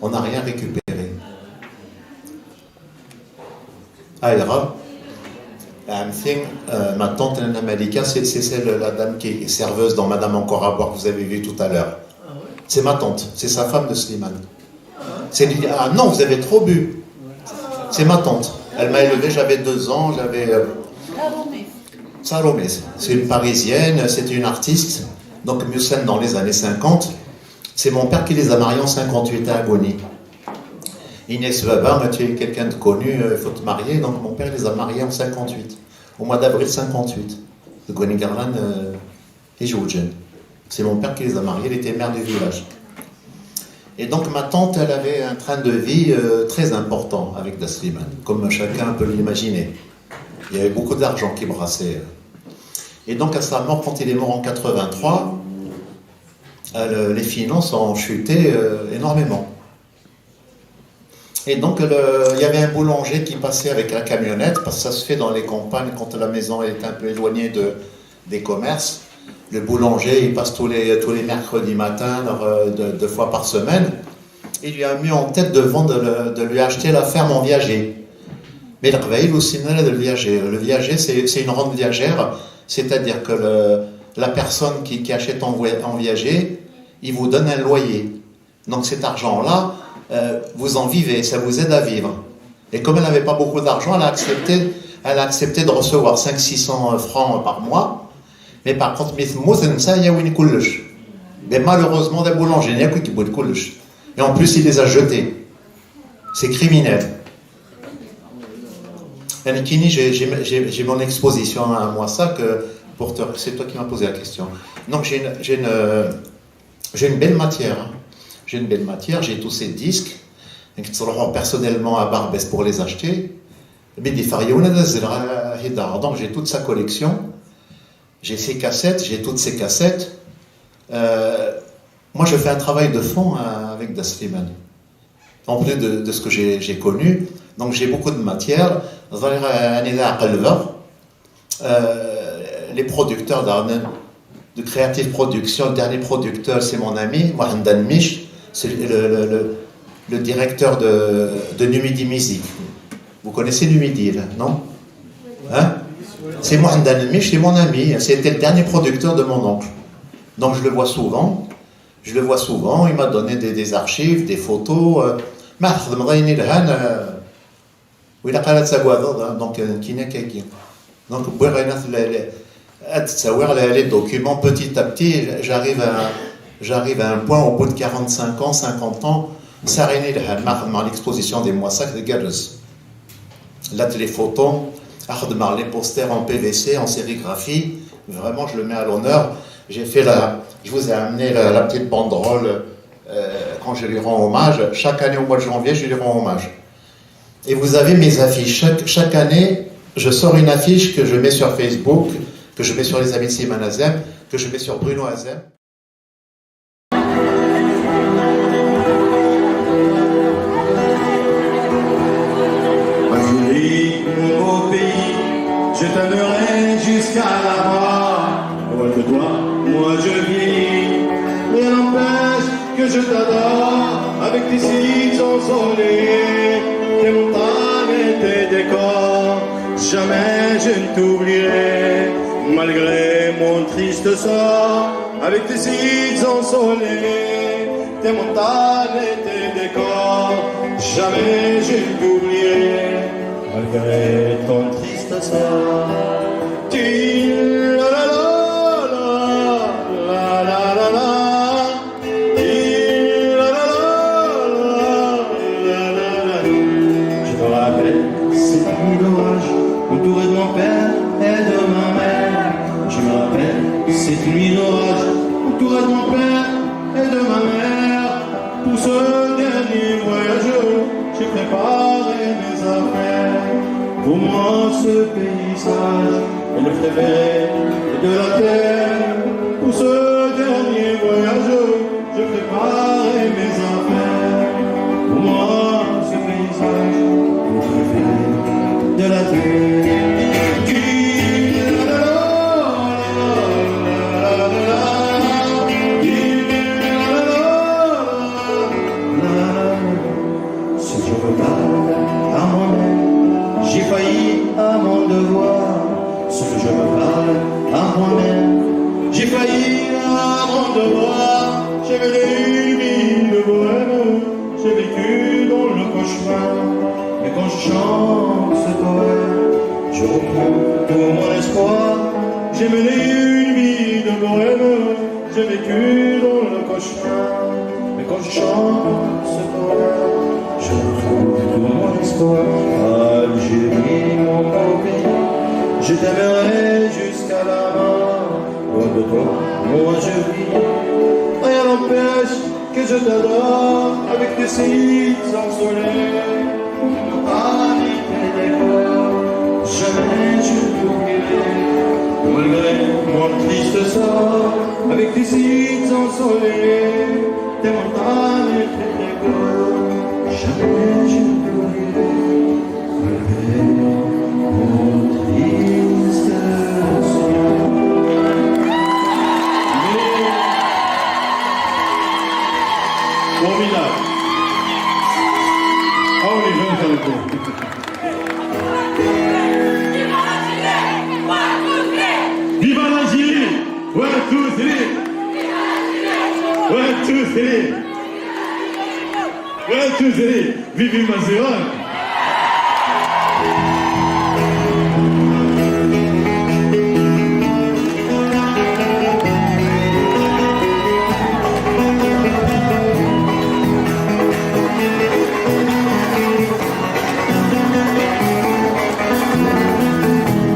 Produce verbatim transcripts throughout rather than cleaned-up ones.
On n'a rien récupéré. Alors, euh, ma tante Nana Malika, c'est c'est celle, la dame qui est serveuse dans Madame encore à boire que vous avez vu tout à l'heure. C'est ma tante, c'est sa femme de Slimane. C'est lui, ah non, vous avez trop bu. C'est ma tante. Elle m'a élevé, j'avais deux ans, j'avais. Euh, Salomé, c'est une Parisienne, c'est une artiste. Donc, Musen dans les années cinquante. C'est mon père qui les a mariés en cinquante-huit à Agoni. Inès Baba m'a tué quelqu'un de connu, euh, il faut te marier. Donc, mon père les a mariés en cinquante-huit, au mois d'avril cinquante-huit. De Goni Garlan, euh, et Joujin. C'est mon père qui les a mariés, il était maire du village. Et donc ma tante, elle avait un train de vie euh, très important avec Dasliman, comme chacun peut l'imaginer. Il y avait beaucoup d'argent qui brassait. Et donc à sa mort, quand il est mort en quatre-vingt-trois, euh, le- les finances ont chuté euh, énormément. Et donc le- il y avait un boulanger qui passait avec la camionnette, parce que ça se fait dans les campagnes quand la maison est un peu éloignée de, des commerces. Le boulanger, il passe tous les, tous les mercredis matin, euh, deux, deux fois par semaine. Il lui a mis en tête de vendre, de, de lui acheter la ferme en viager. Mais le Qbaïl aussi, il a le viager. Le viager, c'est c'est une rente viagère, c'est-à-dire que le- la personne qui, qui achète en, voy- en viager, il vous donne un loyer. Donc cet argent-là, euh, vous en vivez, ça vous aide à vivre. Et comme elle n'avait pas beaucoup d'argent, elle a accepté, elle a accepté de recevoir cinq cents, six cents francs par mois. Mais par contre, mi temmut, netta yewwi-d kullec. Mais malheureusement, d aboulanger-nni akk i yewwi-d kullec. Et en plus, il les a jetés. C'est criminel. Nekkini, j'ai j'ai- j'ai- j'ai mon exposition à moi, ça, que pour te- c'est toi qui m'as posé la question. Donc, j'ai une, j'ai une, euh, j'ai une belle matière, hein. J'ai une belle matière, j'ai tous ces disques. Donc, je suis personnellement à Barbès pour les acheter. Mais des Fariona, donc j'ai toute sa collection. J'ai ses cassettes, j'ai toutes ses cassettes. Euh, moi, je fais un travail de fond euh, avec Dasliman. En plus de, de ce que j'ai j'ai connu, donc j'ai beaucoup de matière. Ẓriɣ, euh, anida qelbeɣ, euh, les producteurs de, de Creative Production, le dernier producteur, c'est mon ami, Mohamed Anmiche, c'est le, le, le- le directeur de, de Numidi Music. Vous connaissez Numidi, là, non? Hein? C'est Mohamed Anmiche, c'est mon ami, c'était le dernier producteur de mon oncle. Donc je le vois souvent. Je le vois souvent, il m'a donné des, des archives, des photos. Euh, ma txedmeḍ ayen yelhan, euh, ur ilaq ara ad tagadeḍ, hein, donc, euh, nekkini akkagi. Donc, wwiɣ ayen at-, les, les, ad d-ttawiɣ les, les documents petit à petit, j'arrive à, j'arrive à un point, au bout de quarante-cinq ans, cinquante ans, sɛiɣ ayen yelhan, ma xedmeɣ l'exposition des Moissac, tgerrez. Là, les photos, xedmeɣ les posters en P V C, en sérigraphie. Vraiment, je le mets à l'honneur. J'ai fait la, je vous ai amené la, la petite banderole euh, quand je lui rends hommage. Chaque année au mois de janvier, je lui rends hommage. Et vous avez mes affiches. Chaque, chaque année, je sors une affiche que je mets sur Facebook, que je mets sur les amis de Simon Azem, que je mets sur Bruno Azem. Algérie, mon beau pays, je t'aimerai jusqu'à la mort. Loin de toi, moi je vis. Rien n'empêche que je t'adore avec tes sites ensoleillés, tes montagnes et tes décors. Jamais je ne t'oublierai, malgré mon triste sort. Avec tes sites ensoleillés, tes montagnes et tes décors, jamais je ne t'oublierai, malgré ton triste sort. Ti la la la, la la la la, ti la la la, la la la la. Je me rappelle cette nuit d'orage, entouré de mon père et de ma mère. Je me rappelle cette nuit d'orage, entouré de mon père et de ma mère. Pour ce dernier voyage, j'ai préparé mes affaires. Pour moi, ce paysage est le préféré de la terre. Pour ce dernier voyage, j'ai préparé mes affaires. Pour moi, ce paysage est le préféré de la terre. J'ai mené une vie de bohème, j'ai vécu dans le cauchemar. Mais quand je chante ce poème, je retrouve tout mon espoir. Algérie, mon beau pays, je t'aimerai jusqu'à la mort. Loin de toi, moi je vis. Rien n'empêche que je t'adore avec tes cils ensoleillés. Jamais je t'oublierai, malgré mon triste sort, avec tes cils ensoleillés, tes montagnes et tes décors. Jamais je t'oublierai, malgré mon triste sort. Formidable. Ah, on est jeune, ça, le coup. Viva l'Algérie! One, two, three! One, two, three! One, two, three! Vive Mazéran!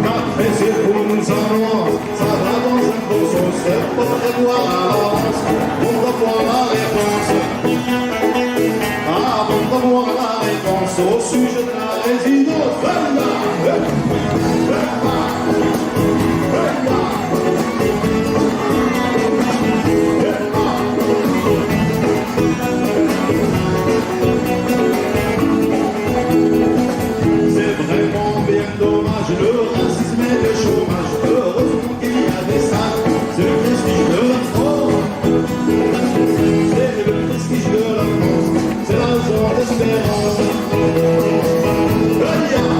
Après, c'est pour nous allons, ça va dans un beau sens, c'est pas très loin à l'avance, on va voir la réponse. Avant d'avoir la réponse au sujet de la résidence, c'est vraiment bien dommage, le racisme et le chômage, heureusement qu'il y a des salles, c'est le prestige de la France. C'est le prestige de la France, c'est la zone d'espérance. Aïe, aïe.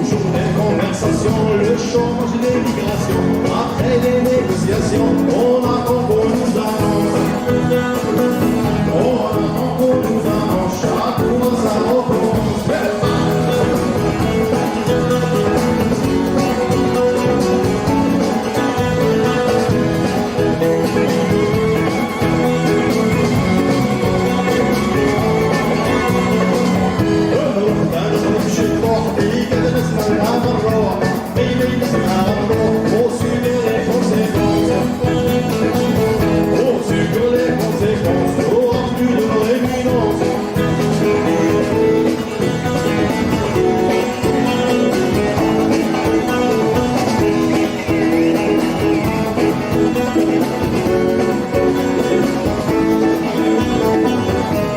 Toujours des conversations, le chômage, l'immigration. Après les négociations, on a encore nous annonce. On a encore nous annonce, chaque mois ça recommence.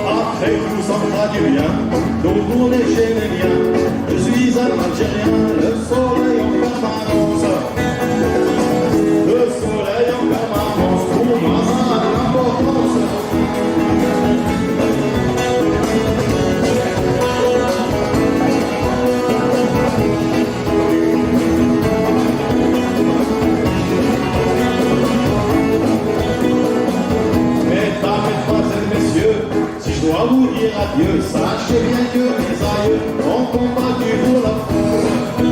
Après tout, ça fera du bien, donc on est chez les miens. Je suis un Algérien, le soleil en permanence. Le soleil en permanence, pour moi, ça a de l'importance. Mesdames, mesdemoiselles, messieurs, si je dois vous dire adieu, sachez bien que mes aïeux ont combattu pour la France.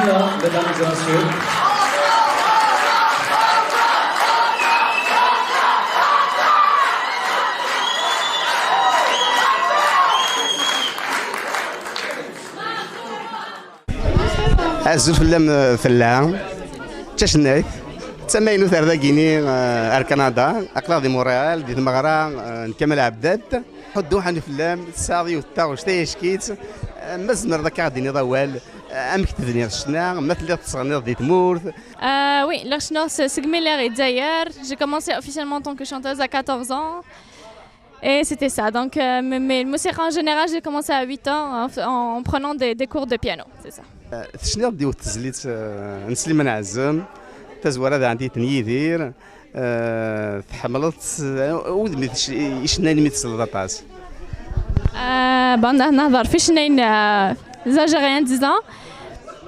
Voilà, mesdames et messieurs. Azul fell-am, fell-a. D tacennayt. D tamaynut ar dagini, eh, ar Kanada. Aql-aɣ di Montréal, di tmeɣra, eh, n Kamal Abdad. Ḥuddu ḥani fell-am, tesɛiḍ yiwet n taɣect ay ack-itt. Eh, ma tzemreḍ akka ad d-tiniḍ awal, eh, amek tebniḍ ccna, ma telliḍ tettɣenniḍ di tmurt? Euh, oui, lliɣ cennuɣ s-, segmi lliɣ i Dzayer. J'ai commencé officiellement en tant que chanteuse à quatorze ans. Et c'était ça. Donc, euh, mais, mais le musique en général, j'ai commencé à huit ans en, en- en prenant des, des cours de piano. C'est ça. Eh, tecniḍ-d yiwet tezlit, eh, n Sliman Ɛazem, tazwara daɣen di ten-yidir, eh, tḥemmleḍ, eh, udem i tec- icennayen mi tesleḍ aṭas? Euh, bon, نهضر في شنين, euh, les Algériens, disons.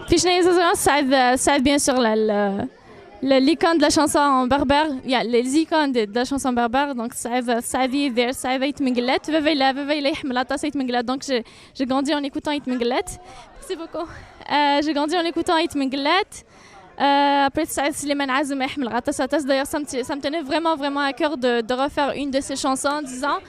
في شنين les Algériens, Saïd, Saïd, bien sûr, la, la, la- l'icône de la chanson berbère, il y a les icônes de, de la chanson berbère, donc Saïd, Saïd Yidir, Saïd Ayt Mengellat, Baba Ila, Baba Ila يحمل aṭas Ayt Mengellat, donc j'ai, j'ai grandi en écoutant Ayt Mengellat. Merci beaucoup. Euh, j'ai grandi en écoutant Ayt Mengellat. Euh, après, Saïd Slimane Azem يحمل aṭas, aṭas. D'ailleurs, ça me, t- ça me tenait vraiment, vraiment à cœur de, de refaire une de ses chansons, disons.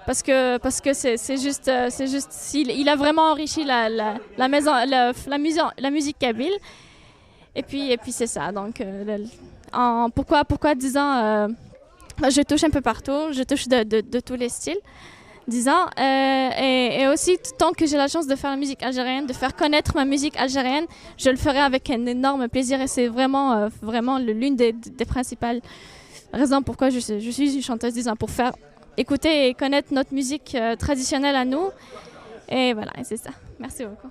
Parce que, parce que c'est, c'est juste, euh, c'est juste, il, il a vraiment enrichi la, la, la maison, la, la maison, la musique kabyle. Et puis, et puis c'est ça. Donc, euh, le- en- pourquoi, pourquoi, disons, euh, bah, je touche un peu partout, je touche de, de, de tous les styles, disons. Euh, et, et aussi, tant que j'ai la chance de faire la musique algérienne, de faire connaître ma musique algérienne, je le ferai avec un énorme plaisir. Et c'est vraiment, euh, vraiment le- l'une des, des principales raisons pourquoi je, suis- je suis une chanteuse, disons, pour faire écouter et connaître notre musique, euh, traditionnelle à nous. Et voilà, et c'est ça. Merci beaucoup.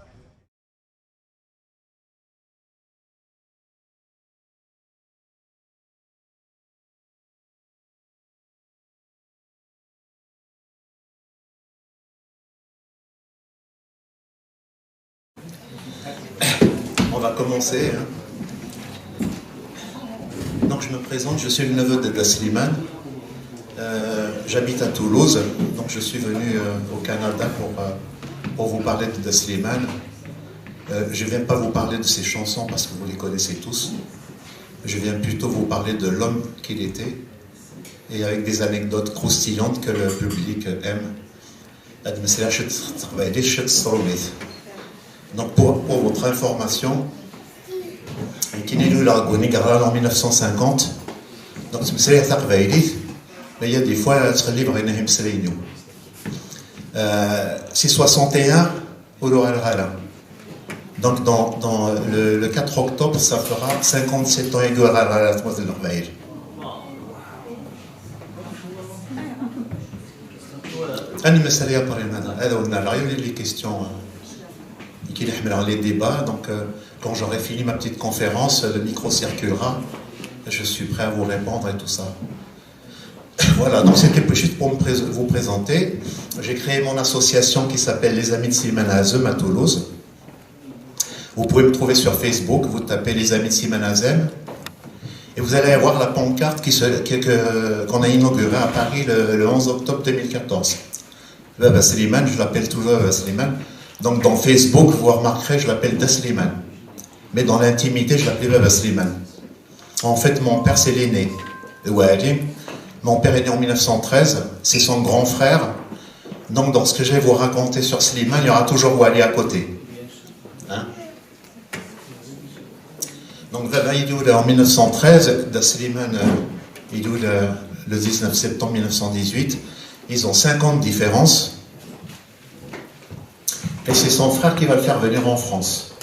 On va commencer, hein. Donc je me présente, je suis le neveu de Da Slimane. Euh, j'habite à Toulouse, donc je suis venu, euh, au Canada pour, euh, pour vous parler de Da Slimane. Euh, je ne viens pas vous parler de ses chansons parce que vous les connaissez tous. Je viens plutôt vous parler de l'homme qu'il était et avec des anecdotes croustillantes que le public aime. Ad mmeslayeɣ ciṭ s teqbaylit, ciṭ s trumit. Donc, pour, pour votre information, nekk ilul deg unigral en mille neuf cent cinquante. Donc, ttmeslayeɣ taqbaylit, mais il y a des fois, ttxellibeɣ inehi imeslayen-iw. Euh, si soixante et un, ur uɣaleɣ ara. Donc, dans, dans le, le quatre octobre, ça fera cinquante-sept ans i uɣaleɣ ɣer tmurt n Leqbayel. Ad nmmeslay après, madame. Alors, on a les questions, euh, qui les débats. Donc, euh, quand j'aurai fini ma petite conférence, le micro circulera. Je suis prêt à vous répondre et tout ça. Voilà, donc c'était juste pour me prés- vous présenter. J'ai créé mon association qui s'appelle Les Amis de Slimane Azem à Toulouse. Vous pouvez me trouver sur Facebook, vous tapez Les Amis de Slimane Azem. Et vous allez avoir la pancarte qui se- que- que- qu'on a inaugurée à Paris le, le onze octobre deux mille quatorze. Baba Slimane, je l'appelle toujours Baba Slimane. Donc dans Facebook, vous remarquerez, je l'appelle Da Slimane. Mais dans l'intimité, je l'appelais Baba Slimane. En fait, mon père, c'est l'aîné. Walim. Mon père est né en mille neuf cent treize, c'est son grand frère. Donc, dans ce que je vais vous raconter sur Slimane, il y aura toujours Wali à côté. Hein ? Donc, Baba, il est en mille neuf cent treize, Da Slimane, euh, il est le, le dix-neuf septembre mille neuf cent dix-huit. Ils ont cinq ans de différence. Et c'est son frère qui va le faire venir en France.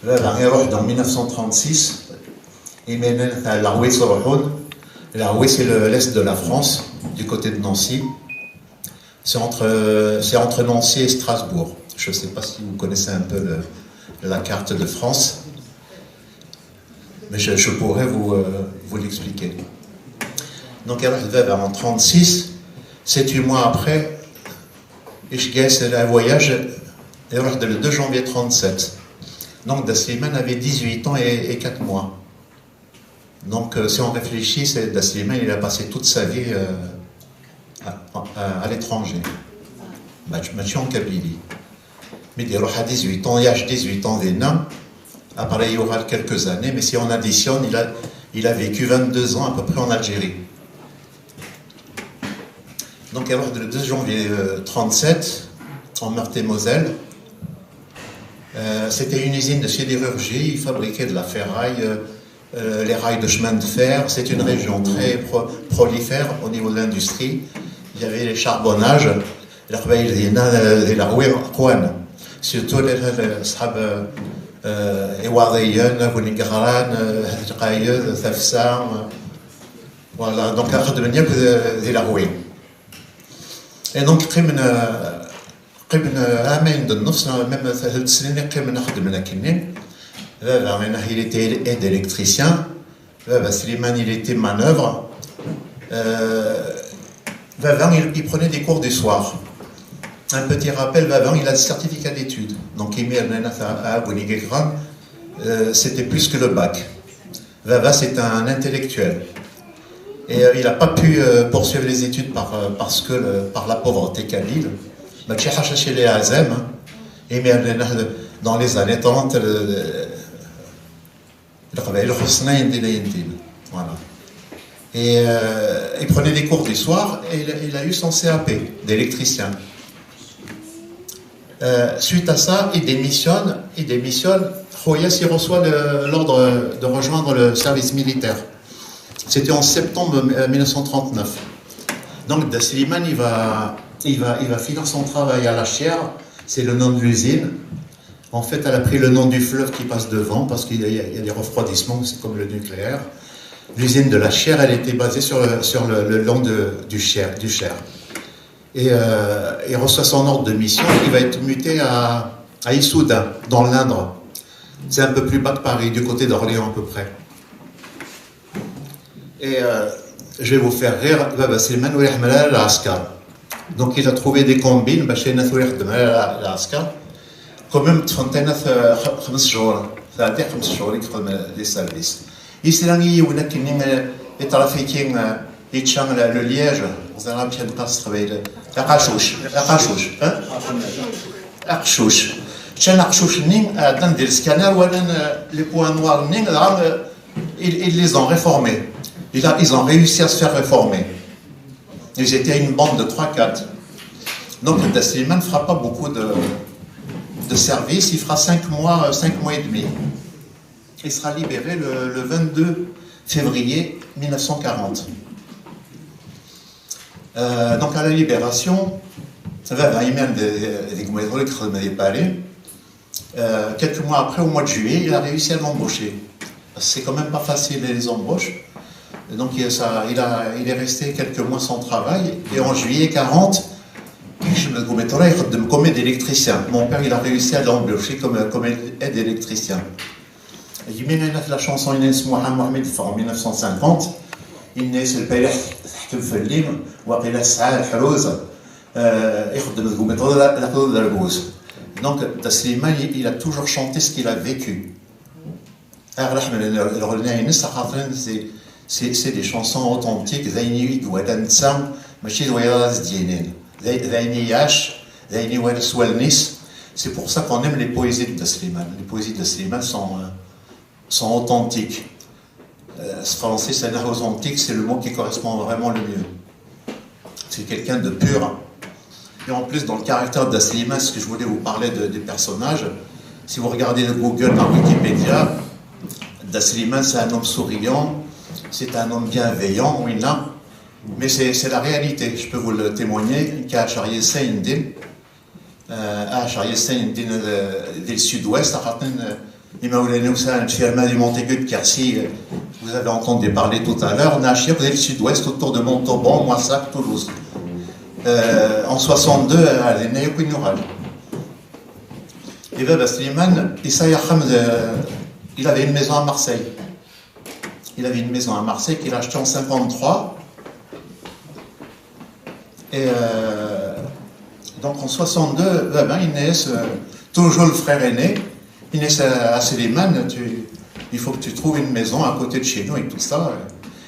Là, là, il est en mille neuf cent trente-six. Et maintenant, à Laroué, sur Rohon. Laroué, c'est le- l'est de la France, du côté de Nancy. C'est entre, c'est entre Nancy et Strasbourg. Je ne sais pas si vous connaissez un peu le- la carte de France, mais je, je pourrais vous, euh, vous l'expliquer. Donc, alors, en trente-six, sept, huit mois après, et je gagne un voyage, et le deux janvier trente-sept. Donc, Da Slimane avait dix-huit ans et, et quatre mois. Donc, euh, si on réfléchit, c'est Da Slimane, il a passé toute sa vie, euh, à, à- à l'étranger. Match, match en Kabylie. Mais il a dix-huit ans, il a dix-huit ans, il est né. Après, il y aura quelques années, mais si on additionne, il a, il a vécu vingt-deux ans à peu près en Algérie. Donc, il est mort le deux janvier euh, trente-sept, en Meurthe-et-Moselle. Euh, c'était une usine de sidérurgie, il fabriquait de la ferraille, euh, euh, les rails de chemin de fer. C'est une région très pro- prolifère au niveau de l'industrie. Il y avait les charbonnages. Leqbayel dinna, euh, di Lehwi qwan. Surtout les, les, les, euh, Iwaḍiyen, Abu Ngeɣran, euh, Lqayed, Tafsa, euh, voilà, donc xedmen yakk di, di Lehwi. Et donc, qqimen, euh, qqimen, euh, amayen d nnefs, même tlata snin i qqimen xeddmen akkenni. Baba, il était aide électricien. Baba Slimane, il était manœuvre. Euh, Baba, il, il prenait des cours du soir. Un petit rappel, Baba, il a le certificat d'études. Donc, il met à, à Abu Ngeɣran, euh, c'était plus que le bac. Baba, c'est un intellectuel. Et euh, il n'a pas pu euh, poursuivre les études par, euh, parce que le- par la pauvreté kabyle. Mais chez Hachaché les Azem, hein. Et mais euh, dans les années trente, le, le, le Voilà. Et euh, il prenait des cours du soir et il, il a eu son C A P d'électricien. Euh, suite à ça, il démissionne, il démissionne. Khouyas, il reçoit le- l'ordre de rejoindre le service militaire. C'était en septembre euh, mille neuf cent trente-neuf. Donc, Dasliman, il va, il va, il va finir son travail à la chaire. C'est le nom de l'usine. En fait, elle a pris le nom du fleuve qui passe devant parce qu'il y a, il y a des refroidissements, c'est comme le nucléaire. L'usine de la chaire, elle était basée sur le, sur le, le long de- du Cher. Du Cher. Et euh, il reçoit son ordre de mission, il va être muté à, à Issoudun, dans l'Indre. C'est un peu plus bas que Paris, du côté d'Orléans à peu près. Et euh, je vais vous faire rire, Baba Slimane ur iḥemmel ara lɛesker. Donc il a trouvé des combines, باش ayen ur ixeddem ara lɛesker. Quand même, ṭṭfen-t ayen xems jours, tɛedda xems jours i yexdem les services. Yesla i yiwen akkenni, euh, itrafikin, euh, yečča le liège, ẓriɣ amek ad neqqar s teqbaylit, aqacuc, aqacuc, hein? Aqcuc. Ččan aqcuc-nni, ɛeddan di le scanner, walan euh, les points noirs-nni, dɣa euh, ils, ils les ont réformés. Il a- ils ont réussi à se faire réformer. Ils étaient une bande de trois quatre. Donc, Dasliman ne fera pas beaucoup de, de services. Il fera cinq mois, euh, cinq mois et demi. Il sera libéré le, le vingt-deux février mille neuf cent quarante. Euh, donc, à la libération, ça va, va, il mène des, des, des, des, des, des, des, euh, quelques mois après, au mois de juillet, il a réussi à l'embaucher. Parce que c'est quand même pas facile, les embauches. Et donc, il, ça, il, a, il est resté quelques mois sans travail. Et en juillet quarante, je me comme aide électricien. Mon père, il a réussi à l'embaucher comme, comme aide électricien. Yemina la chanson Inès Mohamed en mille neuf cent cinquante. Inès, le père, تحكم في الليم، وقيلا سعى الحروز. Euh, يخدم deg umiṭru d la- la- d arbuz. Donc, Dasliman, il, il a toujours chanté ce qu'il a vécu. Ar ḥemmlen lɣelna-ines, axaṭer c'est- c'est c'est des chansons authentiques, d ayen i iwala netta, mačči d wayeḍ ara s-d-yinin. D ay- d ayen i iɛac, d ayen i iwala s wallen-is. C'est pour ça qu'on aime les poésies de Dasliman. Les poésies de Dasliman sont, euh, sont authentiques. Euh, ce français, c'est un authentique, c'est le mot qui correspond vraiment le mieux. C'est quelqu'un de pur. Et en plus, dans le caractère de Dasliman, ce que je voulais vous parler de- des personnages, si vous regardez le Google par Wikipédia, Dasliman, c'est un homme souriant, c'est un homme bienveillant, oui, là. Mais c'est c'est la réalité, je peux vous le témoigner. Kacharié Saindin, euh, Kacharié Saindin, euh, du sud-ouest, à Khatin, euh, Imaoulé Noussa, une firme du Montaigu de Quercy, euh, vous avez entendu parler tout à l'heure, Nashir, du sud-ouest, autour de Montauban, Moissac, Toulouse. Euh, en soixante-deux, à l'année Quinoural. Et bien, Slimane, il s'est il avait une maison à Marseille. Il avait une maison à Marseille qu'il a achetée en cinquante-trois. Et euh, donc en soixante-deux, ben, ben, Inès, euh, toujours le frère aîné, Inès à Slimane, tu- il faut que tu trouves une maison à côté de chez nous et tout ça.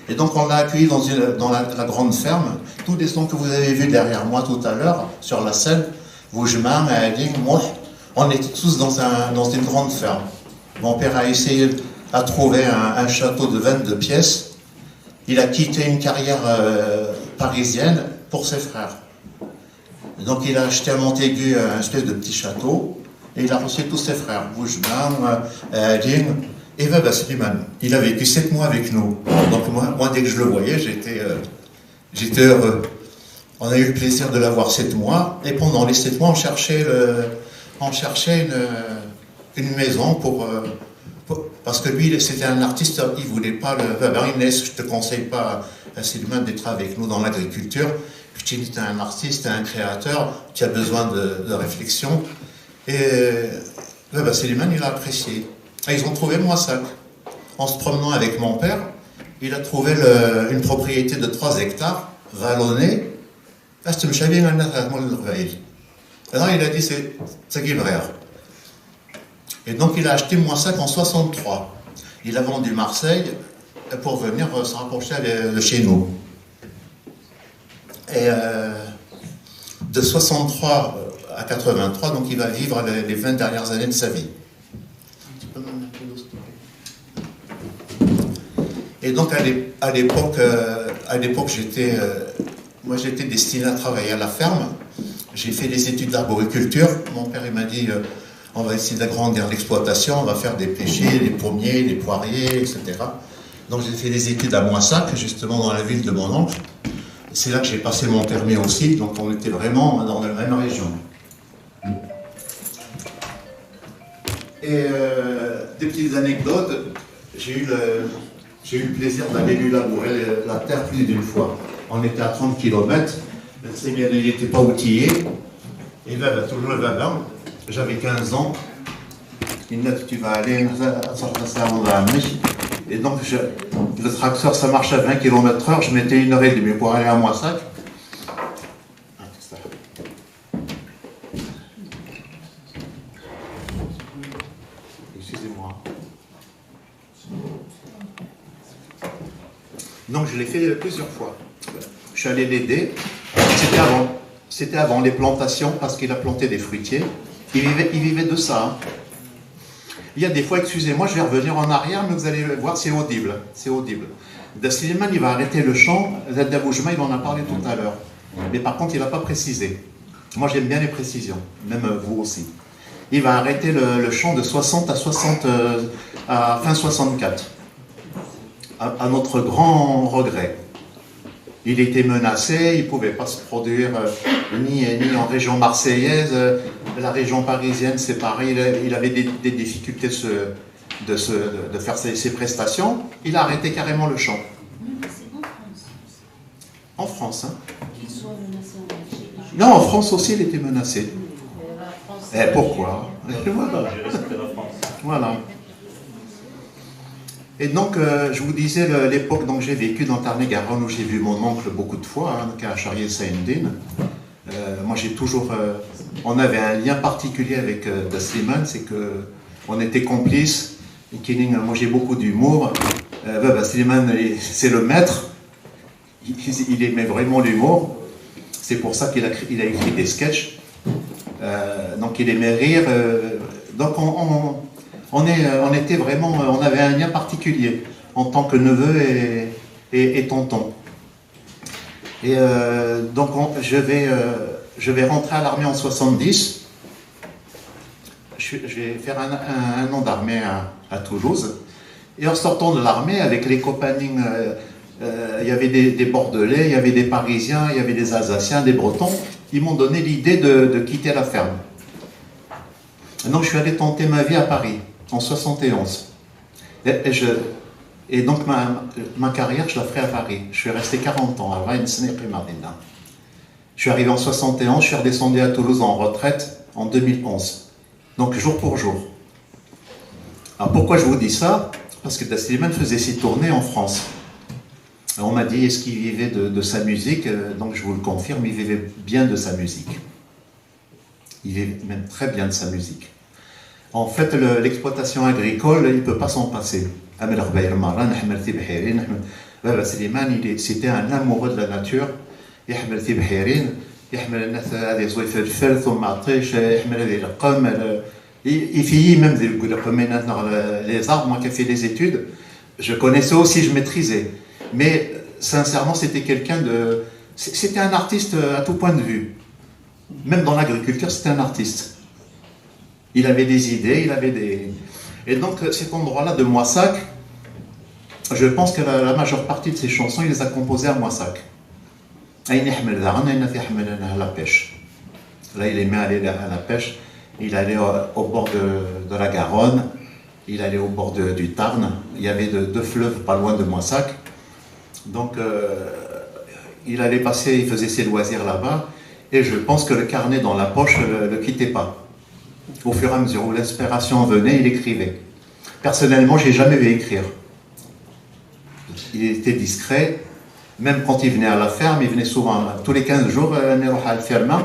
Et donc on l'a accueilli dans, une- dans la, la grande ferme. Tous les gens que vous avez vus derrière moi tout à l'heure, sur la scène, Vougemin, Aadine, moi, on était tous dans, un- dans une grande ferme. Mon père a essayé à trouver un, un château de vingt-deux pièces. Il a quitté une carrière euh, parisienne pour ses frères. Donc il a acheté à Montaigu un espèce de petit château et il a reçu tous ses frères, Boujma, euh, Alim et Baba Slimane. Il a vécu sept mois avec nous. Donc moi, moi, dès que je le voyais, j'étais euh, j'étais heureux. On a eu le plaisir de l'avoir sept mois et pendant les sept mois, on cherchait, le, on cherchait une, une maison pour, euh, pour- parce que lui, c'était un artiste, il voulait pas le. Ben, ben, Inès, je te conseille pas, euh, Slimane, d'être avec nous dans l'agriculture. Putain, c'est un artiste, un créateur qui a besoin de, de réflexion. Et euh, ben, ben, Slimane, il a apprécié. Et ils ont trouvé Moissac. En se promenant avec mon père, il a trouvé le- une propriété de trois hectares, vallonnée. Là, il a dit, c'est ça qui me rêve. Et donc, il a acheté Moissac en soixante-trois. Il a vendu Marseille pour venir euh, se rapprocher de, de chez nous. Et euh, de soixante-trois à quatre-vingt-trois, donc il va vivre les, les vingt dernières années de sa vie. Et donc à l'é- à l'époque, euh, à l'époque j'étais, euh, moi j'étais destiné à travailler à la ferme. J'ai fait des études d'arboriculture. Mon père il m'a dit, euh, on va essayer d'agrandir l'exploitation, on va faire des pêchers, des pommiers, des poiriers, et cetera. Donc j'ai fait des études à Moissac, justement dans la ville de mon oncle. C'est là que j'ai passé mon permis aussi, donc on était vraiment dans la même région. Et euh, des petites anecdotes, j'ai eu le, j'ai eu le plaisir d'aller lui labourer la terre plus d'une fois. On était à trente kilomètres, c'est bien, il n'était pas outillé. Et ben, ben, toujours le babin, j'avais quinze ans. Il m'a dit, tu vas aller, ça, ça, ça, ça, on va amener. Et donc, je- le tracteur, ça marche à vingt kilomètres heure. Je mettais une heure et demie pour aller à Moissac. Ah, tout ça. Excusez-moi. Donc je l'ai fait plusieurs fois. Je suis allé l'aider. C'était avant. C'était avant les plantations parce qu'il a planté des fruitiers. Il vivait, il vivait de ça, hein. Il y a des fois, excusez-moi, je vais revenir en arrière, mais vous allez voir, c'est audible. C'est audible. Da Slimane, il va arrêter le chant. Zadda Boujma, il en a parlé tout à l'heure. Mais par contre, il n'a pas précisé. Moi, j'aime bien les précisions, même euh, vous aussi. Il va arrêter le, le chant de soixante à soixante, euh, à fin soixante-quatre, à, à notre grand regret. Il était menacé, il ne pouvait pas se produire euh, ni, ni en région marseillaise. Euh, la région parisienne, c'est pareil, il a- il avait des, des difficultés de, se- de, se- de faire ses, ses prestations. Il a arrêté carrément le chant. En France, hein. Non, en France aussi, il était menacé. Eh, pourquoi? Voilà. Voilà. Et donc, euh, je vous disais, le- l'époque, donc j'ai vécu dans Tarn-et-Garonne où j'ai vu mon oncle beaucoup de fois, hein, qui a charrié Saïndine. Euh, moi, j'ai toujours, euh, on avait un lien particulier avec euh, Da Slimane, c'est que on était complices. Et Killing, moi, j'ai beaucoup d'humour. Euh, Baba Slimane, c'est le maître. Il, il aimait vraiment l'humour. C'est pour ça qu'il a, cré- il a écrit des sketchs. Euh, donc il aimait rire. Euh, donc on, on- on est, on était vraiment, on avait un lien particulier en tant que neveu et, et- et tonton. Et euh, donc on- je, vais, euh, je vais rentrer à l'armée en soixante-dix. Je, suis- je vais faire un, un- un an d'armée à, à Toulouse. Et en sortant de l'armée, avec les copains, euh, euh, il y avait des, des Bordelais, il y avait des Parisiens, il y avait des Alsaciens, des Bretons. Ils m'ont donné l'idée de, de quitter la ferme. Donc je suis allé tenter ma vie à Paris, en soixante et onze. Et, et je, et donc ma, ma carrière, je la ferai à Paris. Je suis resté quarante ans, à Rennes, Sneqi Marina. Je suis arrivé en soixante et onze, je suis redescendu à Toulouse en retraite en deux mille onze. Donc jour pour jour. Alors pourquoi je vous dis ça? Parce que Da Slimane faisait ses tournées en France. Et on m'a dit, est-ce qu'il vivait de, de sa musique? Euh, donc je vous le confirme, il vivait bien de sa musique. Il vivait même très bien de sa musique. En fait, le- l'exploitation agricole, il ne peut pas s'en passer. Amel Ghbaïr Maran, Ahmed Tibhiri, Ahmed- Baba Slimane, il est- c'était un amoureux de la nature. يحمل تبحيرين، يحمل الناس هذه زويفة الفرث ومعطيش، يحمل هذه القمل، I, i fini même des, les arbres, moi qui ai fait les études, je connaissais aussi, je maîtrisais. Mais sincèrement, c'était quelqu'un de. C'était un artiste à tout point de vue. Même dans l'agriculture, c'était un artiste. Il avait des idées, il avait des. Et donc, cet endroit-là de Moissac, je pense que la, la majeure partie de ses chansons, il les a composées à Moissac. Ayen iḥemmel daɣen, ayen iḥemmel la pêche. Là, il aimait aller à la pêche. Il allait au, au bord de, de la Garonne, il allait au bord de, du Tarn. Il y avait deux, deux fleuves pas loin de Moissac. Donc, euh, il allait passer, il faisait ses loisirs là-bas. Et je pense que le carnet dans la poche ne le, le quittait pas. Au fur et à mesure où l'inspiration venait, il écrivait. Personnellement, j'ai jamais vu écrire. Il était discret. Même quand il venait à la ferme, il venait souvent, tous les quinze jours, euh, نروح على الفيرما.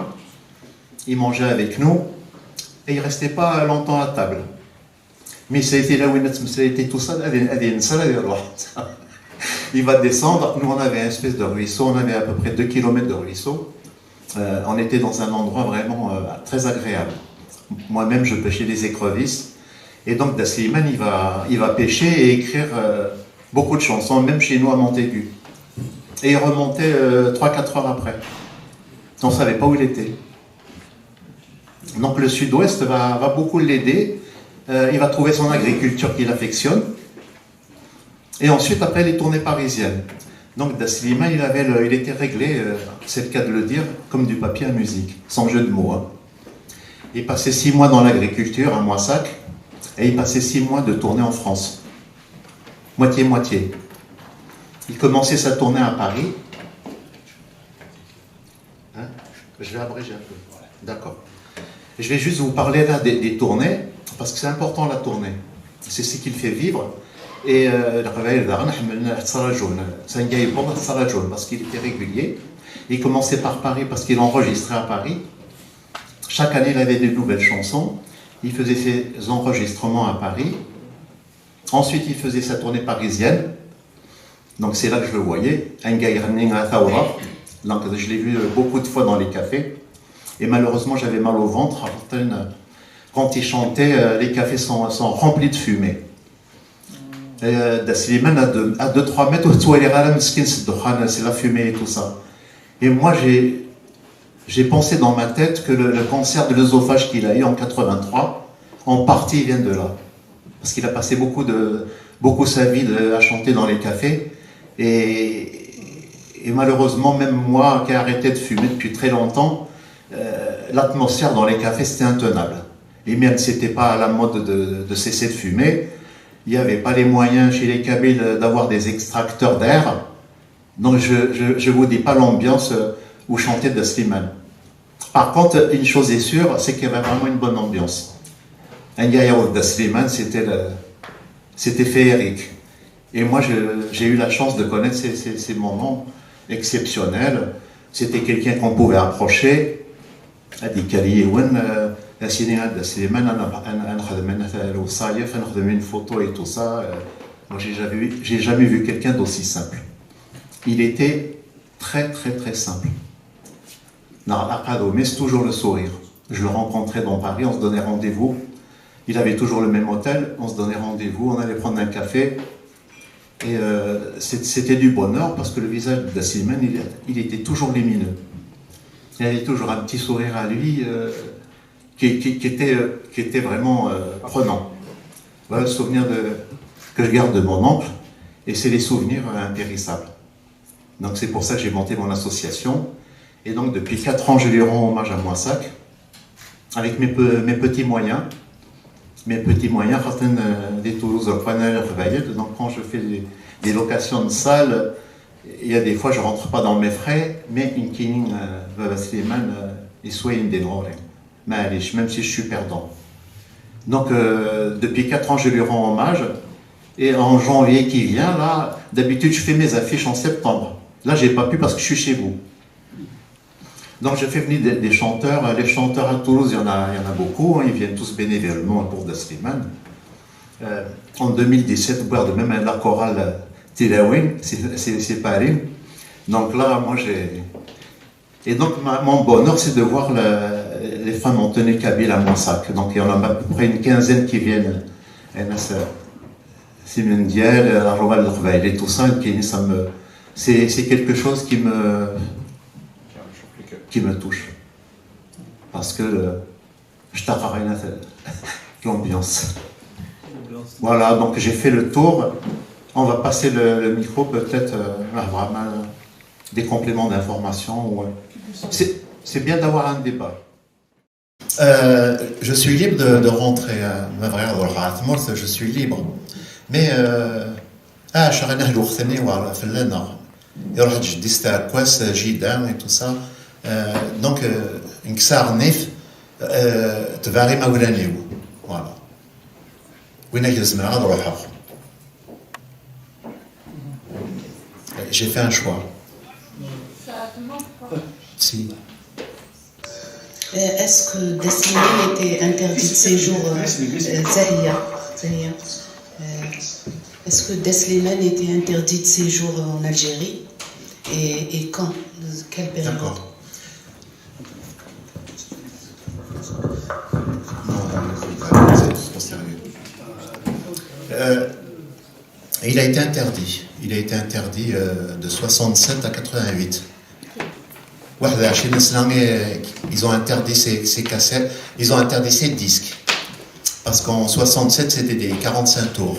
Il mangeait avec nous et il restait pas longtemps à table. Mais c'était là où il était tout ça, il va descendre. Nous, on avait une espèce de ruisseau, on avait à peu près deux kilomètres de ruisseau. Euh, on était dans un endroit vraiment euh, très agréable. Moi-même, je pêchais des écrevisses. Et donc, Daslimane, il va, il va pêcher et écrire euh, beaucoup de chansons, même chez nous à Montaigu. Et il remontait euh, trois quatre heures après. On ne savait pas où il était. Donc, le sud-ouest va, va beaucoup l'aider. Euh, il va trouver son agriculture qu'il affectionne. Et ensuite, après les tournées parisiennes. Donc, Daslimane, il, avait le, il était réglé, euh, c'est le cas de le dire, comme du papier à musique, sans jeu de mots. Hein. Il passait six mois dans l'agriculture à Moissac et il passait six mois de tournée en France. Moitié-moitié. Il commençait sa tournée à Paris. Hein ? Je vais abréger un peu. D'accord. Je vais juste vous parler là des, des tournées, parce que c'est important la tournée. C'est ce qui le fait vivre. Et euh, parce qu'il était régulier. Il commençait par Paris parce qu'il enregistrait à Paris. Chaque année, il avait de nouvelles chansons. Il faisait ses enregistrements à Paris. Ensuite, il faisait sa tournée parisienne. Donc c'est là que je le voyais. Donc je l'ai vu euh, beaucoup de fois dans les cafés. Et malheureusement, j'avais mal au ventre. Quand il chantait, euh, les cafés sont, sont remplis de fumée. Euh, Daslimane à 2-3 mètres, c'est la fumée et tout ça. Et moi, j'ai pensé dans ma tête que le, le cancer de l'œsophage qu'il a eu en quatre-vingt-trois, en partie, vient de là. Parce qu'il a passé beaucoup, de, beaucoup sa vie de, à chanter dans les cafés. Et, et malheureusement, même moi qui ai arrêté de fumer depuis très longtemps, euh, l'atmosphère dans les cafés, c'était intenable. Et même, c'était pas à la mode de, de cesser de fumer. Il n'y avait pas les moyens chez les Kabyles d'avoir des extracteurs d'air. Donc, je ne vous dis pas l'ambiance euh, où chantait Daslimane. Par contre, une chose est sûre, c'est qu'il y avait vraiment une bonne ambiance. Ayen i d-yeḍran d Daslimane, c'était le... c'était féerique. Et moi, j'ai eu la chance de connaître ces, ces, ces moments exceptionnels. C'était quelqu'un qu'on pouvait approcher. Ad d-yekker yiwen, euh, ad as-yini a Dda Sliman, ad nexdem lewṣayef, ad nexdem une photo et tout ça. Euh, moi, j'ai jamais, j'ai jamais vu quelqu'un d'aussi simple. Il était très, très, très simple. Neɣ aqadum-is, toujours le sourire. Je le rencontrais dans Paris, on se donnait rendez-vous. Il avait toujours le même hôtel, on se donnait rendez-vous, on allait prendre un café. Et euh, c'était du bonheur parce que le visage de Daslimane, il, il, était toujours lumineux. Il avait toujours un petit sourire à lui euh, qui, qui, qui, était, euh, qui était vraiment euh, prenant. Voilà le souvenir de, que je garde de mon oncle, et c'est les souvenirs euh, impérissables. Donc c'est pour ça que j'ai monté mon association. Et donc depuis quatre ans, je lui rends hommage à Moissac, avec mes, mes petits moyens. Mes petits moyens, donc quand je fais des, des locations de salles, il y a des fois je rentre pas dans mes frais, mais une kining, euh, Slimane, euh, il soigne des drôles. Même si je suis perdant. Donc euh, depuis quatre ans, je lui rends hommage. Et en janvier qui vient, là, d'habitude, je fais mes affiches en septembre. Là, j'ai pas pu parce que je suis chez vous. Donc, je fais venir des, des chanteurs. Les chanteurs à Toulouse, il y en a, il y en a beaucoup. Hein, ils viennent tous bénévolement pour Daslimane. Euh, en deux mille dix-sept, boire de même la chorale Tilawin, c'est Paris. Donc là, moi, j'ai. Et donc, ma, mon bonheur, c'est de voir la, Les femmes ont tenu kabyle à Moissac. Donc il y en a à peu près une quinzaine qui viennent. Et là, c'est, c'est mondial, euh, Arwal Leqbayel et tout ça, qui, ça me, c'est, c'est quelque chose qui me, qui me touche. Parce que le, je t'apprends rien à faire. L'ambiance. Voilà, donc j'ai fait le tour. On va passer le, le micro, peut-être, euh, là, vraiment, euh, des compléments d'information. Ou, euh, c'est, c'est bien d'avoir un débat. Euh, je suis libre de, de rentrer, euh, ma vraie, je suis libre. Mais, euh, ah, je serai là, l'ours, c'est mieux, voilà, fait le nord. يروح جدي ستار كواس جيدا et tout ça. Euh, donc, euh, نكسر نيف, euh, تباري ما ولا نيو. Voilà. وين هي زمان غاد نروحها. J'ai fait un choix. Si. Euh, Est-ce que Daslimane était interdit de séjour euh, euh, Zahia, Zahia, euh, Est-ce que Daslimane était interdit de séjour en Algérie et, et quand Quelle période D'accord. Non, non, non, c'est pas, c'est trop sérieux. Euh, il a été interdit. Il a été interdit euh, de soixante-sept à quatre-vingt-huit. واحد وعشرين سنة, ils ont interdit ces, ces cassettes, ils ont interdit ces disques. Parce qu'en soixante-sept, c'était des quarante-cinq tours.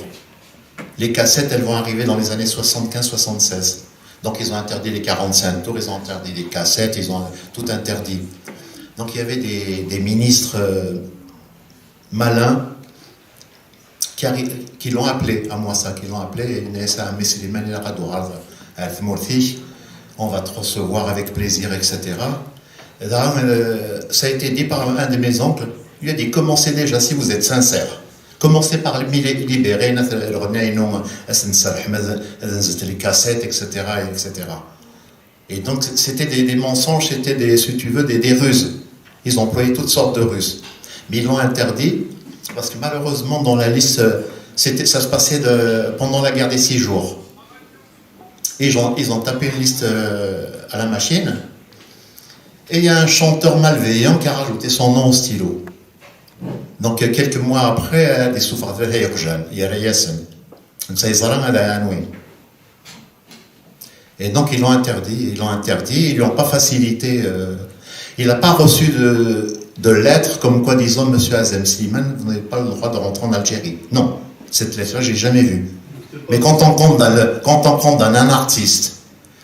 Les cassettes, elles vont arriver dans les années soixante-quinze soixante-seize. Donc ils ont interdit les quarante-cinq tours, ils ont interdit les cassettes, ils ont tout interdit. Donc il y avait des, des ministres euh, malins qui, arri- qui l'ont appelé, à Moissac, qui l'ont appelé, et il a dit, Slimane, il a droit à la tmortich, on va te recevoir avec plaisir, et cetera. Et là, euh, ça a été dit par un de mes oncles, il a dit, commencez déjà si vous êtes sincère. Commencez par les libérer, les cassettes, et cetera, et cetera. Et donc, c'était des, des mensonges, c'était des, si tu veux, des, des ruses. Ils employaient toutes sortes de ruses. Mais ils l'ont interdit, parce que malheureusement, dans la liste, euh, c'était, ça se passait de, pendant la guerre des six jours. Et ils ont, ils ont tapé une liste euh, à la machine. Et il y a un chanteur malveillant qui a rajouté son nom au stylo. Donc, euh, quelques mois après, euh, des souffres de Hayek Jeanne, il y a Yassen. Ça, ils ont la Hanoï. Et donc, ils l'ont interdit, ils l'ont interdit, ils lui ont pas facilité. Euh, il n'a pas reçu de, de lettre comme quoi disant, Monsieur Azem Slimane, vous n'avez pas le droit de rentrer en Algérie. Non, cette lettre-là, j'ai jamais vue. Mais quand on condamne, quand on condamne un artiste,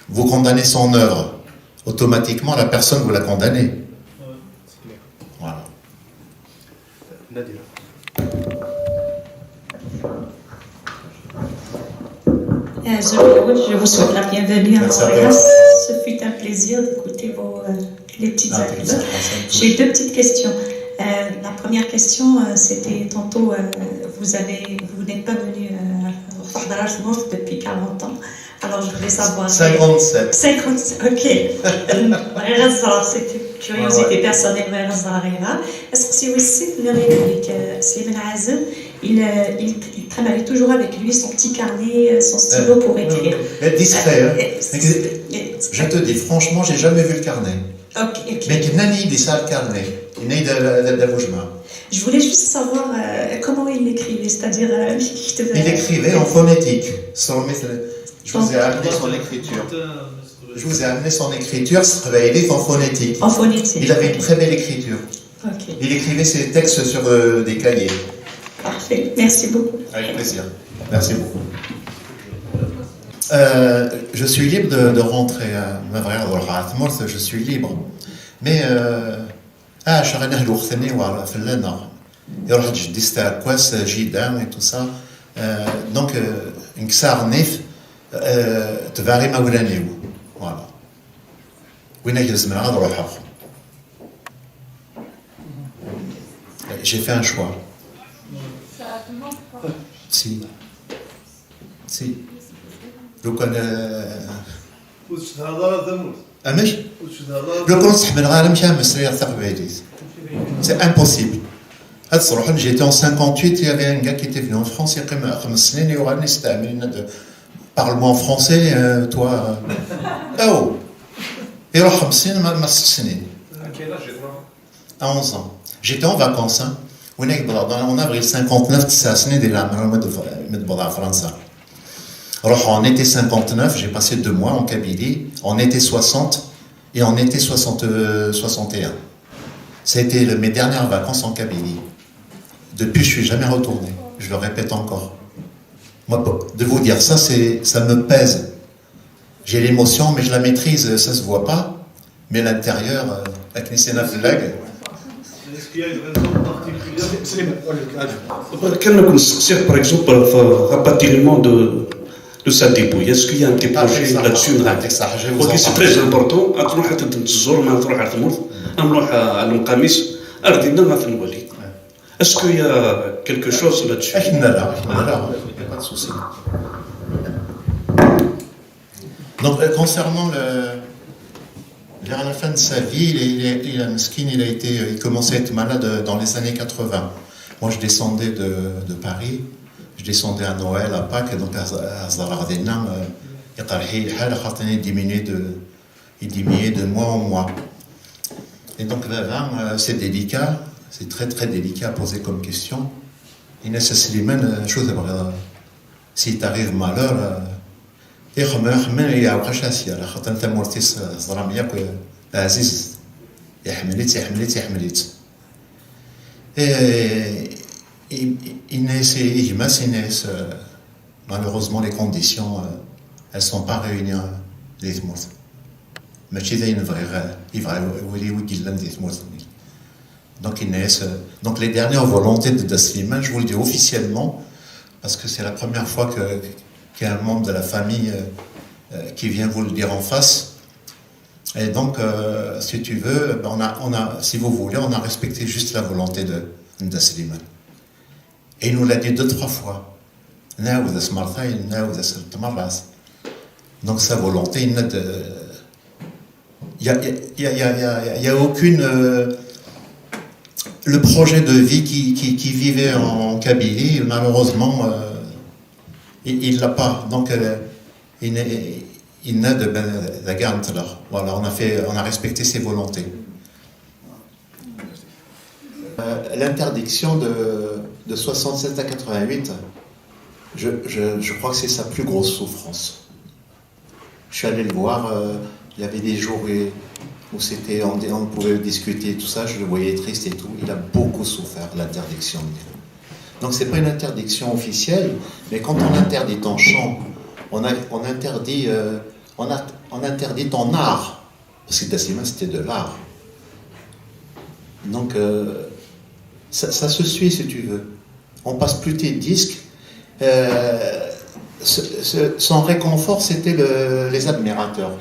vous condamnez son œuvre, automatiquement, la personne, vous la condamnez. Voilà. Nadia. Euh, je, je vous souhaite la bienvenue à Montréal. Ce fut un plaisir d'écouter vos, euh, les petites anecdotes. J'ai deux petites questions. Euh, la première question, euh, c'était tantôt, euh, vous avez, vous n'êtes pas venu euh, à Fahdarat Mourte depuis quarante ans. Alors, je voulais savoir. cinquante-sept. cinquante-sept, ok. C'est une curiosité personnelle, mais ça n'a rien à voir. Est-ce que c'est aussi le avec euh, Slimane Azem il, euh, il, il travaillait toujours avec lui, son petit carnet, euh, son stylo pour écrire. Être discret, hein. Je te dis, franchement, j'ai jamais vu le carnet. Ok, ok. Mais qu'il n'a ni des sales carnets, il n'a de la bouche. Je voulais juste savoir euh, comment il écrivait, c'est-à-dire euh, il écrivait en phonétique. Je vous ai amené son écriture. Je vous ai amené son écriture, c'est en phonétique. En phonétique. Il avait une très belle écriture. Ok. Il écrivait ses textes sur euh, des cahiers. Parfait. Merci beaucoup. Avec plaisir. Merci beaucoup. Euh, je suis libre de, de rentrer, euh, ma vraie, je suis libre. Mais, euh, ah, je serai là, l'ours, c'est mieux, voilà, fait le nord. يروح جدي ستار كواس جيدا et tout ça. Euh, donc, euh, نكسر نيف, euh, تباري ما ولا نيو. Voilà. وين هي زمان غاد نروحها. J'ai fait un choix. Si. Si. لو كان وتشهد هذا ذنب امش لو كنت نستحمل غير امشي مسرية تقبيليت. C'est impossible. هاد الصراحة, j'étais en cinquante-huit, il y avait un gars qui était venu en France, يقيم خمس سنين يوغالني ستة عامين. Parle-moi en français, euh, toi. Oh. يروح خمس سنين, ما ست سنين. À quel âge j'ai droit À onze ans. J'étais en vacances, hein. On est en avril cinquante-neuf, c'est à Séné de la, de França. En été cinquante-neuf, j'ai passé deux mois en Kabylie, en été soixante et en été soixante, euh, soixante et un. Ça a été le- mes dernières vacances en Kabylie. Depuis, je suis jamais retourné. Je le répète encore. Moi, de vous dire ça, c'est, ça me pèse. J'ai l'émotion, mais je la maîtrise, ça se voit pas. Mais l'intérieur, euh, avec les scénapes de lag. Est-ce qu'il y a une raison particulière? Slim, كان كنت نسقسيك, par exemple, في rapatriement de, de sa dépouille. Est-ce qu'il y a un petit projet là-dessus? C'est très important. تروح تزور, ما تروح على ثمورت, نروح على المقاميس, أردنا ما في الولي. Est-ce qu'il y a quelque chose là-dessus? Pas de souci. Donc, euh, concernant le, vers la fin de sa vie, il, est, il, est, il, a, il a été, il commençait à être malade dans les années quatre-vingts. Moi, je descendais de, de Paris, je descendais à Noël, à Pâques, donc à Zarardina, il diminuait de, il diminuait de mois en mois. Et donc, là, euh, c'est délicat, c'est très très délicat à poser comme question. Yenna-as a Sliman, euh, acu tebɣiḍ, si t'arrive malheur, euh, ixemmem, ixemmem, yeɛweq acu ara s-yerr, axaṭer tamurt-is, euh, teẓram yakk, euh, ɛzizet. Iḥemmel-itt, iḥemmel-itt, iḥemmel-itt. Et, yenna-as i gma-s, yenna-as, euh, malheureusement, les conditions, euh, elles sont pas réunies, euh, di tmurt. Mačči d ayen bɣiɣ, euh, yebɣa wali wi yellan di tmurt-nni. Donc, yenna-as, euh, donc les dernières volontés de Dda Slimane, je vous le dis officiellement, parce que c'est la première fois que, qu'il y a un membre de la famille, euh, euh, qui vient vous le dire en face. Et donc, euh, si tu veux, ben, on a, on a, si vous voulez, on a respecté juste la volonté de, de Dda Slimane. Et il nous l'a dit deux, trois fois. نعاود اسم مرتين, نعاود اسم تمرات. Donc sa volonté, il n'a de, il y a, il y a, il y a, il y a, il y a aucune, euh, le projet de vie qui, qui, qui vivait en Kabylie, malheureusement, euh, il ne l'a pas. Donc, euh, il, il n'a de, ben, la garde là. Voilà, on a fait, on a respecté ses volontés. Euh, l'interdiction de, de soixante-sept à quatre-vingt-huit, je, je, je crois que c'est sa plus grosse souffrance. Je suis allé le voir, euh, il y avait des jours où, où c'était, on, on pouvait discuter, tout ça, je le voyais triste et tout. Il a beaucoup souffert de l'interdiction. Donc c'est pas une interdiction officielle, mais quand on interdit ton chant, on, a, on interdit, euh, on, a, on interdit ton art. Parce que Dda Slimane, c'était de l'art. Donc, euh, ça, ça se suit, si tu veux. On passe plus tes disques. Euh, ce, ce, son réconfort, c'était le, les admirateurs.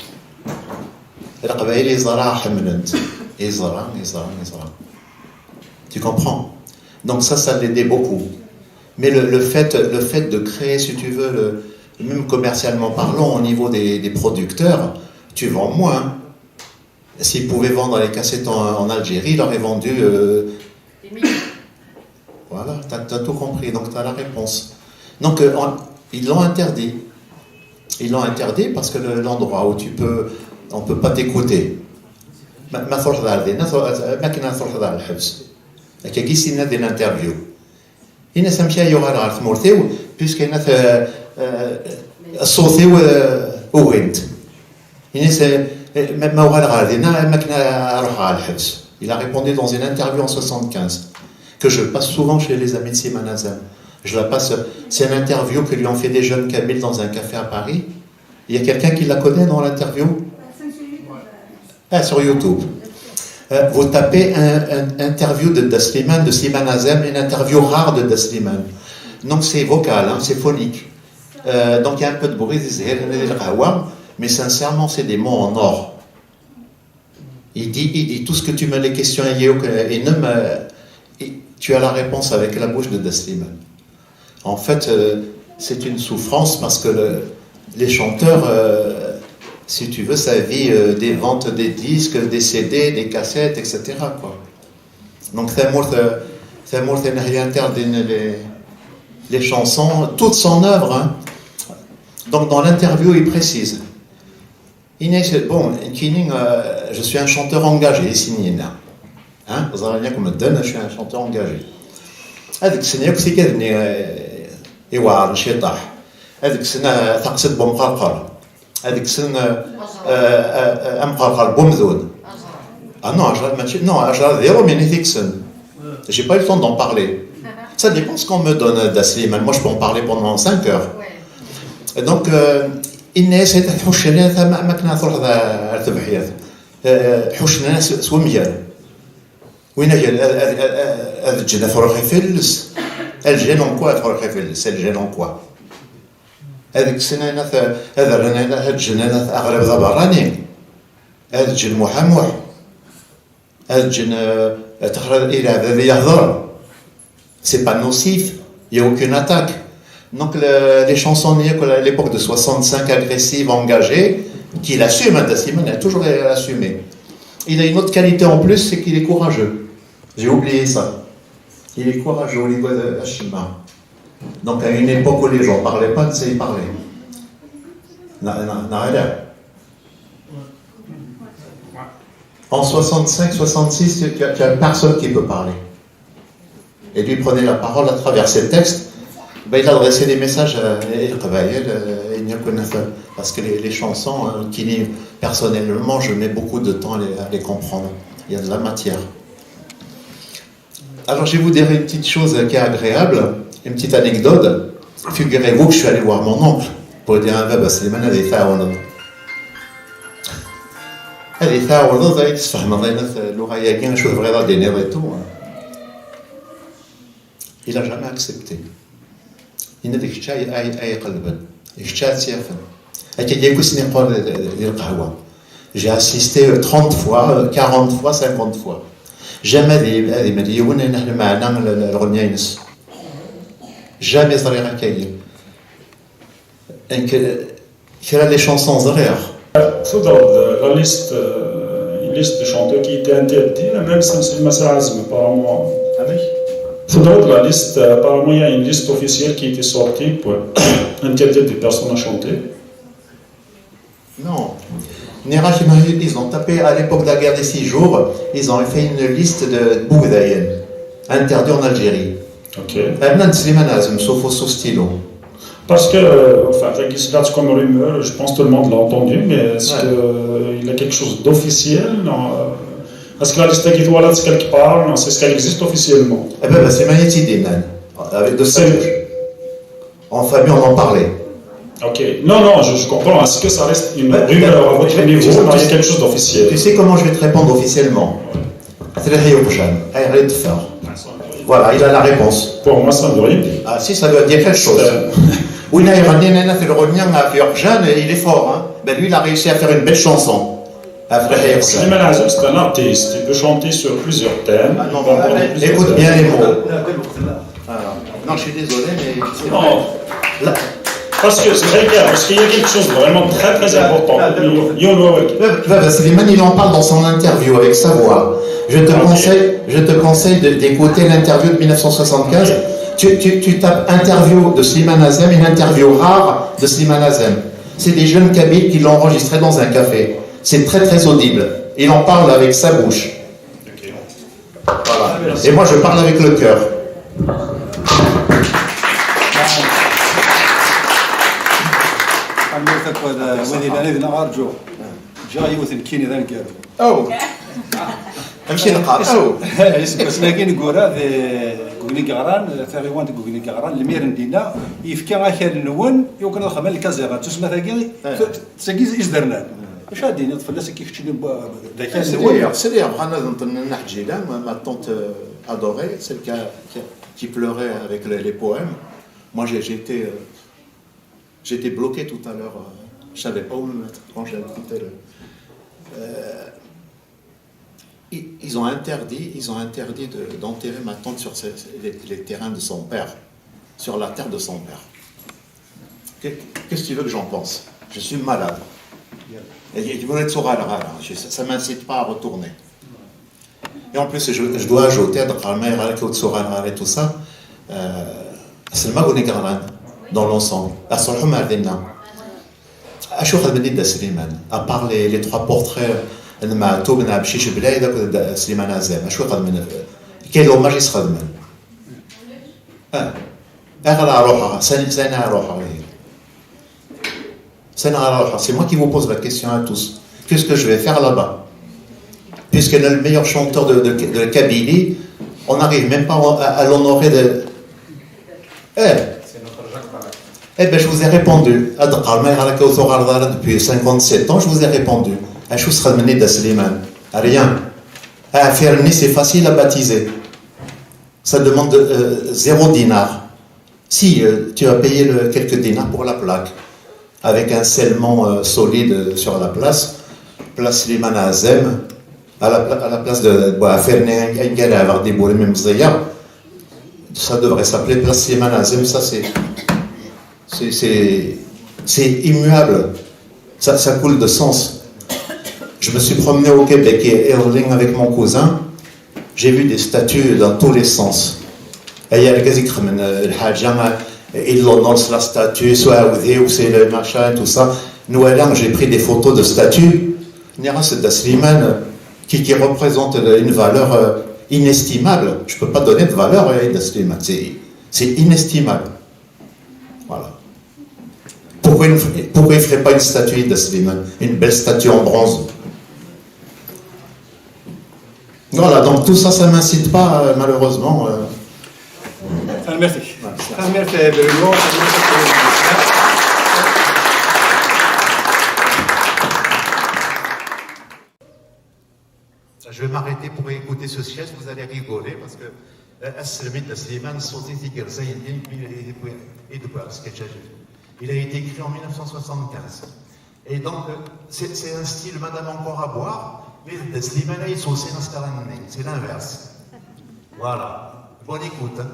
Leqbayel yeẓra ḥemmlen-t. Yeẓra, yeẓra, yeẓra. Tu comprends? Donc ça, ça l'aidait beaucoup. Mais le, le, fait, le fait de créer, si tu veux, le, même commercialement parlant, au niveau des, des producteurs, tu vends moins. S'il pouvait vendre les cassettes en, en Algérie, il aurait vendu. Euh... Voilà, tu as, as, tout compris, donc tu as la réponse. Donc, euh, on, ils l'ont interdit. Ils l'ont interdit parce que l'endroit où tu peux, on ne peut pas t'écouter. ما تروح دار دينا ما كنا تروح دار الحبس. هكا كي سينا دي l'interview. Yenna-as amek ara yuɣal ɣer tmurt-iw, puisque yenna-t, euh, euh, ṣṣut-iw, euh, ugin-t. Yenna-as, euh, ma, ma uɣaleɣ ɣer dinna, am akken ara ruḥeɣ ɣer lḥebs. Il a répondu dans une interview en soixante-quinze, que je passe souvent chez les amis de Slimane Azem. Je la passe, c'est une interview que lui ont fait des jeunes kabyles dans un café à Paris. Il y a quelqu'un qui la connaît dans l'interview ? Ah, sur YouTube. Euh, vous tapez un, un interview de Dda Slimane, de Slimane Azem, une interview rare de Dda Slimane. Donc c'est vocal, hein, c'est phonique. Euh, donc il y a un peu de bruit, mais sincèrement, c'est des mots en or. Il dit, il dit tout ce que tu me, les questions, et tu as la réponse avec la bouche de Dda Slimane. En fait, euh, c'est une souffrance parce que le, les chanteurs, euh, si tu veux, ça vit euh, des ventes des disques, des C D, des cassettes, et cetera. Quoi. Donc, tamurt, euh, tamurt, les, les chansons, toute son œuvre. Hein. Donc, dans l'interview, il précise. Bon, euh, je suis un chanteur engagé, ici, Nina. Hein, ẓran yakk medden, je suis un chanteur engagé. Ad kksen yakk tikad-nni, eh, iweɛren ciṭaḥ. Ad kksen, eh, taqsiṭ n umqerqer. Ad kksen, eh, eh, eh, amqerqer n umdun. Ah non, ajrad mačči, non, ajrad d iṛumyen i t-ikksen. J'ai pas eu le temps d'en parler. Ça dépend ce qu'on me donne, Dda Sliman. Moi, je peux en parler pendant cinq heures. Et donc, euh, yenna-yas, "Ḥuccen-as am, am akken ad truḥeḍ ar, ar tebḥirt." Eh, ḥuccen-as s, s wemger. Win ad, ad, ad, ad, ad ǧǧen afrux ifelles. Ad ǧǧen en quoi afrux ifelles? Ad ǧǧen en quoi? Ad kksen ayen at, ad rren ayen at, ad ǧǧen ayen at aɣrib d aberrani. Ad ǧǧen Muḥ Amuḥ. Ad ǧǧen, euh, ad texra ilɛeb ad yehder. C'est pas nocif. Il n'y a aucune attaque. Donc le, les chansons à l'époque de soixante-cinq agressives, engagées, qu'il assume, hein, Dda Slimane a toujours assumé. Il a une autre qualité en plus, c'est qu'il est courageux. J'ai oublié ça. Il est courageux, ur yuggad acemma. Donc à une époque où les gens parlaient pas, netta i parlait. Neɣ, neɣ, neɣ ala. En soixante-cinq, soixante-six, tu, tu as, tu as personne qui peut parler. Et lui prenait la parole à travers ses textes. Ben, il adressait des messages, euh, i Leqbayel, euh, i Nyakunat, parce que les, les chansons, euh, qui, personnellement, je mets beaucoup de temps à les, à les comprendre. Il y a de la matière. Alors, je vais vous dire une petite chose qui est agréable, une petite anecdote. Figurez-vous que je suis allé voir mon oncle pour lui dire, "Ah, Baba Slimane, ad iyi-tɛawneḍ." "Ad iyi-tɛawneḍ, ad iyi-tesfehmeḍ ayen at lluɣa-agi, acu tebɣiḍ ad d-tiniḍ et tout." Il a jamais accepté. Yenna-d, "Kečč ay, ay, ay iqelben, kečč ad tt-yafen." Akka yakk i sen-yeqqar di, di, di lqahwa. J'ai assisté trente fois, quarante fois, cinquante fois. Jamais ad, ad imel yiwen ayen lmeɛna n, n, n lɣenya-ines. Jamais ẓriɣ akka-yi. Kra n les chansons ẓriɣ. Tudreḍ la liste, euh, une liste de chanteurs qui étaient interdits, même Samsel Masra Azem, apparemment. Amek? Tudreḍ la liste, euh, apparemment, il y a une liste officielle qui était sortie pour interdire des personnes à chanter. Non. Nniɣ-ak, ils ont tapé à l'époque de la guerre des six jours, ils ont fait une liste de Bougdayen, interdits en Algérie. Ok. Rnan-d Slimane Azem s ufus, s ustilu. Parce que, euh, enfin, ça existe comme rumeur, je pense que tout le monde l'a entendu, mais est-ce que, euh, il y a quelque chose d'officiel, non? Euh, est-ce que la liste est quelque part, non? C'est ce qu'elle existe officiellement. Eh ben, ben, c'est Magnéti Dinan, avec de c'est- En famille, on en parlait. Ok. Non, non, je, je comprends. Est-ce que ça reste une rumeur à votre niveau, non, il y a quelque chose d'officiel? Tu sais comment je vais te répondre officiellement? Voilà, il a la réponse. Pour moi, ça ne veut rien dire. Ah si, ça veut dire quelque chose. Oui, là, il revient à la télé, il est fort, hein. Ben, lui, il a réussi à faire une belle chanson. Après, Slimane Azem, c'est un artiste. Il peut chanter sur plusieurs thèmes. Ah non, écoute bien les mots. Ah, non, je suis désolé, mais... Non. Parce que c'est très clair, parce qu'il y a quelque chose de vraiment très, très important. Baba Slimane, il en parle dans son interview avec sa voix. Je te conseille, je te conseille d'écouter l'interview de mille neuf cent soixante-quinze. Tu, tu, tu tapes interview de Slimane Azem, une interview rare de Slimane Azem. C'est des jeunes Kabyles qui l'ont enregistré dans un café. C'est très, très audible. Il en parle avec sa bouche. Voilà. Et moi, je parle avec le cœur. Ǧǧiɣ yiwet nekkini d aneggaru. Aw! Amek i neqqar? Aw! Iseggasen-agi neggura deg Ugni Yeɣran, taɣiwant deg Ugni Yeɣran, lmir n dinna, yefka akal-nwen i wakken ad xedmen lkaẓirat. Tusma tagi, tagi is-, is-d-rnan. Acu ad d-tiniḍ fell-as akka keččini, d akal-nwen? Sliɣ, sliɣ, bɣan ad nṭen Nna Ḥǧila, ma, ma tante, euh, adorée, celle qui a, qui a, qui pleurait avec le, les poèmes. Moi, j'ai, j'ai été, euh, j'étais bloqué tout à l'heure, euh, je savais pas où me mettre quand j'ai écouté le, euh, ils, ils ont interdit, ils ont interdit de, d'enterrer ma tante sur ces, les, les terrains de son père, sur la terre de son père. Que, qu'est-ce que tu veux que j'en pense? Je suis malade. Et, et, je, ça, ça m'incite pas à retourner. Et en plus, je, je dois ajouter, ad qqaren ma ayɣer akka ur ttuɣaleɣ ara et tout ça, euh, selma Ugni Yeɣran, dans l'ensemble. Ad truḥem ar dinna. Acu xedmen i Dda Sliman? À part les, les trois portraits, n Meɛtub, n Ɛebcic Belɛid akked Dda Sliman Ɛzam. Acu i xedmen? Quel hommage i s-xedmen? Ah. Ayɣer ara ruḥeɣ? Sani, sani ara ruḥeɣ ihi? Sani ara ruḥeɣ? C'est moi qui vous pose la question à tous. Qu'est-ce que je vais faire là-bas? Puisque le meilleur chanteur de, de, de Kabylie, on n'arrive même pas à, à l'honorer de... Eh. Eh ben, je vous ai répondu. Ad qqar, ma ayɣer akka ur tuɣaleḍ ara depuis cinquante-sept ans, je vous ai répondu. Acu s-xedmen i Dda Sliman? Rien. Ah, Ferni, c'est facile à baptiser. Ça demande euh, zéro dinar. Si, euh, tu as payé le, quelques dinars pour la plaque, avec un scellement euh, solide euh, sur la place, place Slimane Azem, à la, pla- à la place de, bon, Ferni, un gars avec des bourrées, même ça devrait s'appeler place Slimane Azem, ça c'est c'est- c'est c'est immuable. Ça, ça coule de sens. Je me suis promené au Québec et, et en ligne avec mon cousin, j'ai vu des statues dans tous les sens. Et il y a le gars qui crie, euh, الحاجة, il l'honore la statue, soit ou c'est le machin, tout ça. Nous, là, j'ai pris des photos de statues. Nira Slimane, qui, qui représente une valeur euh, inestimable. Je ne peux pas donner de valeur à Slimane. C'est c'est inestimable. Voilà. Pourquoi il ne pourquoi il ferait pas une statue de Slimane? Une belle statue en bronze. Voilà, donc tout ça, ça ne m'incite pas, euh, malheureusement. Euh. Tanemmirt-ik. Tanemmirt, euh, Bruno. Je vais m'arrêter pour écouter ce sketch, vous allez rigoler parce que euh, Asselmid Slimane, صوتي تيكرزاين دين بي- يدبر sketch. Il a été écrit en mille neuf cent soixante-quinze. Et donc, euh, c'est c'est un style, madame, encore à boire, mais Slimane, il sauce, c'est l'inverse. Voilà. Bonne écoute. Hein.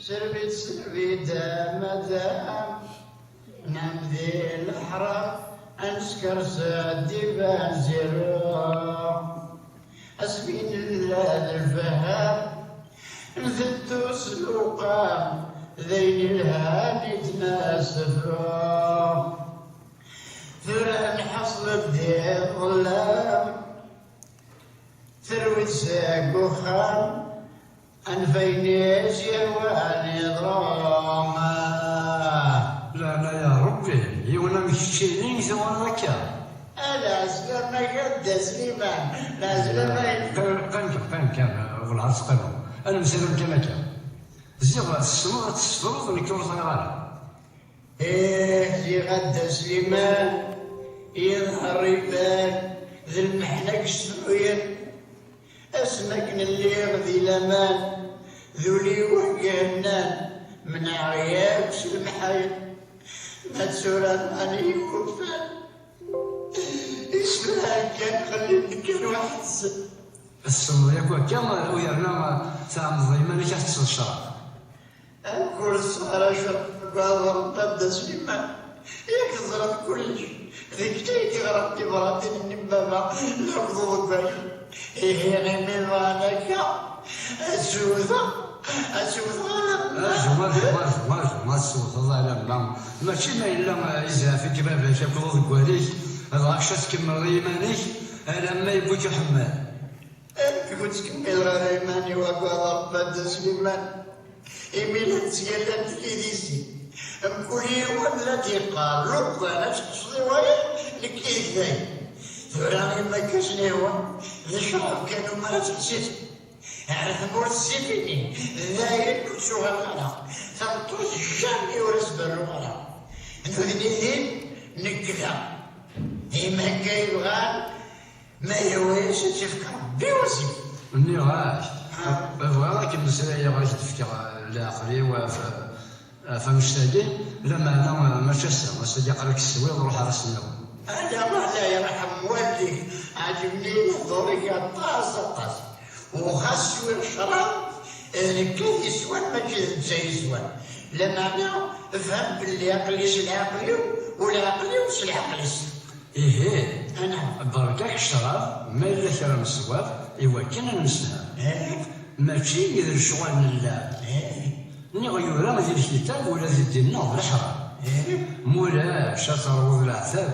Serbit, serbit, amadam, nam di leḥram, ad nesker zdat d-iban ziru. Asmi nella d lfaham, ntettu s lewqam, d ayen ilhan i d-nessefru. Tura nḥeṣl-d di ḍellam, terwi-d seg uxxam, anef ayen i s-yehwan iḍru. Leɛnaya Rebbi, yiwen am keččini i tuɣaleḍ akka? A lɛeslama-k a Dda Sliman, lɛeslama-inem. Qqim, qqim, qqim kan, welɛad teqqimeḍ. Ad nemsalam kan akka. Ziɣ tessneḍ ad tessefruḍ, nekk ur ẓriɣ ara. Ih, ziɣ a Dda Sliman, iḍher iban, d lmeḥna i yesruyen. Asmi akken lliɣ di laman, d ul-iw ihennan, menɛeɣ yakk s lemḥayen. Ma d tura mani yufan, isefra kan xellin-d kan weḥd-sen. Tessneḍ yakk akka, u yerna tɛemmdeḍ iman-ik ad teṭṭseḍ ccrab. Amek ur tesɛa ara ccrab deg uɛḍar n Dda Sliman? Yak teẓriḍ kullec. Deg tay i ɣran tibratin-nni n baba, la wwḍeɣ deg wayen. Ihi imi bɣan akka, ad swteɣ, ad swteɣ alamma. Aju, aju, aju, aju, ma teswteḍ alamma. Mačči ma yella, eh, izɛef-ik baba-k akked uḍeggal-ik, dɣa kečč ad tkemmleḍ i yiman-ik, alamma yewwi-k uḥemmal. Amek ur ttkemmileɣ ara iman-iw akked Ṛebbi a Dda Sliman? Imi la ttgallant tidisi, Mkul yiwen la d-yeqqar, lukan ad teṭṭseḍ i wayeḍ, nekk yid-k dayen. Tura, imi akka s-nehwa, d ccrab kan umi ara teḥsiseḍ. Ar tmurt ssifini, dayen ur ttuɣaleɣ ara. Tameṭṭut, jamais ur as-berruɣ ara. Nutni din, nekk da. Imi akka i bɣan, ma yehwa-yas ad tt-yefk Rebbi wasif. Nniɣ-ak, bɣiɣ ad k-mmeslayeɣ, ad k-d-fkeɣ leɛqel-iw ɣef, ɣef annect-agi, lameɛna mačči ass-a, ass-agi aql-ak teswiḍ, ruḥ ar ass-nniḍen. Ala, Allah yerḥem walidek, ɛeǧben-iyi lehdur-ik aṭas, aṭas. U xas swiɣ ccrab, d nekk i t-yeswan, mačči d netta i yeswan. Lameɛna fhem belli aql-i s leɛqel-iw, u leɛqel-iw s leɛqel-is. Ihi, berka-k ccrab, ma yella kra n ṣṣwab, i wakken ad nemsefham. Mačči i d lecɣal n llɛeb. Niɣ yura di lkitab ula di ddin-nneɣ d leḥram. Ma ulac, ad terwuḍ leɛtab,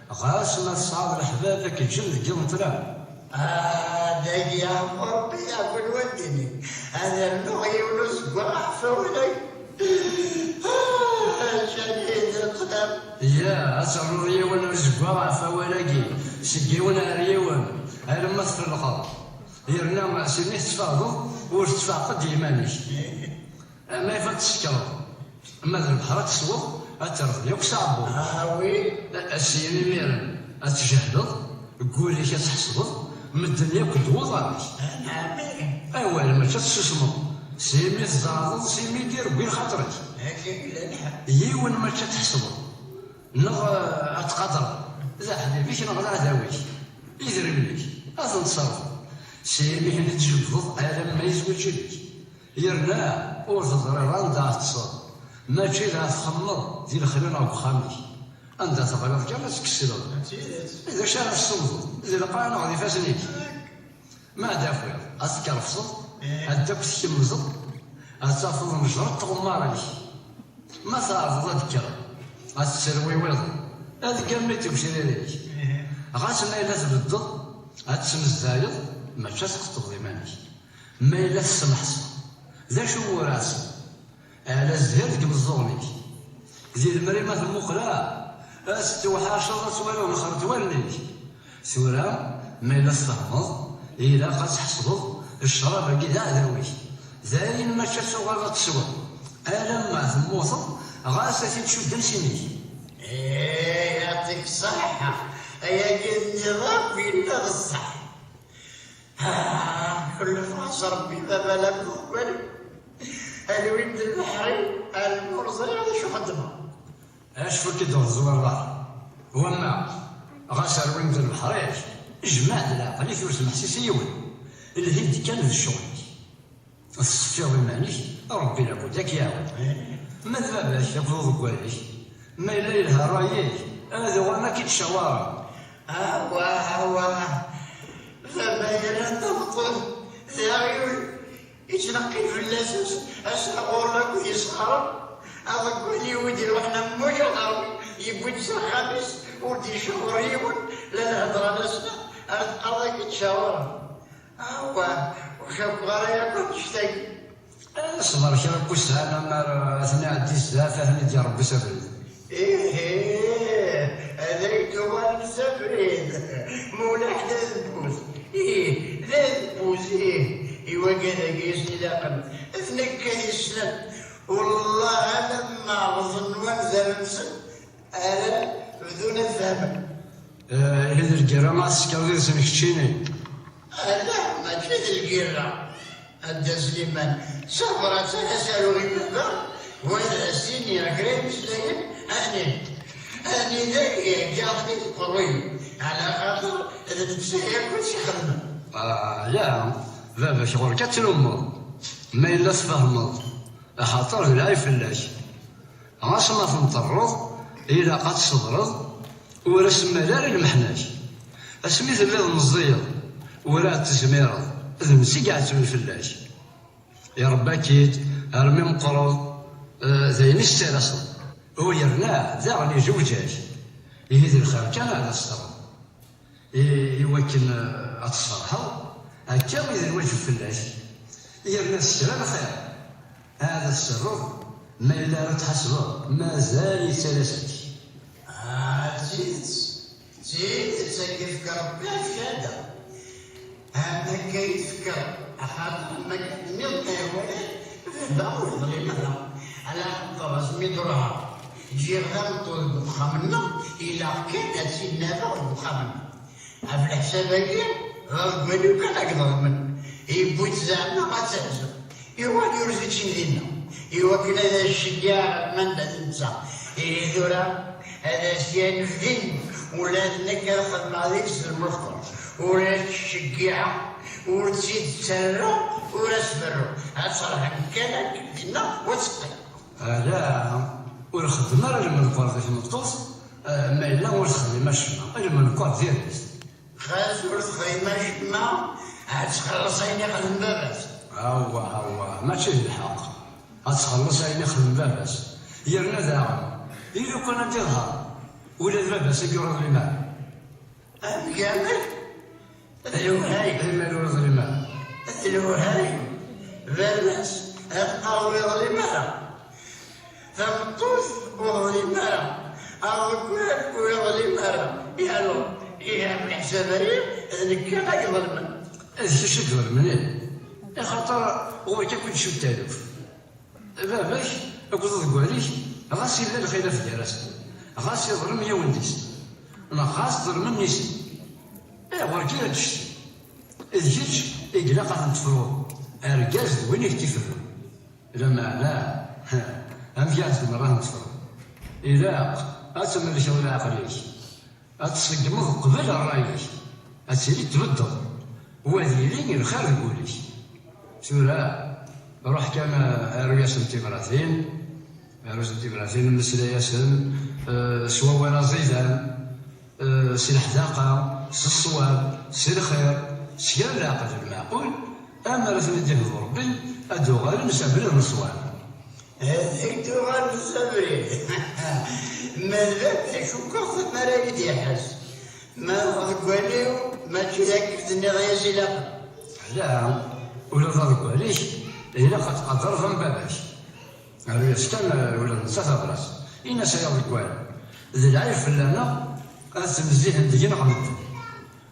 ɣas ma tesɛiḍ leḥbab ad k-ǧǧen deg yiḍ n tlaba. Ah, dagi yeɛfu Rebbi, yeɛfu lwaldin-ik. Ad rnuɣ yiwen uzeggaɣ ɣef wawal-agi. Ah, ǧǧan-iyi di ṭṭlam. Ya, ad ternuḍ yiwen uzeggaɣ ɣef wawal-agi, seg yiwen ar yiwen, alamma tfellqeḍ. Yerna s imi tettfaqdeḍ, ur tettfaqeḍ d yiman-ik. Ma yif ad tsekreḍ, ma d lebḥer ad tesweḍ, ad terfeḍ yakk s aɛebbuḍ. Ah, oui. A-, a syin imiren ad tjehleḍ, deg wul-ik ad tḥesbeḍ, medden yakk d wuḍan-ik. Ah, naɛam. Awal, mačči ad tessusmeḍ, s imi tzeɛḍeḍ, s imi d-ireggi lxaṭer-ik. Akka i yella lḥal. Yiwen mačči ad tḥesbeḍ, neɣ, eh, ad tqadreḍ, d aḥbib-ik neɣ d aɛdaw-ik. Idrimen-ik, ad ten-tṣerfeḍ, s imi i ten-id-tjebbdeḍ alamma yezweǧ yid-k. Yerna ur teẓriḍ anda ad teṭṭseḍ, mačči d ad txemmeḍ di lexla neɣ deg uxxam-ik. Anda teɣliḍ kan ad tkesleḍ. D tidet. D acu ara tessumdeḍ? Di lqaɛa neɣ d ifassen-ik? Ma ad d-tafiḍ, ad tkerfseḍ, ad d-akk tkemmzeḍ, ad tafeḍ nejreḍ tɣemmar-ik. Ma tɛerḍeḍ ad d-kkreḍ, ad tetterwiwiḍeḍ, ad ggamit tgecrar-ik. Ɣas ma yella tbeddeḍ, ad tesmezdayeḍ, mačči ad tqeṭṭbeḍ iman-ik. Ma yella tessemḥseḍ, d acu ur ɛṣiḍ? Ala zzhir deg imeẓẓuɣen-ik. Di lemri ma temmuqel-aɣ, ad tettewḥaceḍ ad twaliḍ lxert wallen-ik. Tura, ma yella tfehmeḍ, ilaq ad tḥesbeḍ ccrab-agi d aɛdaw-ik. D ayen mačči ad tuɣaleḍ ad tesweḍ. Alamma temmuteḍ, ɣas ad t-id-cudden s imi-k. Ih, yeɛṭik ṣṣeḥḥa. Ayagi tenniḍ akk yella d ṣṣeḥ. Ah, ḥulfaɣ-as Rebbi, baba la mmuqel. Alwin d lbeḥri, alma ur ẓriɣ d acu xeddmeɣ. Acfu-k-id ur teẓwireḍ ara. Wamma, ɣas rwin-d lbeḥri-k, jmeɛ-d leɛqel-ik, ur smeḥsis i yiwen. Lhi-d kan d ccɣel-ik. Teṣfiḍ iman-ik, Rebbi labud ad k-iɛawen. Ma d baba-k akked uḍeggal-ik, ma yella yelha ṛṛay-ik, ad uɣalen ad k-id-cawaren. Awah, awah, baba yerra-d ameṭṭun d aɣyul. Yettneqqil fell-as asaɣur akked yesɣaren, aḍeggal-iw i d-iruḥen am ujaɣer, yewwi-d s axxam-is, ur d-icawer yiwen, la lhedra la sneɣ, ar teqqareḍ ad k-id-cawren. Awah, ur cukkeɣ ara yakk annect-agi. Ṣber kra n wussan, amar ad ten-iɛeddi zdat, ad ten-id-iṛebbi s abrid. Ihi, ad ak-d-uɣalen s abrid, ma ulaḥ d adebbuz. Ih, d adebbuz, ih, i wagad-agi i sen-ilaqen, d nekk ad yessnen. Wellah, alamma ɣeḍen wanzaren-nsen, ara bdun ad fehmen. Eh, ihi d lgirra ma tsekreḍ yid-sen keččini? Ala, mačči d lgirra. A Dda Sliman, ṣabret ara s-aruɣ i baba, wa ad as-iniɣ kra imeslayen, ani, ani d ay iheggaɣ-ten-id qerruy, ɛla xaṭer d netta yakk i tt-ixedmen. Ah, ya, baba-k ɣur-k ad tlummeḍ, ma yella tfehmeḍ, axaṭer d lɛib fell-ak. Ɣas ma tenṭerreḍ, ilaq ad tṣebreḍ, ur as-mmal ara lmeḥna-k. Asmi telliḍ meẓẓiyeḍ, ur ɛad tezmireḍ, d netta i iɛettben fell-ak. Iṛebba-k-id armi meqqreḍ, eh, d ayen i s-ttalaseḍ. U yerna daɣen izewǧ-ak. Ihi d lxir kan ad as-terreḍ. I, i wakken, eh, ad tferḥeḍ, akka i d lwajeb fell-ak. Yerna s kra n lxir, ad as-terreḍ, Ma yella ara tḥasbeḍ, mazal yettalas-ak. Ah, d tidet, d tidet, ad yefk Rebbi cchada. Am akka i tefkeḍ, axaṭer am akka tenniḍ, ay wala, baba ur yeḍlim ara. Ala xaṭer asmi d-ruḥeɣ, ǧǧiɣ tameṭṭut deg uxxam-nneɣ, ilaq kan ad tt-id-nafeɣ deg uxxam-nneɣ. Ɣef leḥsab-agi, d aḍeggal-iw kan ad iḍelmen. Yewwi-tt zeɛma ad tehzu. Yuɣal yurez-itt-in dinna, iwakken ad as-ceggiɛeɣ ɣer manda d netta. Ihi tura, ad as-yanef din, ula d nekk ad xedmeɣ deg-s lmefqer. Ur as-ttceggiɛeɣ, ur tt-id-ttarraɣ, ur as-berruɣ. Ad terḥem kan akken dinna, u ad teqqim. Ala, ur xeddem ara lmenqur di tmeṭṭut, eh, ma yella ur texdim acemma. Lmenqur diri-t. Xas ur texdim acemma, ad txelleṣ ayen ixdem baba-s. Awah, awah, mačči d lḥeqq. Ad txelleṣ ayen ixdem baba-s. Yerna daɣen, i lukan ad d-iḍher, ula d baba-s ur yeḍlim ara. Amek, amek? D lewhayem. Imal ur yeḍlim ara. D lewhayem. Baba-s, ad qqar ur yeḍlim ara. Tameṭṭut ur yeḍlim ara. Aḍeggal ur yeḍlim ara. Yalo, ihi ɣef leḥsab-ayi, d nekk ara iḍelmen. D kečč i iḍelmen, ih. Axaṭer ɣur-k akk i d-cuttaluft. Baba-k akked uḍeggal-ik, ɣas yella lxilaf gar-asen, ɣas iḍlem yiwen di-sen, neɣ ɣas ḍelmen nnig-sen, eh, ɣur-k i ad d-ccetkin. D kečč i ilaq ad ten-tefruḍ, argaz d win i k-iferrun. Lameɛna, amek i tzemreḍ ad ten-tefruḍ? Ilaq ad tmellkeḍ leɛqel-ik. Ad tṣeggmeḍ qbel ṛṛay-ik, ad tili tbeddeḍ, u ad yili lxir deg wul-ik. Tura, ruḥ kan, eh, aru-yasen tibratin, aru-yasen tibratin, mmeslay-asen, eh, s wawal aẓidan, eh, s leḥdaqa, s ṣṣwab, s lxir, s kra n leɛqel lmeɛqul, ammer ad ten-id-ihdu Ṛebbi, ad d-uɣalen s abrid n ṣṣwab. Ad ak-d-uɣalen s abrid. Ma d baba, cukkeɣ tamara i d-iḥess. Ma d aḍeggal-iw, mačči d akken tenniḍ-as ilaq. Ala, ula d aḍeggal-ik, ilaq ad tqadreḍ am baba-k. Rnu-yas kan, eh, ula d netta tabrat. Ini-as ay aḍeggal, d lɛib fell-aneɣ ad ttnezzihen deg-neɣ medden.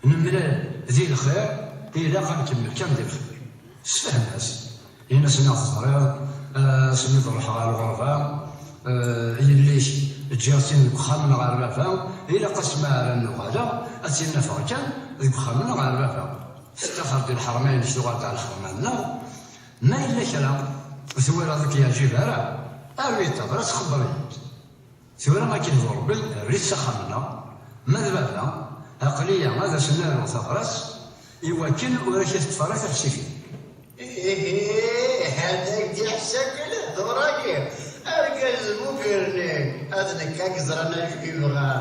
Nemlal di lxir, ilaq ad nkemmel kan di lxir. Sefhem-as. Ini-as, neɣ teẓriḍ, eh, asmi d-ruḥeɣ ɣer lɣerba, eh, yelli-k ǧǧiɣ-tt-in deg uxxam-nneɣ ɣer baba, ilaq asmi ara n-uɣaleɣ, ad tt-in-afeɣ kan deg uxxam-nneɣ ɣer baba. Tettaxer-d i lḥerma-inek, tuɣal-d ɣer lḥerma-nneɣ. Ma yella kra twalaḍ ur k-yeɛǧib ara, aru-yi-d tabrat, xebber-iyi-d. Tura ad k-ihdu Ṛebbi, err-it s axxam-nneɣ. Ma d baba, aql-iyi ad as-n-aruɣ tabrat, iwakken ur ak-teṭṭef ara taḥsifin. Ihi, hada i d-iḥess akk lehdur-agi. Argaz d bu-gerni, ad nekk ad yeẓran acu yebɣa.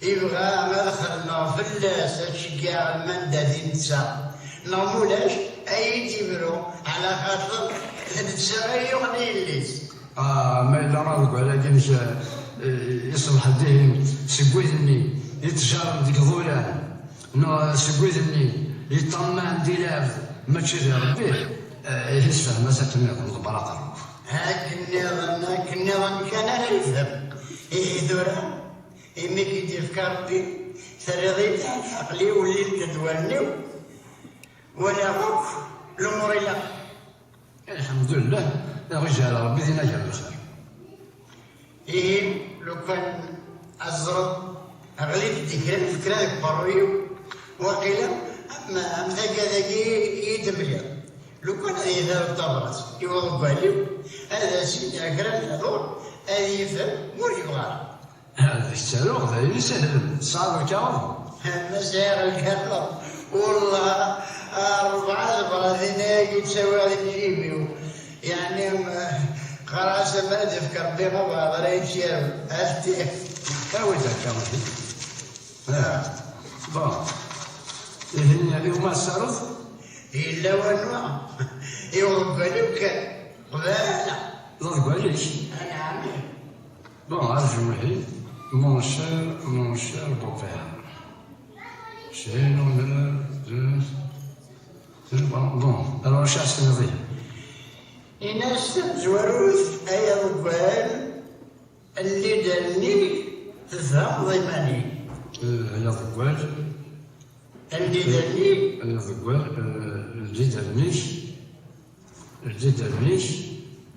Yebɣa ad xedmeɣ fell-as, ad ceggɛeɣ lmanda di netta. Neɣ mulac, ad iyi-d-ibru, ɛla xaṭer d netta ay yuɣen yelli-s. Ah, ma yella aḍeggal-agi-inek, eh, iṣbeḥ dihin seg wid-nni yettjaren deg iḍulan, neɣ seg wid-nni yeṭṭamaɛen di lɛebd, mačči di Ṛebbi, eh, ihi sefhem-as akken nniḍen, ḍebber aqerru-k. Akken nniḍen, akken nniḍen kan ara yefhem. Ihi tura, imi i k-id-yefka Ṛebbi, terriḍ-iyi-d aql-i ulint-d wallen-iw, walaɣ akk lumuṛ ilaq. Lḥemdullah, aɣ-iǧɛel Ṛebbi d inagan n lxir. Ihi, lukan ad teẓreḍ, ɣlint-d kra n lfekra deg uqerruy-iw, waqila am, am tagad-agi i d-temliḍ. Lukan ad iyi-d-taruḍ tabrat i uḍeggal-iw, ad as-iniɣ kra n lehdur, ad yefhem, ur yebɣi ara. Ad ak-ttaruɣ d ayen isehlen, tesɛiḍ lkaɣeḍ? Ma sɛiɣ lkaɣeḍ, wellah, rebɛa tebratin-agi ttawiɣ di lǧib-iw. Yeɛni, qqareɣ-as amar ad d-yefk Rebbi abeɛḍ ara yi-tt-yarun. Ati. Awi-d akka, ihi. Ah, bon. Ihi, iwma tessareḍ? Yella wanwa? I uḍeggal-iw kan. Qbala. D aḍeggal-ik? Anɛam. Bon, arju ihi. Mon cher, mon cher beau-père. J'ai l'honneur de, de, bon, bon, alors, cher Sylvie. Ini-as tamezwarut, ay aḍeggal, lli-d allen-ik, tefhmeḍ iman-ik. Eh, ay aḍeggal. Lli-d allen-ik. Ay aḍeggal, eh, lli-d allen-ik, lli-d allen-ik,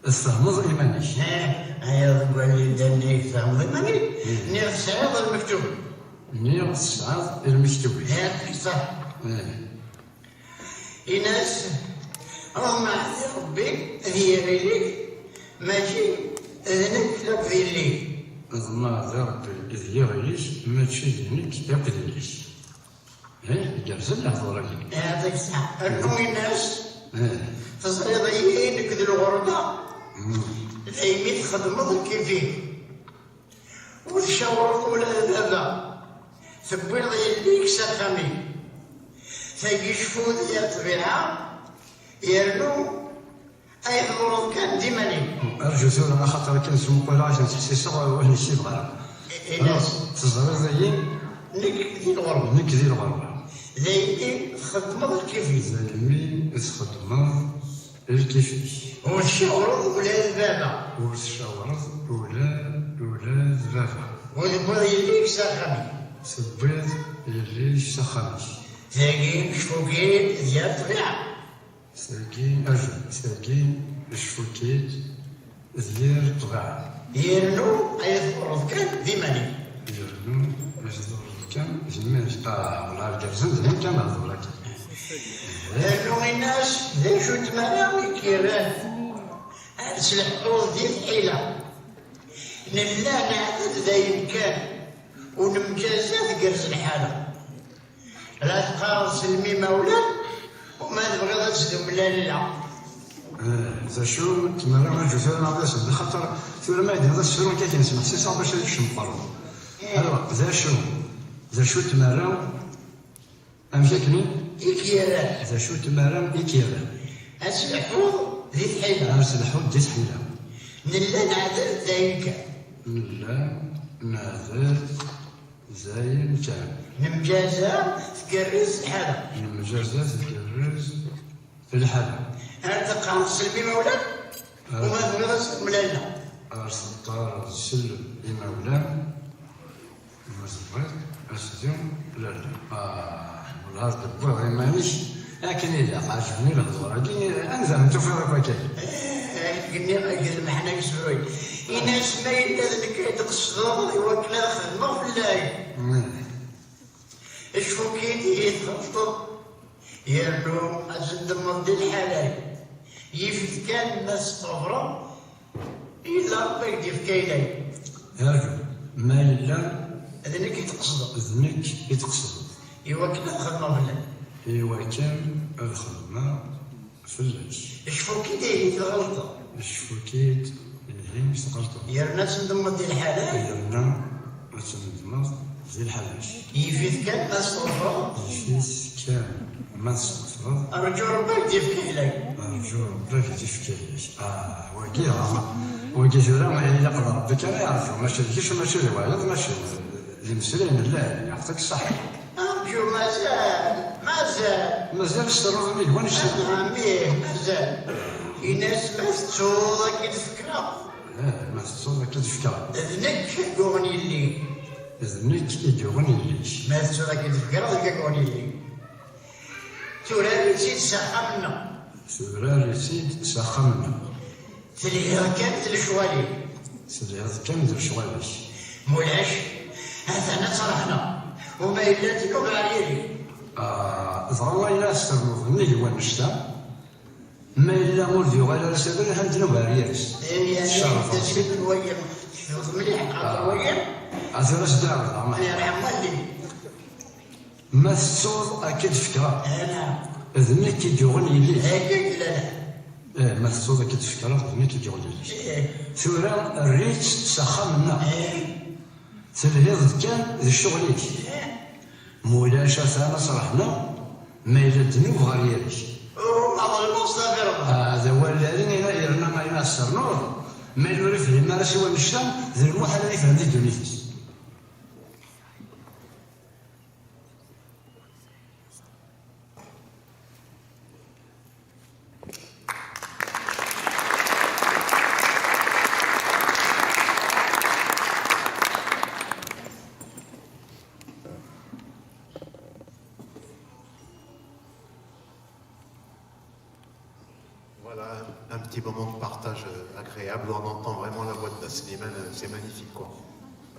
tfehmeḍ iman-ik. Eh, ay aḍeggal, lli-d allen-ik, tfehmeḍ iman-ik. Hmm. Nniɣ tesɛiḍ lmektub. Nniɣ tesɛiḍ lmektub. Eh, ṣṣeḥ. Eh. Ini-as, ḍmeɛ di Ṛebbi d yiɣil-ik, mačči d nekk akk d yelli-k. Ḍmeɛ di Ṛebbi d yiɣil-ik, mačči d nekk akk d yelli-k. Eh, igerrzen lehdur-agi. Yeɛṭik ṣṣeḥḥa. Rnu ini-as, eh, teẓriḍ-iyi nekk d lɣerba, hmm, daymi txeddmeḍ kif-ik. Ur tcawreḍ ula d baba, tewwiḍ yelli-k s axxam-ik. Tagi cfu di ṭṭbiɛa, yernu ay tḍurreḍ kan d iman-ik. Arǧu tura, axaṭer akken smuqquleɣ, akken ttḥessiseɣ, ur ḥsibeɣ ara. I-, ini-as. Teẓriḍ-iyi? Nekk di lɣerba. Nekk di lɣerba. Daymi txeddmeḍ lkif-ik. Daymi txeddmeḍ lkif-ik. Ur tcawreḍ ula d baba. Ur tcawreḍ ula, ula d baba. Ur tewwiḍ yelli-k s axxam-ik. Tewwiḍ yelli-k s axxam-ik. Tagi cfu-k-id d yir ṭṭbiɛa. Tagi, ajel, tagi cfu-k-id d yir ṭṭbiɛa. Yernu ay tḍurreḍ kan d iman-ik. Yernu ay tḍurreḍ kan d iman-ik. Ah, wala gerrzen d nekk kan lehdur-agi. Rnu ini-as, d acu n tmara i k-yerran ar tleḥḥuḍ di tḥila? Nella neɛded d ayen kan, ur nemjaza, tgerrez lḥala. La teqqareḍ s lmimawlan, uma tebɣiḍ ad tdum lalla. Eh, d acu tmara, aǧu tura neɣ d asen, xaṭer tura ma yeddiḍ asefru nekk ad k-nesmeḥsiseɣ bac ad yekcem qerru. Eh. Alors, d acu, d acu tmara, amek akken? I k-yerran. D acu tmara i k-yerran? Ad tleḥḥuḍ di tḥila. Ad tleḥḥuḍ di tḥila. Nella neɛdel d ayen kan. Nella neɛdel d ayen kan. Nemjaza, tgerrez lḥala. Nemjaza, tgerrez lḥala. Ar teqqareḍ s lmimawlan, ah, uma tebɣiḍ ad tdum lalla. Ar teqqareḍ s lmimawlan, uma tebɣiḍ ad tdum lalla. Ah, wellah tewwiḍ iman-ik akken ilaq, ɛejbni lehdur-agi, anda n tufiḍ akk akka? Eh, nniɣ-ak d lmeḥna yesefruy. Ini-as ma yella d nekk ay d-tqesdeḍ i wakken ad xedmeɣ fell-ak. Mm. Cfu-k-id i tɣelṭeḍ, yernu ad tendemmeḍ di lḥala-k. Yif-it kan ma testɣefreḍ, yella Ṛebbi i k-d-yefka ayla-k. Arǧu, ma yella d nekk i tqesdeḍ. D nekk i tqesdeḍ. Iwakken ad xedmeɣ fell-ak. Iwakken ad xedmeɣ fell-ak. Cfu-k-id ihi tɣelṭeḍ. Cfu-k-id ihi tɣelṭeḍ. Yerna ad tendemmeḍ di lḥala-k. Yerna ad tendemmeḍ di lḥala-k. Yif-it kan ma testɣefreḍ. Yif-it kan ma testɣefreḍ. Rǧu Ṛebbi ad k-d-yefk ayla-k. Rǧu Ṛebbi ad k-d-yefk ayla-k. Ah, wagi, ah, wagi tura ilaq d Ṛebbi kan ay rǧu, mačči d kečč, mačči d wayeḍ, mačči d imeslayen n lɛali, yeɛṭik ṣṣeḥḥa. Rǧu, mazal, mazal. Mazal s ternuḍ nnig wannect-a? Ah, mih, mazal. Ini-as ma tettuḍ ad k-id-fekreɣ. Eh, ma tettuḍ ad k-id-fekreɣ. D nekk i yuɣen yelli-k. D nekk i d-yuɣen yelli-k. Ma tettuḍ ad k-id-fekreɣ, d nekk i yuɣen yelli-k. Turar-itt-id s axxam-nneɣ. Turar-itt-id s axxam-nneɣ. Telhiḍ kan d lecɣal-ik. Telhiḍ kan d lecɣal-ik. Mulac, atan ad tt-ṛehneɣ. Uma yella ddnub ar yiri. Ah, dɣa wayen ara s-ternuḍ nnig wannect-a, ma yella ur d-yuɣal ara s abrid, ad ddnub ar yiri-s. Tcerfeḍ. Tekfiḍ mliḥ, xaṭer wagi. Ah, tura s-d-ɛawdeɣ, ma yerḥem walli. Ma tettuḍ ad k-id-fkeɣ. Ala. D nekk i d-yuɣen yelli-k. Akka i yella. Eh, ma tettuḍ ad k-id-fkeɣ, d nekk i d-yuɣen yelli-k. Eh. Tura err-itt s axxam-nneɣ. Eh. Telhiḍ-d kan d ccɣel-ik. Eh. Mulac atan ad tt-ṛehneɣ, ma yella ddnub ɣer yiri-k. Oh, ma ḍelmeɣ s lafir. Ah, d awal lɛali, yerna ayen ad s-ternuḍ, ma yella ur ifhim ara s wannect-a, d lmuḥal ad ifhem di ddunit-is. Un, un petit moment de partage euh, agréable où on entend vraiment la voix de Da Slimane, euh, c'est magnifique quoi.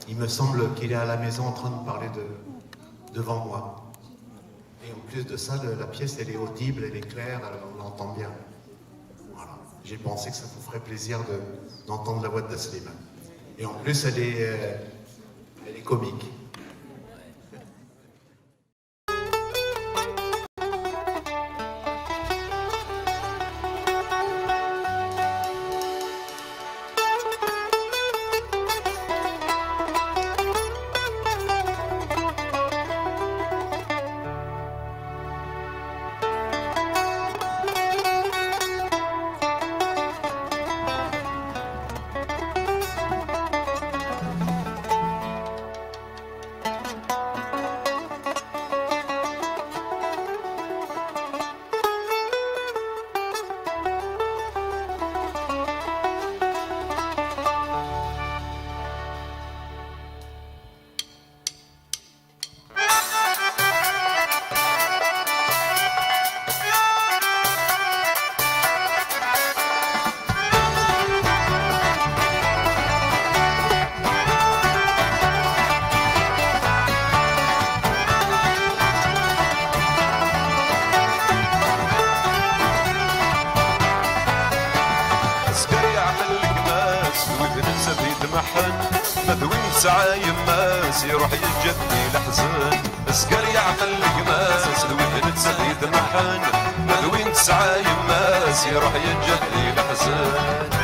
Il me semble qu'il est à la maison en train de parler de, devant moi. Et en plus de ça, le- la pièce elle est audible, elle est claire, alors on l'entend bien. Voilà. J'ai pensé que ça vous ferait plaisir de- d'entendre la voix de Da Slimane. Et en plus, elle est, euh, elle est comique. Azger yeɛqel gma-s d wid netta d idmeḥḥen, ma d win tesɛa yemma-s iruḥ yeǧǧa-t di leḥzen. Azger yeɛqel gma-s d wid netta d idmeḥḥen, ma d win tesɛa yemma-s iruḥ yeǧǧa-t di leḥzen.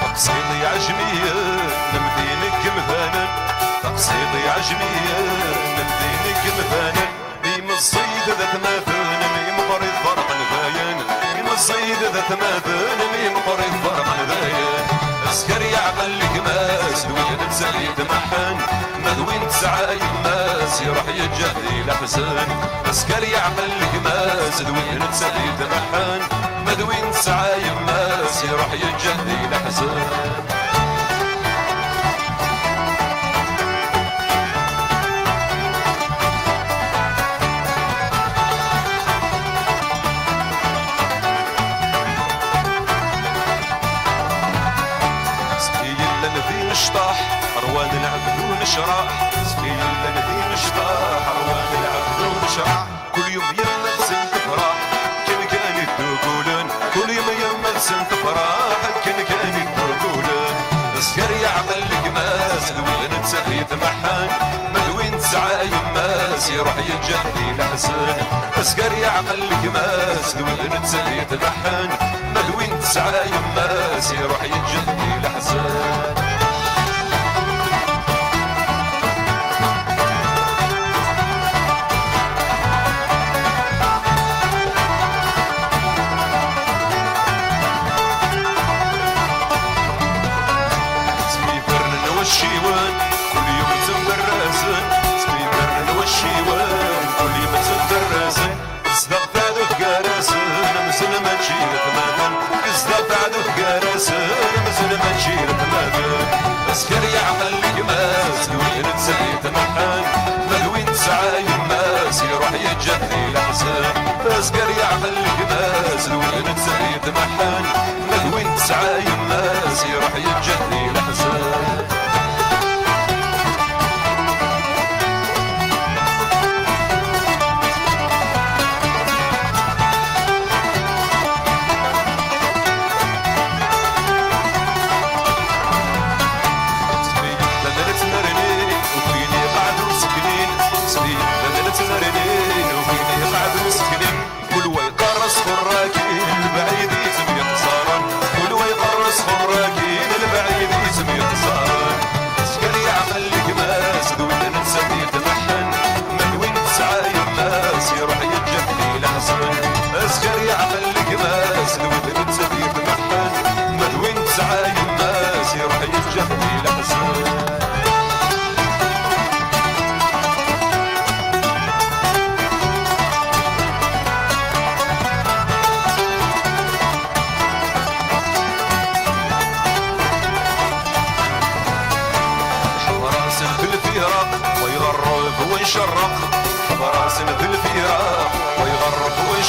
Taqsiṭ iɛejmiyen, lemdin n yemdanen. Taqsiṭ iɛejmiyen, lemdin n yemdanen. Imeẓẓi-d d atmaten, mi meqqer iferqen dayen. Imeẓẓi-d d atmaten, mi meqqer iferqen dayen. Azger yeɛqel gma-s d wid netta d idmeḥḥen, ma d win tesɛa yemma-s iruḥ yeǧǧa-t di leḥzen. Azger yeɛqel gma-s d wid netta d idmeḥḥen, ma d win tesɛa yemma-s iruḥ yeǧǧa-t di leḥzen. Zik yellan d imecṭaḥ, ṛwan lɛebd unecraḥ. Zik yellan d imecṭaḥ, ṛwan lɛebd unecraḥ. Kul yum yemma-tsen tefraḥ, akken kan i ddugulen. Kul yum yemma-tsen tefraḥ, akken kan i ddugulen. Azger yeɛqel gma-s d wid netta d idmeḥḥen, ma d win tesɛa yemma-s iruḥ yeǧǧa-t di leḥzen. Azger yeɛqel gma-s d wid netta d idmeḥḥen, ma d win tesɛa yemma-s iruḥ yeǧǧa-t di leḥzen. Ttmifernen wacciwen, kul yum ttemberrazen. Ttmifernen wacciwen, kul yum ttemberrazen. Tezdeɣ taɛdut gar-asen, amzun mačči d atmaten. Tezdeɣ taɛdut gar-asen, amzun mačči d atmaten. Azger yeɛqel gma-s d win netta d idmeḥḥen, ma d win tesɛa yemma-s iruḥ yeǧǧa-t di leḥzen. Azger yeɛqel gma-s d win netta d idmeḥḥen, ma d win tesɛa yemma-s iruḥ yeǧǧa-t di leḥzen. Kul wa yeqqar-as xurrakin, lbaɛid yettemyeqsa.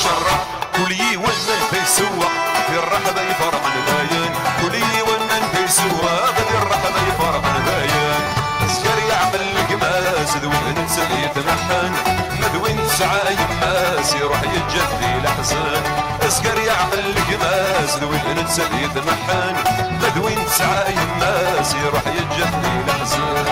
Cerreq, kul yiwen anda isewweq, di rreḥba iferqen dayen. Kul yiwen anda isewweq, di rreḥba iferqen dayen. Azger yeɛqel gma-s d win netta yetmeḥḥen, ma d win tesɛa yemma-s iruḥ yeǧǧa-t di leḥzen. Azger yeɛqel gma-s d win netta yetmeḥḥen, ma d win tesɛa yemma-s iruḥ yeǧǧa-t di leḥzen.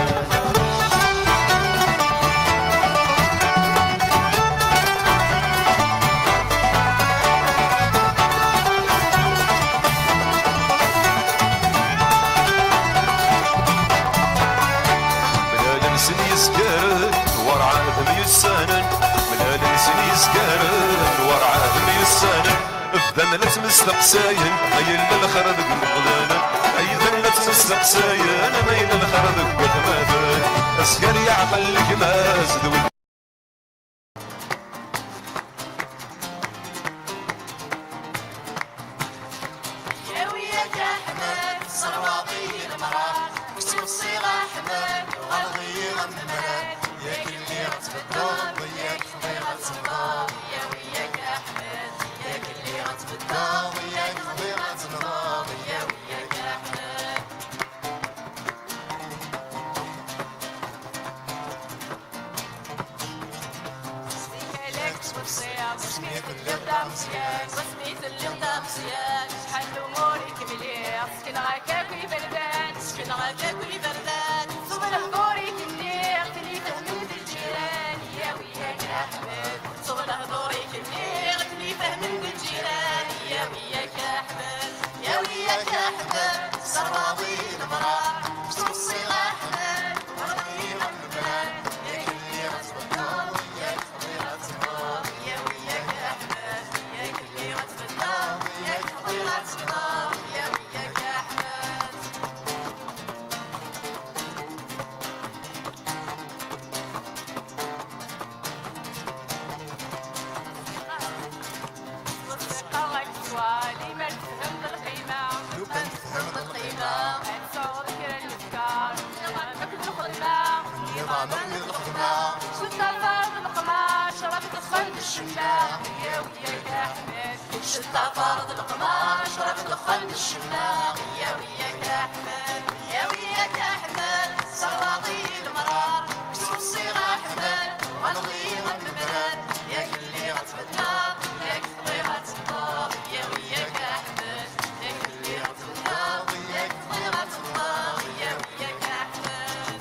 Mlalen-sen yizgaren, werɛad myussanen. Mlalen-sen yizgaren, werɛad myussanen. Bdan la ttmesteqsayen, ma yella lxir deg imeɣlanen. Ay bdan la ttmesteqsayen, ma yella lxir deg watmaten. Azger yeɛqel gma-s d win Yawi-yak Aḥmed, tesserwaḍ-iyi lemṛaṛ, ur ttweṣṣiɣ Aḥmed, tuɣaleḍ-iyi am lemrad, yak lliɣ ad tbeddeḍ, yak xḍiɣ ad tenḍeḍ, yawi-yak Aḥmed, yak lliɣ ad tbeddeḍ, yak xḍiɣ ad tenḍeḍ, yawi-yak Aḥmed. Zik ala k-ttweṣṣiɣ, wasmi telliḍ d ameẓyan, wasmi telliḍ d ameẓyan, acḥal n umur i k-mliɣ, sekneɣ-ak akk iberdan, sekneɣ-ak akk iberdan, ṣṣuḍ lehdur i k-nniɣ, ten ifehmen d lǧiran, yawi-yak Aḥmed, ṣṣuḍ lehdur i k-nniɣ, ten ifehmen d lǧiran, yawi-yak Aḥmed, yawi-yak Aḥmed, sserwaḍ-iyi lemṛaṛ, ur ttweṣṣiɣ Aḥmed. Lukan tefhem lqima, ad tesɛuḍ kra n lefkar, nniḍam akked lxedma, nniḍam akked lxedma, s ṭṭafar d leqmac, rad ṭṭfen d ccemma, yawi-yak Aḥmed. S ṭṭafar d leqmac, rad ṭṭfen d ccemma, yawi-yak Aḥmed, yawi-yak Aḥmed, sserwaḍ-iyi lemṛaṛ, ur ttweṣṣiɣ Aḥmed, tuɣaleḍ-iyi am lemrad, yak lliɣ ad tbeddeḍ, yak xḍiɣ ad tenḍeḍ, yawi-yak Aḥmed, yak lliɣ ad tbeddeḍ, yak xḍiɣ ad tenḍeḍ, yawi-yak Aḥmed.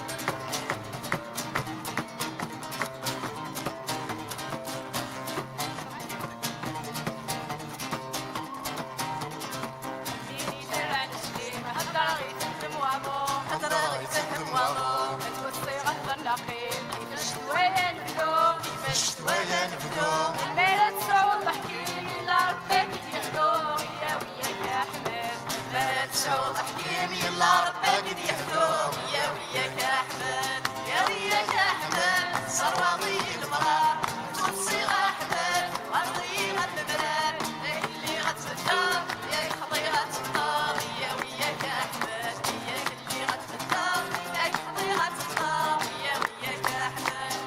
Heddreɣ ifehhem waḍu, heddreɣ ifehhem waḍu, ad weṣṣiɣ hder naqil, kif ccetwa la nebdu, kif ccetwa la nebdu, mi ara tesɛuḍ leḥkem, illa Rebbi ad k-d-yehdu, yawi-yak Aḥmed. Mi ara tesɛuḍ leḥkem, illa Rebbi ad k-d-yehdu, yawi-yak Aḥmed, yawi-yak Aḥmed, sserwaḍ-iyi lemṛaṛ, ur ttweṣṣiɣ Aḥmed, tuɣaleḍ-iyi am lemrad, yak lliɣ ad tbeddeḍ, yak xḍiɣ ad tenḍeḍ, yawi-yak Aḥmed, yak lliɣ ad tbeddeḍ, yak xḍiɣ ad tenḍeḍ, yawi-yak Aḥmed.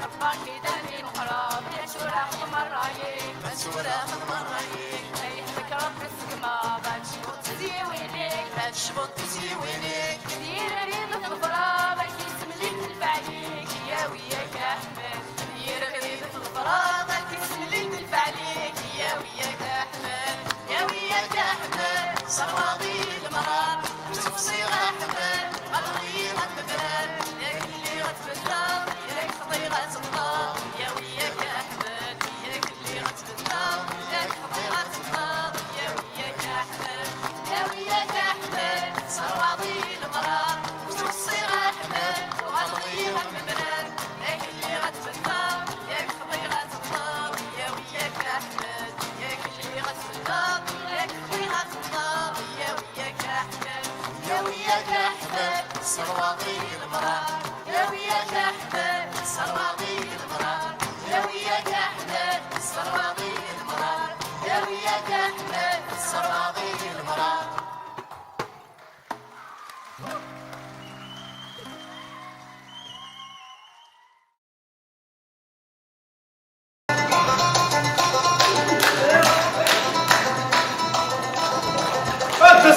Rebbaɣ-k-id a mmi Meqrab, ma tura xdem ṛṛay-ik, ma tura xdem ṛṛay-ik, ma yehlek Rebbi segmeḍ, ad tecbuḍ tizyiwin-ik, ad tecbuḍ tizyiwin-ik, d yirri d tḍefreḍ, ad k-issemlil lefɛal-ik, yawi-yak Aḥmed. Yirɣid tḍefreḍ, ad k-issemlil lefɛal-ik, yawi-yak Aḥmed, yawi-yak Aḥmed, sserwaḍ-iyi lemṛaṛ, ur ttweṣṣiɣ Aḥmed, ɣelḍ-iyi am lemrad, yak lliɣ ad tbeddeḍ, yak xḍiɣ ad tenḍeḍ, yawi-yak Aḥmed, yak lliɣ ad tbeddeḍ, yak xḍiɣ ad tenḍeḍ, yawi-yak Aḥmed, yawi-yak Aḥmed, sserwaḍ-iyi lemṛaṛ, ur ttweṣṣiɣ Aḥmed, ɣelḍ-iyi am lemrad. Yak lliɣ ad tbeddeḍ, yak xḍiɣ ad tenḍeḍ, yawi-yak Aḥmed. Yak lliɣ ad tbeddeḍ, yak xḍiɣ ad tenḍeḍ, yawi-yak Aḥmed. Yawi-yak Aḥmed, sserwaḍ-iyi lemṛaṛ. Yawi-yak Aḥmed, sserwaḍ-iyi lemṛaṛ. Yawi-yak Aḥmed, sserwaḍ-iyi lemṛaṛ. Yawi-yak Aḥmed, sserwaḍ-iyi lemṛaṛ.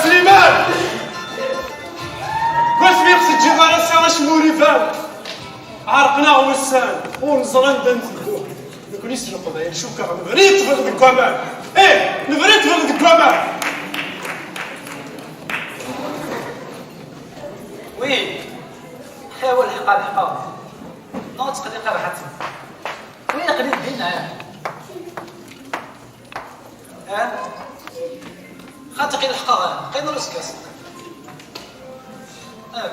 Sliman! Wasmi ur ɣ-teǧǧiḍ ara ass-a acemma ur iban. Ɛerqen-aɣ wussan, ur neẓri anda nteddu. Nekni s Leqbayel cukkeɣ nebɣa ad teffeɣ deg waman. Ih, nebɣa ad teffeɣ deg waman. Oui, ḥawa lḥeqqa lḥeqqa. Non, ttqelliq ara ḥatten. Oui, aql-i din, eh. Eh? Xaṭi aql-i lḥeqqa, eh. Aql-i ɣer uskas. Eh.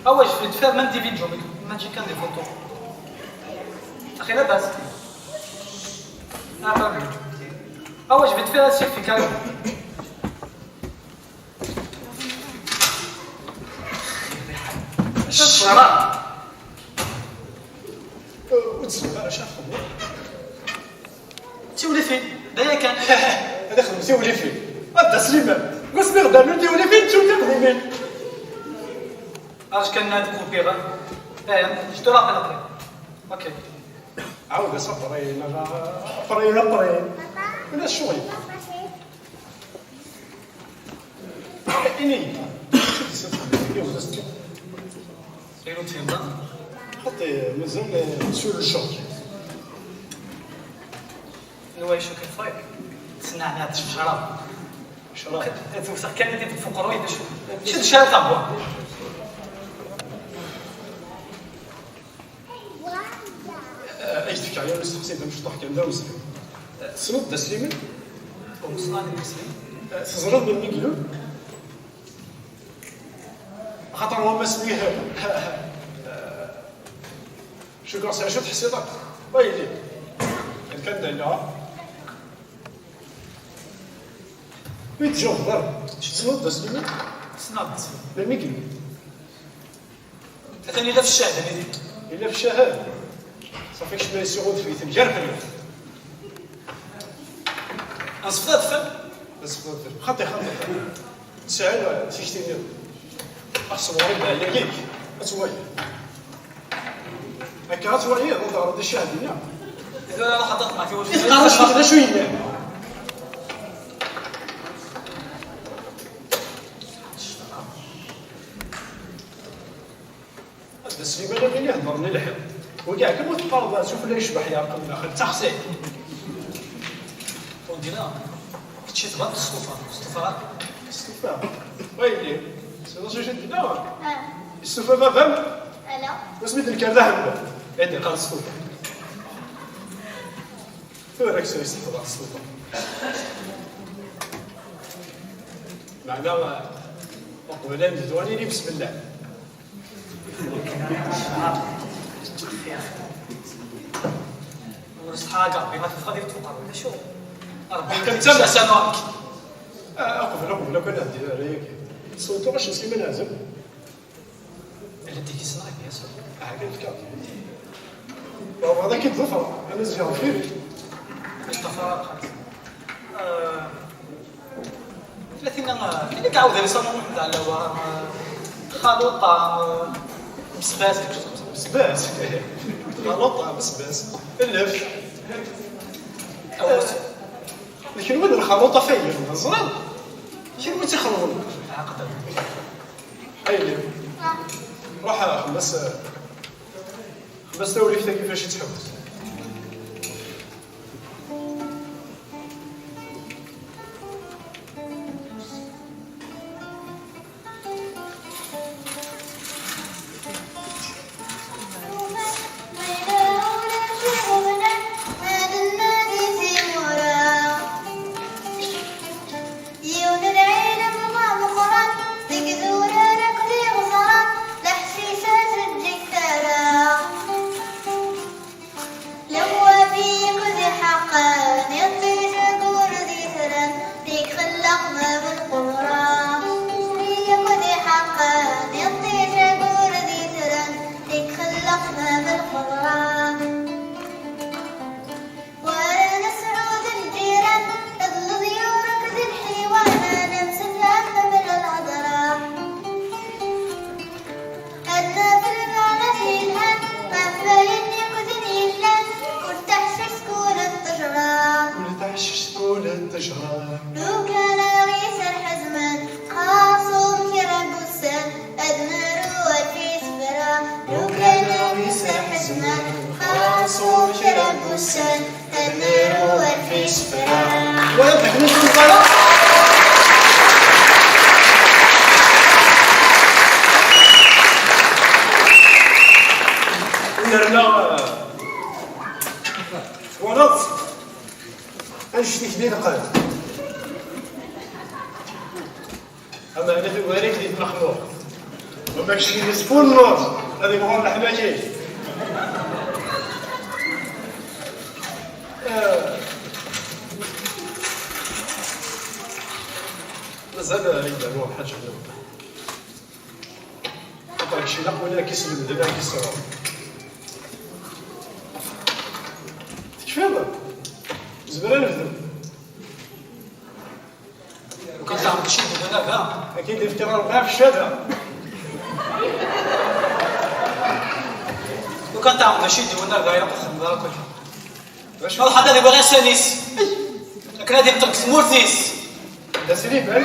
Ah ouais, je vais te faire même des vidéos, mais mačči kan des photos. Axi labas. Ah, pas mieux. Ah ouais, je vais te faire un selfie, carrément. Ccṛab. Ur d-sliɣ ara acu ara xedmeɣ. Tiwlifin, d aya kan. Ad ixdem tiwlifin. A Dda Sliman, deg wasmi ɣ-d-rnun tiwlifin, ttu tiqdimin. Arj kan ad kupiɣ. Eh, je te rappelle après. Ok. Ɛawed-as après, neɣ après, après. Ulac ccɣel. Ini-yi. Ayen ur tefhimeḍ ara? Xaṭi, mazal, eh, sur le choc. Anwa icukket fayk? Tesneɛneɛ teccerab. Ccerab. Tewsex kan ad tfuqeṛ, d acu? Mačči d ccerab taɣwa. Eh, ay d-fkeɣ yiwen usteqsi d amecṭuḥ kan d awezlan. Eh, tessneḍ Dda Sliman? Ur neẓri Dda Sliman. Eh, teẓriḍ melmi i ilul? Axaṭer wammas-nni, eh, cukkeɣ s acu tḥessiḍ akk. Wa yelli. Kan da yella. Ur yettjaweb ara. Tessneḍ Dda Sliman? Ssneɣ-t. Melmi i ilul? Atan yella f ccahd-nni. Yella f ccahd? Ṣafi, kecmen yessuɣud fi temgar fell-ak. Ansefḍ adfel? Ansefḍ adfel. Xaṭi, xaṭi. Sɛiɣ tikti-nniḍen. Axṣem ɣur-i d ɛyayik. Ad twali. Akka ad twali, ad d-ɣreḍ i ccahd-nni. Tura ruḥ ad d-ṭṭmeɛ tiwlifin. I teqqareḍ d acu yellan? Ad d-aslim ala win iheddren i lḥiḍ. Wagi kan ur teqqareḍ ara sufella yecbeḥ yerqem daxel, d taxsayt. Ur d-yenna, kečči tebɣiḍ testufa, testufa ara? Testufa? Wa yelli, tessneḍ acu i d-yenna? Ah. Yestufa baba-m? Ala. Wasmi d-nekker d ahemmal. Ay d-yeqqar testufa. Tura ksa yesseḥḍer testufa. Meɛna, uqbel ad nebdu, ad nini besmellah. Ur ṣṣeḥḥa a Ṛebbi, ma teffeɣ di tfeqqa, d acu? Ṛebbi yeḥkem d tamasa-nnek. Ah, qbel, qbel akk ad nɛeddi ar ayagi. Surtout acu Sliman Ɛazem. Ala tigi ssneɣ, bien sûr. Ah, kan fkiɣ. Baba, ad k-id-ḍefreɣ, ad nezzi ɣef yiri. Yeṭṭafar aqal. Ah, Tella tinna, tin i iɛawden iṣamunen tɛellawa, xaluṭa, besbas, quelque chose comme ça. Besbas. Xaluṭa, besbas. Llef. Awes. D kenwi d lxaluṭa fayya, teẓriḍ? Kenwi d tixelḍen. Ɛaqden. Ayli. Ruḥ, xemmes, xemmes tawrift-agi fac i tt-ḥewwes. Yiwen n lɛilem d ameqqran, deg idurar akked iɣeẓran, leḥcic azeǧǧ-ik tara. Yeqqel. Ama ala tugarit di tmexluq. Ama kečč yesfunnuṛ, ad imɣur leḥmali. Ah. Mazal ad idaru ḥaǧa nniḍen. Xaṭer kečč ilaq win ara k-islemden, ara k-isɛun. Tekfiḍ? Nezmer ad nebdu. Lukan teɛreḍ acu i d-iban akka. Akin d-ifka Rebbi ɣef ccada. Lukan teɛreḍ acu i d-iban akka, ilaq ad txedmeḍ ara kullha. Acḥal ḥaḍa di waɣisan-is. Akken ad iṭṭeg tmurt-is. D asriban.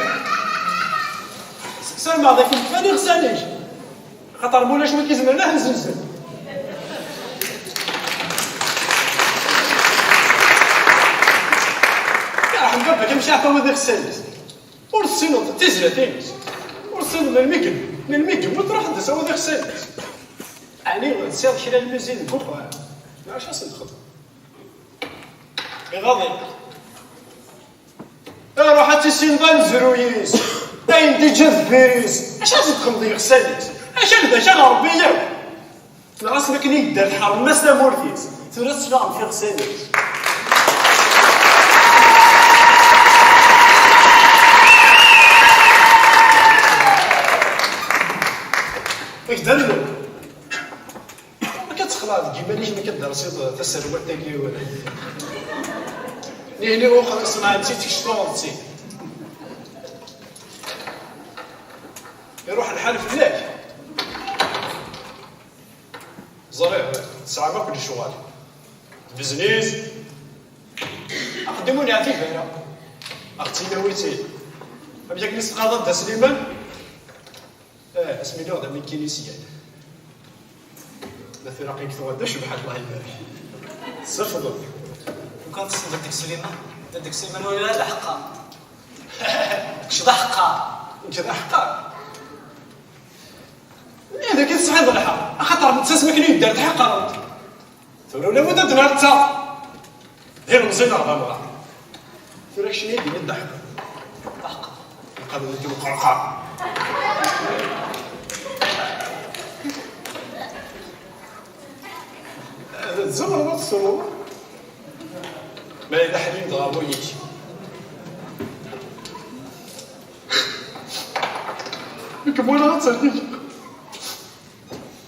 Ssarmeɣ d akken kfan iɣsan-ik. Xaṭer ma ulac win k-izemren ad ten-zzenzen. Yerḥem baba-k, amek iɛṭa wid iɣsan-is? Ur tessineḍ tizlatin-is. Ur tessineḍ melmi yem-, melmi yemmut, ruḥ ad d-tawiḍ iɣsan-is. Ɛni tesɛiḍ kra n lmizin deg uxxam? Acu ad sen-txedmeḍ? Iɣaḍ-ik. Ruḥ ad tissineḍ amezruy-is, ayen d-iǧǧa deffir-is, acu ad txedmeḍ iɣsan-is? Acu d acu a Ṛebbi yakk? Tenɣa-s mi akken i yedder tḥerrem-as tamurt-is, tura tettnaɣem f iɣsan-is. Ak-d-rnu. Amek ad texleɛ deg yiman-ik mi ad d-tersiḍ taserwalt-agi? Nihni uxer ṣenɛen-tt-id, tekcmeḍ-tt-id. Iruḥ lḥal fell-ak. Ẓriɣ, tesɛam akk lecɣal. Tbezniz. Axeddim ur neɛtib ara. Ax-tt-in awi-tt-id. Amek akken i s-tqaḍeḍ Dda Sliman? Eh, asmi lliɣ d amikinisyan. Ma tura aql-ik tuɣal d acebḥan, Allah ibarek. Sefḍet. Lukan tessneḍ Dda Sliman, Dda Sliman ur yelli ara d aḥeqqar. Kečč d aḥeqqar. Nekk d aḥeqqar? Ih, d akken tesɛiḍ lḥeqq. Axaṭer netta asmi akken i yedder tḥeqqreḍ-t. Tura ula wid ad d-nerr d ta. D ilemẓi neɣ d amɣar. Tura keččini ad d-tiniḍ d aḥeqqar. Aḥeqqar. Lqanun-agi uqerqar. Tzemreḍ ad tesruḍ. Ma yella ḥnin dɣa bu-yik. Nekk walaɣ ad terniǧ.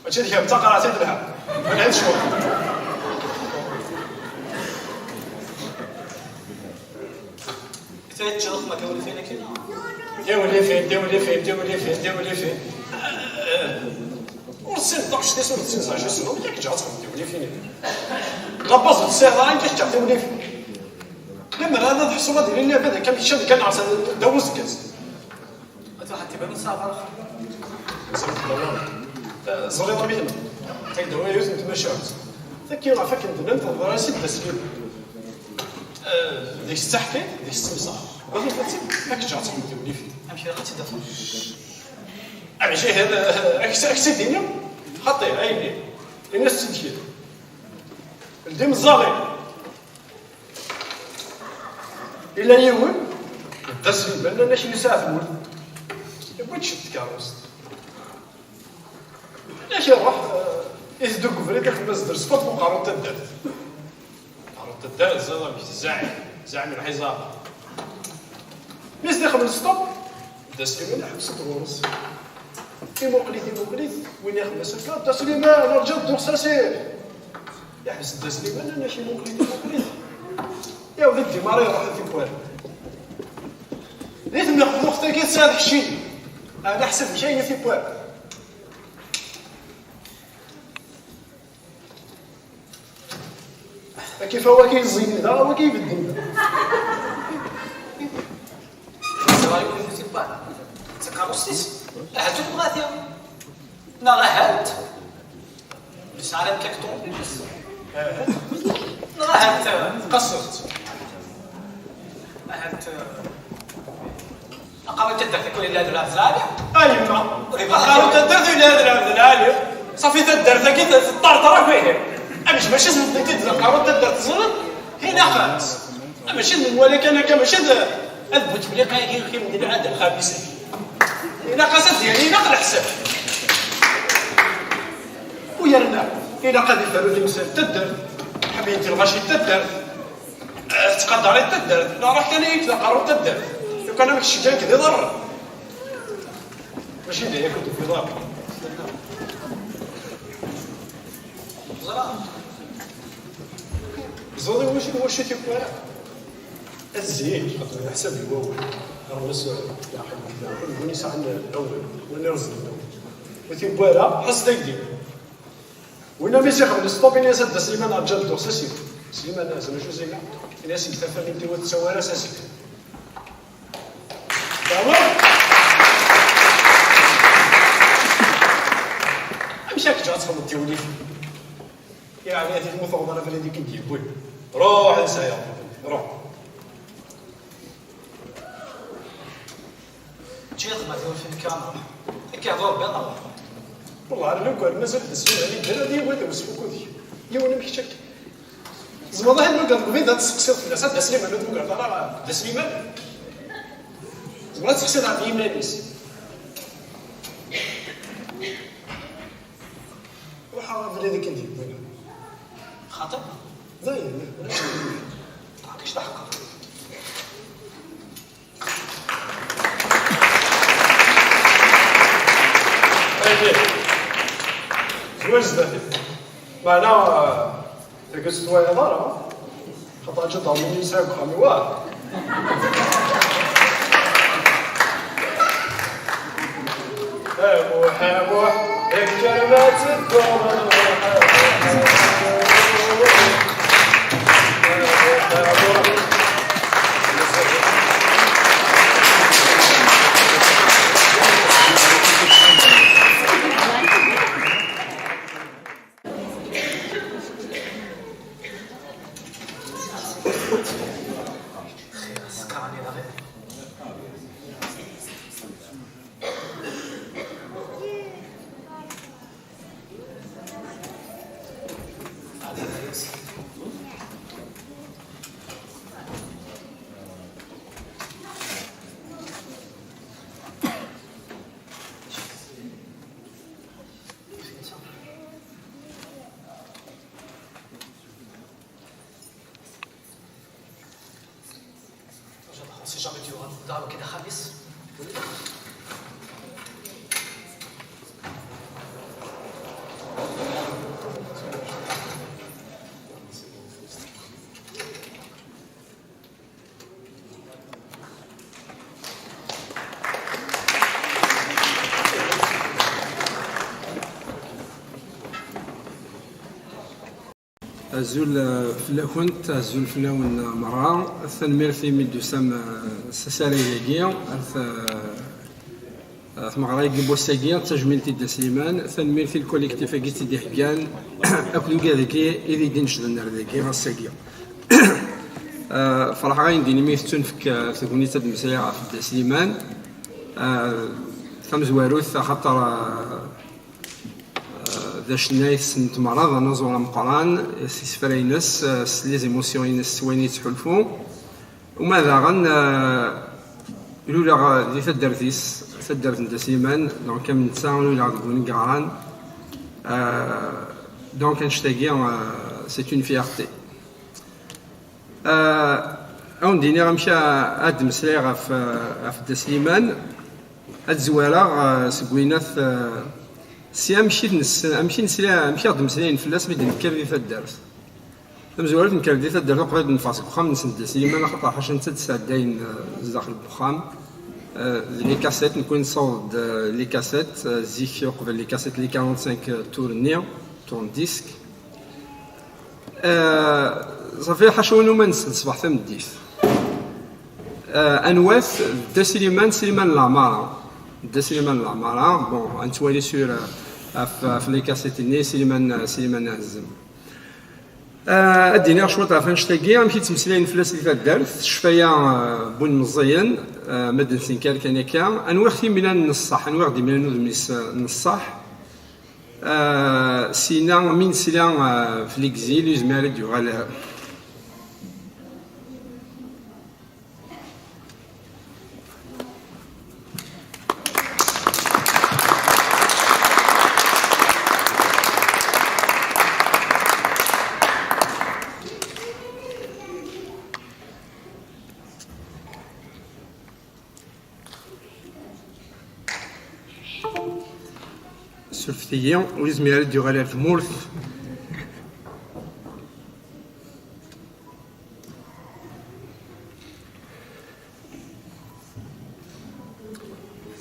Mačči d kemm, d taqerɛet i telha. Mana ad cfuɣ. Kta yečča ma tiwlifin akken. Tiwlifin, tiwlifin, tiwlifin, tiwlifin. Ur tessineḍ taɣect-is, ur tessineḍ acu tessneḍ, yak ǧǧa ad txedmeḍ tiwlifin. La base ur tessineḍ ara, yak ǧǧa tiwlifin. Lemmer ad ḥṣuɣ ad ilin lɛibad akka mi ččan kan ɛṣan ddaw uzeggas. Ad ruḥent iban nsaɣ. Ẓriɣ amek. Tagdawla yiwet n tmacahut. Taki ɣef akken d-nnan teḍra-as-id d aslim. Eh, deg-s d taḥkayt, deg-s d timseḥ. Wagi ad tt-id, ad k-ǧǧeɣ ad txedmeḍ tiwlifin. Amek ara tt-id-afeɣ? Amek ihi, eh, ad k-, ad k-tt-id-iniɣ? Xaṭi, ayni. Ini-as-tt-id kra. Ldi meẓẓaɣ-ik. Ila yiwen, d asliman, nnan-ak yesɛa tmurt. Yewwi-d ciṭ tkeṛṛust. Yak iruḥ, eh, iteddu deg ubrid, ixemmem-as-d resfat n uqerru n taddart. Uqerru n taddart, ẓiḍ amek, zaɛim, zaɛim lḥiẓab. Mi s-d-ixemmem stop, Dda Sliman iḥbes-d ɣur-s. Imuqel-it, imuqel-it, win ixemmem-as akka, Dda Sliman, rǧu dduxsas-ik. Iḥbes Dda Sliman, amek imuqel-it, imuqel-it. Iɛawed-d imara iruḥ tikwal. Di tmeqbuqt-agi tesɛiḍ keččini. Ɛla ḥsab amek ayen tikwal. Akif awaki yeẓẓin da, awaki ibedden da. Ẓriɣ yiwen n tikwal. D takeṛṛust-is. Ahat ur tebɣa ti. Neɣ ahat. Nesɛa la kakṭu. Neɣ ahat. Qasert. Ahat. Aqerru n taddart akk yella d lɛebd lɛali. A yemma, aqerru n taddart yella d lɛebd lɛali. Safi taddart-agi teṭṭerṭer akk ihi. Amek mačči s medden-t-id d aqerru n taddart teẓriḍ? Ilaq-as. Mačči d menwala kan akka, mačči d, ad Butefliqa-agi i Mdil Ɛad Lxabis. Ilaq-as ad d-yini, ilaq leḥsab. U yerna, ilaq ad iferru timsal n taddart, ḥemmint lɣaci n taddart, eh, tettqadar-it taddart, neɣ ruḥ kan ad yekk d aqerru n taddart. Lukan amek tceggɛen-k d iḍarren. Mačči d aya kan tufiḍ ara. Ẓriɣ. Ẓriɣ wacu, wacu tikwara. Ad zzin, xaṭer leḥsab n wawal. Rrus, leɛqel n win yesɛan awal, win ireẓẓen awal. Ur tiwwi ara, ḥess dagi. Win am is ixdem stop, ini-as a Dda Sliman, rǧa ad dduɣ s asif. Sliman, azem acu zina? Ini-as deg tafamilt-iw ur tettawi ara s asif. Dawa? Amek akka ad txedmeḍ tiwlif? Yeɛni ad tmuteḍ ara abrid i k-id-yewwin. Ruḥ, nsaya. Ruḥ. Ǧǧiɣ ma d urfin kan. Akka d urbiḍ. Wellah, ar lukan mazal d zzin, ad yedder ad yiwi d usfukud. Yiwen am kečč akka. Tzemreḍ ad tmugeḍ deg ubrid, ad testeqsiḍ fell-as, a Dda Sliman, ur tmugeḍ ara Dda Sliman? Tzemreḍ ad testeqsiḍ ɣef yiman-is. Ruḥ ɣer abrid i k-id-yewwin. Xaṭi? Dayen, ulac aɣilif. Ṭṭaq-ik d aḥeqqaq. Aydi. Zwir zdat-i. Meɛna, eh, tagi ur tt-twalaḍ ara. Xaṭer aǧadar-nni yesɛa deg uxxam-iw, ah. A Muḥ, a Muḥ, kker ma tedduḍ, a Muḥ, a Muḥ, a Muḥ. Si jamais tu auras une dame qui est Khamis. Azul, eh, fell-akent, azul fell-awen, eh, merra. Tanemmirt imi d-tusam, eh, s asarag-agi. At, eh, eh, tmeɣra-agi n wass-agi, d tajmilt i Dda Sliman. Tanemmirt i lkolektif-agi i tt-id-iheggan, akked ugad-agi i d-inecden ar dagi ass-agi. Eh, ferḥeɣ ayen din imi tettunefk, eh, tegnit ad d-mmeslayeɣ ɣef Dda Sliman. Eh, tamezwarut, axaṭer, eh, d acennay tessneḍ merra, d anaẓur ameqqran s isefra-ines, s les émotions-ines, s wayen yettḥulfu. Uma daɣen, eh, luleɣ di taddart-is, taddart n Dda Sliman, donc am netta luleɣ deg Win Yeɣran. Eh, donc annect-agi, eh, c'est une fierté. Ah, ad wen-d-iniɣ amek a-, ad d-meslayeɣ ɣef, ah, ɣef Dda Sliman. Ad zwareɣ, ah, seg winat, ah, si amek i t-nessen, amek i nesla, amek i ɣ-d-mmeslayen fell-as mi d-nekker di taddart. Tamezwarut, nekker di taddart uqbel ad neffeɣ seg uxxam-nsen Dda Sliman, axaṭer ḥaca netta d-sɛeddayen, ah, zdaxel n uxxam. Ah, d les cassettes, nekkni nessaweḍ-d, ah, les cassettes, ah, zik uqbel les cassettes, les quarante-cinq tours-nni, tourne-disque. Ah, ṣafi, ḥaca win umansen ṣṣbeḥ tameddit. Ah, anwa-t? Dda Sliman, Sliman Lamara. Dda Sliman Lamara, bon, ad nettwali sur, ah, ɣef, ɣef les cassettes-nni, Sliman, Sliman Azem. Ah, ad d-iniɣ cwiṭ ɣef annect-agi, amek i ttmeslayen fell-as di taddart, ccfaya, ah, n win meẓẓiyen, ah, ma d-nettenkar kan akka. Anwi ɣ-t-imlan n ṣṣeḥ, anwi ɣ-d-imlan udem-is, ah, n ṣṣeḥ? Ah, sina, mi nesla, ah, f l'exil, yezmer ad d-yuɣal, ah, Ffet-iyi, ur yezmir ara ad d-yuɣal ar tmurt.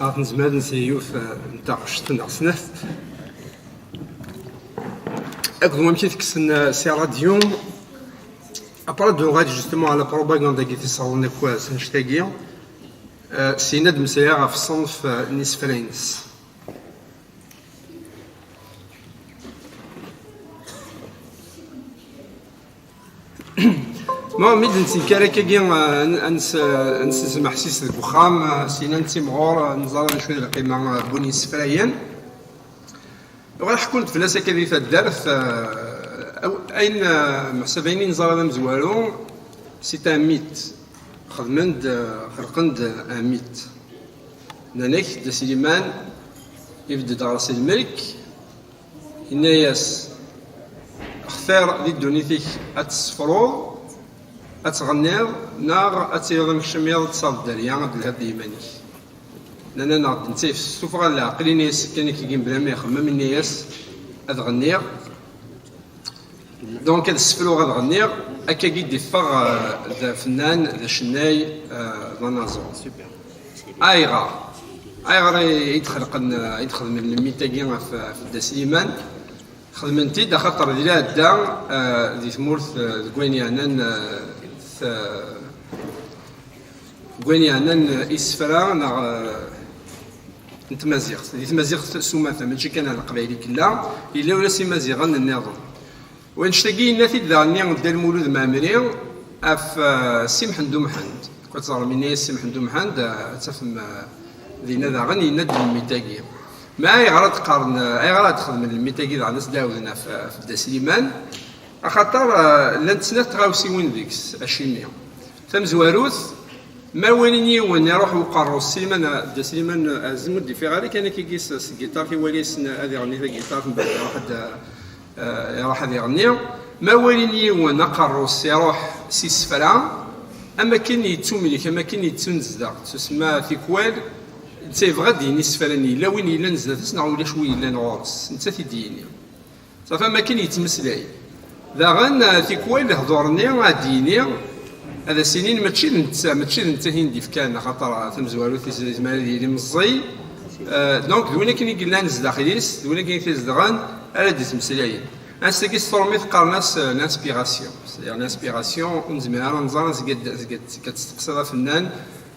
Ad nezmer ad nsel yiwet, eh, n taɣect neɣ snat. Akked wamek i tekksen, eh, si ṛadyu. Après, ad d-uɣal justement à la propagande-agi tisaḍen akk, eh, s annect-agi. Eh, syin ad d-meslayeɣ ɣef ṣṣenf, eh, n yisefra-ines. Ma mi d-nettenkar akkagi, eh, ad nes-, ad nesezmeḥ s-is deg uxxam, eh, syin ad nettimɣur, eh, neẓra d acu d lqima, eh, n win yessefrayen. Bɣiɣ ad ḥkunt fell-as akka di taddart, eh, aw-, ayen, eh, meḥsab ayen i neẓra d amezwaru, c'est un mythe. Xedmen-d, eh, xelqen-d un mythe. Nnan-ak, Dda Sliman ibedd-d ɣer-s lmelk, yenna-yas: "Xtir di ddunit-ik ad tessefruḍ, ad tɣenniḍ, neɣ ad tiliḍ amekcamiḍ, ad tesɛuḍ dderya, ad telhiḍ d yiman-ik." Nnan-aneɣ-d netta yessufeɣ ɣer leɛqel, yenna-yas kan akkagi mebla ma ixemmem, yenna-yas: "Ad ɣenniɣ." Donc, ad ssefruɣ, ad ɣenniɣ, akkagi d-iffeɣ, eh, d afennan, d acennay, eh, d anaẓur. Ayɣer? Ayɣer i, i d-xelqen, eh, i d-xedmen lmit-agi ɣef, ɣef Dda Sliman? Xedmen-t-id axaṭer di lɛadda, eh, di tmurt, eh, deg wayen yeɛnan, eh, t-, deg wayen yeɛnan, eh, isefra neɣ, eh, n tmaziɣt. Di tmaziɣt s umata, mačči kan ar leqbayel i yella, yella ula s imaziɣen nniḍen. Wanect-agi yenna-t-id daɣenni Dda Lmulud Mɛemmri ɣef, eh, Si Mḥend Umḥend. Kwa teẓrem yenna-yas Si Mḥend Umḥend, eh, ad tafem, eh, dinna daɣen yenna-d lmit-agi. Ma ayɣer ad qqaren, eh, ayɣer ad xedmen lmit-agi daɣen ad s-d-ɛawden ɣef, ɣef Dda Sliman? Axaṭer, eh, llant snat tɣawsiwin deg-s, acimi. Tamezwarut, ma walin yiwen iruḥ uqerru-s, Sliman, Dda Sliman Ɛazem ur d-ifiɣ ara kan akkagi s, s giṭart, iwali yessen ad iɣenni tagiṭart, mbeɛd iruḥ ad, eh, iruḥ ad iɣenni. Ma walin yiwen aqerru-s iruḥ s isefra, am akken yettumlek, am akken yettunezdeɣ, tusemma tikwal, netta yebɣa ad d-yini isefra-nni, yella win yellan zdat-s neɣ ulac win yellan ɣur-s, netta t-id-yini. Safi am akken yettmeslay. Daɣen, eh, tikwal lehdur-nni ad d-yini, ad as-inin mačči d netta, mačči d netta i ten-d-ifkan, axaṭer tamezwarut yezmer ad yili meẓẓiy. Eh, donc, d win akken i yellan zdaxel-is, d win akken i t-izedɣen, ara d-ittmeslayen. Anect-agi s tṛumit qqaren-as, eh, l'inspiration. C'est-à-dire l'inspiration, ur nezmir ara ad nẓer, azga d-, azga d-, azga d-testeqsiḍ afennan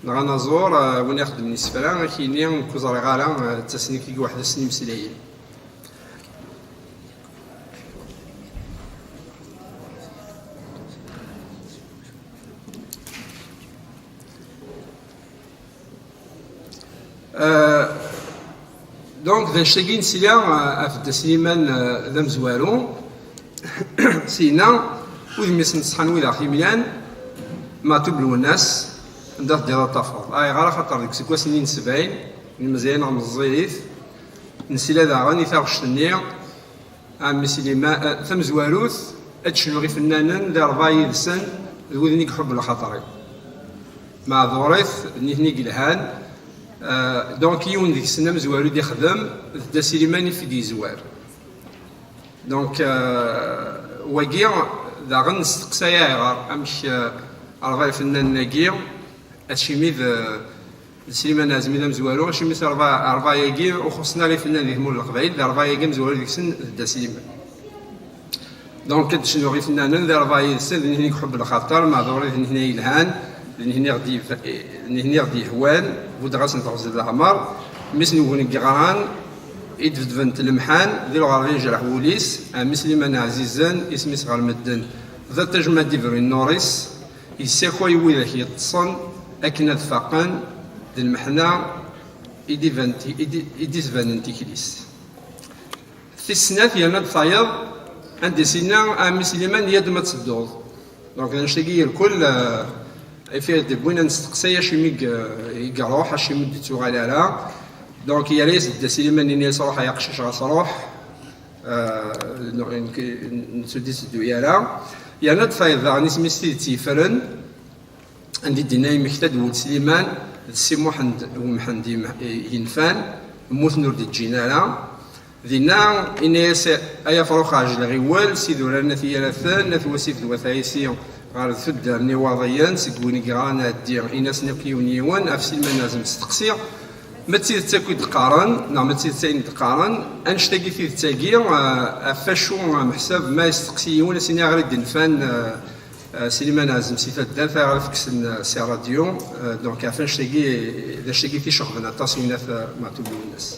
neɣ anaẓur, eh, win ixeddmen isefra, ad k-yini, nekk ur ẓriɣ ara, eh, d tasnigt i iweḥd-asen imeslayen. Euh, donc, d anect-agi i nesla, euh, ɣef Dda Sliman, euh, d amezwaru. Syenna, udem-is n ṣṣeḥ n wid aɣ-t-imlan, Maɛtub Lwennas, anda teddiḍ ad t-tafeḍ. Ayɣer? Axaṭer deg iseggasen-nni n sebɛin, imeẓyayen ɣer meẓẓiyit, nesla daɣen i taɣect-nni, a mmi Sliman, eh, tamezwarut, ad d-cnuɣ ifennanen di rebɛa yid-sen, d widen i iḥubb lxaṭer-iw. Meɛdurit, d nitni i yelhan. Eh, donc, yiwen deg-sen amezwaru i d-ixdem, d Dda Sliman i f-, i d-yezwar. Donc, eh, wagi, daɣen nesteqsay ayɣer, amek, eh, rebɛa ifennanen-agi, acimi d, d Sliman Ɛazem i d amezwaru, acimi s rebɛa, rebɛa-agi ur xuṣṣen ara ifennanen di tmurt n Leqbayel, d rebɛa-agi amezwaru deg-sen d Dda Sliman. Donc, ad d-cnuɣ ifennanen, d rebɛa yid-sen, d nitni i iḥubb lxaṭer, meɛdurit d nitni i yelhan, d nitni i ɣ-d-yef-, d nitni i ɣ-d-yehwan, buddeɣ-asen teɣzi n leɛmer, mmi-s n ugni n yeɣran, i d-bedbent lemḥan, di lɣerba yejreḥ wul-is, a mmi Sliman ɛzizen, isem-is ɣer medden, d atajma d-ibrun nnuṛ-is, yessakay widak yeṭṭsen akken ad faqen d lmeḥna i d-iban ti-, i d-, i d-itbanen tikli-s. Tis snat, yerna-d tayeḍ, anda i s-yenna a mmi Sliman, yya-d ma tedduḍ. Donc, annect-agi irkel, euh, ifir d-wwin ad nesteqsay acimi i y-, i iruḥ, acimi ur d-ittuɣal ara. Donc, yerra-yas-d Dda Sliman, yenna-yas: "Ruḥ ay aqcic, ɣas ruḥ." Euh, n-, n-, n-, ur d-itteddu ara. Yerna-d tayeḍ daɣen isem-is Tidet Yeffren, anda i d-yenna yemmekta-d Wuled Sliman d Si Muḥend Wemḥend yem-, yenfan, mmuten ur d-ǧǧin ara. Dinna, inna-yas: "Ay afrux ɛejleɣ iwel, s idurar n At Yiraten, At Wasif d Wat Ɛisi ɣer tuddar n Iwaḍiyen, seg win i yeɣran Ɛeddi, in-asen akk yiwen yiwen, ɣef Silman Azem steqsi, ma d tidet akk i d-qqaren, neɣ ma d tidet ayen d-qqaren, annect-agi tidet-agi, eh, ɣef wacu, eh, meḥsab ma yesteqsi yiwen, as-ini aɣer i d-nfan, eh, eh, Sliman Azem si taddart, aɣer i t-kksen, eh, si ṛṛadyu, eh, donc ɣef annect-agi, d annect-agi t-iceɣben aṭas i winat, eh, Meɛtub Lwennas."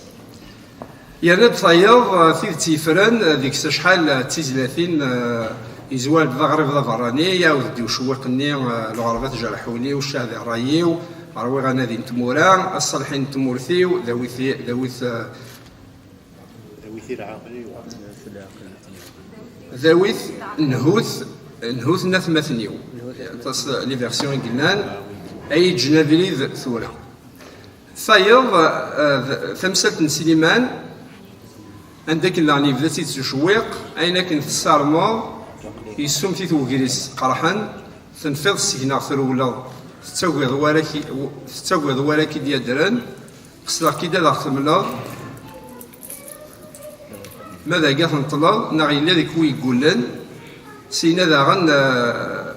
Yerna-d tayeḍ, eh, tidet yefren, eh, deg-s acḥal, eh, d tizlatin, eh, yezwar-d d aɣrib d aberrani, iɛawed-d i ucewwiq-nni, eh, lɣerbat jerḥ ul-iw, ccah di ṛṛay-iw, ṛwiɣ anadi n tmura, aṣṣalḥi n tmurt-iw, d awit, d awit, eh, d awit nhut, nhut n atmaten-iw. Aṭas les versions i yellan, ay yeǧǧen abrid tura. Tayeḍ, eh, d tamsalt n Sliman, anda akken daɣen yebda-tt-id s ucewwiq, ayen akken tessarmeḍ, yessummet-it wegris qerḥen, tenfiḍ seg-neɣ trewleḍ, tettagiḍ war ak-, tettagiḍ war ak-id-yaddren, qesdeɣ-k-id ad aɣ-temleḍ, ma d aga tenṭleḍ, neɣ yella deg wi yeggullen, syin daɣen, eh,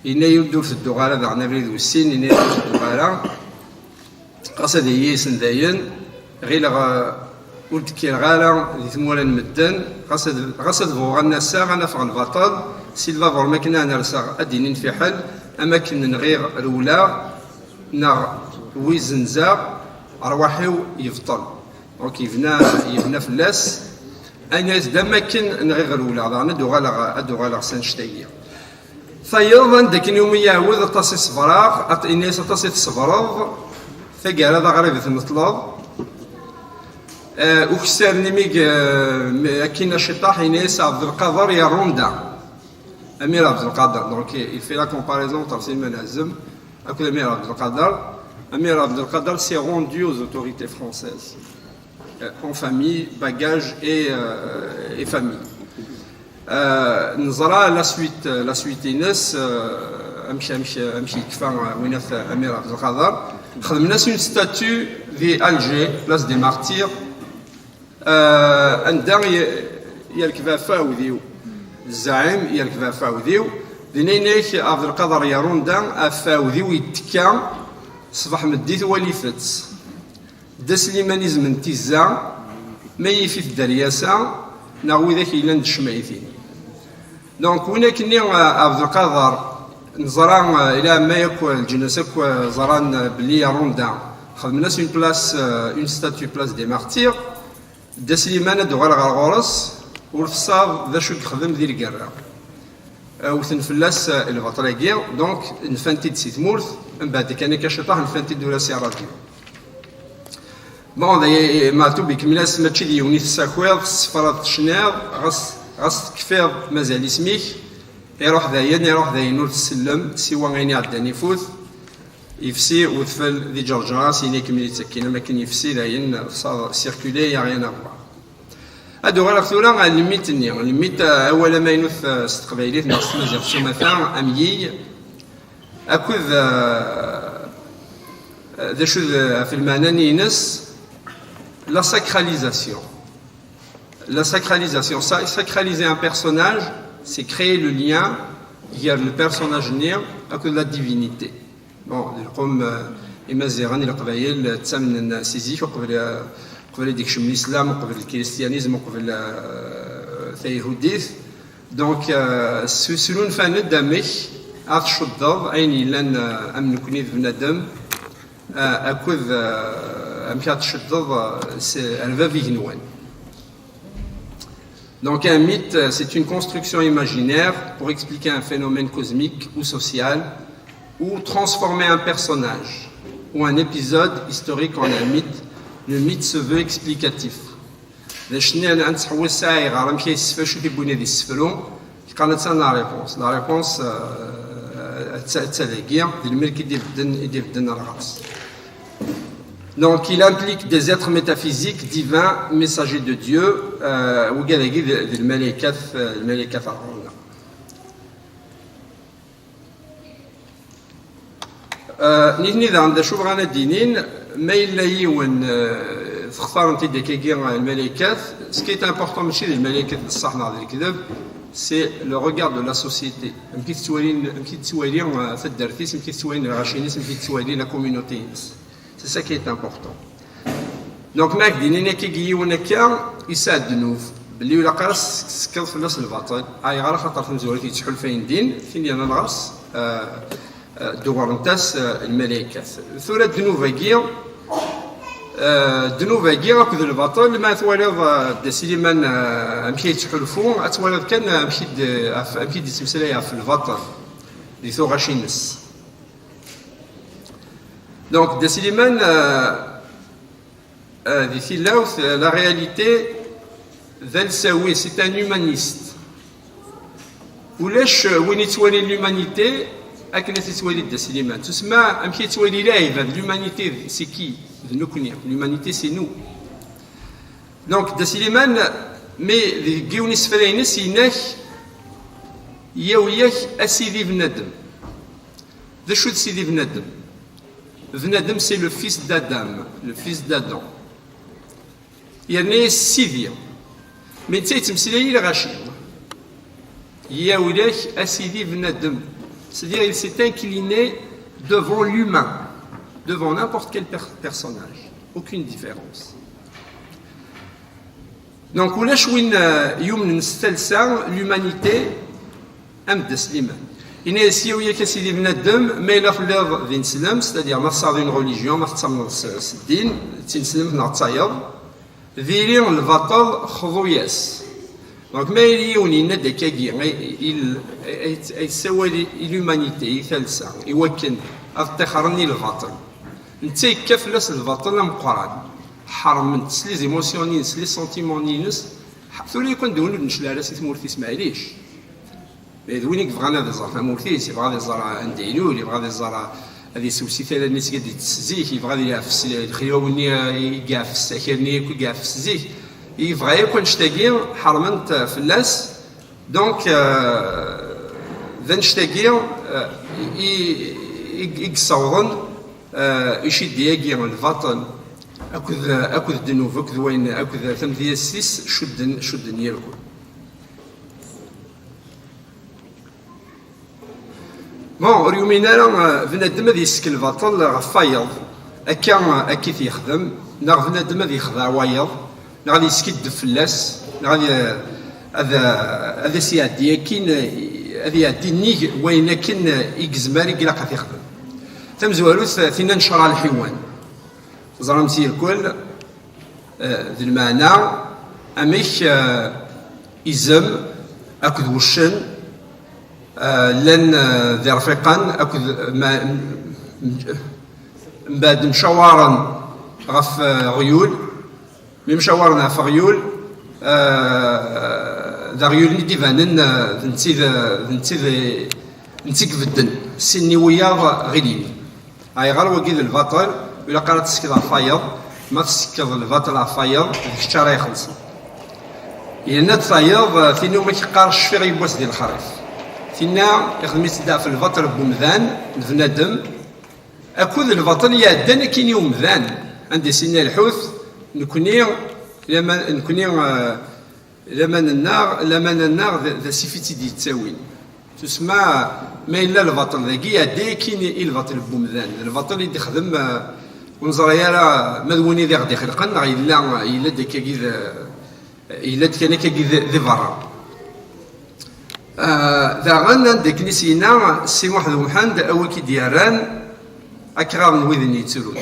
yenna-yi-d ur tedduɣ ara daɣen abrid wis sin, yenna-yi ur tedduɣ ara. Ɣas ad iyi-yisen dayen, ɣileɣ, eh, ur d-kkireɣ ara di tmura n medden, ɣas ad, ɣas ad bɣuɣ ad n-aseɣ, ad n-afeɣ lbaṭel, si lbabuṛ mi akken ad n-rseɣ ad d-inin fiḥel, am akken nɣiɣ rewleɣ, neɣ wi zenzeɣ, rrwaḥ-iw yebṭel. Donc yebna, yebna fell-as, ayen-as d am akken nɣiɣ rewleɣ, daɣen ad d-uɣaleɣ, ad d-uɣaleɣ s annect-agi. Tayeḍ, anda akken iwumi iɛawed aṭas i ṣebreɣ, at-, ini-as aṭas i tṣebreḍ, taggara d aɣrib i tneṭleḍ. Eh, ukessar-nni mi, eh, mi, akkin aciṭaḥ, ini-as Ɛebdelqader yerrunda. Amir Ɛebdelqader, donc il fait la comparaison entre Sliman Azem akked Amir Ɛebdelqader. Amir Ɛebdelqader s'est rendu aux autorités françaises, euh, en famille, bagages et, euh, et famille. Euh, neẓra la suite, la suite-ines, euh, amek, amek, amek yekfa, euh, winat Amir Ɛebdelqader. Xedmen-as une statue di Alger, place des Martyrs. Euh, anda ye-, yerkeb ɣef uɛewdiw, zzaɛim yerkeb ɣef uɛewdiw, dinna yenna-ak Ɛebdelqader yerrunda ɣef uɛewdiw yettekka ṣṣbeḥ meddit walit-tt. Dda Sliman izem n tizza, ma yif-it dderyasa, neɣ widak yellan d ccmaytin. Donc, win akkenni, euh, Ɛebdelqader, neẓra, euh, ila ma yakk, euh, lǧennas akk, euh, ẓran, euh, belli yerrunda, xedmen-as une place, euh, une statue place des Martyrs. Dda Sliman ad d-uɣaleɣ ɣer ɣur-s, ur tessaḍ d acu i yexdem di lgerra. Wten fell-as, eh, lbaṭel-agi, donc nfan-t-id si tmurt, mbeɛd kan akka ciṭaḥ nfan-t-id ula si ṛṛadyu. Bon, d ay-, Meɛtub ikemmel-as, mačči d yiwen i tessakiḍ, tessefraḍ, tecniḍ, ɣas, ɣas tekfiḍ mazal isem-ik, iruḥ dayen, iruḥ dayen ur tsellem, siwa ayen iɛeddan ifut, yefsi udfel di Ǧerǧer, syin ikemmel-itt akkin, am akken yefsi dayen, ça circuler, y a rien à voir. Ad uɣaleɣ tura ɣer lmit-nni. Lmit, eh, awal amaynut, eh, s teqbaylit neɣ s tmaziɣt s umata, amyiy, akked, eh, eh, d acu d, ɣef lmeɛna-nni-ines, la sacralisation. La sacralisation. Sa-, sacraliser un personnage, c'est créer le lien gar le personnage-nni akked la divinité. Bon, d lqum, eh, Imaziɣen, i Leqbayel, eh, ttamnen si zik, uqbel, eh, uqbel ad ikcem lislam, uqbel lkristianism, uqbel, eh, tayhudit. Donc, eh, s-, slunfan-d amek ad tcuddeḍ ayen yellan, eh, am nekni d bnadem, eh, akked, eh, amek ad tcuddeḍ, eh, s, ar bab igenwan. Donc un mythe, euh, c'est une construction imaginaire pour expliquer un phénomène cosmique ou social, ou transformer un personnage ou un épisode historique en un mythe. Le mythe se veut explicatif. D acu-nni ad nettḥewwis sɛiɣ ɣer amek ay yessefra acu i t-iwwin ad yessefru, yeqqar-d la réponse. La réponse, euh, d ta, d ta dagi, d lmelk i d-ibedden, i d-ibedden ar ɣer-s. Donc, il implique des êtres métaphysiques, divins, messagers de Dieu, euh, wigad-agi d, d lmalaykat, euh, lmalaykat ar ɣur-neɣ. Euh, nitni daɣen d acu bɣan ad d-inin, ma yella yiwen, euh, Textarent-id akkagi lmalaykat. Ce qui est important, mačči d lmalaykat d ṣṣeḥ neɣ d lekdeb, c'est le regard de la société. Amek i tettwali, amek i tettwali, euh, taddart-is, amek i tettwali lɣaci-ines, amek i tettwali la communauté-ines. C'est ça qui est important. Donc, ma ak-d-inin akkagi yiwen akka, yesɛa ddnub, belli ur ilaq ara s-, s-, tekkeḍ fell-as lbaṭel. Ayɣer? Axaṭer tamezwarut yettḥulfayen din, tin yernan ɣer-s, euh, euh, dewwrent-as, euh, lmalaykat. Tura ddnub-agi, euh, ddnub-agi akked lbaṭel, ma twaliḍ, euh, Dda Sliman, euh, amek ay yettḥulfu, ad twaliḍ kan amek i d-, ɣef, amek i d-yettmeslay ɣef lbaṭel di tuɣac-ines. Donc, Dda Sliman, euh, euh, di tilawt, euh, la réalité, d alsawi, c'est un humaniste. Ulac, euh, win yettwalin l'humanité akken ad tettwali Dda Sliman. Tusemma, amek yettwali lɛibad, l'humanité, c'est qui? D nekkni. L'humanité, c'est nous. Donc, Dda Sliman, mi deg yiwen isefra-ines, yenna-k, yawi-yak a sidi bnadem. D acu d sidi bnadem? Bnadem, c'est le fils d'Adam, le fils d'Adam. Yerna-yas sidi. Mais netta yettmeslay i lɣaci. Yawlak a sidi bnadem. C'est-à-dire, il s'est incliné devant l'humain, devant n'importe quel per-, personnage. Aucune différence. Donc, ulac win, euh, yumnen s talsa, l'humanité, am Dda Sliman. Yenna-yas, yawi-yak a sidi bnadem, ma yella telliḍ d ineslem, c'est-à-dire ma tesɛiḍ une religion, ma tettamneḍ s, s ddin, d tineslemt neɣ d tayeḍ, diri lbaṭel, xḍu-yas. Donc, ma yella yiwen yenna-d akkagi, ay, ay, ay, ay tessawal i, i l'humanité, i talsa, i wakken ad ṭṭixren i lbaṭel. Netta yekka fell-as lbaṭel ameqqran. Ḥermen-t s les émotions-ines, s les sentiments-ines. Ḥ-, tura yakk anda win ur d-necli ara si tmurt-is, maɛlic. D win i yebɣan ad iẓer tamurt-is, yebɣa ad iẓer anda ilul, yebɣa ad iẓer, ad isew si tala-nni seg ad ittess zik, yebɣa ad yeɛfes lexyaw-nni i yeɛfes, akal-nni akk i yeɛfes zik. Yebɣa yakk annect-agi, ḥermen-t fell-as. Donc, euh, d annect-agi, euh, i, i, i yessawḍen, euh, iciddi-agi, lbaṭel, akked, akked ddnub, akked wayen, akked tamedyazt-is, cudden, cudden irkul. Bon, ur yumin ara, euh, bnadem ad yessek lbaṭel ɣef wayeḍ, akka, akka i t-yexdem, neɣ bnadem ad yexdeɛ wayeḍ, neɣ ad yeskiddeb fell-as, neɣ ad, ad, ad as-iɛeddi akin, ad iɛeddi nnig wayen akken i yezmer, i ilaq ad t-ixdem. Tamezwarut, tinna n ccṛeɛ lḥiwan. Teẓram-tt irkul, eh, d lmeɛna amek, eh, izem akked wuccen, eh, llan, eh, d irfiqan akked ma-, m-, mbeɛd mcawaren ɣef, eh, ɣyul. Mi mcawaren ɣef ɣyul, eh, d aɣyul-nni i d-ibanen, eh, d netta i d, d netta i d, d netta i ibedden. Sin-nni wiyaḍ ɣilin. Ayɣer wagi d lbaṭel, ur ilaq ara ad tessekkeḍ ɣef wayeḍ, ma tessekkeḍ lbaṭel ɣef wayeḍ, d kečč ara ixellṣen. Yenna-d tayeḍ, eh, tin umi k-qqar cfiɣ yiwwas di lexrif. Tinna ixdem-itt-id ɣef lbaṭel n wemdan, d bnadem, akked lbaṭel iɛeddan akkin i umdan, anda i s-yenna lḥut, nekni, laman, nekni, eh, laman-nneɣ, laman-nneɣ d, d asif i tt-id-yettawin. Tusemma, ma yella lbaṭel dagi, iɛedda akkin i, i lbaṭel n wemdan. D lbaṭel i d-ixdem, eh, ur neẓri ara ma d win i ɣ-d-ixelqen, neɣ yella, yella-d akkagi d, yella-d kan akkagi di, di berra. Ah, daɣen, anda akken i s-yenna Si Muḥ d Muḥend, a wi k-id-yerran, ad k-ɣaḍen widen yettrun.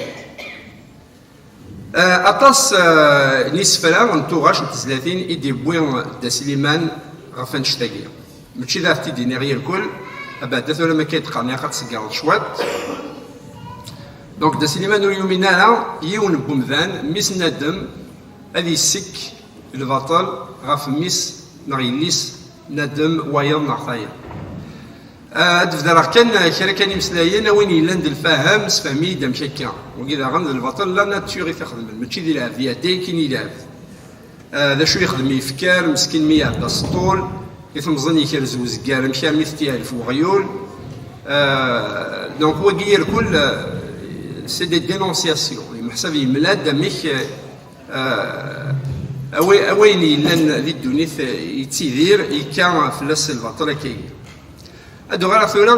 Ah, aṭas, ah, n yisefra, n tuɣac, n tezlatin i d-yewwi Dda Sliman ɣef annect-agi. Mačči d ad t-id-iniɣ irkul, abeɛda tura ma akka i d-qqaren, ilaq ad tseggreḍ cwiṭ. Donc, Dda Sliman ur yumin ara yiwen n wemdan, mmi-s n Adem, ad yessek lbaṭel ɣef mmi-s neɣ yelli-s n Adem, wayeḍ neɣ tayeḍ. Ah, ad d-bedreɣ kan kra kan imeslayen, a win yellan d lfahem, sefhem-iyi-d amek akka. Wagi daɣen d lbaṭel, la nature i t-ixedmen, mačči d lɛebd, iɛedda akkin i lɛebd. Ah, d acu yexdem yifker, meskin mi iɛedda s ṭṭul, i temẓin yekrez uzeggar, amek armi t-yeɛref weɣyul. Ah, donc, wagi irkul, ah, c'est des dénonciations. Yemeḥsab yemla-d amek, ah, Awayen yellan di ddunit yettidir, yekka fell-as lbaṭel akkagi. Ad uɣaleɣ tura,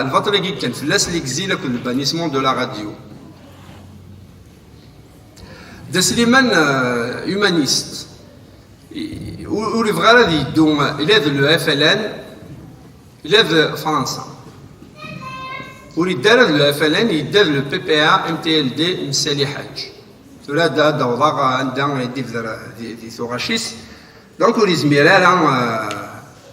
lbaṭel-agi yekkan fell-as, l'exil akked le bannissement de la radio. Dda Sliman, humaniste, ur yebɣi ara ad yeddu ila d le F L N ila d Fransa. Ur yedda ara d le F L N, yedda d le P P A M T L D n Sali Ḥaǧ. Tura ad d-awḍeɣ anda i d-ibder di tuɣac-is. Donc ur yezmir ara,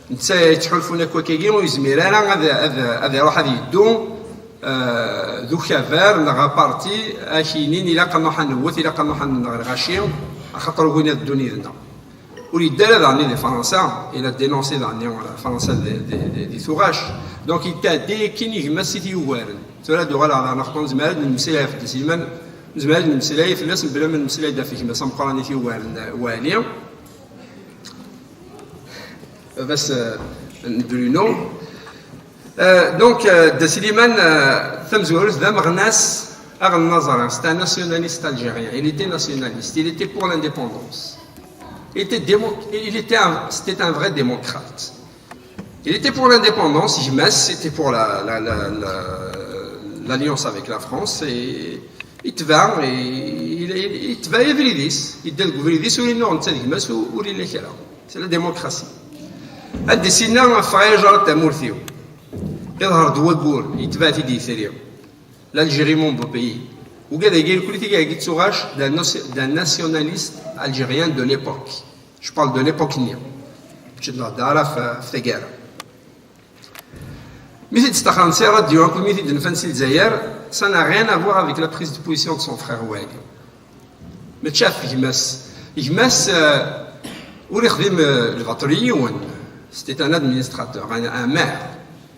netta yettḥulfun akk akkagi, ur yezmir ara ad iruḥ ad yeddu d ukabar neɣ aparti, ad ak-yinin ilaq ad nruḥ ad newwet, ilaq ad nruḥ ad nenɣ lɣaci, axaṭer ugin ad ddun yid-neɣ. Ur yedda ara daɣen di Fransa, il a dénoncé daɣen Fransa di tuɣac. Donc yettɛeddi akkin i gma-s i t-yugaren. Tura ad uɣaleɣ daɣen axeṭṭu nezmer ad nemmeslay ɣef Dda Sliman, nezmer ad nemmeslay fell-as mebla ma nemmeslay-d ɣef gma-s ameqqran i t-yugaren, Wali, baba-s n Bruno. Donc Dda Sliman, tamezwarut d ameɣnas aɣelnaẓri, c'est un nationaliste algérien, il était nationaliste, il était pour l'indépendance. Il était, démo- il était un- c'était un vrai démocrate. Il était pour l'indépendance, gma-s, c'était pour la, la, la, la- l'alliance avec la France, et il te va, et il, il, il te va yebridis, il te va yebridis, ur yennuɣ netta d gma-s, ur illa kra. C'est la démocratie. Ad d-isinna ffeɣ ay ajerreḍ tamurt-iw. Iḍher-d waggur, yetbeɛ-t-id yitri. L'Algérie mon beau pays. Ugad-agi irkul-it i yagi d tuɣac d'un nationaliste algérien de l'époque. Je parle de l'époque-nni. Mačči d-nehder ara ɣef taggara. Mi t-id-staxren si radio akked mi t-id-nfan si Lezzayer, ça n'a rien à voir avec la prise de position de son frère Wali. Mačči ɣef gma-s. Gma-s ur ixdim lbaṭel i yiwen. C'était un administrateur, un maire.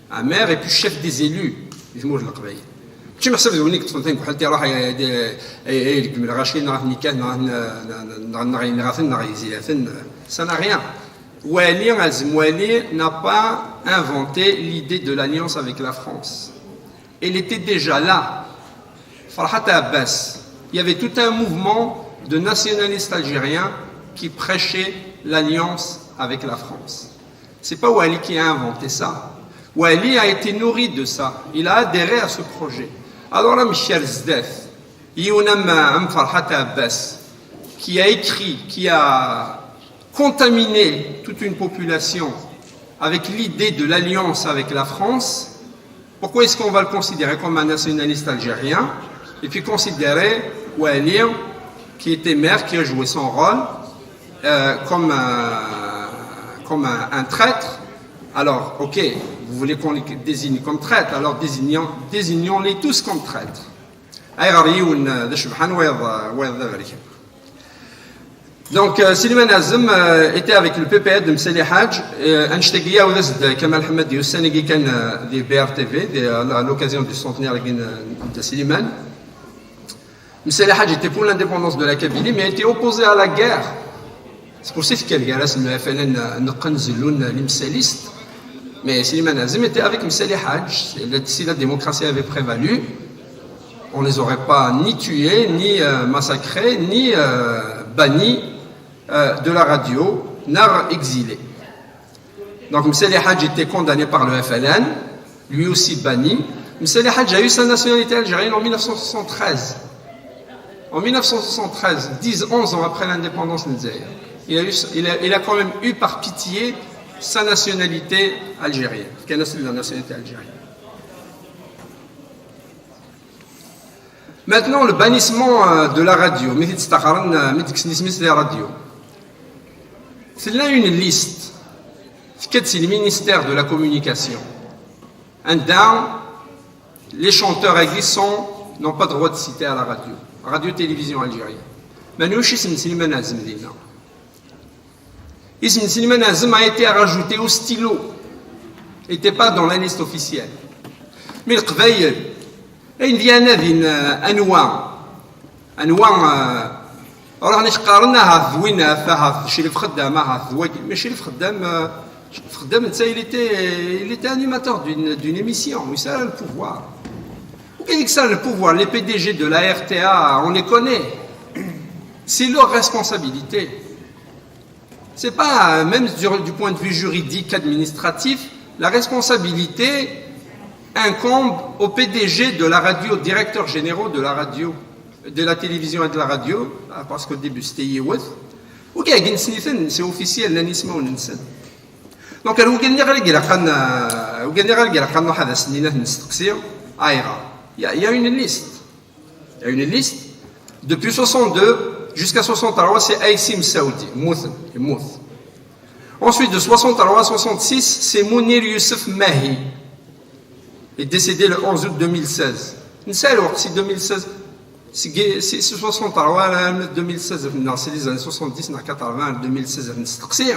Un maire et puis chef des élus di tmurt n Leqbayel. Mačči meḥsub d win i yeṭṭfen tanegḥelt iruḥ ireggem lɣaci neɣ ad ten-ikkat neɣ ad ten-, neɣ, neɣ yenɣa-ten neɣ yezla-ten. Ça n'a rien. Wali, Azem Wali n'a pas inventé l'idée de l'alliance avec la France. Elle était déjà là. Farhat Abbas, il y avait tout un mouvement de nationalistes algériens qui prêchaient l'alliance avec la France. C'est pas Wali qui a inventé ça. Wali a été nourri de ça. Il a adhéré à ce projet. Alors, amek ar zdat, yiwen am, am Farhat Abbas, qui a écrit, qui a contaminé toute une population avec l'idée de l'alliance avec la France, pourquoi est-ce qu'on va le considérer comme un nationaliste algérien et puis considérer Wali, qui était maire, qui a joué son rôle, euh, comme, un, comme un, un traître? Alors, ok, vous voulez qu'on les désigne comme traîtres, alors désignons, désignons-les tous comme traîtres. Ayɣer yiwen d acebḥan, wayeḍ, wayeḍ d aberkan. Donc, euh, Slimane Azem, euh, était avec le P P A de Msali Hadj. Euh, annect-agi iɛawed-as-d Kamal Ḥemmadi ussan-agi kan, euh, di B R T V, di, à l'occasion du centenaire-agi n, n Dda Slimane. Msali Hadj était pour l'indépendance de la Kabylie, mais était opposé à la guerre. C'est pour ça qu'il y a le F L N, euh, neqqen zellun l'imsaliste. Mais Slimane Azem était avec Msali Hadj. Si la, si la démocratie avait prévalu, on les aurait pas ni tués, ni, euh, massacrés, ni, euh, bannis, euh, de la radio, ni exilés. Donc Msali Hadj était condamné par le F L N, lui aussi banni. Msali Hadj a eu sa nationalité algérienne en mille neuf cent soixante-treize. En mille neuf cent soixante-treize, dix, onze ans après l'indépendance de Zaïre, il a eu, il a, il a quand même eu par pitié sa nationalité algérienne. Fkan-as la nationalité algérienne. Maintenant, le bannissement, euh, de la radio, mi t-id-staxren, euh, mi d-kksen isem-is di radio. Tella une liste, tekka-d si le ministère de la communication, anda les chanteurs-agi sont, n'ont pas droit de citer à la radio, Radio Télévision Algérie. Manouch isem n Slimane Azem dinna. Isem n Slimane Azem a été rajouté au stylo. N'était pas dans la liste officielle. Mais Leqbayel, ayen di anadin, euh, anwa, anwa, euh, ruḥen ak-qqaren ahat d winaf, ahat d Crif Xeddam, ahat d wagi. Mais Crif Xeddam, euh, Crif Xeddam, netta, il était, il était animateur d'une, d'une émission. Ur yesɛi ara le pouvoir. Ou bien il a le pouvoir, les P D G de la R T A, on les connaît. C'est leur responsabilité. C'est pas, euh, même du, du point de vue juridique, administratif, la responsabilité incombe au P D G de la radio, directeur général de la radio, de la télévision et de la radio, ah, parce qu'au début c'était yiwet. Ou c'est officiel, nnan ismawen-nsen. Donc, ur ugaden ara ilaqen, euh, ur ugaden ara ilaqen ad as-nini ad nesteqsi, ayɣer. Il y a, il y a une liste. Il y a une liste. Depuis soixante-deux jusqu'à soixante-trois, c'est Aïssim Saoudi, Mouthen, Mouth. Ensuite, de soixante-trois à soixante-six, c'est Mounir Youssef Mahi. Il est décédé le onze août deux mille seize. Nessaie, c'est deux mille seize. C'est, c'est, c'est soixante-trois, là, deux mille seize, non, c'est les années soixante-dix, on a quatre-vingts, deux mille seize, c'est.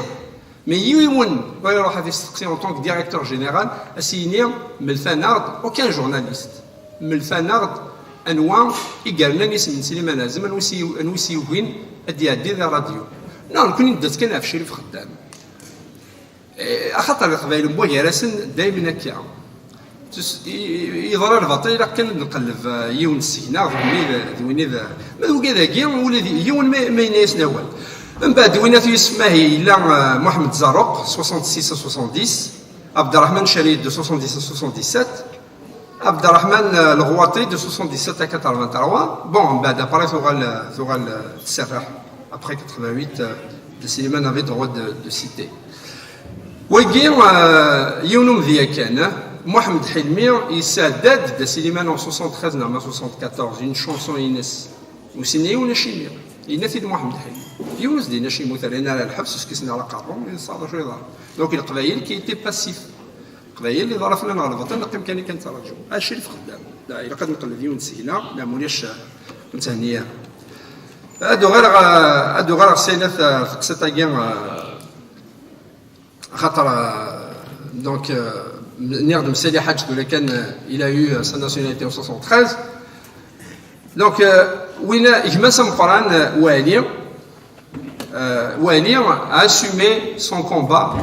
Mais yiwen, voilà, en tant que directeur général, a signé, mais le fanard, aucun journaliste. Mais le fanard, anwa i yernan isem n Sliman Azem, anwa i s-, anwa i s-yugin ad d-iɛeddi di ṛṛadyu. Non, nekkni nedda-tt kan ɣef Crif Xeddam. Eh, axaṭer Leqbayel n wagar-asen daymen akka. Tus-, i-, i-, yeḍra lbaṭel, ilaq kan ad nqelleb, eh, yiwen seg-neɣ, d win i d, d win i d, ma d ugad-agi, ula d yiwen ma, ma yenna-yasen awal. Mbeɛd, Winat Yusef Mahi, yella, eh, Muḥemmed Zarruq, soixante-six à soixante-dix, Abderrahmane Charid, de soixante-dix à soixante-dix-sept, Abderrahmane, euh, Lɣwaṭi, de soixante-dix-sept à quatre-vingt-trois. Bon, mbeɛd après tuɣal, tuɣal, euh, tserreḥ. Après quatre-vingt-huit, euh, Dda Sliman avait droit de, de citer. Wagi, euh, yiwen umedya kan, hein. Muḥemmed Ḥilmi yesɛedda-d Dda Sliman en soixante-treize neɣ ma soixante-quatorze, une chanson-ines. Ur s-yenna yiwen acimi. Yenna-t-id Muḥemmed Ḥilmi. Yiwen ur s-d-yenna acimi, ur t-rrin ara ɣer lḥebs, ur s-kksen ara aqerru, yeṣṣaḍ acu yeḍran. Donc, Leqbayel qui était passif. Leqbayel iḍra fell-aneɣ lbaṭel, neqqim kan i kan nettraǧu. A Crif Xeddam. Da, ilaq ad nqelleb yiwen seg-neɣ, la mulac, eh, ur nethenni ara. Ad uɣaleɣ, eh, ad uɣaleɣ s ayla ta-, teqsiṭ-agi, eh, axaṭer, eh, donc, eh, nniɣ-d Msali Ḥaǧ tura kan, eh, il a eu, eh, sa nationalité en soixante-treize. Donc, euh, winna, gma-s ameqqran, euh, Wali, euh, Wali a assumé son combat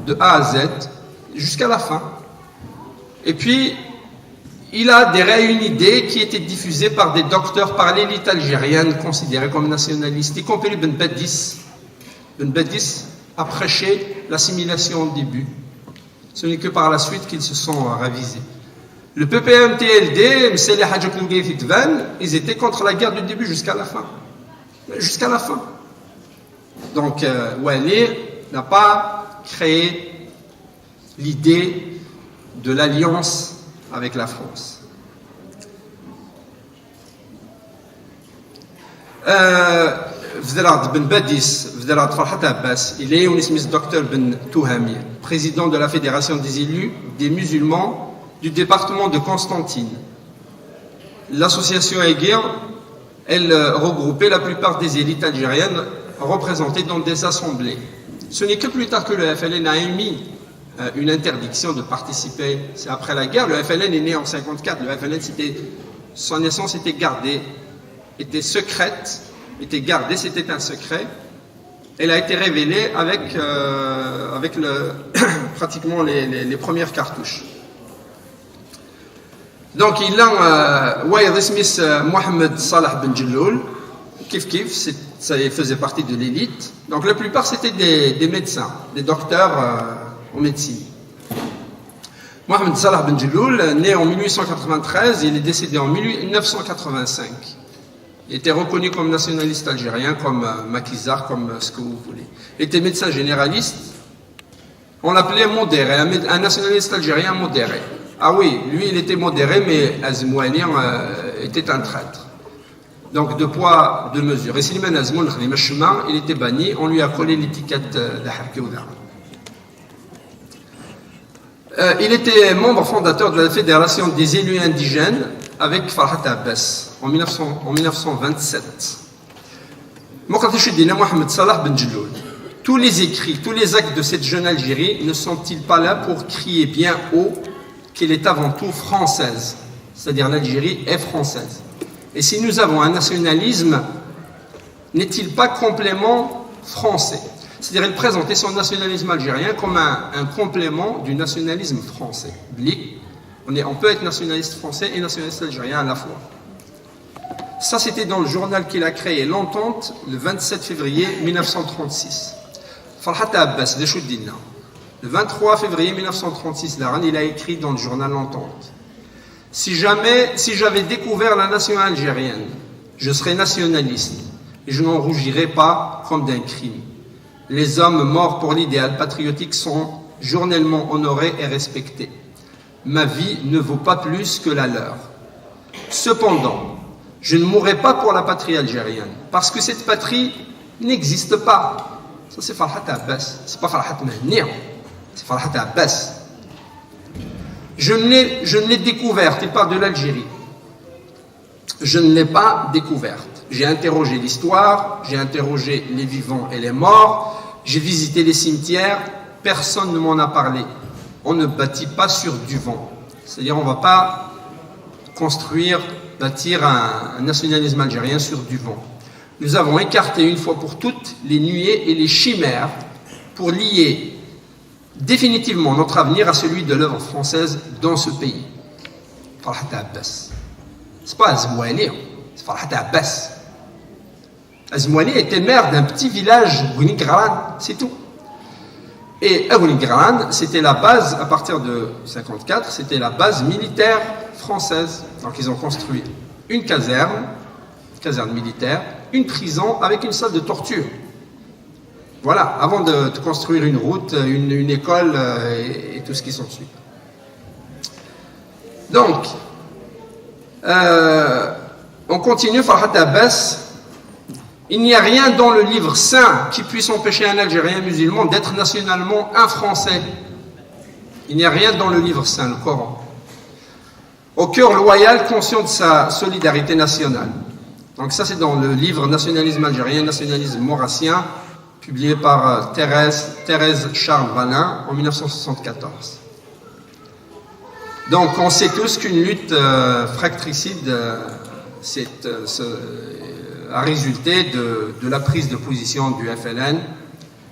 de A à Z jusqu'à la fin. Et puis, il a adhéré à une idée qui était diffusée par des docteurs, par l'élite algérienne, considérée comme nationaliste, y compris Ben Badis. Ben Badis a prêché l'assimilation au début. Ce n'est que par la suite qu'ils se sont, euh, ravisés. Le P P M T L D, Msali Ḥaǧ akked Ugayt Itban, ils étaient contre la guerre du début jusqu'à la fin. Jusqu'à la fin. Donc, euh, Wali n'a pas créé l'idée de l'alliance avec la France. Euh, bdaleɣ-d Ben Badis, bdaleɣ-d Ferḥat Abbas, yella yiwen isem-is Docteur Ben Touhami, président de la Fédération des élus des musulmans du département de Constantine. L'association-agi, elle, euh, regroupait la plupart des élites algériennes représentées dans des assemblées. Ce n'est que plus tard que le F L N a émis, euh, une interdiction de participer. C'est après la guerre. Le F L N est né en cinquante-quatre. Le F L N, c'était, sa naissance était gardée, était secrète, était gardée, c'était un secret. Elle a été révélée avec, euh, avec le, pratiquement les, les, les premières cartouches. Donc, il a, euh, wayeḍ isem-is, euh, Mohamed Salah Ben Jelloul, kif kif, c'est, ça, il faisait partie de l'élite. Donc, la plupart, c'était des, des médecins, des docteurs, euh, en médecine. Mohamed Salah Ben Jelloul, né en mille huit cent quatre-vingt-treize, il est décédé en mille neuf cent quatre-vingt-cinq. Il était reconnu comme nationaliste algérien, comme, euh, maquisard, comme, euh, ce que vous voulez. Il était médecin généraliste. On l'appelait modéré, un, un nationaliste algérien modéré. Ah oui, lui, il était modéré, mais Azem Wali, euh, était un traître. Donc, deux poids, deux mesures. Et Slimane Azem, il était banni, on lui a collé l'étiquette, euh, de Harki ou d'Arab. Euh, il était membre fondateur de la Fédération des élus indigènes avec Farhat Abbas en mille neuf cents, en mille neuf cent vingt-sept. Mohamed Salah Ben Jelloul. Tous les écrits, tous les actes de cette jeune Algérie ne sont-ils pas là pour crier bien haut qu'elle est avant tout française, c'est-à-dire l'Algérie est française. Et si nous avons un nationalisme, n'est-il pas complément français ? C'est-à-dire, il présentait son nationalisme algérien comme un, un complément du nationalisme français. Blic, on est, on peut être nationaliste français et nationaliste algérien à la fois. Ça, c'était dans le journal qu'il a créé, L'Entente, le vingt-sept février mille neuf cent trente-six. Farhat Abbas, d acu d-yenna. Le vingt-trois février mille neuf cent trente-six, daɣen, il a écrit dans le journal L'Entente. Si jamais, si j'avais découvert la nation algérienne, je serais nationaliste et je n'en rougirais pas comme d'un crime. Les hommes morts pour l'idéal patriotique sont journellement honorés et respectés. Ma vie ne vaut pas plus que la leur. Cependant, je ne mourrai pas pour la patrie algérienne, parce que cette patrie n'existe pas. Ça, c'est Farhat Abbas. C'est pas Farhat Mhenni, c'est Farhat Abbas. Je ne l'ai, je ne l'ai découverte, il parle de l'Algérie. Je ne l'ai pas découverte. J'ai interrogé l'histoire, j'ai interrogé les vivants et les morts, j'ai visité les cimetières, personne ne m'en a parlé. On ne bâtit pas sur du vent. C'est-à-dire, on ne va pas construire, bâtir un, un nationalisme algérien sur du vent. Nous avons écarté une fois pour toutes les nuées et les chimères pour lier définitivement notre avenir à celui de l'œuvre française dans ce pays. Farhat Abbas. C'est pas Azmouani, c'est Farhat Abbas. Azmouani était maire d'un petit village, Gounigran, c'est tout. Et à Gounigran, c'était la base, à partir de cinquante-quatre, c'était la base militaire française. Donc ils ont construit une caserne, caserne militaire, une prison avec une salle de torture. Voilà, avant de, de construire une route, une, une école euh, et, et tout ce qui s'ensuit. Donc, euh, on continue, Farhat Abbas. Il n'y a rien dans le livre saint qui puisse empêcher un Algérien musulman d'être nationalement un Français. Il n'y a rien dans le livre saint, le Coran. Au cœur loyal, conscient de sa solidarité nationale. Donc ça, c'est dans le livre Nationalisme algérien, nationalisme maurassien, publié par euh, Thérèse, Thérèse Charles Vallin en mille neuf cent soixante-quatorze. Donc on sait tous qu'une lutte euh, fratricide euh, c'est, euh, ce- euh, a résulté de, de la prise de position du F L N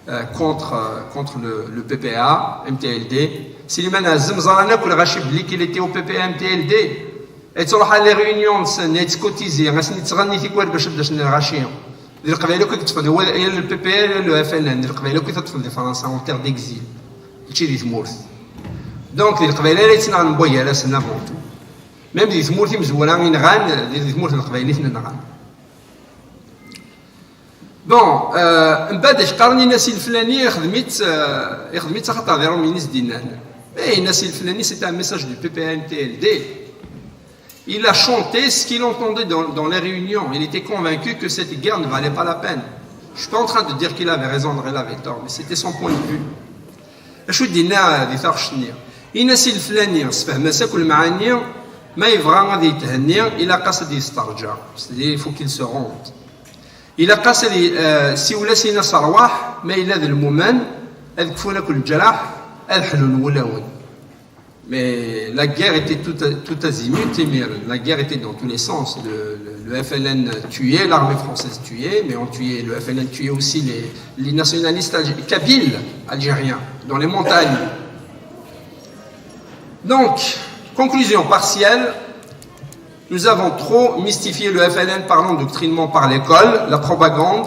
euh, contre, euh, contre le, le P P A, M T L D. Slimane Azem, ẓran akk lɣaci belli qu'il était au P P A M T L D. Yettruḥ à les réunions-nsen, yettcotiser, asen-yettɣenni tikwal bac ad d-asen lɣaci. D Leqbayel akk i yeṭṭfen, wa- ya le P P A, ya le F L N, d Leqbayel akk i t-ṭṭfen di Fransa, en terre d'exil. Mačči di tmurt. Donc, d Leqbayel ara yettnaɣen n wagar-asen avant tout. Même di tmurt imezwura i nɣan, di di tmurt n Leqbayel i ten-nɣan. Bon, euh, mbaɛd ak qqaren Inas Ileflani ixdem-itt, euh, ixdem-itt axaṭer d Iṛumyen i s-d-innan. Mais Inas Ileflani, c'était un message du P P A M T L D. Il a chanté ce qu'il entendait dans, dans les réunions. Il était convaincu que cette guerre ne valait pas la peine. Je suis pas en train de dire qu'il avait raison, il avait tort, mais c'était son point de vue. Acu d-yenna di taɣect-nni? Inas Ileflani, sefhem-as akk lemɛani, ma yebɣa ad yethenni, ilaq-as ad yesteṛǧa. C'est-à-dire, il faut qu'il se rende. Ilaq-as ad y- euh, siwel-as, inas rwaḥ, ma yella d lmumen, ad kfun akk leǧraḥ, ad ḥlun wulawen. Mais la guerre était tout, tout azimut, imiren. La guerre était dans tous les sens. Le, le- le F L N tuait, l'armée française tuait, mais on tuait, le F L N tuait aussi les, les nationalistes algé- kabyles algériens dans les montagnes. Donc, conclusion partielle, nous avons trop mystifié le F L N par l'endoctrinement, par l'école, la propagande.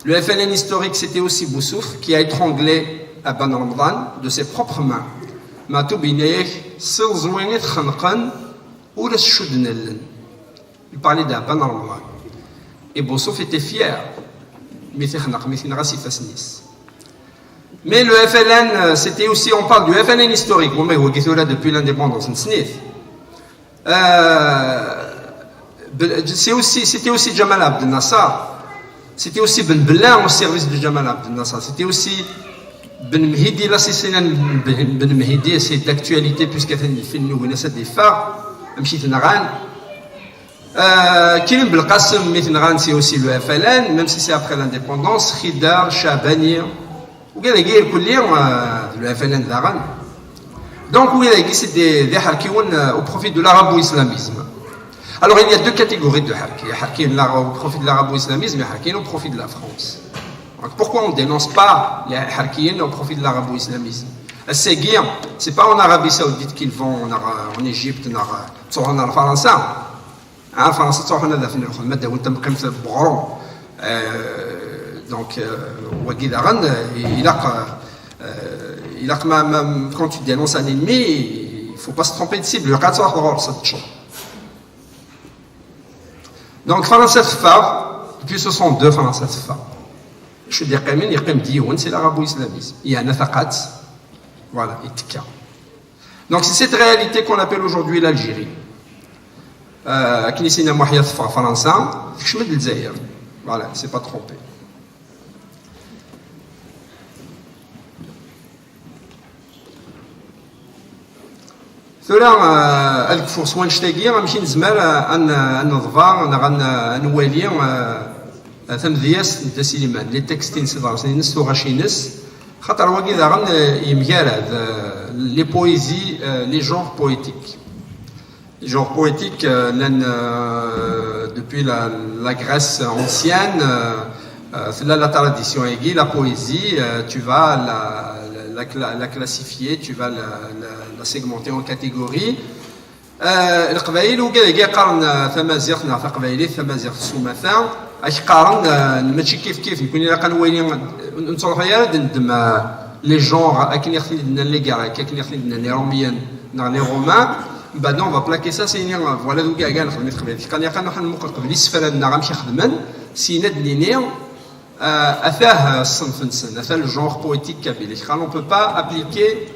Le F L N historique, c'était aussi Boussouf qui a étranglé Aban Ramdan de ses propres mains. Matou Binayek, Silzouin et Khanqan, ou les Choudnel. Il parlait d'Aban Ramdan. Et Boussouf était fier. Mais c'est Khanaq, mais c'est une race fasnisse. Mais le F L N, euh, c'était aussi, on parle du F L N historique, bon, mais là depuis l'indépendance, c'est euh, c'est aussi, c'était aussi Jamal Abdel Nasser, c'était aussi Ben Bella au service de Jamal Abdel Nasser, c'était aussi Ben Mhidi, l'assassinat de Ben Ben Mhidi, c'est d'actualité puisqu'il y a une film où il y a des phares, même si c'est Naran. Euh, Kilim Belkacem, Mithenran, c'est aussi le F L N, même si c'est après l'indépendance, Khidar, Chabani, وكذا كاين كليا آه، le F L N داغن. Donc وكذا c'est des, des حركيون آه، au profit de l'arabo-islamisme. Alors il y a deux catégories de حركي. حركيون là au profit de l'arabo-islamisme et حركيون au profit de la France. Donc pourquoi on dénonce pas les حركيون au profit de l'arabo-islamisme? الساقية, c'est pas en Arabie Saoudite qu'ils vont, en, Ara- en Égypte, en, Ara- en Farnsa. Ar Fransa ttruḥun ad afen lxedma, ad d-awin tamqimt n weɣrum. Euh, donc, euh, wagi daɣen, euh, ilaq, euh, ilaq ma, ma, quand tu dénonces un ennemi, il faut pas se tromper de cible. Ilaq ad truḥeḍ ɣur-s ad teččeḍ. Donc, Fransa teffeɣ, depuis soixante-deux, Fransa teffeɣ. Acu d-yeqqimen, yeqqim-d yiwen, c'est l'arabu-islamiste. Yerna taqatt, voilà, yettekka. Donc, c'est cette réalité qu'on appelle aujourd'hui l'Algérie. Euh, akken i s-yenna Muḥya, teffeɣ Fransa, tekcem-d Lezzayer. Voilà, c'est pas trompé. Tura, euh, ad kfuɣ s wannect-agi, amek i nezmer, euh, ad n-, ad neḍber neɣ ad n-, ad nwali, euh, tamedyazt n Dda Sliman, les textes-ines, iḍersen-ines, tuɣac-ines, xaṭer wagi daɣen, euh, yemgarad, euh, les poésies, euh, les genres poétiques. Les genres poétiques, euh, llan, euh, depuis la, la Grèce ancienne, euh, euh, c'est la, la tradition aiguë, la poésie, euh, tu vas la, la, la cla-, la classifier, tu vas la, la, la segmenter en catégories. Euh, Leqbayel, wigad-agi qqaren, euh, tamaziɣt neɣ taqbaylit, tamaziɣt s umata, ak qqaren, euh, mačči kif kif, nekkni ilaq ad nwali, ur nettruḥu ara ad neddem, euh, les genres akken i ɣ-ten-id-nnan les Grecs, akken i ɣ-ten-id-nnan les Romiens neɣ les Romains. Mbeɛd on va plaquer ça, c'est une, voilà, d wigad-agi ara nexdem i teqbaylit. Qqaren ilaq ad nruḥ ad nmuqel qbel isefra-nneɣ amek i xedmen, syin ad d-nini, euh, atah, euh, ṣṣenf-nsen, atah le genre poétique kabyle. Car on peut pas appliquer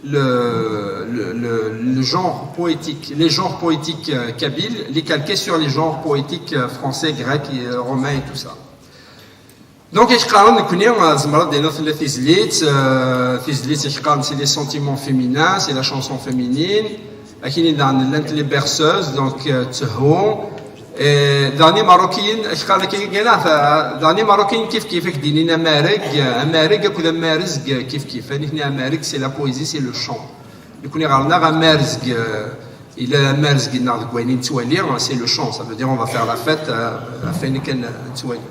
le, le, le, le genre poétique, les genres poétiques, euh, kabyles, les calquer sur les genres poétiques, euh, français, grecs, et, euh, romains et tout ça. Donc, ak qqaren nekkni, euh, tzemreḍ ad d-tiniḍ tella tizlit, euh, tizlit ak qqaren c'est les sentiments féminins, c'est la chanson féminine. Akini daɣen llant les berceuses, donc, euh, ttehu. Et daɣen Imeṛṛukiyen, ak qqaren akka, daɣen Imeṛṛukiyen kif kif, ak d-inin amareg, amareg akked amarezg kif kif. Nitni amareg, c'est la poésie, c'est le chant. Nekkni ɣer-neɣ amarezg, euh, yella amarezg-nneɣ deg wayen i nettwali, c'est le chant, ça veut dire on va faire la fête, euh, ɣef wayen kan nettwali.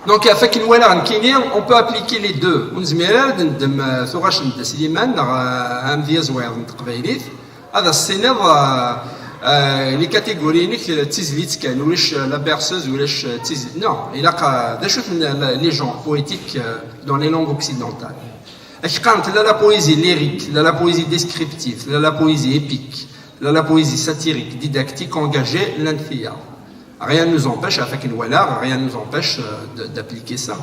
Donc, ɣef akken walaɣ nekkini, on peut appliquer les deux. Ur nezmir ara ad neddem, euh, tuɣac n Dda Sliman neɣ, euh, amedyaz wayeḍ n teqbaylit, ad as-tiniḍ, euh, euh, les catégories-inek, euh, d tizlit kan, ulac, euh, la berceuse, ulac, euh, d tizlit. Non, ilaq, euh, d acu-ten, euh, les genres poétiques, euh, dans les langues occidentales. Ak qqaren tella la poésie lyrique, tella la poésie descriptive, tella la poésie épique, tella la poésie satirique, didactique, engagée, llant tiyaḍ. Rien ne nous empêche, ɣef akken walaɣ, rien ne nous empêche, euh, de, d'appliquer ça.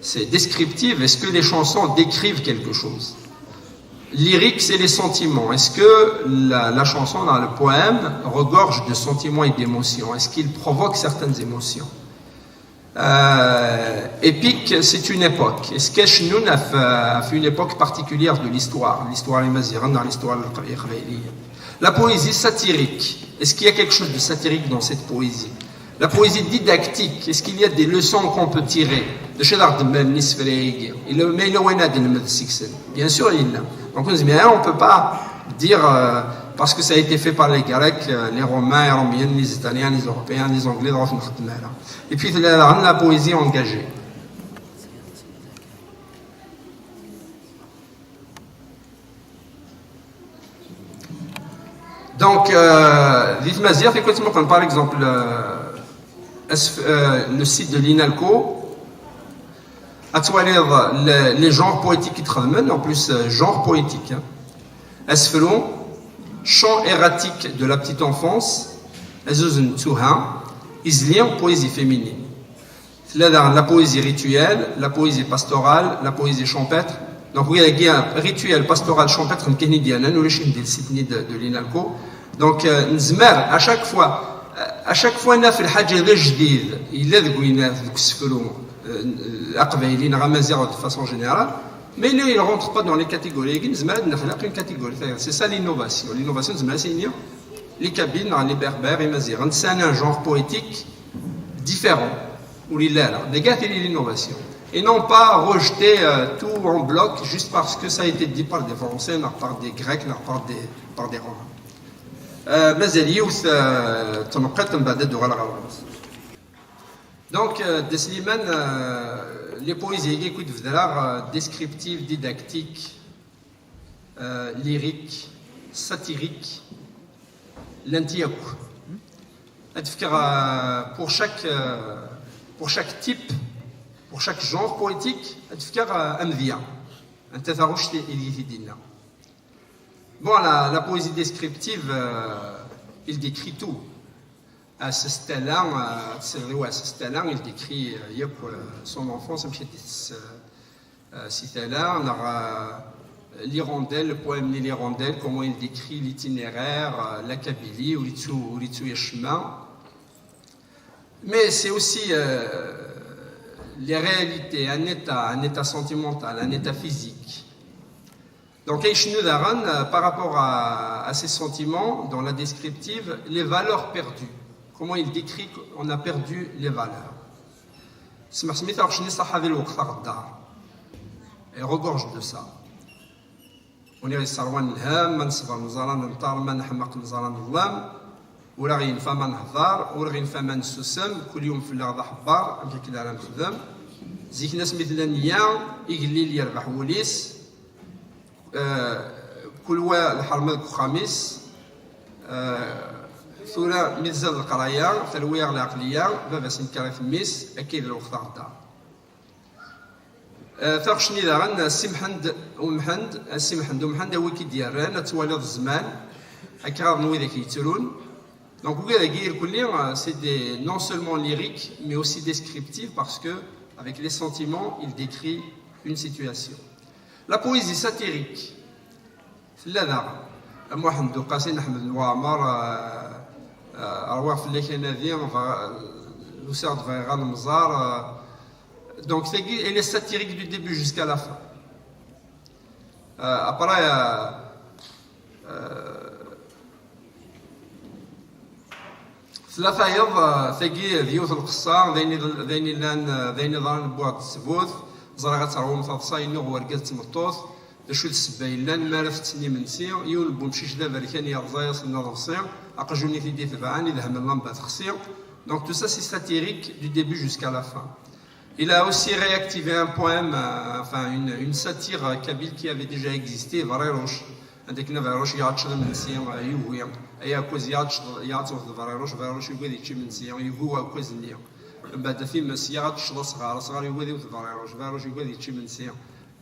C'est descriptive, est-ce que les chansons décrivent quelque chose ? Lyrique, c'est les sentiments. Est-ce que la, la chanson, dans le poème, regorge de sentiments et d'émotions ? Est-ce qu'il provoque certaines émotions ? Euh, épique, c'est une époque. Est-ce que nous, on a fait, a fait une époque particulière de l'histoire, l'histoire imaziɣen, dans l'histoire iqbayliyen ? La poésie satirique, est-ce qu'il y a quelque chose de satirique dans cette poésie ? La poésie didactique, est-ce qu'il y a des leçons qu'on peut tirer ? D acu i d aɣ-d-mmalen isefra-agi? Yella, ma yella wayen ad d-nelmed seg-sen? Bien sûr, yella. Donc, on ne peut pas dire, euh, parce que ça a été fait par les Grecs, euh, les Romains, les Romiens, les Italiens, les Européens, les Anglais, donc, on ne peut pas. Et puis, la, la, la poésie engagée. Donc, euh, di tmaziɣt, i kent-muqlen, par exemple, euh, asf-, euh, le site de l'INALCO, ad twaliḍ le, les genres poétiques i d-xedmen, en plus, euh, genre poétique, hein. Asefru, chant erratique de la petite enfance, azuz n ttuha, izli, poésie féminine. Tella daɣen la poésie rituelle, la poésie pastorale, la poésie champêtre. Donc, oui, il y a rituel, pastorale, champêtre, nekkini d-yernan, ulac-iten di le site-nni de, de l'INALCO. Donc, euh, nezmer, à chaque fois, euh, à chaque fois naf lḥaǧa d ajdid, yella deg win, deg usefru, euh, aqbayli neɣ amaziɣ de façon générale, mais il ne rentre pas dans les catégories, nezmer ad nexleq une catégorie. C'est ça l'innovation. L'innovation, nezmer ad s-nini, les Kabyles, les Berbères, imaziɣen, c'est un genre poétique différent, ou les là, là, des gars, l'innovation. Et non pas rejeter, euh, tout en bloc juste parce que ça a été dit par des Français, non, par des Grecs, non, par des, par des Romains. Euh, mazal yiwet, euh, tneqqiḍt, mbeɛd ad d-uɣaleɣ ɣer ɣur-s. Donc, euh, Dda Sliman, euh, les poésies, écoute, euh, descriptives, didactiques, euh, lyriques, satiriques, llant akk. Ad fkeɣ, euh, pour chaque, euh, pour chaque type, pour chaque genre poétique, ad fkeɣ, euh, amedya. Anta taɣect i d-yenna. Bon, la, la poésie descriptive, euh, il décrit tout. Asestala, euh, c'est vrai, asestala, il décrit, euh, yakk, euh, son enfance, amek i d-, euh, euh, si tala, neɣ, euh, l'hirondelle, le poème de l'hirondelle, comment il décrit l'itinéraire, euh, la Kabylie, ur yettu, ur yettu acemma. Mais c'est aussi, euh, les réalités, un état, un état sentimental, un état physique. Donc, euh, par rapport à, à ces sentiments, dans la descriptive, les valeurs perdues. Comment il décrit qu'on a perdu les valeurs. Smaḥ Smith, alors, je n'ai pas. Et regorge de ça. Ur neɣ yesserwan lhemm, ma neṣber neẓra nenṭer, ma neḥmeq neẓra neḍlem. Ur aɣ-yenfa ma nehḍer, ur aɣ-yenfa ma nessusem, kul yum fell-aɣ d aḥebber, amek akken ara nexdem. Zik-nni asmi tella nniya, igellil yerbeḥ wul-is, eh, kul wa lḥerma deg uxxam-is, eh, tura mi tzad leqraya, terwi-yaɣ leɛqliya, baba-s yenker i mmi-s, akka i d lweqt aɣeddaṛ. Eh, taɣect-nni daɣen, a Si Mḥend Umḥend, a Si Mḥend Umḥend, a wi k-id-yerran, ad twaliḍ zzman, akraḍ n widak yettrun. Donc, wigad-agi irkelli, euh, c'est des, non seulement lyrique, mais aussi descriptif, parce que, avec les sentiments, il décrit une situation. La poésie satirique, tella daɣen. A Muḥend Uqasi n Ḥmed n Waɛmer, euh, euh, rwiɣ fell-ak anadi, bɣa-, usiɣ-d bɣiɣ ad nemẓer, euh, donc, tagi, elle est satirique du début jusqu'à la fin. Euh, après, euh, euh, tella tayeḍ, euh, tagi d yiwet n lqessa, d ayen i-, d ayen illan, euh, d ayen iḍran n wwiɣ-d ttbut, ẓriɣ ad terwum taḍsa, yennuɣ wergaz d tmeṭṭut, d acu d ssebba yellan, mi ara tetten imensi, yiwen n wemcic d aberkan yerẓa-yasen aḍebsi, aqjun i t-id-itebɛen, idhem n lamba texsi. Donc tout ça, c'est satirique du début jusqu'à la fin. Il a aussi réactivé un poème, euh, enfin une, une satire, euh, kabyle qui avait déjà existé, Briruc. Anda akken Briruc yeɛṭec d imensi, euh, yugi, ay aɛekkaz yeɛṭec, yeɛṭec d Briruc, Briruc yugi ad yečč imensi, yugi uɛekkaz-nni. Mbeɛd times, yeɛṭec d asɣar, asɣar yugi ad iwet Briruc, Briruc yugi ad yečč imensi.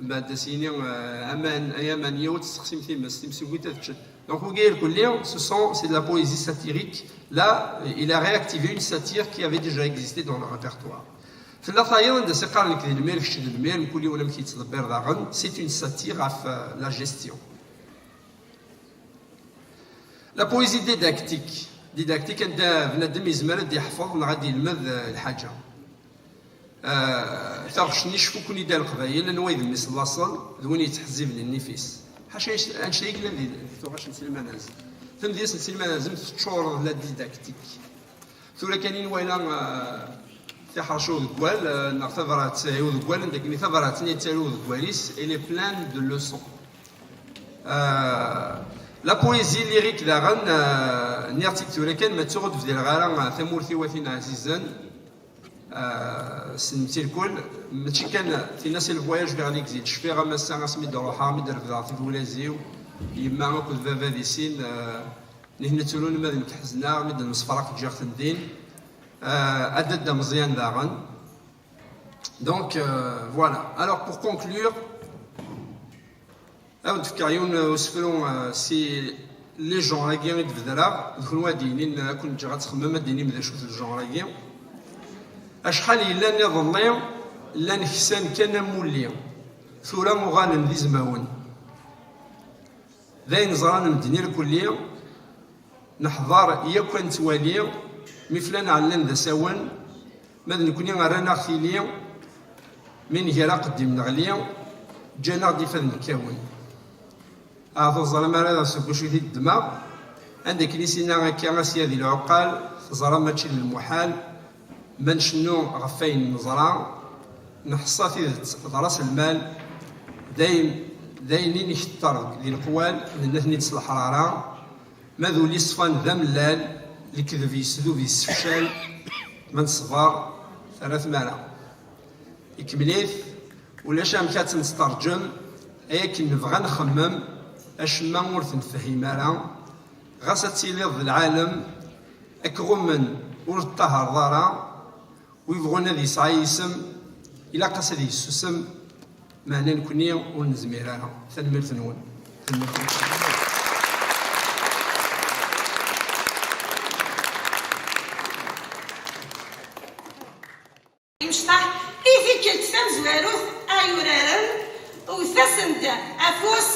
Mbeɛd ad s-yini, euh, aman, ay aman, yaw ad tessexsim times, timsugit ad ččen. Donc, wigi irkelli, ce sont, c'est de la poésie satirique. Là, il a réactivé une satire qui avait déjà existé dans le répertoire. Tella tayeḍ anda s-iqqar nekk d lmir, kečč d lmir, mkul yiwen amek yettḍebbir daɣen, c'est une satire ɣef, euh, la gestion. La poésie didactique. Didactique, anda bnadem yezmer ad d-yeḥfeḍ neɣ ad d-yelmed, euh, lḥaǧa. Euh, taɣect-nni cfuken-id a Leqbayel, anwa i d mmi-s n laṣel, d win yettḥezziben nnif-is. Ḥaca anect-a i yellan di, di tuɣac n Sliman Azem. Tamedyazt n Sliman Azem teččur d la didactique. Tura kan i nwala, euh, tiḥerci udeggal, euh, neɣ tabrat i udeggal, anda akken tabrat-nni yettaru udeggal-is, elle est pleine de leçons. Euh, la poésie lyrique daɣen, euh, nniɣ-tt-id tura kan, ma ttuɣ ur d-bdireɣ ara, euh, tamurt-iw a tin ɛzizen, euh, s nemti lkul, mačči kan tinna c'est le voyage vers l'exil, cfiɣ am ass-a asmi d-ruḥeɣ, mi d-refdeɣ tiwlazi-w, yemma akked baba di sin, euh, nitni tturun ma d nekk ḥezneɣ, mi d-nemsefraq ǧǧiɣ-ten din. Euh, a dadda Meẓyan daɣen. Donc, euh, voilà. Alors, pour conclure, ad wen-d-fkeɣ yiwen, euh, usefru, euh, si les genres-agi i d-bedreɣ, d kunwi ad d-yinin, euh, ad ken-ǧǧeɣ ad txemmem, ad d-tinim d acu-t le genre-agi. Acḥal yellan iḍelli, llan ksan kan amulli, tura uɣalen d izmawen. D ayen ẓran medden irkelli, neḥḍer yakk ad nettwali, mi flan ɛellan d asawen, ma d nekni rran-aɣ tili, mi nger aqeddim neɣli, ǧǧan-aɣ-d ifad nekkawen. Ahat ur teẓram ara seg wacu i t-id-ddmeɣ, anda akken i s-inna akka a Sya di lɛuqqal, teẓram mačči d lmuḥal, ma ncennu ɣef wayen neẓra, neḥṣa tidet d ras lmal, d ayen, d ayen i nketter di leqwal, nenna-ten-id s leḥrara, ma d ul iṣfan d amellal, lekdeb yesdub yessefcal, ma neṣber terra tmara. Ikemmel-it, ulac amek ad tt-nesṭerǧem, ay akken nebɣa nxemmem, acemma ur t-nefhim ara, ɣas ad tiliḍ d lɛalem, Akɣummen ur ṭṭahareḍ ara, wi bɣun ad yesɛa yisem, ilaq-as ad yessusem, meɛna nekni ur nezmir ara. Tanemmirt-nwen. Tanemmirt-nwen. Imecṭaḥ i tikkelt tamezwarut ay uraren, wwet-asen-d afus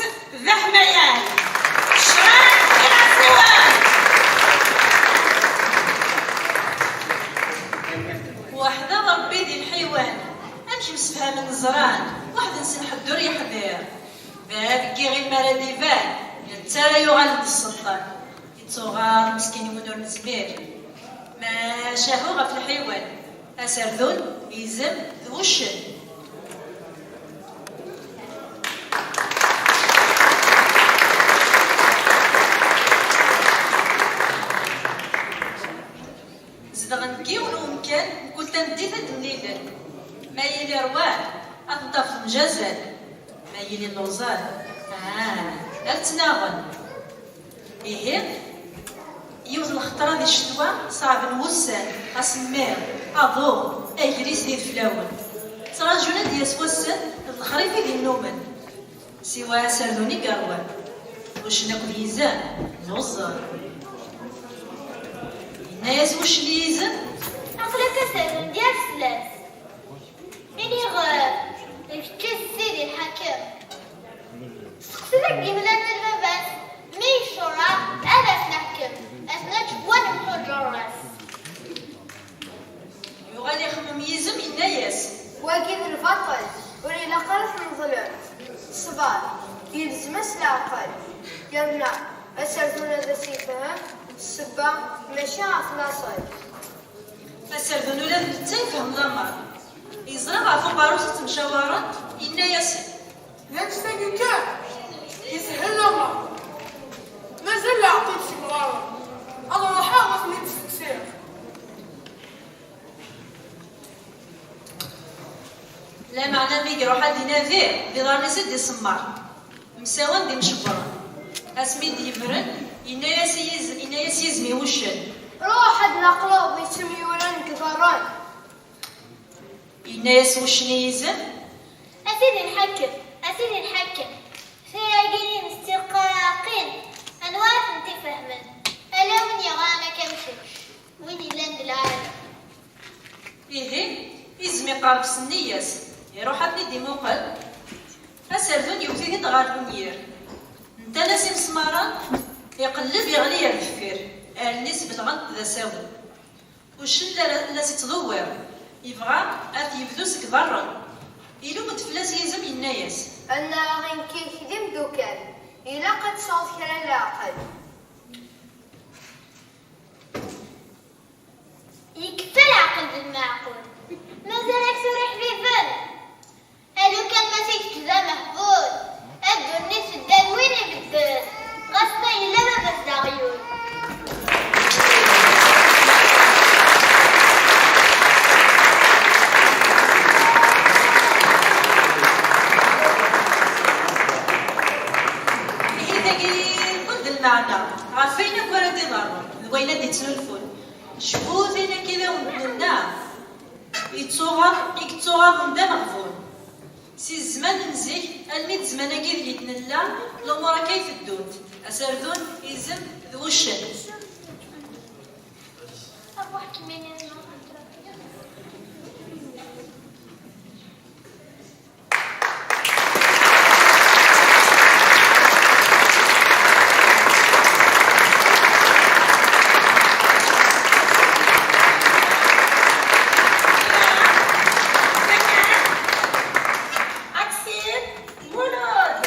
d aḥmayan. Ccṛeɛ i Iɣersiwen! Weḥd-aɣ Ṛebbi di lḥiwan, amek msefhamen ẓran, weḥd-nsen ḥedd ur yeḥdiṛ. Bab n yiɣil mi ara d-iban, netta ara yuɣalen d sselṭan. Ittuɣaḍ meskin i win ur nezmir. Macahu ɣef lḥiwan, aserdun, izem d wuccen. Zedɣen deg yiwen umkan, mkul tameddit ad d-mlilen. Ma yili rwan, ad ten-tafeḍ mjazen. Ma yili lluẓen, ah, ad ttnaɣen. Ihi, yiwet lxeṭra di ccetwa, ṣeɛben wussan, asemmiḍ, aḍu, agris d ideflawen. Ttrajun ad d-yas wass-n d lexrif i d-innumen. Siwa aserdun i yerwan, uccen akked yizem d uẓẓal. Yenna-yas wuccen i yizem: Aql-ak aserdun d yir fell-as. Iniɣ, eh, d kečč i d sidi lḥakem. Steqsi deg yimlan n baba-s, mi yeccuṛa, ad as-neḥkem, ad t-neǧǧ war lemḥuǧer-as. Yuɣal ixemmem yizem, yenna-yas: Wagi d lbaṭel, ur ilaq ara ad t-neḍlem. Ṣṣber, yelzem-as leɛqel. Yerna aserdun ad as-yefhem ssebba, mačči ɣef laṣel. Aserdun ula d netta yefhem lameṛ. Yeẓra ɣef uqerru-s i ttemcawarent, yenna-yasen: D annect-agi kan yeshel lameṛ. Mazal leɛqel s yemɣaren. Ad ruḥeɣ ad ten-id-steqsiɣ. Lameɛna mi iruḥ ad d-inadi, d iḍarren-is i d-isemmer. Msawan d imcebbren. Asmi d-yebren, yenna-yas i yiz-, yenna-yas yizem i wuccen: Ruḥ ad naqleḍ ittemyuran deg iḍarren. Yenna-yas wuccen i yizem: A sidi lḥakem, a sidi lḥakem, tiragin-ines d tiqraqin, anwa ara tent-ifehmen? Ala win yeɣran akka am kečč, win yellan d lɛali. Ihi, izem iqerreb s nneyya-s, iruḥ ad ten-id-imuqel. Aserdun yewwet-it-id ɣer lunyir. Ntan-as imesmaṛen, iqelleb, yeɣli ar deffir. Allen-is belɣent d asawen. Uccen la, la s-ittḍewwir. Yebɣa ad t-yebdu seg iḍarren. Ilum-d fell-as yizem, yenna-yas: Annaɣ i nekk d imdukal, ilaq ad tesɛuḍ kra n leɛqel. Yekfa leɛqel d lmeɛqul. Mazal-ak tura iḥbiben? A lukan ma t-ikečč d amehbul, a ddunit tedda d win ibedden, ɣas ma yella baba-s d aɣyul. Ihi dagi yeqqel-d lmeɛna ɣef wayen akk ara d-iḍerrun d wayen ad d-ittnulfun. Cbut ayen akka i d awen-d-nenna, yettuɣaḍ, i yettuɣaḍen d ameɣbun. Si zzman n zik almi d zzman-agi deg i d-nella, lumuṛ akka i teddunt, aserdun, izem d wuccen. Aksil Mulud.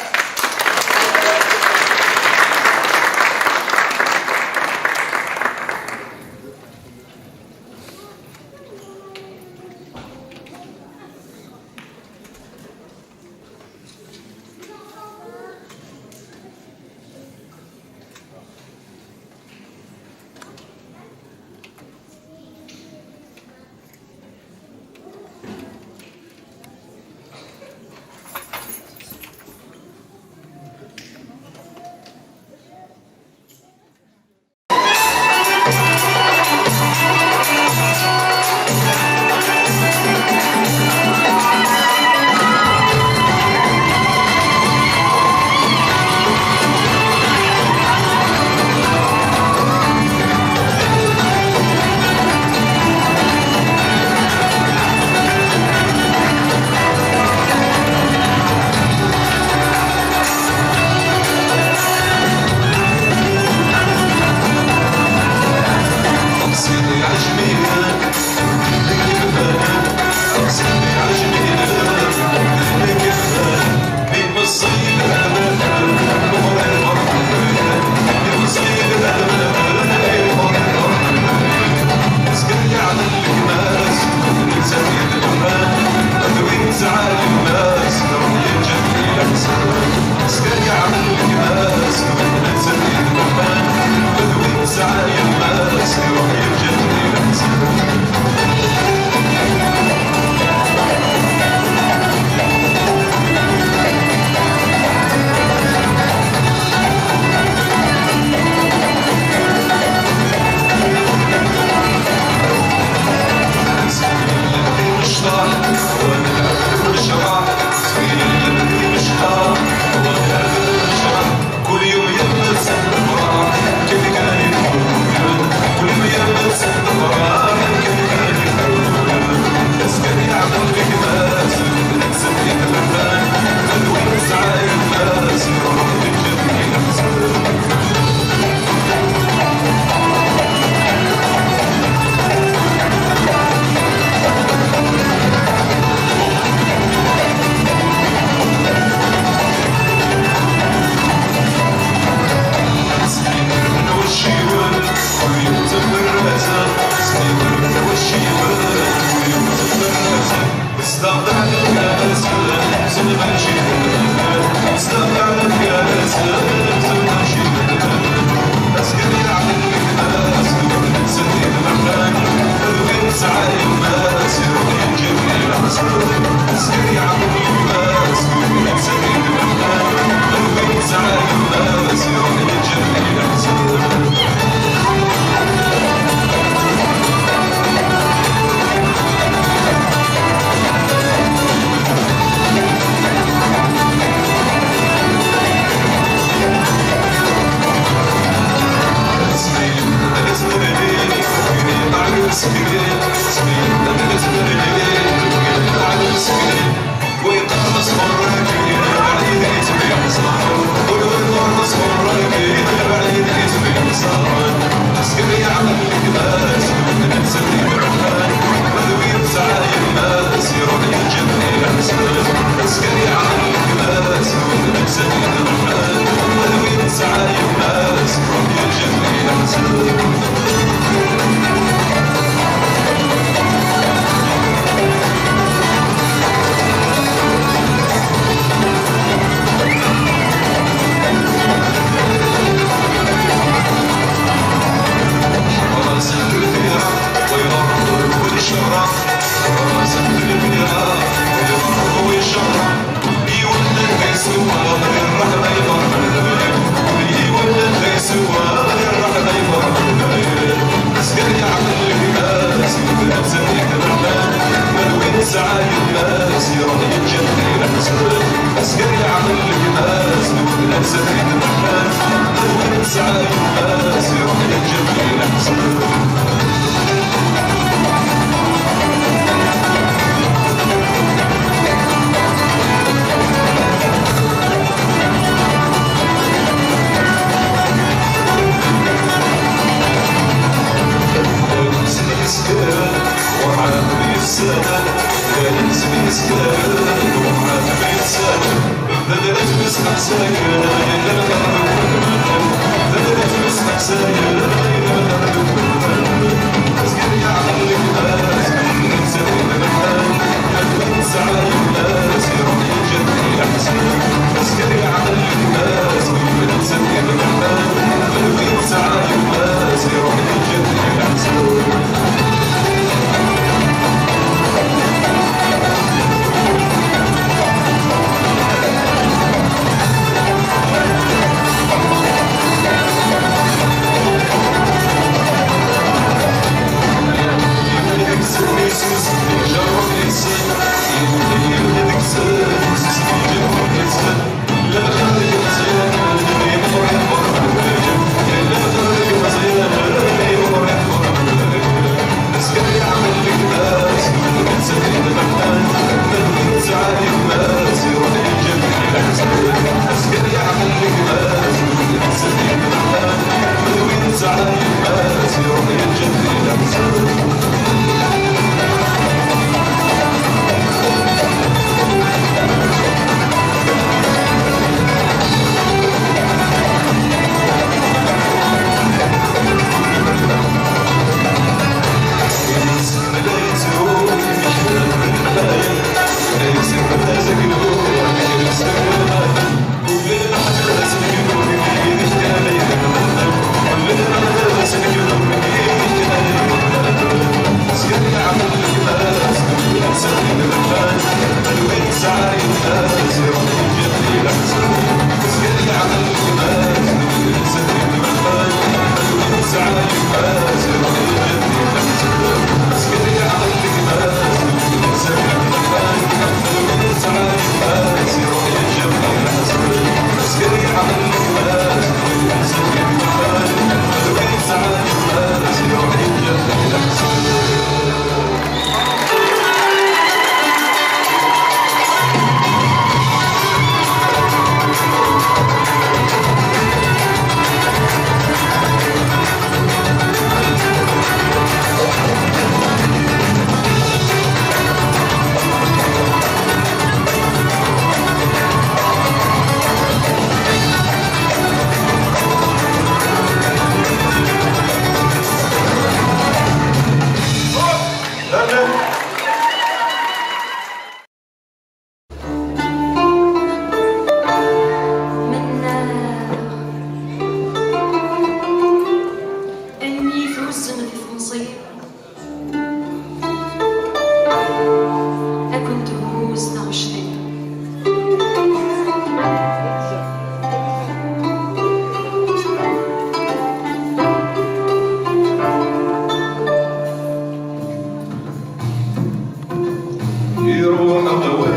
Iruḥ wakud,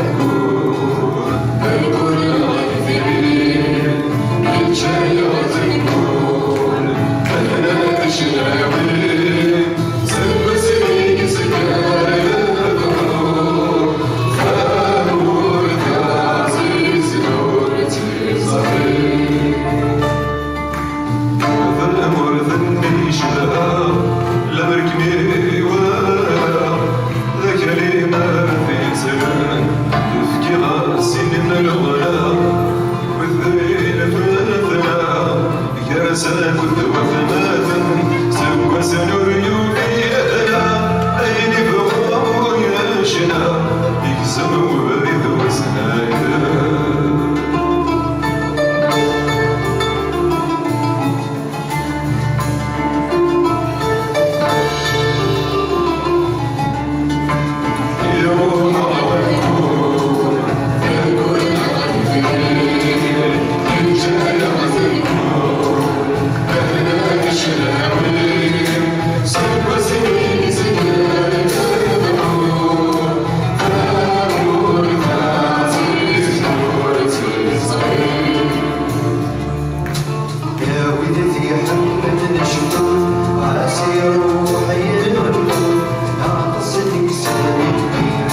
akud ɣef diri, yečča-yaɣ azemmur, akken ad tecnawi, seg wasmi i yezger lebḥur, tamurt ɛzizen ur tt-iẓri. Tamurt-nni cedhaɣ, lemmer kem-i-walaɣ, d akal-im ara t-yettren, fkiɣ-as imi n lɣella, wid d ilfatna, gar-asen akked watmaten, seg wass-n ur yufi ala, ayen ibɣu yecna, yegzem ubrid wesnayden. يا ولدي حمل الشكر، عسير وحيل النور، ناقص الإنسان الكبير.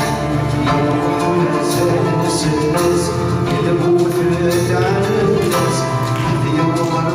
يا محمد سلس الناس، يا الموت تعالى الناس، يا الله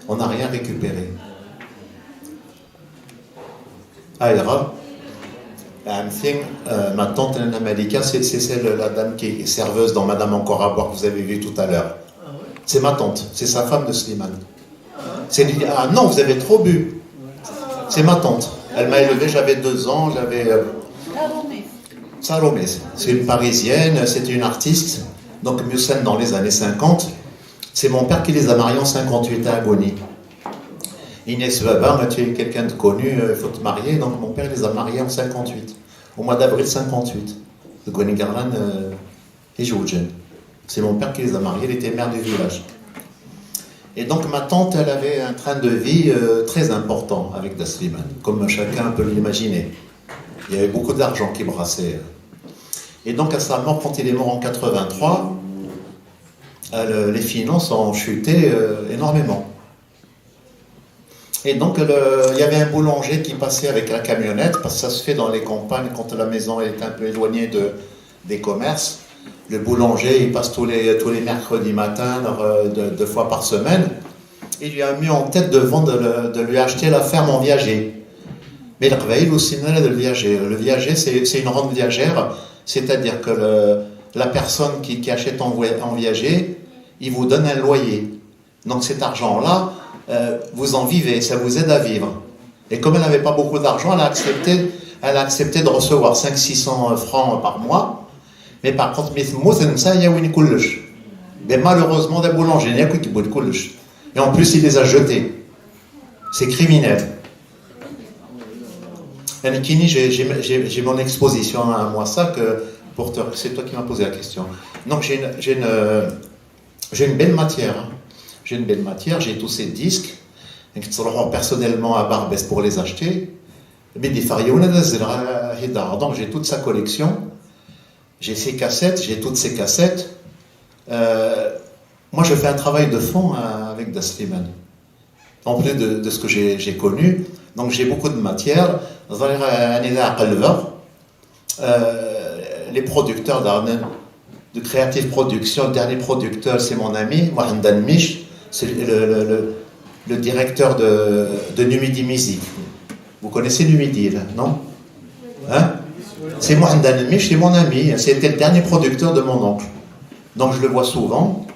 On n'a rien récupéré. Alors, euh, ma tante Nana Malika, c'est c'est celle, la dame qui est serveuse dans Madame encore à boire que vous avez vu tout à l'heure. C'est ma tante, c'est sa femme de Slimane. C'est ah non, vous avez trop bu. C'est ma tante. Elle m'a élevé, j'avais deux ans, j'avais. Euh, Salomé, c'est une Parisienne, c'est une artiste. Donc, Musen dans les années cinquante. C'est mon père qui les a mariés en cinquante-huit à Agoni. Inès Baba m'a tué quelqu'un de connu, euh, il faut te marier. Donc, mon père les a mariés en cinquante-huit, au mois d'avril cinquante-huit. De Goni Garlan, euh, et Jojen. C'est mon père qui les a mariés, il était maire du village. Et donc ma tante, elle avait un train de vie euh, très important avec Dasliman, comme chacun peut l'imaginer. Il y avait beaucoup d'argent qui brassait. Et donc à sa mort, quand il est mort en quatre-vingt-trois, euh, le- les finances ont chuté euh, énormément. Et donc le- il y avait un boulanger qui passait avec la camionnette, parce que ça se fait dans les campagnes quand la maison est un peu éloignée de, des commerces. Le boulanger, il passe tous les, tous les mercredis matin, euh, deux, deux fois par semaine. Il lui a mis en tête de vendre, de, de lui acheter la ferme en viager. Mais le Qbaïl aussi, le viager, le viager, c'est c'est une rente viagère, c'est-à-dire que le- la personne qui, qui achète en, voy- en viager, il vous donne un loyer. Donc cet argent-là, euh, vous en vivez, ça vous aide à vivre. Et comme elle n'avait pas beaucoup d'argent, elle a accepté, elle a accepté de recevoir cinq cents, six cents francs par mois. Mais par contre, mi temmut, netta yewwi-d kullec. Mais malheureusement, d aboulanger, il y a qui boit kullec. Et en plus, il les a jetés. C'est criminel. Ankini, j'ai j'ai- j'ai- j'ai mon exposition à moi, ça, que pour te- c'est toi qui m'as posé la question. Donc j'ai une, j'ai une, euh, j'ai une belle matière, hein. J'ai une belle matière, j'ai tous ces disques. Donc, je rends personnellement à Barbès pour les acheter. Mais des Fariona, donc j'ai toute sa collection. J'ai ses cassettes, j'ai toutes ses cassettes. Euh, moi, je fais un travail de fond euh, avec Dasliman. En plus de, de ce que j'ai j'ai connu, donc j'ai beaucoup de matière. Ẓriɣ, euh, anida qelbeɣ, euh, les producteurs de, de Creative Production, le dernier producteur, c'est mon ami, Mohamed Almich, c'est le, le, le, le directeur de, de Numidi Music. Vous connaissez Numidi, là, non? Hein? C'est Mohamed Almich, c'est mon ami, c'était le dernier producteur de mon oncle. Donc je le vois souvent,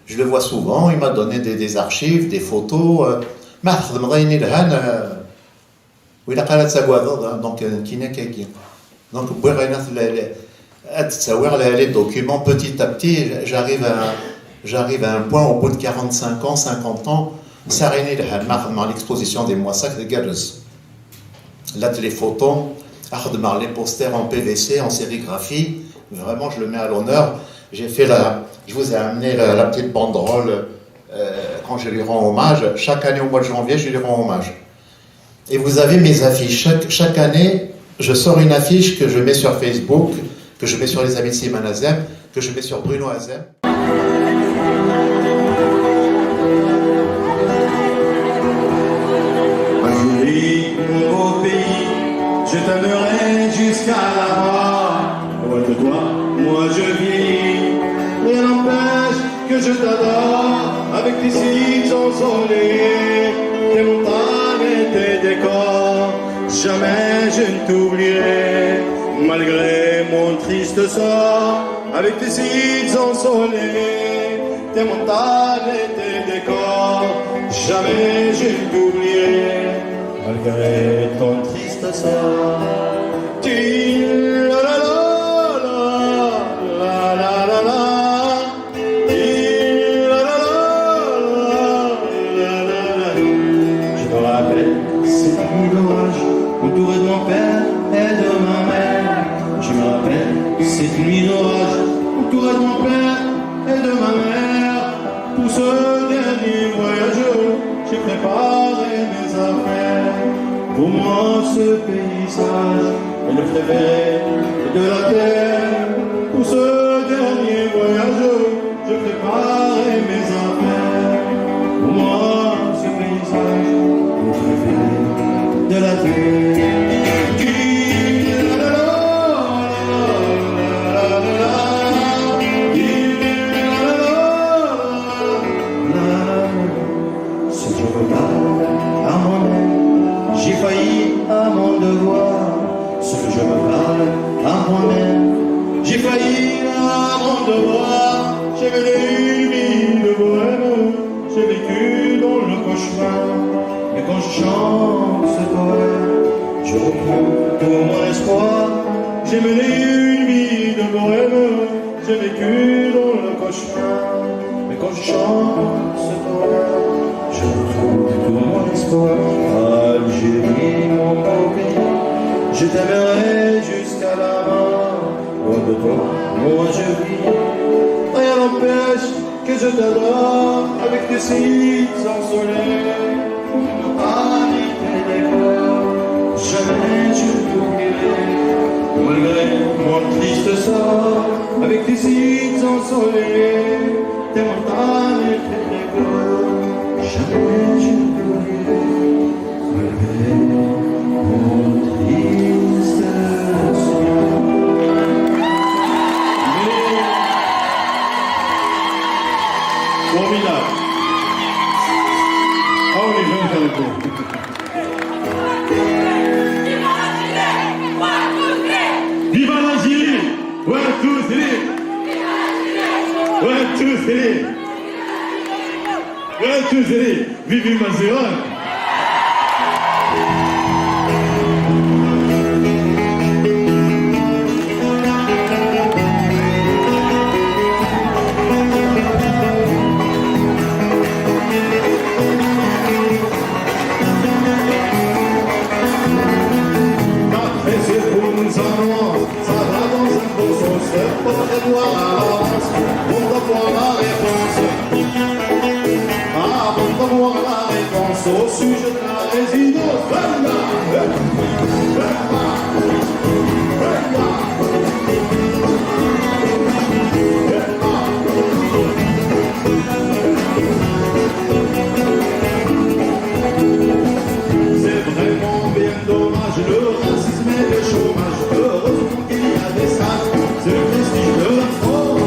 je le vois souvent, il m'a donné des, des archives, des photos. Euh, ما تخدم ضيني لهان وإلا قالت ساكوادض. Donc euh, كينا كاكي. Donc بغينا les, les, ad ttawiɣ les, les documents petit à petit, j'arrive à, j'arrive à un point au bout de quarante-cinq ans, cinquante ans, ça rien لهان ما خدمغ l'exposition des mois ça que gardes. Là, les photos, أخدمغ les posters en P V C, en sérigraphie. Vraiment, je le mets à l'honneur. J'ai fait la, je vous ai amené la, la petite banderole euh, quand je lui rends hommage. Chaque année au mois de janvier, je lui rends hommage. Et vous avez mes affiches. Chaque, chaque année, je sors une affiche que je mets sur Facebook, que je mets sur les amis de Simon Azem, que je mets sur Bruno Azem. Algérie, mon beau pays, je t'aimerai jusqu'à la mort. Loin de toi, moi je vis. Rien n'empêche que je t'adore avec tes cils ensoleillés, tes montagnes et tes décors. Jamais je ne t'oublierai, malgré mon triste sort. Avec tes cils ensoleillés, tes montagnes et tes décors, jamais je ne t'oublierai, malgré ton triste sort. Ti la la la, la la la la, ti la la la, la la la la. Je me rappelle cette nuit d'orage, entouré de mon père et de ma mère. Je me rappelle cette nuit d'orage, entouré de mon père et de ma mère. Pour ce dernier voyage, j'ai préparé mes affaires. Pour moi, ce paysage est le préféré de la terre. Pour ce dernier voyage, j'ai préparé mes affaires. Pour moi, ce paysage est le préféré de la terre. Si je veux Chante ce poème, je retrouve tout mon espoir. J'ai mené une vie de bohème, j'ai vécu dans le cauchemar. Mais quand je chante ce poème, je retrouve tout mon espoir. Algérie, mon beau pays, je t'aimerai jusqu'à la mort. Loin de toi, moi je vis. Rien n'empêche que je t'adore avec tes sites ensoleillés. Jamais je t'oublierai, malgré mon triste sort, avec tes sites ensoleillés, tes montagnes et tes rivières. Jamais je t'oublierai, malgré mon triste sort. Formidable. Ah, on est bien sur le coup. Viva l'Algérie! One, two, three! One, two, three! One, two, three! Vive Mazéran! Après ce pour nous annonce, ça va dans un bon sens, faut prévoir à l'avance, on va voir la réponse. Ah, on va voir la réponse au sujet de la résidence. Voilà. C'est vraiment bien dommage, le racisme et le chômage. Heureusement qu'il y a des stages, c'est le prestige de la France.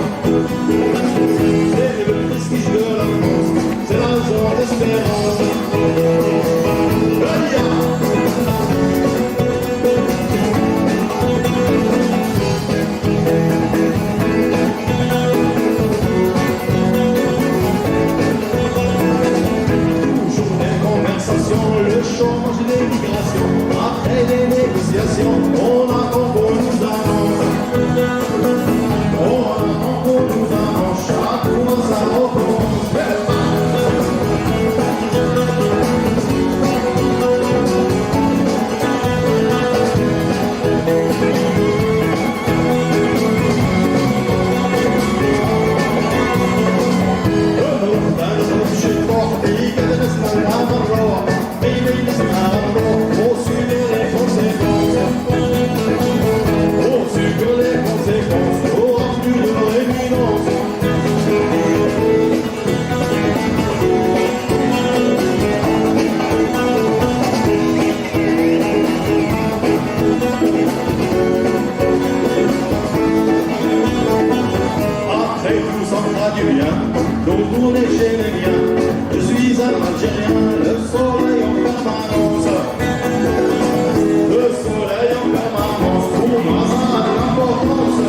C'est le prestige de la France, c'est la zone d'espérance. Aïe, aïe. Toujours des conversations, le chômage, les migrations. Après les négociations, on attend qu'on nous annonce. On attend qu'on nous annonce. Chaque fois, ça recommence. Après tout, ça fera du bien de retourner chez les miens. Je suis un Algérien, le soleil en permanence. Le soleil en permanence, pour moi, ça a de l'importance.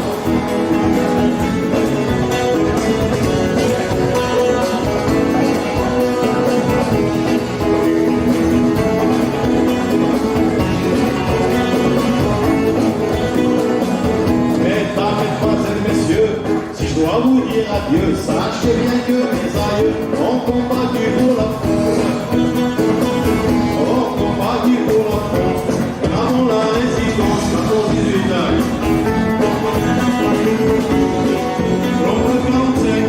Mesdames, mesdemoiselles, messieurs, si je dois vous dire adieu, sachez bien que mes aïeux ont combattu pour la France. Ont combattu pour la France. Avant la résistance, quatorze dix-huit ans. L'an quarante-cinq.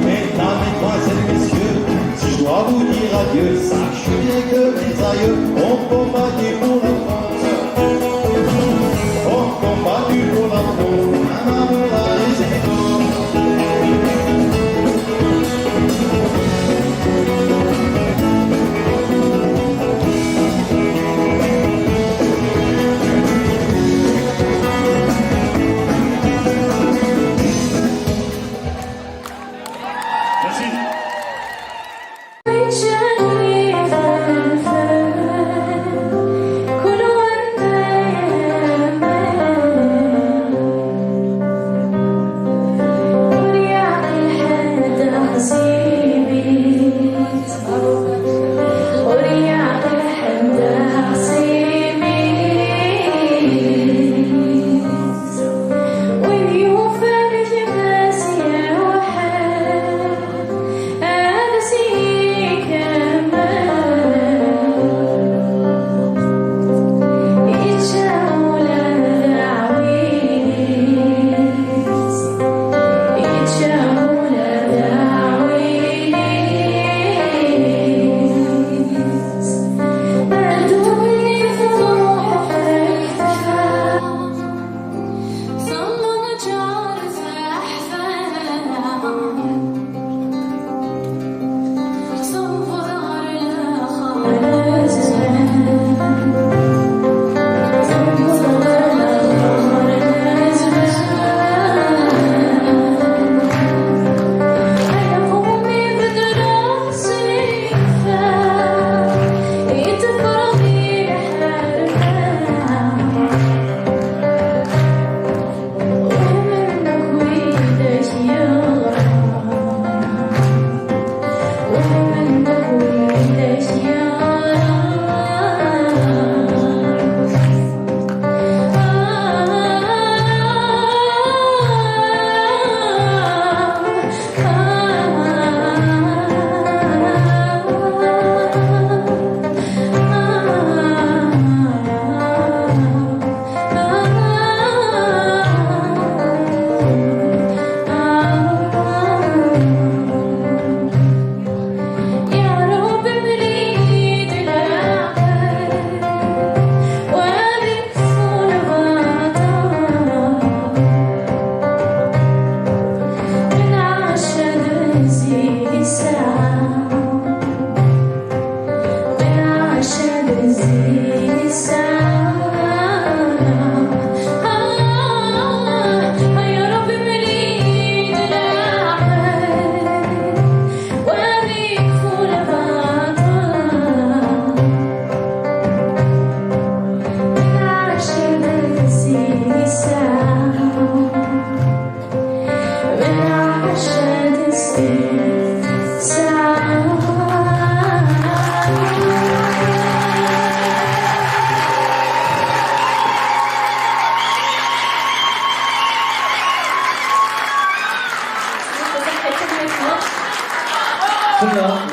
Mesdames, mesdemoiselles, messieurs, si je dois vous dire adieu, sachez bien que mes aïeux ont combattu pour la France.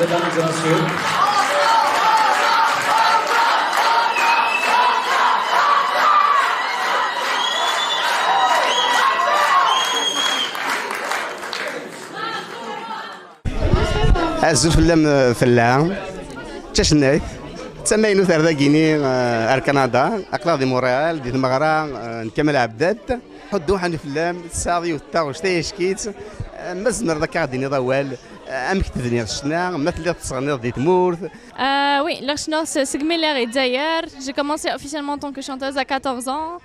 Mesdames et messieurs. Azul fell-am, fell-a. D tacennayt. D tamaynut ar dagini, eh, ar Kanada. Aql-aɣ di Montréal, di tmeɣra, eh, n Kamal Abdad. Ḥuddu ḥani fell-am, tesɛiḍ yiwet n taɣect ay ack-itt. Eh, ma tzemreḍ akka ad d-tiniḍ awal, eh, amek tebniḍ ccna, ma telliḍ tettɣenniḍ di tmurt. Euh, oui, lliɣ cennuɣ s-, segmi lliɣ i Dzayer. J'ai commencé officiellement en tant que chanteuse à quatorze ans.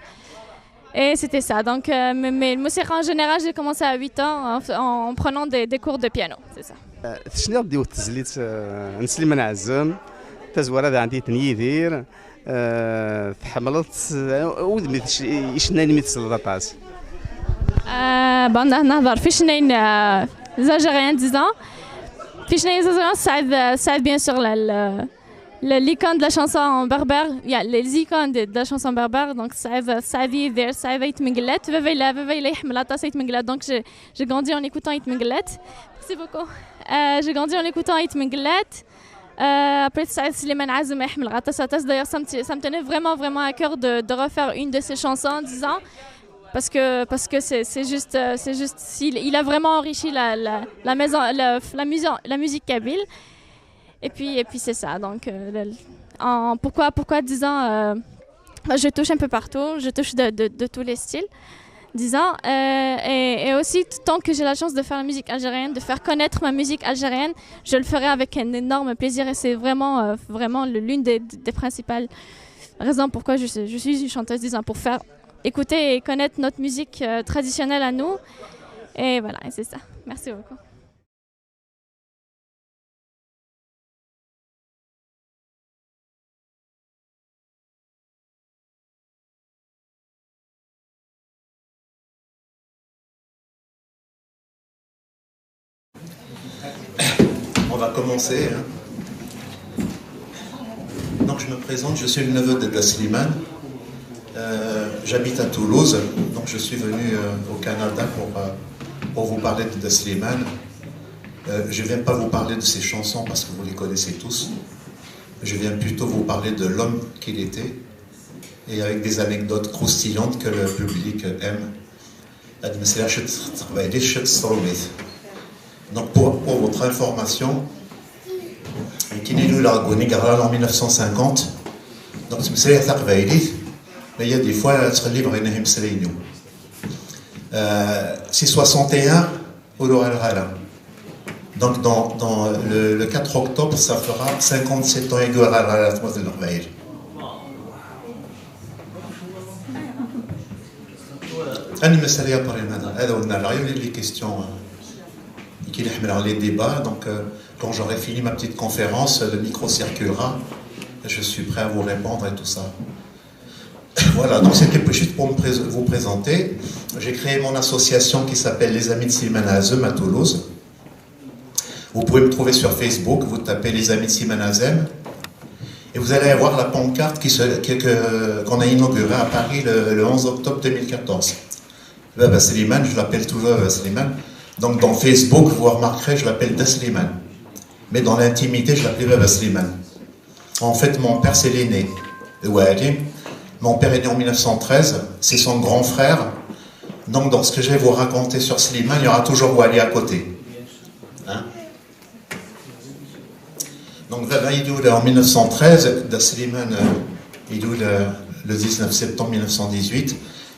Et c'était ça. Donc, euh, mais, mais le musique en général, j'ai commencé à huit ans en, en- en prenant des, des cours de piano. C'est ça. Eh, tecniḍ-d yiwet tezlit, eh, n Sliman Ɛazem, tazwara daɣen di ten-yidir, eh, tḥemmleḍ, eh, udem i tec- icennayen mi tesleḍ aṭas. Euh, bon, نهضر في شنين, euh, les Algériens, disons. في شنين les Algériens, Saïd, Saïd, bien sûr, la, la, la- l'icône de la chanson berbère, il y a les icônes de, de la chanson berbère, donc Saïd, Saïd Yidir, Saïd Ayt Mengellat, Baba Ila, Baba Ila يحمل aṭas Ayt Mengellat, donc j'ai, j'ai grandi en écoutant Ayt Mengellat. Merci beaucoup. Euh, j'ai grandi en écoutant Ayt Mengellat. Euh, après, Saïd Slimane Azem يحمل aṭas, aṭas. D'ailleurs, ça me, ça me tenait vraiment, vraiment à cœur de, de refaire une de ses chansons, disons. Parce que, parce que c'est, c'est juste, euh, c'est juste, il, il a vraiment enrichi la, la, la maison, la, la, musi- la musique kabyle. Et puis, et puis c'est ça. Donc, euh, le- en- pourquoi, pourquoi, disons, euh, bah, je touche un peu partout, je touche de, de, de tous les styles, disons. Euh, et, et aussi, tant que j'ai la chance de faire la musique algérienne, de faire connaître ma musique algérienne, je le ferai avec un énorme plaisir. Et c'est vraiment, euh, vraiment le- l'une des, des principales raisons pourquoi je, suis- je suis une chanteuse, disons, pour faire écouter et connaître notre musique, euh, traditionnelle à nous. Et voilà, et c'est ça. Merci beaucoup. On va commencer, hein. Donc je me présente, je suis le neveu de Dasliman. Euh, j'habite à Toulouse, donc je suis venu, euh, au Canada pour, euh, pour vous parler de Dasliman. Euh, je ne viens pas vous parler de ses chansons parce que vous les connaissez tous. Je viens plutôt vous parler de l'homme qu'il était et avec des anecdotes croustillantes que le public aime. Ad mmeslayeɣ ciṭ s teqbaylit, ciṭ s tṛumit. Donc, pour, pour votre information, nekkini luleɣ deg Unigral en mille neuf cent cinquante. Donc, ttmeslayeɣ taqbaylit, mais il y a des fois, ttqellibeɣ imeslayen-iw. Euh, si soixante et un, ur uɣaleɣ ara. Donc, dans, dans le, le quatre octobre, ça fera cinquante-sept ans i ur uɣaleɣ ara ɣer tmurt n Leqbayel. Ad nemmeslay après, madame. Alors, on a les questions, euh, qui les débats. Donc, euh, quand j'aurai fini ma petite conférence, le micro circulera. Je suis prêt à vous répondre et tout ça. Voilà, donc c'était juste pour me prés- vous présenter. J'ai créé mon association qui s'appelle Les Amis de Slimane Azem à Toulouse. Vous pouvez me trouver sur Facebook, vous tapez Les Amis de Slimane Azem, et vous allez avoir la pancarte qui se- que- que- qu'on a inaugurée à Paris le, le onze octobre deux mille quatorze. Baba Slimane, je l'appelle toujours Baba Slimane. Donc dans Facebook, vous remarquerez, je l'appelle Da Slimane. Mais dans l'intimité, je l'appelais Baba Slimane. En fait, mon père, c'est l'aîné. Et Walim, mon père est né en mille neuf cent treize, c'est son grand frère. Donc, dans ce que je vais vous raconter sur Slimane, il y aura toujours Wali à côté. Hein ? Donc, Baba Idoula en mille neuf cent treize, Da Slimane, euh, Idoula le dix-neuf septembre mille neuf cent dix-huit,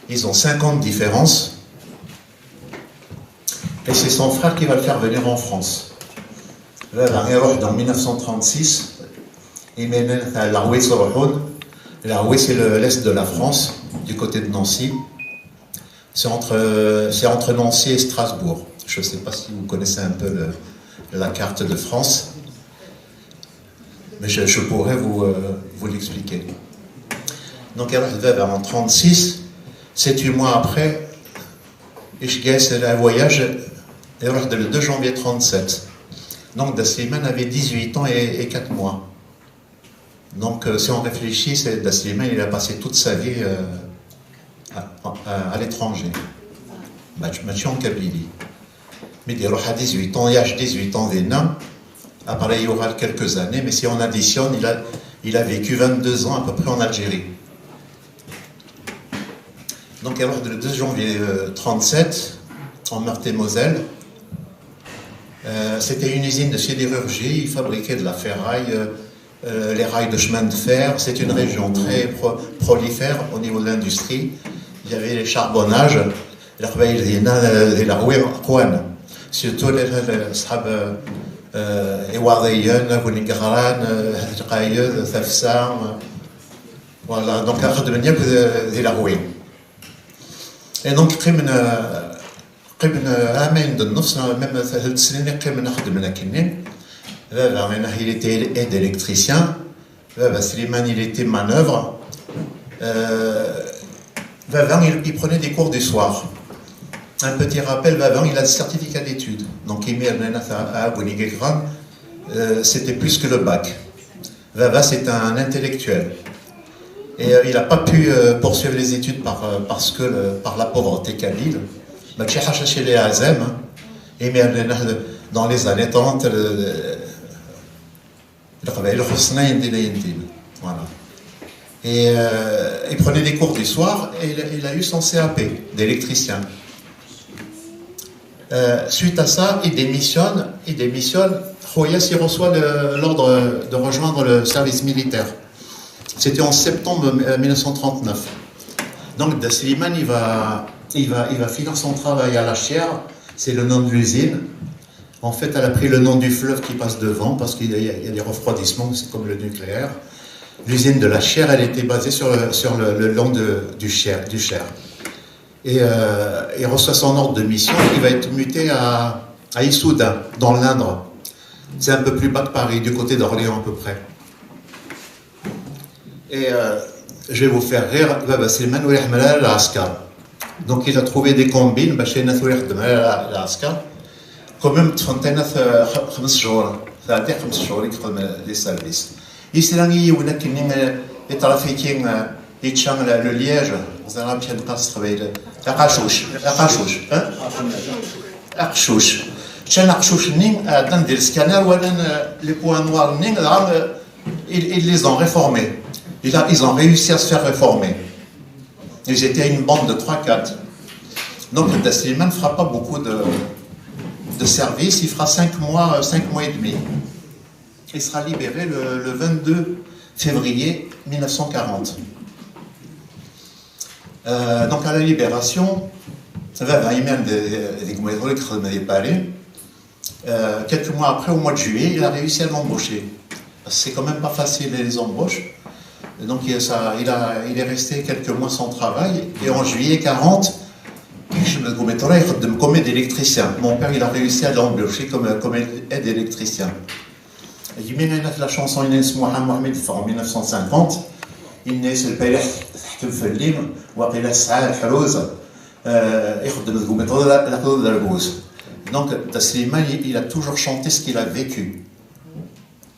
ils ont cinq ans de différence. Et c'est son frère qui va le faire venir en France. Là, là, il arrive en mille neuf cent trente-six, il mène à Laroué Sorohon. Laroué, c'est le- l'est de la France, du côté de Nancy. C'est entre, c'est entre Nancy et Strasbourg. Je ne sais pas si vous connaissez un peu le- la carte de France, mais je, je pourrais vous, euh, vous l'expliquer. Donc, il arrive en trente-six, sept, huit mois après, يشقاس un voyage, et le deux janvier trente-sept. Donc, Da Slimane avait dix-huit ans et, et quatre mois. Donc, euh, si on réfléchit, c'est, Da Slimane, il a passé toute sa vie, euh, à, à- à l'étranger. Match, match en Kabylie. Mais il a dix-huit ans, il a dix-huit ans, il est né. Après, il y aura quelques années, mais si on additionne, il a, il a vécu vingt-deux ans à peu près en Algérie. Donc, il est mort le deux janvier euh, trente-sept, en Meurthe-et-Moselle. Euh, c'était une usine de sidérurgie, il fabriquait de la ferraille, euh, euh, les rails de chemin de fer. C'est une région très pro- prolifère au niveau de l'industrie. Il y avait les charbonnages. Leqbayel dinna, euh, di Lehwi qwan. Surtout les, les, les, euh, Iwaḍiyen, Aguneɣran, euh, Lqayed, Tafsa, euh, voilà, donc xedmen yakk di, di Lehwi. Et donc, qqimen, euh, qqimen, euh, amayen d nnefs, même tlata snin i qqimen xeddmen akkenni. Baba, il était aide électricien. Baba Slimane, il était manœuvre. Euh, Baba, il, il prenait des cours du soir. Un petit rappel, Baba, il a le certificat d'études. Donc, il met à, à Aguneɣran, euh, c'était plus que le bac. Baba, c'est un intellectuel. Et euh, il n'a pas pu euh, poursuivre les études par, euh, parce que le- par la pauvreté kabyle. Mais chez Hachaché les Azem, hein. Et mais euh, dans les années trente, le, le, le Voilà. Et euh, il prenait des cours du soir et il, il a eu son C A P d'électricien. Euh, suite à ça, il démissionne, il démissionne. Khouyas, il reçoit le- l'ordre de rejoindre le service militaire. C'était en septembre euh, mille neuf cent trente-neuf. Donc, Da Slimane, il va, il va, il va finir son travail à la chaire. C'est le nom de l'usine. En fait, elle a pris le nom du fleuve qui passe devant parce qu'il y a, il y a des refroidissements, c'est comme le nucléaire. L'usine de la chaire, elle était basée sur le, sur le, le long de- du Cher. Du Cher. Et euh, il reçoit son ordre de mission, il va être muté à, à Issoudun, dans l'Indre. C'est un peu plus bas que Paris, du côté d'Orléans à peu près. Et euh, je vais vous faire rire, Baba Slimane ur iḥemmel ara lɛesker. Donc il a trouvé des combines, باش ayen ur ixeddem ara lɛesker. Quand même, ṭṭfen-t ayen xems jours, tɛedda xems jours i yexdem les services. Yesla i yiwen akkenni, euh, itrafiki, euh, yečča le liège, ẓriɣ amek ad neqqar s teqbaylit. Aqacuc, aqacuc, hein? Aqcuc. Ččan aqcuc-nni, ɛeddan di le scanner, walan euh, les points noirs-nni, dɣa euh, ils, ils les ont réformés. Il a- ils ont réussi à se faire réformer. Ils étaient une bande de trois quatre. Donc Da Slimane ne fera pas beaucoup de, de services, il fera cinq mois, euh, cinq mois et demi. Il sera libéré le, le vingt-deux février mille neuf cent quarante. Euh, donc à la libération, baba, imi d- deg umaḍal i yexdem di Paris, euh, quelques mois après, au mois de juillet, il a réussi à l'embaucher. Parce que c'est quand même pas facile les embauches. Et donc il, ça, il, a, il est resté quelques mois sans travail. Et en juillet quarante, je me comme aide électricien. Mon père, il a réussi à l'embaucher comme, comme aide électricien. Yemma, la chanson Inès Mohamed en mille neuf cent cinquante, Inès, le père, تحكم في الليم، وقيلا سعى الحروز. Euh, يخدم deg umiṭru d la- la- d arbuz. Donc, Da Slimane, il, il a toujours chanté ce qu'il a vécu.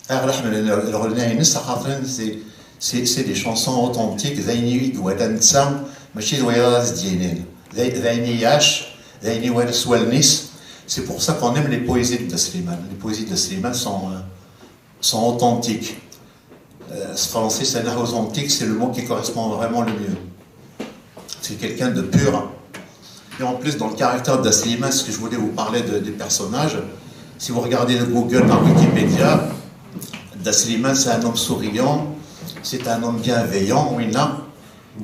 Ar la ḥemmlen lɣelna-ines, axaṭer c'est- c'est c'est des chansons authentiques, d ayen i iwala netta, mačči d wayeḍ ara s-d-yinin. D ay- d ayen i iɛac, d ayen i iwala s wallen-is. C'est pour ça qu'on aime les poésies de Da Slimane. Les poésies de Da Slimane sont, euh, sont authentiques. Euh, ce français, c'est un authentique, c'est le mot qui correspond vraiment le mieux. C'est quelqu'un de pur. Et en plus, dans le caractère de Da Slimane, ce que je voulais vous parler de- des personnages, si vous regardez le Google par Wikipédia, Da Slimane, c'est un homme souriant, c'est un homme bienveillant, oui, là.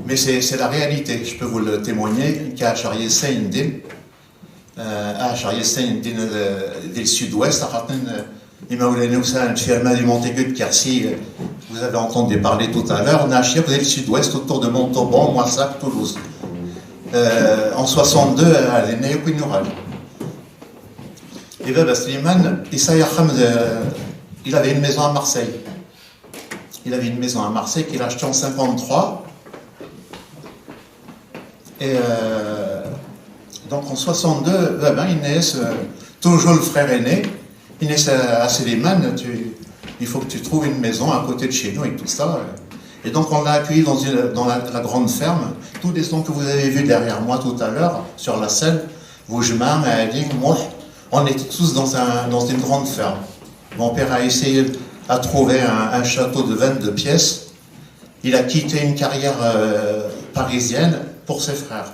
Mais c'est c'est la réalité, je peux vous le témoigner, كي عاش عيا سيندين. Euh, ah, Charrier, c'est une, une, euh, ville sud-ouest, à Ratin, euh, Imaoulé Noussa, une firme du Montaigu de Quercy, euh, vous avez entendu parler tout à l'heure, Nashir, ville sud-ouest, autour de Montauban, Moissac, Toulouse. Euh, en soixante-deux, euh, elle est née au Quignoral. Et ben, Slimane, il s'est il avait une maison à Marseille. Il avait une maison à Marseille qu'il a achetée en cinquante-trois. Et euh, donc en soixante-deux, ben, ben, Inès, euh, toujours le frère aîné, Inès à Slimane, tu- il faut que tu trouves une maison à côté de chez nous et tout ça. Et donc on l'a accueilli dans, une- dans la, la grande ferme. Tous les gens que vous avez vus derrière moi tout à l'heure, sur la scène, Vougemin, Ali, moi, on était tous dans, un- dans une grande ferme. Mon père a essayé à trouver un, un château de vingt-deux pièces. Il a quitté une carrière euh, parisienne pour ses frères.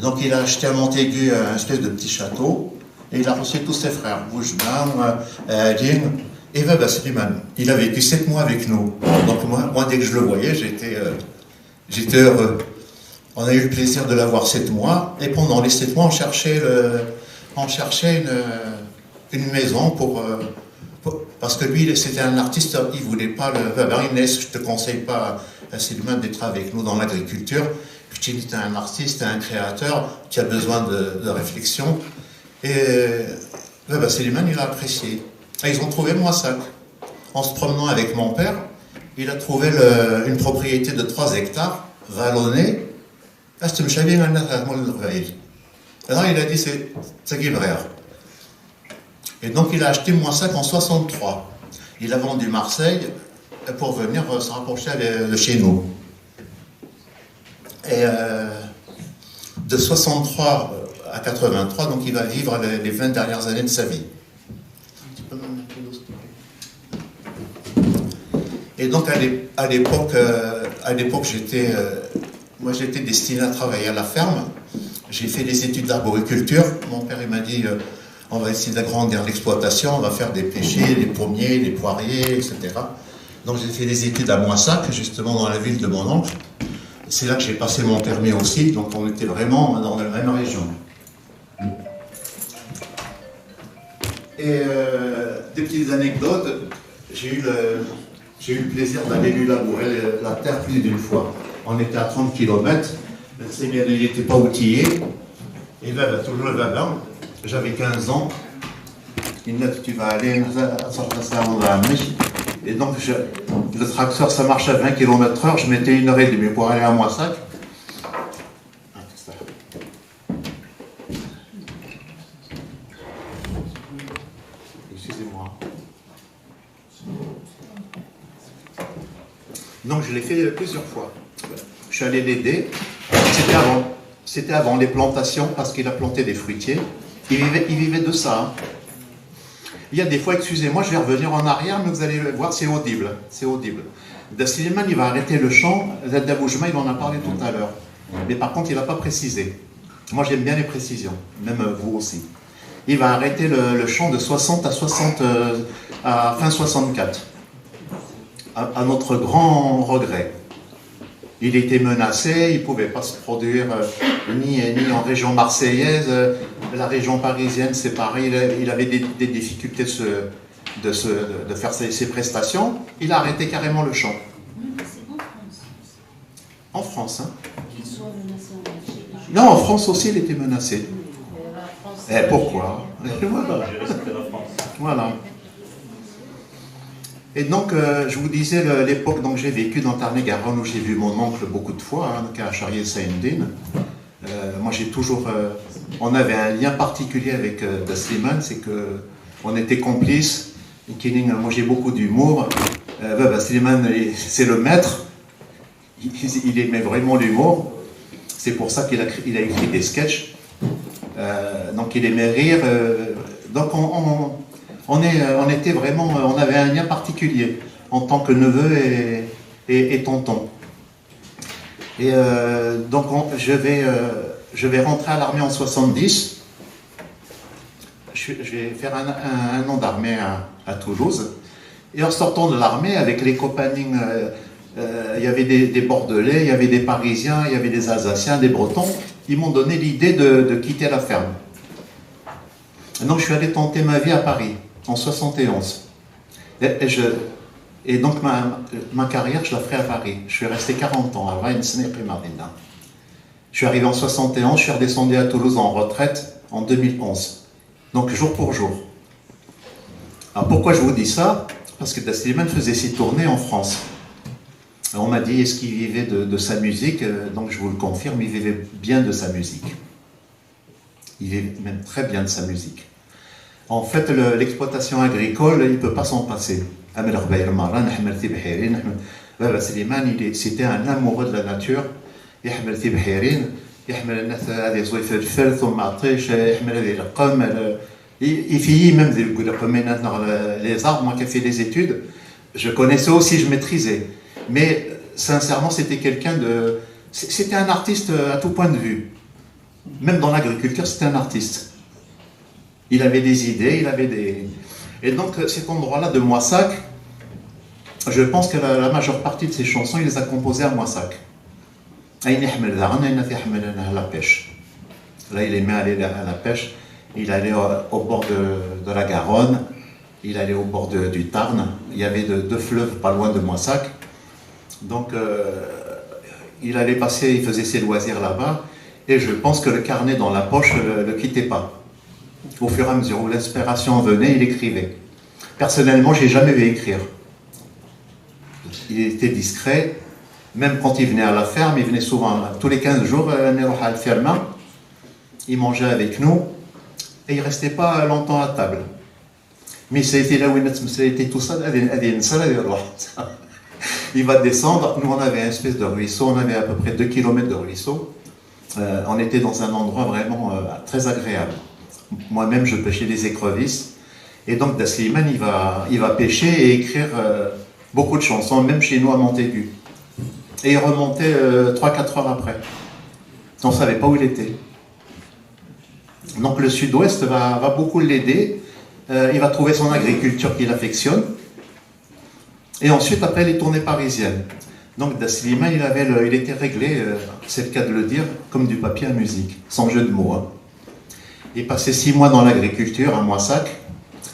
Donc il a acheté à Montaigu un espèce de petit château et il a reçu tous ses frères, Boujma, euh, Alim et Baba Slimane. Il a vécu sept mois avec nous. Donc moi, moi, dès que je le voyais, j'étais euh, j'étais heureux. On a eu le plaisir de l'avoir sept mois et pendant les sept mois, on cherchait, le, on cherchait une, une maison pour, euh, pour- parce que lui, c'était un artiste, il voulait pas le. Ben, Inès, je te conseille pas, euh, Slimane, d'être avec nous dans l'agriculture. Puccini, c'est un artiste, un créateur qui a besoin de, de réflexion. Et euh, ben, Slimane, il a apprécié. Et ils ont trouvé Moissac. En se promenant avec mon père, il a trouvé le- une propriété de trois hectares, vallonnée. Là, il a dit, c'est ça qui me rêve. Et donc, il a acheté Moissac en soixante-trois. Il a vendu Marseille pour venir euh, se rapprocher de chez nous. Et euh, de soixante-trois à quatre-vingt-trois, donc il va vivre les, les vingt dernières années de sa vie. Et donc à l'é- à l'époque, euh, à l'époque j'étais, euh, moi j'étais destiné à travailler à la ferme. J'ai fait des études d'arboriculture. Mon père il m'a dit, euh, on va essayer d'agrandir l'exploitation, on va faire des pêchers, des pommiers, des poiriers, et cetera. Donc j'ai fait des études à Moissac, justement dans la ville de mon oncle. C'est là que j'ai passé mon permis aussi, donc on était vraiment dans la même région. Et euh, des petites anecdotes, j'ai eu le, j'ai eu le plaisir d'aller lui labourer la terre plus d'une fois. On était à trente kilomètres, c'est bien, il n'était pas outillé. Et ben, ben, toujours là-bas, j'avais quinze ans. Il m'a dit, tu vas aller, ça, ça, ça, on va amener. Et donc, je- le tracteur, ça marche à vingt kilomètres heure. Je mettais une heure et demie pour aller à Moissac. Ah, tout ça. Excusez-moi. Donc je l'ai fait plusieurs fois. Je suis allé l'aider. C'était avant. C'était avant les plantations parce qu'il a planté des fruitiers. Il vivait, il vivait de ça, hein. Il y a des fois, excusez-moi, je vais revenir en arrière, mais vous allez voir, c'est audible. C'est audible. Da Slimane, il va arrêter le chant. Zadda Boujma, il en a parlé tout à l'heure. Mais par contre, il n'a pas précisé. Moi, j'aime bien les précisions, même euh, vous aussi. Il va arrêter le, le chant de soixante à soixante, euh, à fin soixante-quatre, à, à notre grand regret. Il était menacé, il ne pouvait pas se produire euh, ni, ni en région marseillaise. Euh, la région parisienne, c'est pareil, il a- il avait des, des difficultés de, se- de, se- de faire ses, ses prestations. Il a arrêté carrément le chant. Oui, mais c'est en France. En France, hein. Qu'il soit menacé en Algérie. Non, en France aussi, il était menacé. Mais la France, Eh, pourquoi ? Voilà. Voilà. Et donc, euh, je vous disais, le- l'époque, donc j'ai vécu dans Tarn-et-Garonne où j'ai vu mon oncle beaucoup de fois, hein, qui a charrié Saïndine. Euh, moi, j'ai toujours, euh, on avait un lien particulier avec euh, Da Slimane, c'est que on était complices. Moi, j'ai beaucoup d'humour. Euh, Baba Slimane, c'est le maître. Il, il aimait vraiment l'humour. C'est pour ça qu'il a, il a écrit des sketchs. Euh, donc il aimait rire. Euh, donc on, on, on est, on était vraiment, on avait un lien particulier en tant que neveu et, et, et tonton. Et euh, donc on- je, vais, euh, je vais rentrer à l'armée en soixante-dix. Je, je vais faire un, un- un an d'armée à, à Toulouse. Et en sortant de l'armée, avec les copains, euh, euh, il y avait des, des Bordelais, il y avait des Parisiens, il y avait des Alsaciens, des Bretons. Ils m'ont donné l'idée de, de quitter la ferme. Et donc je suis allé tenter ma vie à Paris, en soixante et onze. Et, et je, et donc ma, ma carrière, je la ferai à Paris. Je suis resté quarante ans, à Rennes, Snip et Marina. Je suis arrivé en soixante et onze, je suis redescendu à Toulouse en retraite en deux mille onze. Donc jour pour jour. Alors pourquoi je vous dis ça ? Parce que Da Slimane faisait ses tournées en France. Et on m'a dit, est-ce qu'il vivait de, de sa musique ? Euh, Donc je vous le confirme, il vivait bien de sa musique. Il vivait même très bien de sa musique. En fait, le- l'exploitation agricole, il ne peut pas s'en passer. أما الغبايل مرة، نحمل تبحيرين، نحمل- Baba Slimane, il est- c'était un amoureux de la nature. يحمل تبحيرين، يحمل الناس هذه زويفة الفرث ومعطيش، يحمل هذه القمل، I, i fini même des, les arbres, moi qui ai fait les études, je connaissais aussi, je maîtrisais. Mais sincèrement, c'était quelqu'un de. C'était un artiste à tout point de vue. Même dans l'agriculture, c'était un artiste. Il avait des idées, il avait des. Et donc, cet endroit-là de Moissac, je pense que la, la majeure partie de ses chansons, il les a composées à Moissac. Ayen iḥemmel daɣen, ayen iḥemmel la pêche. Là, il aimait aller à la pêche. Il allait au, au bord de, de la Garonne, il allait au bord de, du Tarn. Il y avait deux, deux fleuves pas loin de Moissac. Donc, euh, il allait passer, il faisait ses loisirs là-bas. Et je pense que le carnet dans la poche ne le, le quittait pas. Au fur et à mesure où l'inspiration venait, il écrivait. Personnellement, j'ai jamais vu écrire. Il était discret. Même quand il venait à la ferme, il venait souvent, tous les quinze jours, euh, à la ferme. Il mangeait avec nous et il restait pas longtemps à table. Mais c'était là où il était tout ça, il va descendre. Nous, on avait une espèce de ruisseau, on avait à peu près deux kilomètres de ruisseau. Euh, on était dans un endroit vraiment euh, très agréable. Moi-même, je pêchais des écrevisses. Et donc, Dasliman, il va, il va pêcher et écrire euh, beaucoup de chansons, même chez nous à Montaigu. Et il remontait euh, trois quatre heures après. On ne savait pas où il était. Donc le sud-ouest va, va beaucoup l'aider. Euh, il va trouver son agriculture qu'il affectionne. Et ensuite, après, les tournées parisiennes. Donc Dasliman, il, avait le, il était réglé, euh, c'est le cas de le dire, comme du papier à musique, sans jeu de mots. Hein. Il passait six mois dans l'agriculture à Moissac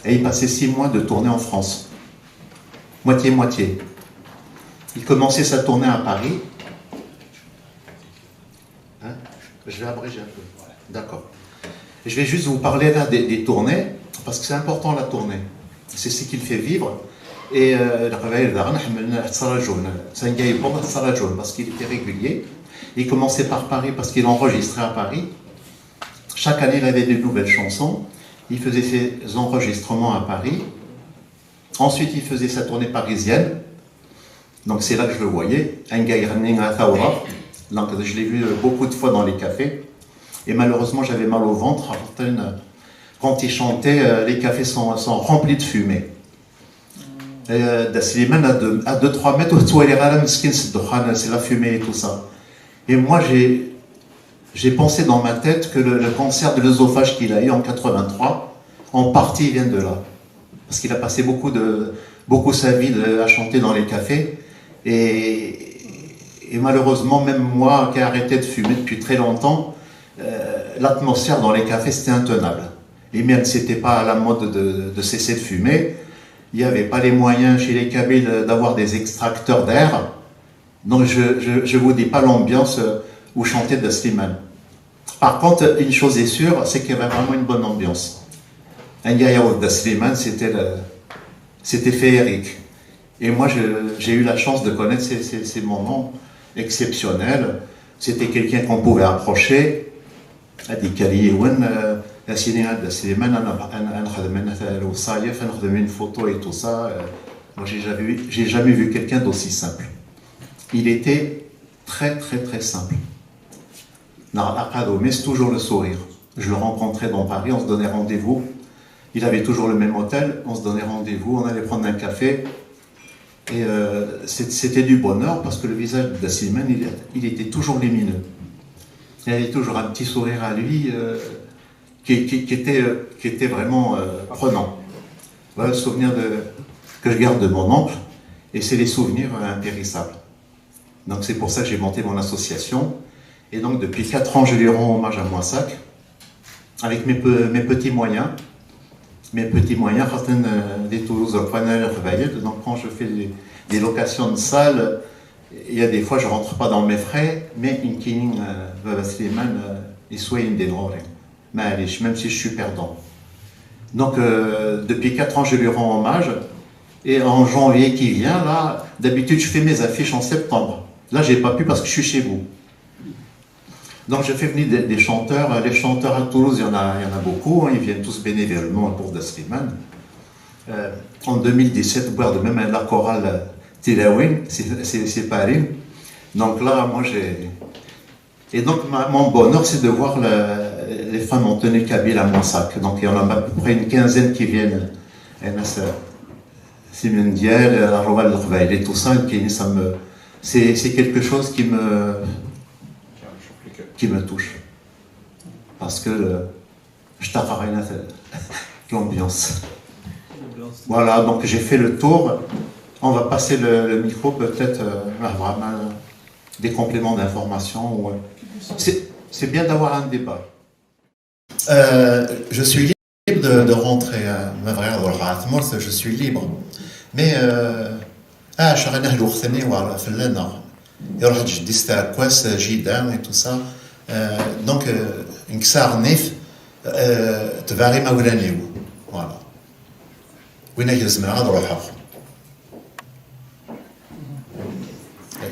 et il passait six mois de tournée en France. Moitié-moitié. Il commençait sa tournée à Paris. Hein ? Je vais abréger un peu. D'accord. Je vais juste vous parler là des, des tournées, parce que c'est important la tournée. C'est ce qui le fait vivre. Et euh, parce qu'il était régulier. Il commençait par Paris parce qu'il enregistrait à Paris. Chaque année, il avait de nouvelles chansons. Il faisait ses enregistrements à Paris. Ensuite, il faisait sa tournée parisienne. Donc c'est là que je le voyais. Donc je l'ai vu euh, beaucoup de fois dans les cafés. Et malheureusement, j'avais mal au ventre. Quand il chantait, euh, les cafés sont, sont remplis de fumée. Euh, Dasliman à 2-3 mètres, c'est la fumée et tout ça. Et moi, j'ai j'ai pensé dans ma tête que le, le cancer de l'œsophage qu'il a eu en quatre-vingt-trois, en partie, vient de là. Parce qu'il a passé beaucoup, de, beaucoup sa vie de, à chanter dans les cafés. Et, et malheureusement, même moi qui ai arrêté de fumer depuis très longtemps, euh, l'atmosphère dans les cafés, c'était intenable. Et même, c'était pas à la mode de, de cesser de fumer. Il n'y avait pas les moyens chez les Kabyles d'avoir des extracteurs d'air. Donc je ne vous dis pas l'ambiance euh, où chantait Dasliman. Par contre, une chose est sûre, c'est qu'il y avait vraiment une bonne ambiance. Anga yaweḍ Dasliman, c'était le- c'était féerique. Et moi, je- j'ai eu la chance de connaître ces, ces- ces moments exceptionnels. C'était quelqu'un qu'on pouvait approcher. Ad d-yekker yiwen, euh, ad s-yini a Dda Sliman, ad, ad, ad nexdem lewṣayef, ad nexdem une photo et tout ça. Euh, moi, j'ai jamais, j'ai jamais vu quelqu'un d'aussi simple. Il était très, très, très simple. Neɣ aqadum-is, toujours le sourire. Je le rencontrais dans Paris, on se donnait rendez-vous. Il avait toujours le même hôtel, on se donnait rendez-vous, on allait prendre un café. Et euh, c'est- c'était du bonheur parce que le visage de Dda Sliman, il, il était toujours lumineux. Il avait toujours un petit sourire à lui euh, qui, qui- qui était, euh, qui était vraiment euh, prenant. Voilà le souvenir de- que je garde de mon oncle, et c'est les souvenirs euh, impérissables. Donc c'est pour ça que j'ai monté mon association. Et donc depuis quatre ans, je lui rends hommage à Moissac, avec mes, pe- mes petits moyens. Mes petits moyens, خاطر, euh, des Toulouse, donc quand je fais des, des locations de salles, il y a des fois je rentre pas dans mes frais, mais يمكن, euh, Baba Slimane, euh, يسوى يمدي لي. معليش, même si je suis perdant. Donc euh, depuis quatre ans, je lui rends hommage. Et en janvier qui vient, là, d'habitude, je fais mes affiches en septembre. Là, j'ai pas pu parce que je suis chez vous. Donc, je fais venir des, des chanteurs. Les chanteurs à Toulouse, il y en a, il y en a beaucoup, hein, ils viennent tous bénévolement pour Dda Sliman. Euh, en deux mille dix-sept, voir de même la chorale Tilawin, c'est c'est- c'est Paris. Donc là, moi, j'ai. Et donc, ma- mon bonheur, c'est de voir la- Les femmes ont tenu kabyle à Moissac. Donc il y en a à peu près une quinzaine qui viennent. Et là, c'est, c'est Mendiel, euh, Arwal Leqbayel et tout ça, qui, ça me, c'est, c'est quelque chose qui me, qui me touche. Parce que euh, je t'apprends l'ambiance. Voilà, donc j'ai fait le tour. On va passer le, le micro, peut-être euh, là, vraiment des compléments d'information. Ou, euh, c'est, c'est bien d'avoir un débat. Euh, je suis libre de, de rentrer, euh, ma vraie, je suis libre. Mais euh, ah, je serai le iruḥ-d jeddi-s taɛekkazt, jida et tout ça. Euh, donc euh, nekk sɛiɣ nnif, euh, tebɛeɣ imawlan-iw. Voilà. Win ay zemreɣ ad ruḥeɣ.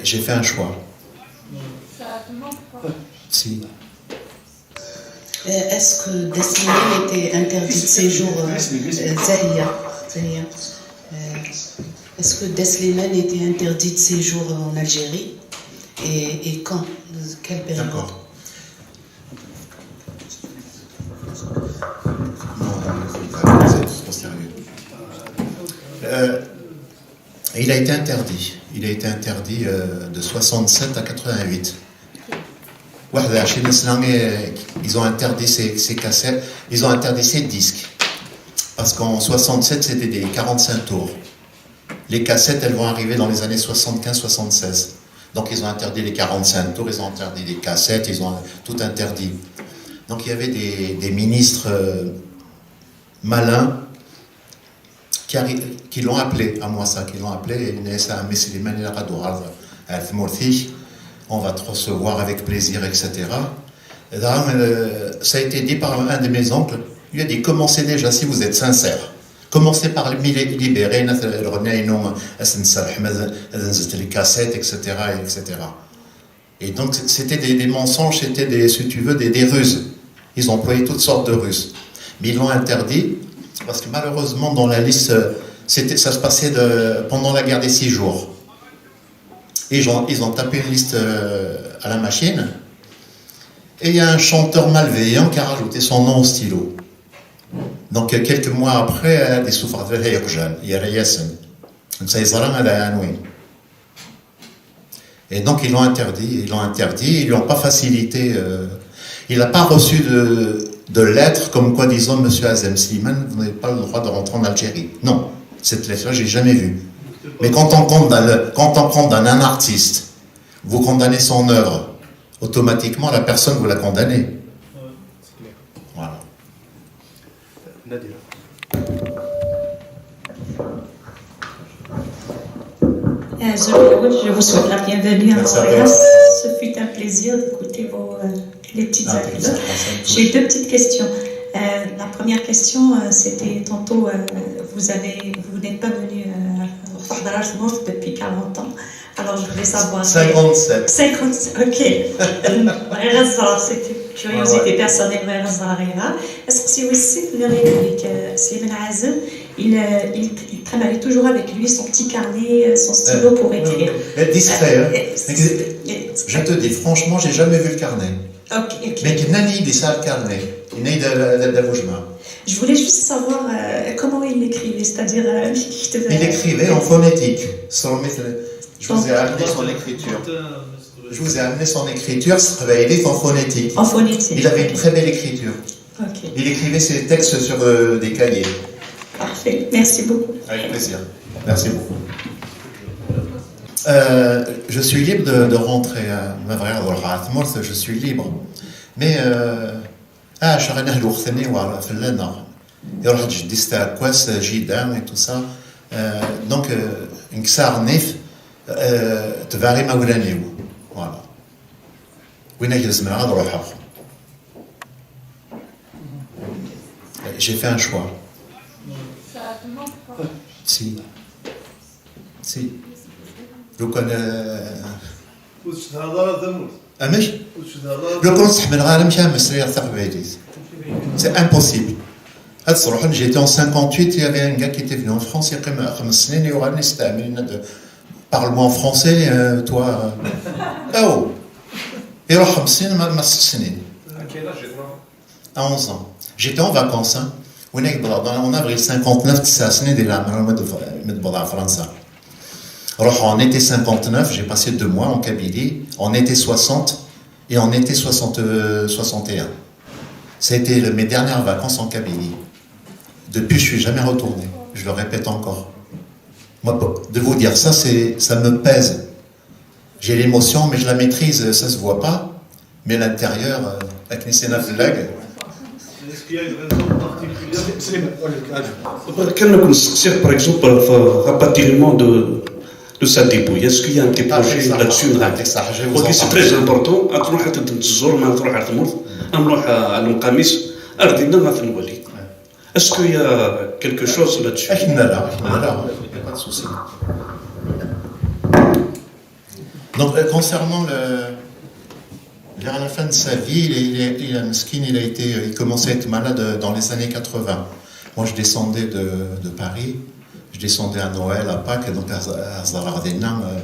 J'ai fait un choix. Si. Euh, Est-ce que Daslimane était interdit de séjour euh, euh, Zahia, Zahia. Euh, Est-ce que Daslimane était interdit de séjour en Algérie et, et quand Quelle période D'accord. Non, non, c'est pas- c'est trop sérieux. Euh, il a été interdit. Il a été interdit euh, de soixante-sept à quatre-vingt-huit. واحد وعشرين سنة, ils ont interdit ces, ces cassettes, ils ont interdit ces disques. Parce qu'en soixante-sept, c'était des quarante-cinq tours. Les cassettes, elles vont arriver dans les années soixante-quinze soixante-seize. Donc ils ont interdit les quarante-cinq tours, ils ont interdit les cassettes, ils ont tout interdit. Donc il y avait des, des ministres euh, malins qui, arri- qui l'ont appelé à Moissac, qui l'ont appelé, et il a dit, Slimane, il a droit à Tmurti, on va te recevoir avec plaisir, et cetera. Et là, euh, ça a été dit par un de mes oncles. Il a dit, commencez déjà si vous êtes sincère. Commencez par les libérer, les cassettes, et cetera, et cetera. Et donc, c'était des, des mensonges, c'était des, si tu veux, des, des ruses. Ils ont employé toutes sortes de ruses. Mais ils l'ont interdit, parce que malheureusement, dans la liste, c'était, ça se passait de, pendant la guerre des six jours. Et ils ont, ils ont tapé une liste euh, à la machine. Et il y a un chanteur malveillant qui a rajouté son nom au stylo. Donc, euh, quelques mois après, euh, des souffrants de Hayakjan, il y a Rayasen. Donc, ça, ils ont Et donc, ils l'ont interdit, ils l'ont interdit, ils lui ont pas facilité. Euh, il n'a pas reçu de, de lettre comme quoi disant, Monsieur Azem Slimane, vous n'avez pas le droit de rentrer en Algérie. Non, cette lettre-là, j'ai jamais vue. Mais quand on condamne, quand on condamne un artiste, vous condamnez son œuvre, automatiquement, la personne, vous la condamnez. Voilà. Euh, je, je vous souhaite la bienvenue à Montréal. Ce fut un plaisir d'écouter vos, euh, les petites anecdotes. J'ai deux petites questions. Euh, la première question, euh, c'était tantôt, euh, vous avez, vous n'êtes pas venu euh, à Fahdarat Mourte depuis quarante ans. Alors je voulais savoir. cinquante-sept. cinquante-sept, ok. C'était curiosité personnelle. Est-ce que c'est aussi le Slimane Azem il, euh, il, il travaille toujours avec lui, son petit carnet, euh, son stylo pour écrire. Euh, discret, hein. Je te dis, franchement, j'ai jamais vu le carnet. Ok, ok. Mais qu'il n'a ni des sales carnets, il n'a ni de, de, de, de Je voulais juste savoir euh, comment il écrivait, c'est-à-dire euh, il écrivait en phonétique. Je vous ai amené son écriture. Je vous ai amené son écriture, c'est en phonétique. En phonétique. Il avait une très belle écriture. Okay. Il écrivait ses textes sur euh, des cahiers. Parfait. Merci beaucoup. Avec plaisir. Merci beaucoup. Euh, je suis libre de, de rentrer à ma vraie, je suis libre. Mais euh, ah, je serai là, je suis là. Il y aura des jida et tout ça. Euh, donc, euh, une sarnif, euh, تبعي ما ولانيو. Voilà. وين هي زمان هذا روحها. J'ai fait un choix. Si. Si. لو كان ur tcedhaḍ ara tamurt. Amek? Ur tcedhaḍ ara. لو كان ur sseḥmaleɣ ara amek ara mmeslayeɣ taqbaylit. C'est impossible. Ad truḥem, j'étais en cinquante-huit, il y avait un gars qui était venu en France, il y a خمس سنين, il y aura un استعمال, parle-moi en français, euh, toi. Euh... Oh. Iruḥ xems snin ma ma snin. À quel âge j'ai droit à onze ans. J'étais en vacances, hein. On est en avril cinquante-neuf, c'est à Snedelam, hein, de, de França. En été cinquante-neuf, j'ai passé deux mois en Kabylie, en été soixante et en été soixante, euh, soixante et un. Ça a été le- mes dernières vacances en Kabylie. Depuis, je suis jamais retourné. Je le répète encore. Moi, de vous dire ça, c'est, ça me pèse. J'ai l'émotion, mais je la maîtrise, ça se voit pas. Mais l'intérieur, euh, avec les scénapes lag. Est-ce qu'il y a une raison particulière? Slim, slim, قول لك، أنا. بغيت كان نكون نسقسيك، par exemple, في rapatriement de, de sa dépouille. Est-ce qu'il y a un petit projet là-dessus? C'est très important. تروح تزور، ما تروح على ثمورت، نروح على المقاميس، أردنا ما تنولي. Est-ce qu'il y a quelque chose là-dessus? احنا لا احنا لا. Pas de souci. Donc, euh, concernant le, vers la fin de sa vie, il, est- il, est- il a, مسكين, il a été, il commençait à être malade dans les années quatre-vingts. Moi, je descendais de, de Paris, je descendais à Noël, à Pâques, donc à, à Zara Ardena, euh,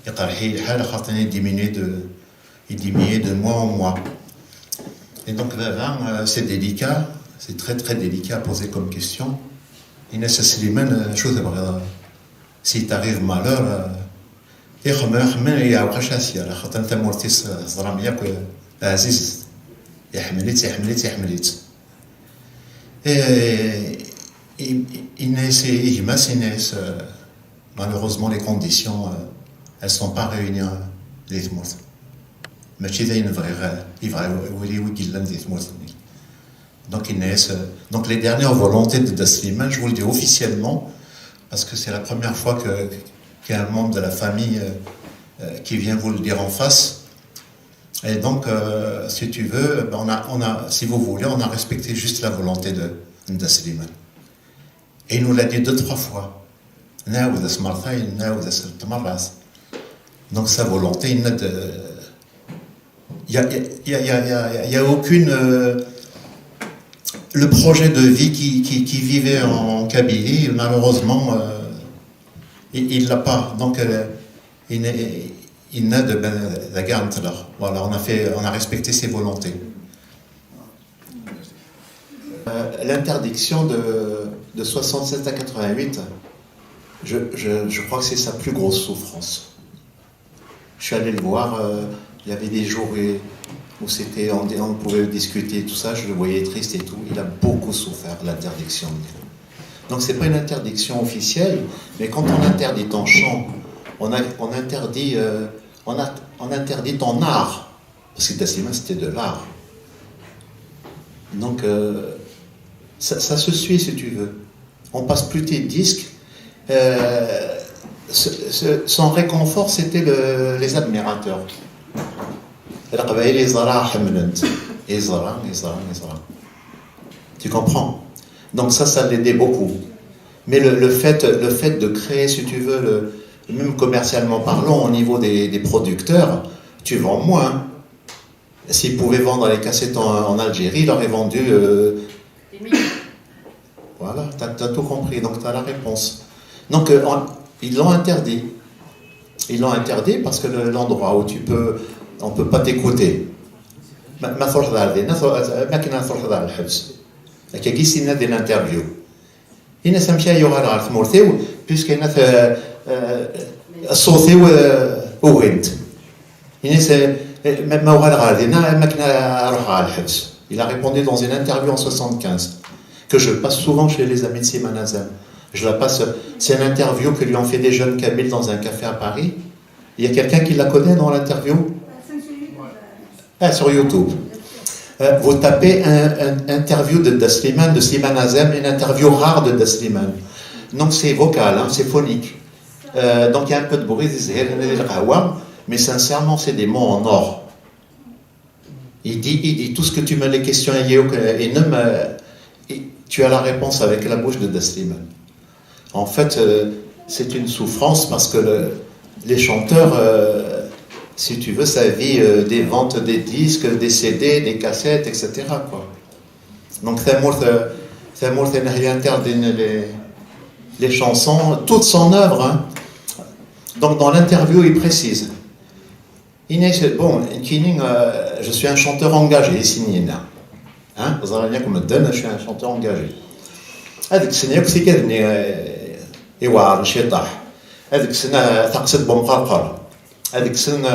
يقرحي الحال خاطر il diminuait de, il diminuait de mois en mois. Et donc, baba, euh, c'est délicat, c'est très très délicat à poser comme question. Yenna-as a Sliman, euh, acu tebɣiḍ, si t'arrive malheur, euh, ixemmem, ixemmem, yeɛweq acu ara s-yerr, axaṭer tamurt-is, euh, teẓram yakk, euh, ɛzizet. Iḥemmel-itt, iḥemmel-itt, iḥemmel-itt. Et, i- i- yenna-as i gma-s, yenna-as, euh, malheureusement, les conditions, euh, elles sont pas réunies, euh, di tmurt. Mačči d ayen bɣiɣ, euh, yebɣa wali wi yellan di tmurt-nni. Donc, yenna-as, euh, donc les dernières volontés de Dda Slimane, je vous le dis officiellement, parce que c'est la première fois que, qu'il y a un membre de la famille, euh, euh, qui vient vous le dire en face. Et donc, euh, si tu veux, ben, on a, on a, si vous voulez, on a respecté juste la volonté de, de Dda Slimane. Et il nous l'a dit deux, trois fois. نعاود اسم مرتين، نعاود اسم تمرات. Donc sa volonté, il n'a de, il y a, il y a, il y a, il y a, il y a aucune, euh, le projet de vie qui, qui, qui vivait en Kabylie, malheureusement, euh, il ne l'a pas. Donc, euh, il, il n'a de, ben, la garde là. Voilà, on a fait, on a respecté ses volontés. Euh, l'interdiction de, de soixante-sept à quatre-vingt-huit, je, je, je crois que c'est sa plus grosse souffrance. Je suis allé le voir, euh, il y avait des jours où, où c'était, on, on pouvait discuter, tout ça, je le voyais triste et tout. Il a beaucoup souffert, l'interdiction. Donc c'est pas une interdiction officielle, mais quand on interdit ton chant, on, a, on interdit, euh, on, a, on interdit ton art. Parce que Dda Slimane, c'était de l'art. Donc, euh, ça, ça se suit, si tu veux. On passe plus tes disques. Euh, ce- ce- son réconfort, c'était le- les admirateurs. القبايل يزرع حملنت. يزرع، يزرع، يزرع. Tu comprends? Donc ça, ça l'aidait beaucoup. Mais le, le fait, le fait de créer, si tu veux, le, même commercialement parlant, au niveau des, des producteurs, tu vends moins. S'il pouvait vendre les cassettes en, en Algérie, il aurait vendu. Euh, Des millions. Voilà, tu as, tout compris, donc tu as la réponse. Donc, euh, on- ils l'ont interdit. Ils l'ont interdit parce que le- l'endroit où tu peux, on peut pas t'écouter. ما ما تروح دار دي، ما تروح- ما كنا تروح دار الحبس. هكا كي سينا دي l'interview. هنا سمشي يغال على ثمورتيو، puisque هنا ث- آه، الصوتي وغنت. هنا س- ما ما وغال غادي، نا ما كنا روح على الحبس. Il a répondu dans une interview en soixante-quinze, que je passe souvent chez les amis de Slimane Azem. Je la passe, c'est une interview que lui ont fait des jeunes kabyles dans un café à Paris. Il y a quelqu'un qui la connaît dans l'interview? Ah, sur YouTube. Euh, vous tapez un, un interview de Dda Slimane, de Slimane Azem, une interview rare de Dda Slimane. Donc c'est vocal, hein, c'est phonique. Euh, donc il y a un peu de bruit, des zhir, des qahwa, mais sincèrement, c'est des mots en or. Il dit, il dit tout ce que tu me les questions, et même, euh, et tu as la réponse avec la bouche de Dda Slimane. En fait, euh, c'est une souffrance parce que le- les chanteurs, euh, si tu veux, ça vit euh, des ventes des disques, des C D, des cassettes, et cetera, quoi. Donc, Thamurt, euh, Thamurt Nahya interdit les, les chansons, toute son œuvre, hein. Donc, dans l'interview, il précise. Inès, bon, Kini, euh, je suis un chanteur engagé, ici, Nina. Hein, ẓran yakk medden, je suis un chanteur engagé. Ad kksen yakk tikad-nni, eh, iweɛren ciṭaḥ. Ad kksen, eh, taqsiṭ n umqerqer. Ad kksen, eh,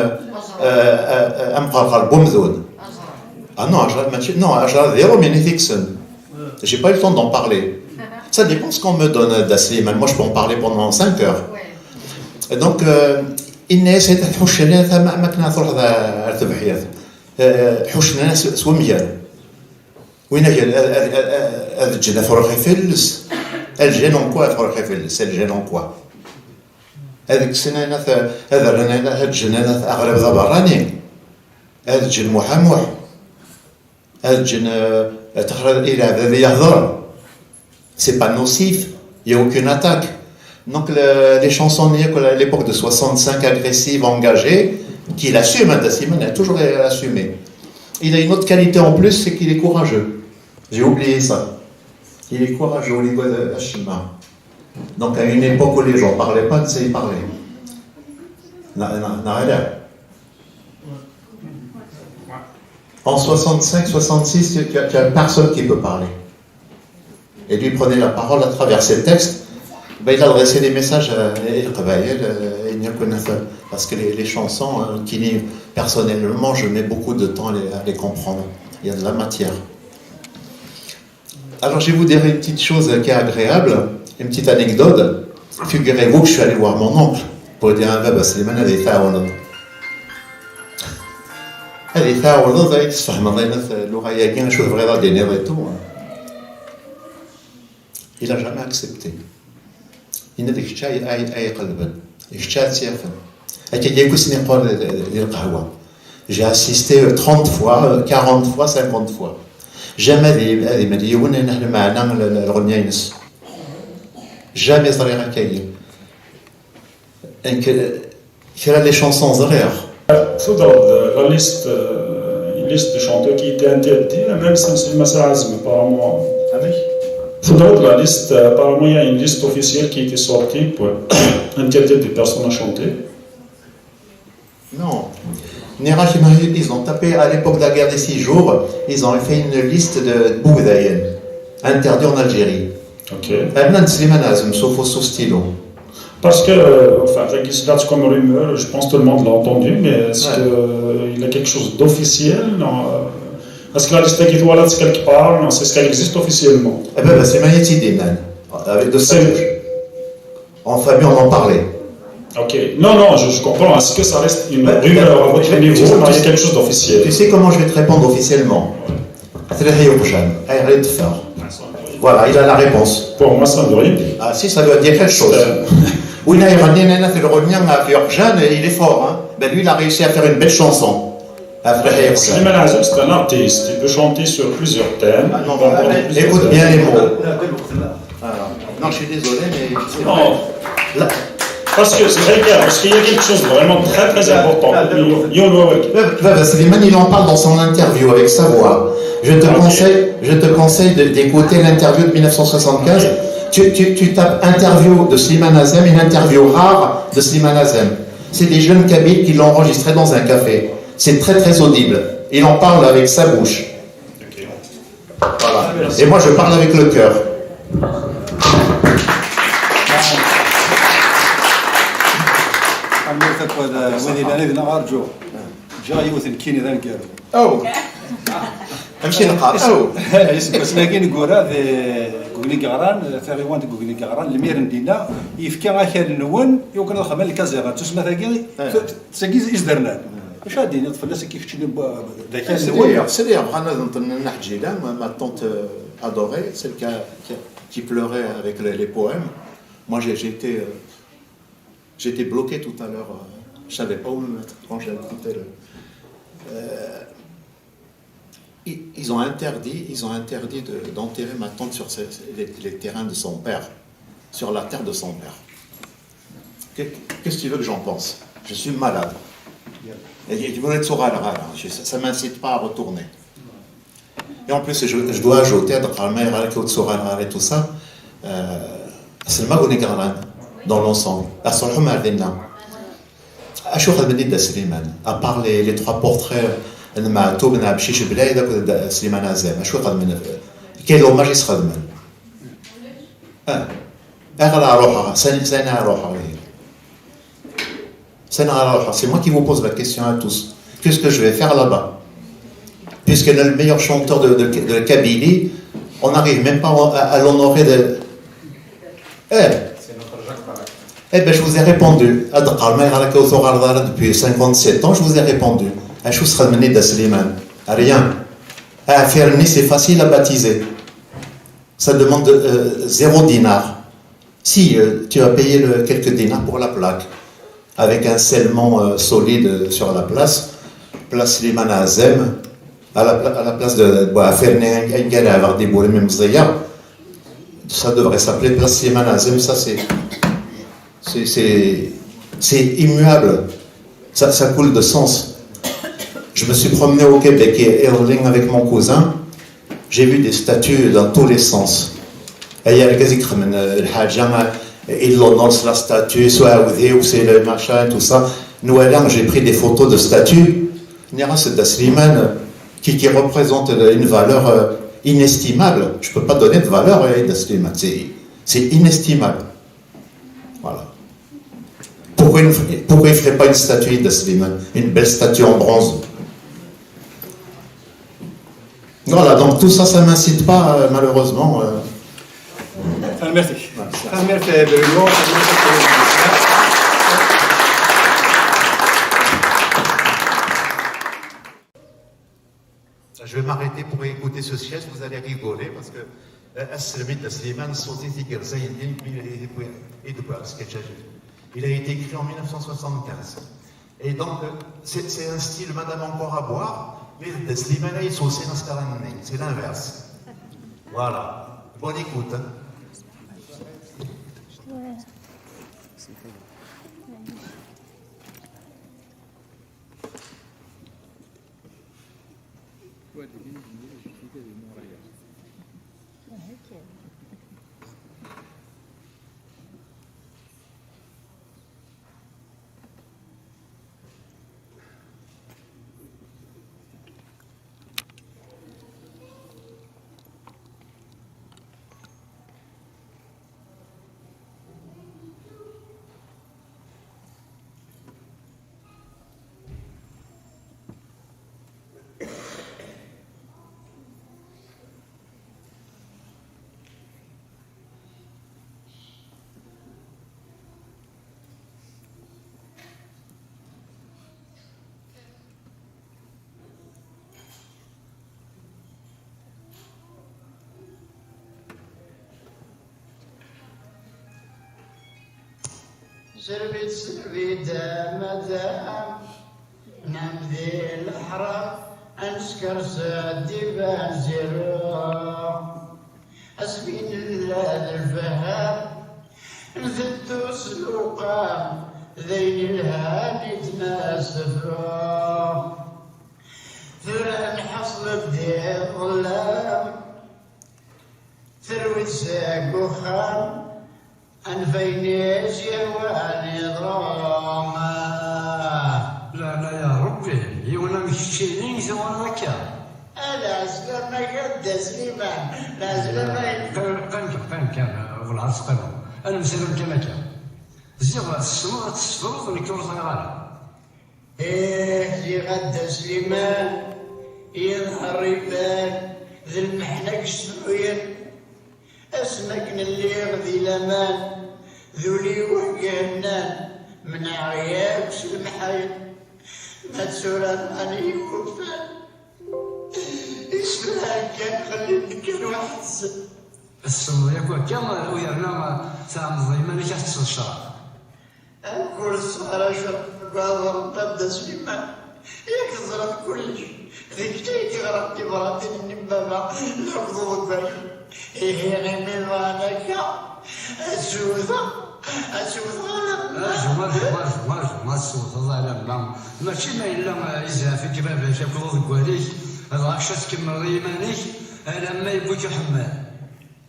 eh, eh, eh, amqerqer n umdun. Ah non, ajrad mačči, non, ajrad d iṛumyen i t-ikksen. J'ai pas eu le temps d'en parler. Ça dépend ce qu'on me donne, Dda Sliman. Moi, je peux en parler pendant cinq heures. Et donc, euh, yenna-yas, "Tḥuccen-as am, am akken ad truḥeḍ ar, ar tebḥirt." Eh, ḥuccen-as s, s wemger. Win ad, ad, ad, ad, ad ǧǧen afrux ifelles. Ad ǧǧen en quoi afrux ifelles? Ad ǧǧen en quoi? Ad kksen ayen at, ad rren ayen at, ad ǧǧen ayen at aɣrib d aberrani. Ad ǧǧen Muḥ Amuḥ. Ad ǧǧen, eh, ad texra i leɛbad yehder. C'est pas nocif, il n'y a aucune attaque. Donc le- les chansons nées à l'époque de soixante-cinq agressives, engagées, qu'il assume, hein, Dda Sliman a toujours assumé. Il a une autre qualité en plus, c'est qu'il est courageux. J'ai oublié ça. Il est courageux au niveau de Hachima. Donc à une époque où les gens parlaient pas, c'est il parlait. Na- na- na- rien. En soixante-cinq, soixante-six, tu, tu as, tu as personne qui peut parler. Et lui prenait la parole à travers ses textes. Ben, il adressait des messages à, à Leqbayel, euh, et Niakounathan, parce que les, les chansons, euh, qu'il est, personnellement, je mets beaucoup de temps à les, à les comprendre. Il y a de la matière. Alors, je vais vous dire une petite chose qui est agréable, une petite anecdote. Figurez-vous que je suis allé voir mon oncle pour dire à Baba Slimane, "Ad iyi-tɛawneḍ." "Ad iyi-tɛawneḍ, ad iyi-tesfehmeḍ ayen at lluɣa-agi, acu tebɣiḍ ad d-tiniḍ et tout." Il a jamais accepté. Yenna-d, "Kečč ay, ay, ay iqelben, kečč ad tt-yafen." Akka yakk i sen-yeqqar di, di, di lqahwa. J'ai assisté trente fois, quarante fois, cinquante fois. Jamais ad, ad imal yiwen ayen aḥna meɛna l- l- lɣenna-ines. Jamais ẓriɣ akka-yi. Kra les chansons ẓriɣ. Faudra la liste, euh, une liste de chanteurs qui étaient interdits, même si c'est Massa Azem, apparemment. Avec Faudra la liste, euh, apparemment, il y a une liste officielle qui était sortie pour interdire des personnes à chanter. Non. Nniɣ-ak, ils ont tapé à l'époque de la guerre des six jours, ils ont fait une liste de Boudayen, interdit en Algérie. Ok. Rnan Slimane Azem s ufus s stylo. Parce que, euh, enfin, ça existe comme rumeur, je pense que tout le monde l'a entendu, mais est-ce que, euh, il y a quelque chose d'officiel, non, euh, est-ce que la liste est quelque part, non, c'est ce qu'elle existe officiellement? Eh ben, c'est Maïti Dinan, avec de sa bouche. En famille, on en parlait. Ok. Non, non, je, je comprends. Est-ce que ça reste une rumeur à votre niveau, ou il y a quelque chose d'officiel? Tu sais comment je vais te répondre officiellement? Voilà, il a la réponse. Pour moi, ça ne veut rien dire. Ah si, ça veut dire quelque chose. Oui, là, il revient à la théorie, il est fort, hein. Ben, lui, il a réussi à faire une belle chanson. Slimane Azem, c'est un artiste. Il peut chanter sur plusieurs thèmes. Ah non, écoute bien les mots. Non, je suis désolé, mais c'est vrai. Parce que c'est vrai, parce qu'il y a quelque chose de vraiment très, très important. Baba Slimane, il en parle dans son interview avec sa voix. Je te conseille, je te conseille de- d'écouter l'interview de mille neuf cent soixante-quinze. Tu, tu, tu tapes interview de Slimane Azem, une interview rare de Slimane Azem. C'est des jeunes Kabyles qui l'ont enregistré dans un café. C'est très, très audible. Il en parle avec sa bouche. Voilà. Et moi, je parle avec le cœur. Armi akked wid yellan d-neɣ rǧu. Ǧǧiɣ yiwet nekkini d aneggaru. Aw! Amek i neqqar? Aw! Iseggasen-agi neggura deg ugni yeɣran, taɣiwant deg ugni yeɣran, lmir n dinna yefka akal-nwen i wakken ad xedmen lkaẓirat. Tusma tagi, tagi is-dernan. Acu ad d-tiniḍ fell-as akka keččini, d akal-nwen? Sliɣ, sliɣ, bɣan ad nṭen Nna Ḥǧila, ma, ma tante, euh, adorée, celle qui a, qui a, qui pleurait avec les, les poèmes. Moi, j'ai, j'étais, euh, j'étais bloqué tout à l'heure, euh, je savais pas où me mettre quand j'ai écouté le, euh, ils, ils ont interdit, ils ont interdit de- d'enterrer ma tante sur ces- les, les terrains de son père, sur la terre de son père. Que- Qu'est-ce que tu veux que j'en pense? Je suis malade. Et je voulais te râler, je- ça ne m'incite pas à retourner. Et en plus, je, je dois ajouter, à Dr Almaïr, et tout ça, euh, c'est le Magouni Garlan dans l'ensemble. Acu xedmen Dda Slimane, à part les, les trois portraits n Meɛtub n Ɛebcic Belɛid akked Sliman Ɛzam. Acu i xedmen? Quel hommage i s-xedmen? Ah. Ayɣer ara ruḥeɣ? Sani, sani ara ruḥeɣ ihi? Sani ara ruḥeɣ? C'est moi qui vous pose la question à tous. Qu'est-ce que je vais faire là-bas? Puisqu'on a le meilleur chanteur de, de, de Kabylie, on n'arrive même pas à, à l'honorer de... Eh. Eh ben, je vous ai répondu. Ad qqar, ma yɣar akka ur tuɣaleḍ ara depuis cinquante-sept ans, je vous ai répondu. Acu s-xedmen i Dda Sliman? Rien. Ah, Ferni, c'est facile à baptiser. Ça demande euh, zéro dinar. Si, euh, tu as payé le, quelques dinars pour la plaque, avec un scellement euh, solide euh, sur la place, place Slimane Azem, à la, pla- à la place de, bon, à Ferni, ça devrait s'appeler place Slimane Azem, ça c'est c'est- c'est- c'est immuable. Ça, ça coule de sens. Je me suis promené au Québec et en ligne avec mon cousin. J'ai vu des statues dans tous les sens. Et il y a les gars qui crament, euh, le Hadja, euh, il l'honore la statue, soit Aoudé, ou c'est le machin, tout ça. Nous, là, j'ai pris des photos de statues. Nira, c'est Dasliman, euh, qui, qui représente euh, une valeur euh, inestimable. Je ne peux pas donner de valeur à Dasliman. C'est c'est inestimable. Voilà. Pourquoi il ne ferait, pourquoi il ferait pas une statue de Slimane, une belle statue en bronze? Voilà, donc tout ça, ça m'incite pas, euh, malheureusement. Euh. Tanemmirt-ik. Tanemmirt, eh, Bruno. Tanemmirt-ik. Je vais m'arrêter pour écouter ce sketch, vous allez rigoler parce que euh, Asselmid Slimane sautait Tigerzayen, il a été écrit en mille neuf cent soixante-quinze. Et donc, euh, c'est c'est un style, madame, encore à boire, mais Slimane, il sautait dans ce c'est l'inverse. Voilà. Bonne écoute. Hein. Serbit, serbit, madam, nam di leḥram, ad nesker s ddiba n zero. Asmi nella d lfeham, nbeddu s lewqam, d ayen ilhan i d-nessefru. Tura nḥeṣl-d di ḍellam, terwi-d seg uxxam, anef ayen i s-yehwan iḍru. Leɛnaya Rebbi, yiwen am keččini i tuɣal akka. A lɛeslama-k a Dda Sliman, lɛeslama. Qqim, qqim kan, qqim kan, welɛad teqqimeḍ. Ad nemsalam kan akka. Ziɣ tessneḍ ad tessefruḍ, nekk ur ẓriɣ ara. Ih, ziɣ a Dda Sliman, iḍher iban, d lmeḥna i yessefruyen. Asmi akken lliɣ di laman, d ul-iw ihennan, menɛeɣ yakk s lemḥayen. Ma d tura nɣan-iyi wurfan, isefra kan xellin-d kan waḥed-sen. Tessneḍ yakk akka, u yerna tɛemmdeḍ iman-ik ad teṭṭseḍ ccrab. Akk ur tesɛa ara cwiṭ deg uɛḍar n Dda Sliman. Yak teẓriḍ kullec. Deg ay d-ɣran tibratin-nni n baba akked uḍeggal. Ihi imi bɣan akka, ad swteɣ, ad swteɣ alamma. Arju, arju, arju, arju, ma tsewteḍ alamma. Mačči ma yella, eh, izɛef-ik baba-k akked uḍeggal-ik, dɣa kečč ad tkemmleḍ i yiman-ik alamma yewwi-k uḥemmal.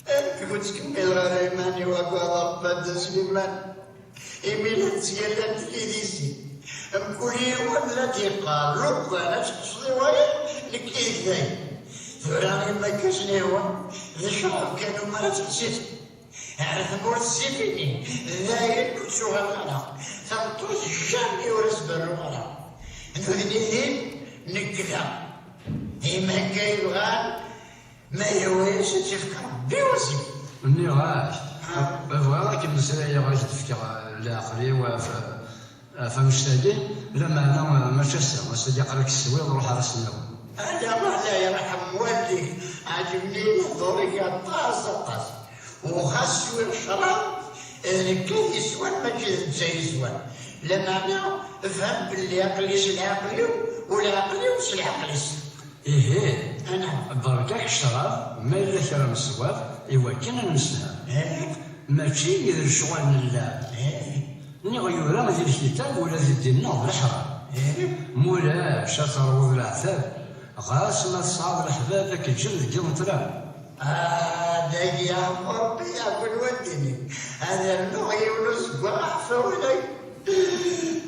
Amek ur ttkemmileɣ ara iman-iw akked Rebbi a Dda Sliman? Imi la ttgallant tidisi, Mkul yiwen la d-yeqqar, lukan ad tḥesseḍ i wayeḍ, nekk i d dayen. Tura imakkasen-iwen, d ccrab kan umi ara teḥsiḍ. Ar tmurt ssifini, dayen ur ttuɣaleɣ ara. Tameṭṭut jamais ur as-berruɣ ara. Nutni din, nekk da. Imakka yebɣan, ma yehwa-yas ad tt-yefk Rebbi wasif. Nniɣ-ak, bɣiɣ ad k-mmeslayeɣ, ad k-d-fkeɣ leɛqel-iw ɣef, ɣef annect-agi, lameɛna mačči ass-a, ass-agi aql-ak teswiḍ, ruḥ ar ass-nniḍen. Ala, Allah yerḥem walli-k, ɛeǧben-iyi lehdur-ik aṭas, aṭas. U xas swiɣ ccrab, d nekk i t-yeswan, mačči d netta i yeswan. Lameɛna, fhem belli aql-i s leɛqel-iw, u leɛqel-iw s leɛqel-is. Ihi, berka-k ccrab, ma yella kra n ṣṣwab, i wakken ad nemsefham. Mačči d lecɣal n llaɛeb. Nniɣ yura di lkitab ula di ddin-nneɣ d leḥram. Ma ulac, ad terwuḍ leɛtab, ɣas ma tesɛiḍ leḥbab ad k-ǧǧen deg yiḍ n tlaba. Ah, dagi yeɛfu Rebbi, yeɛfu lwaldin-ik. Ad rnuɣ yiwen uzeggaɣ ɣef wawal-agi.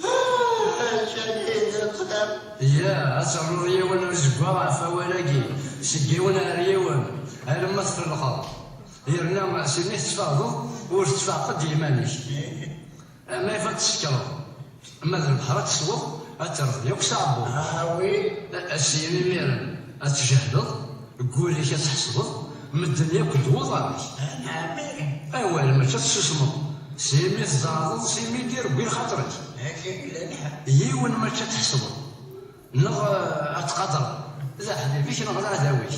Ah, ǧǧan-iyi di ṭṭlam. Ya, ad ternuḍ yiwen uzeggaɣ ɣef wawal-agi, seg yiwen ar yiwen, alamma tfelqeḍ. Yerna sini tettfaqdeḍ, ur tettfaqeḍ d yiman-ik. Ma ifat tsekreḍ, ma d lebḥer ad tesweḍ, ad terfeḍ yakk s aɛebbuḍ. Ah, oui. Syin imiren ad tjehleḍ, deg wul-ik ad tḥesbeḍ, medden yakk d wuḍan-ik. Ah, naɛam. Awal, mačči ad tessusmeḍ, s imi tzeɛḍeḍ, s imi d-irebbi lxaṭer-ik. Akken i yella lḥal. Yiwen mačči ad tḥesbeḍ, neɣ, eh, ad tqadreḍ, d aḥbib-ik neɣ d aɛdaw-ik.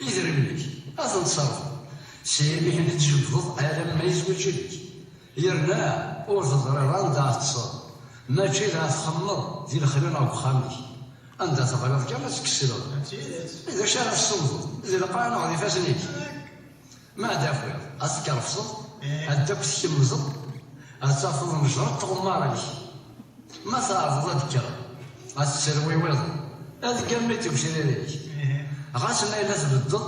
Idrimen-ik, ad ten-tṣerfeḍ, s imi i ten-id-tjebbdeḍ alamma yezweǧ yid-k. Yerna ur teẓriḍ anda ad teṭṭseḍ, mačči d ad txemmeḍ di lexla neɣ deg uxxam-ik. Anda teɣliḍ kan ad tkesleḍ. D tidet. D acu ara tessunḍeḍ? D lqaɛa neɣ d ifassen-ik? Ma ad d-tafiḍ, ad tkerfseḍ, ad d-akk tkemmzeḍ, ad tafeḍ nejreḍ tɣemmar-ik. Ma tɛerḍeḍ ad d-kkreḍ, ad tetterwiwiḍeḍ, ad gammiṭ usrir-ik. Ɣas ma yella tbeddeḍ,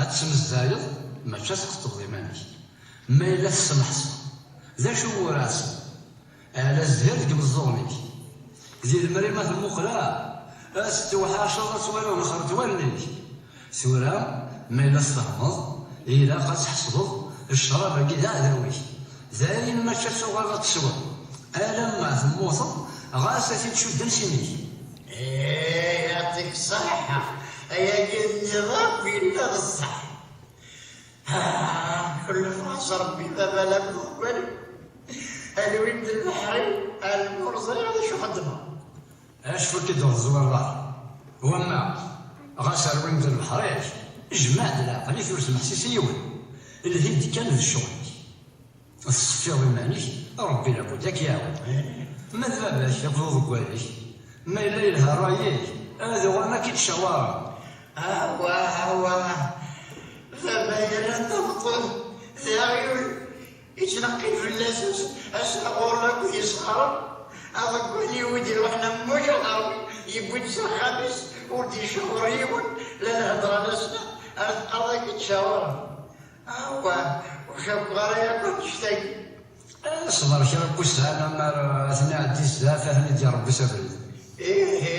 ad tesmezdayeḍ, mačči ad tqeṭṭbeḍ iman-ik. Ma yella tesmeḥseḍ, d acu ur ɛṣiḍ? Ala zzhir deg imeẓẓuɣen-ik. Di lemri ma temmuqla, ad tettewḥaceḍ ad twaliḍ lxert wallen-ik. Tura, ma yella tfehmeḍ, ilaq ad tḥesbeḍ ccrab-agi d aɛdaw-ik. D ayen mačči ad tuɣaleḍ ad tesweḍ. Alamma temmuteḍ, ɣas ad t-id-cudden s imi-k. Ih, yɛṭik ṣṣeḥḥa. Ayagi tenniḍ akk yella d ṣṣeḥ. Ah, ḥulfaɣ-as Rebbi baba la mmuqel. Alwin d lbeḥri, almi ur ẓriɣ d acu xeddmeɣ. Acfu-k-id ur teẓwireḍ ara. Wamma, ɣas rwin-d lbeḥr-ik, jmeɛ-d leɛqel-ik, ur smeḥsis i yiwen. Lhi-d kan d ccɣel-ik. Teṣfiḍ iman-ik, Ṛebbi labud ad k-iɛawen. Ma d baba-k akked uḍeggal-ik, ma yella yelha ṛṛay-ik, ad uɣalen ad k-id-cawaren. Awah, awah, baba yerra-d ameṭṭun d aɣyul. Yettneqqil fell-as ass, ass ɣur-m akked yesɣaren. Aḍeggal-iw i d-iruḥen am ujaɣer, yewwi-d s axxam-is, ur d-icawer yiwen, la lhedra la ssneɣ, ar teqqareḍ ad k-id-cawren. Awah, ur cukkeɣ ara yakk annect-agi. Eh, ṣber kra n wussan, amar, eh, ad ten-iɛeddi zdat, ad ten-id-iṛebbi s abrid. Ihi,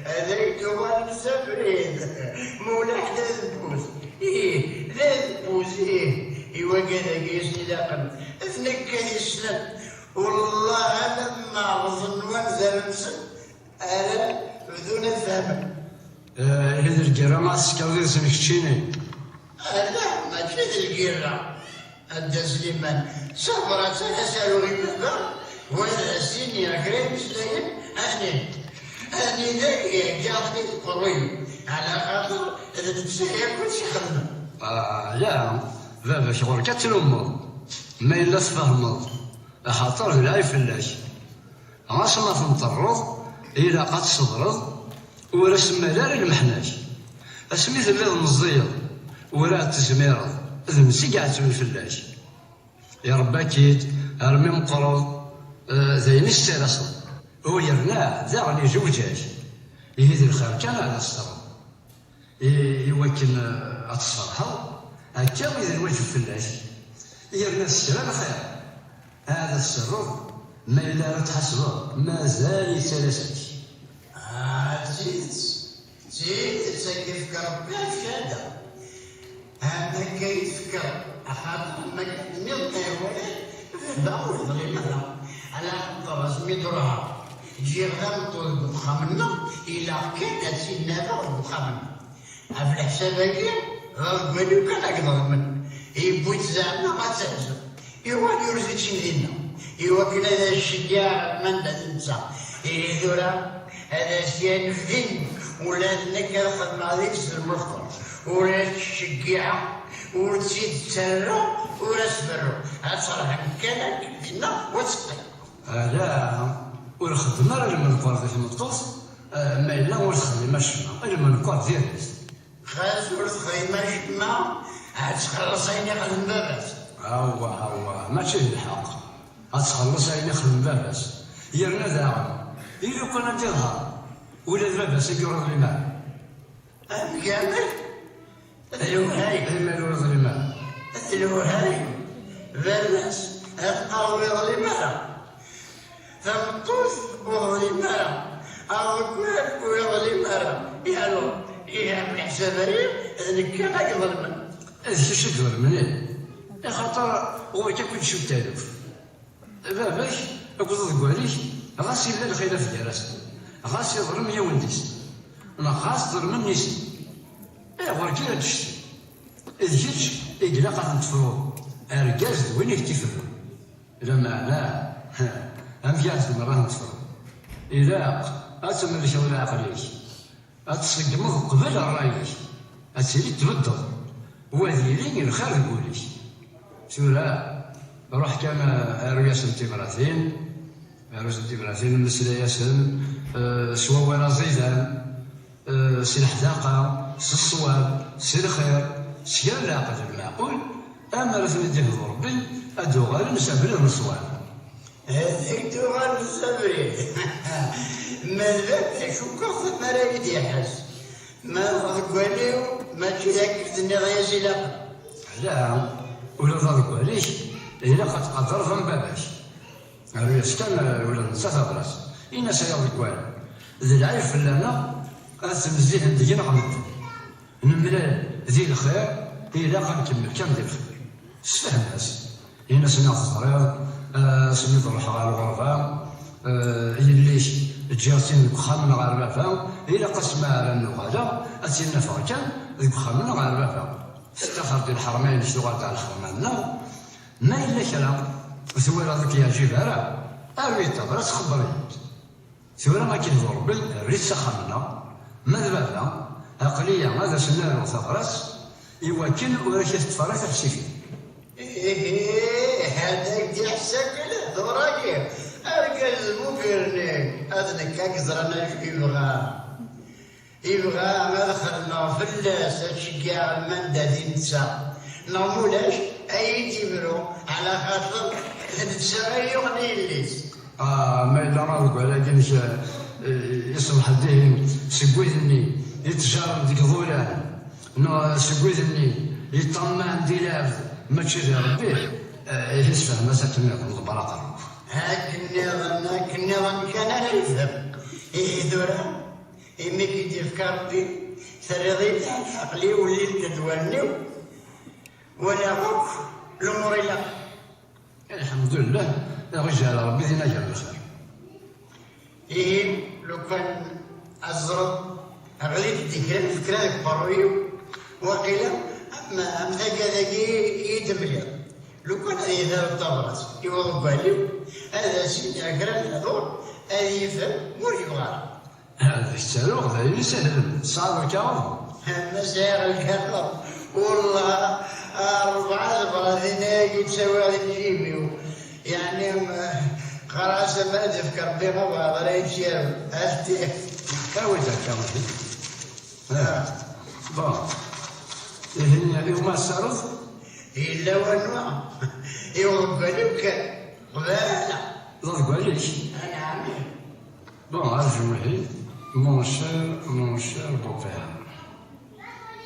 ad ak-d-uɣalen s abrid. Ma ulaḥ d adebbuz. Ih, d adebbuz, ih. I wagad-agi i sen-ilaqen. D nekk ad yessnen. Wellah, alamma ɣeẓen wanzaren-nsen, ara bdun ad fehmen. Eh, ihi d lgirra ma teskaḍ yid-sen keččini? Ala, mačči d lgirra. A Dda Sliman, ṣṣber-as ara s-aruɣ i baba, wa ad as-iniɣ kra imeslayen, ad nin-, ad nini ihegga-aɣ-ten-id uqerruy-iw, ɛla xaṭer d netta yakk i tt-ixedmen. Ah, ya, baba-k ɣur-k ad tlummeḍ, ma yella tfehmeḍ, axaṭer d lɛib fell-ak. Ɣas ma tenṭerreḍ, ilaq ad tṣebreḍ, ur as-mmal ara lmeḥna-k. Asmi telliḍ meẓẓiyeḍ, ur ɛad tezmireḍ, d netta i iɛettben fell-ak. Iṛebba-k-id armi meqqreḍ, eh, d ayen i s-ttalaseḍ. U yerna daɣen izewǧ-ak. Ihi d lxir kan ad as-terreḍ. I, i wakken, eh, ad tferḥeḍ, akka i d lwajeb fell-ak. Yerna s kra n lxir, ad as-terreḍ, Ma yella ara tḥasbeḍ, mazal yettalas-ak. Ah, d tidet, d tidet, ad k-yefk Rebbi cchada. Am akka i tefkiḍ, axaṭer ma kan nniḍen ay wala, baba ur yeḍlim ara. Ala axaṭer asmi d-ruḥeɣ, ǧǧiɣ tameṭṭut deg uxxam-nneɣ, ilaq kan ad tt-id-nafeɣ deg uxxam-nneɣ. Ɣef leḥsab-agi, d aḍeggal-iw kan ad iḍelmen. Yewwi-tt zeɛma ad teɛzef. Yuɣal yurez-itt-in dinna, iwakken ad as-ceggiɛeɣ ɣer manda d netta. Ihi tura, ad as-yanef din, ula d nekk ad xedmeɣ deg-s lmeḍfer. Ur as-ttceggiɛeɣ, ur tt-id-ttarraɣ, ur as-berruɣ. Ad terḥem kan akken dinna, u ad teqqim. Ala, ur xeddem ara lmeḍfer di tmeṭṭut, eh, ma yella ur texdim acemma. Lmeḍfer diri-t. Xas ur texdim acemma, ad txelleṣ ayen ixdem baba-s. Awah, awah, mačči d lḥeqq. Ad txelleṣ ayen ixdem baba-s. Yerna daɣen, i lukan ad iḍher, ula d baba-s ur yeḍlim ara. Amek, amek? D lewhay. Ayma ur yeḍlim ara? D lewhay. Baba-s, ad qqareɣ ur yeḍlim ara. Tameṭṭut ur yeḍlim ara. Aḍeggal ur yeḍlim ara. Yalo, ihi ɣef leḥsab-ayi, d nekk kan ay iḍelmen. D kečč i iḍelmen, ih. Axaṭer ɣur-k akk i d-cuttaluf. Baba-k akked uḍeggal-ik, ɣas yella lxilaf gar-asen, ɣas yeḍlem yiwen deg-sen, neɣ ɣas ḍelmen nnig-sen, ayɣer kan ad d-ccetkin? D kečč i ilaq ad ten-tefruḍ, argaz d win i k-tt-iferrun. Lameɛna, amek ara tzemreḍ ad ten-tefruḍ? Ilaq ad temmlkeḍ leɛqel-ik. Ad tṣeggmeḍ qbel ṛṛay-ik, ad tili tbeddeḍ, u ad yili lxir deg wul-ik. Tura, ruḥ kan, eh, aru-yasen tibratin, aru-yasen tibratin, mmeslay-asen, eh, s wawal aẓidan, eh, s leḥdaqa, s ṣṣwab, s lxir, s kra n leɛqel lmeɛqul, ammer ad ten-id-ihdu Ṛebbi, ad d-uɣalen s abrid n ṣṣwab. Ad ak-d-uɣalen s abrid. Ma d baba, cukkeɣ tamara i d-iḥess. Ma d aḍeggal-iw, mačči d akken tenniḍ-as ilaq. Ala, ula d aḍeggal-ik, ilaq ad tqadreḍ am baba-k. Aru-yas kan, eh, ula d netta tabrat. Ini-as ay aḍeggal, d lɛib fell-aneɣ ad tnezzihen deg-neɣ medden. Nemlal di lxir, ilaq ad nkemmel kan di lxir. Sefhem-as. Ini-as, ma teẓriḍ, eh, asmi d-ruḥeɣ ɣer lɣerba, eh, yelli-k ǧǧiɣ-tt-in deg uxxam-nneɣ ɣer baba, ilaq asmi ara n-uɣaleɣ, ad tt-in-afeɣ kan deg uxxam-nneɣ ɣer baba. Tettaxer-d i lḥerma-inek, tuɣal-d ɣer lḥerma-nneɣ. Ma yella kra ur twalaḍ ur k-yeɛǧib ara, aru-yi-d tabrat, xebber-iyi-d. Tura ad k-ihdu Ṛebbi, err-it s axxam-nneɣ. Ma d baba, aql-iyi ad as-n-aruɣ tabrat, iwakken ur ak-iteṭṭef ara tixsifin. Ih, ad ak-d-iḥess akk lehdur-agi. Argaz d mugerni, ad nekk ad k-ẓren acu yebɣa. Yebɣa ad xedmeɣ fell-as, ad ceggɛeɣ lmanda di netta. Neɣ mulac, ad iyi-d-ibru, ɛla xaṭer d netta ay yuɣen yelli-s. Ah, ma yella aḍeggal-agi-inek, eh, iṣelḥ-d ihi seg wid-nni yettjaren deg iḍulan, neɣ seg wid-nni yeṭṭamaɛen di lɛebd, mačči di Ṛebbi, eh, ihi sefhem-as akken nniḍen, ḍebber aqerru-k. Akken nniḍen, akken nniḍen kan ara yefhem. Ihi tura, imi i k-id-yefka Ṛebbi, terriḍ-iyi-d aql-i ulin-d wallen-iw, walaɣ akk lumuṛ ilaq. Lḥemdullah, aɣ-iǧɛel Ṛebbi d inagan n lxir. Ihi, lukan ad teẓreḍ, ɣli-d-d kra n lfekra deg uqerruy-iw, waqila am, am tagad-agi i d-temliḍ. Lukan ad iyi-d-taruḍ tabrat i uḍeggal-iw, ad as-iniɣ kra n lehdur, ad yefhem, ur yebɣi ara. Ad ak-ttaruɣ d ayen isehlen. Tesɛiḍ lkaɣeḍ? Ma sɛiɣ lkaɣeḍ, wellah, rebɛa tebratin-agi ttawiɣ di lǧib-iw. Yeɛni, qqareɣ-as amar ad d-ifk Ṛebbi abaɛḍ ara yettyaru. Ati. Awi-d akka. Ah. Bon. Ihi, iwma tessaruḍ? Yella wanwa? I uḍeggal-iw kan. Qbala. D aḍeggal-ik? Anɛam. Bon, arju ihi, mon cher, mon cher beau-père.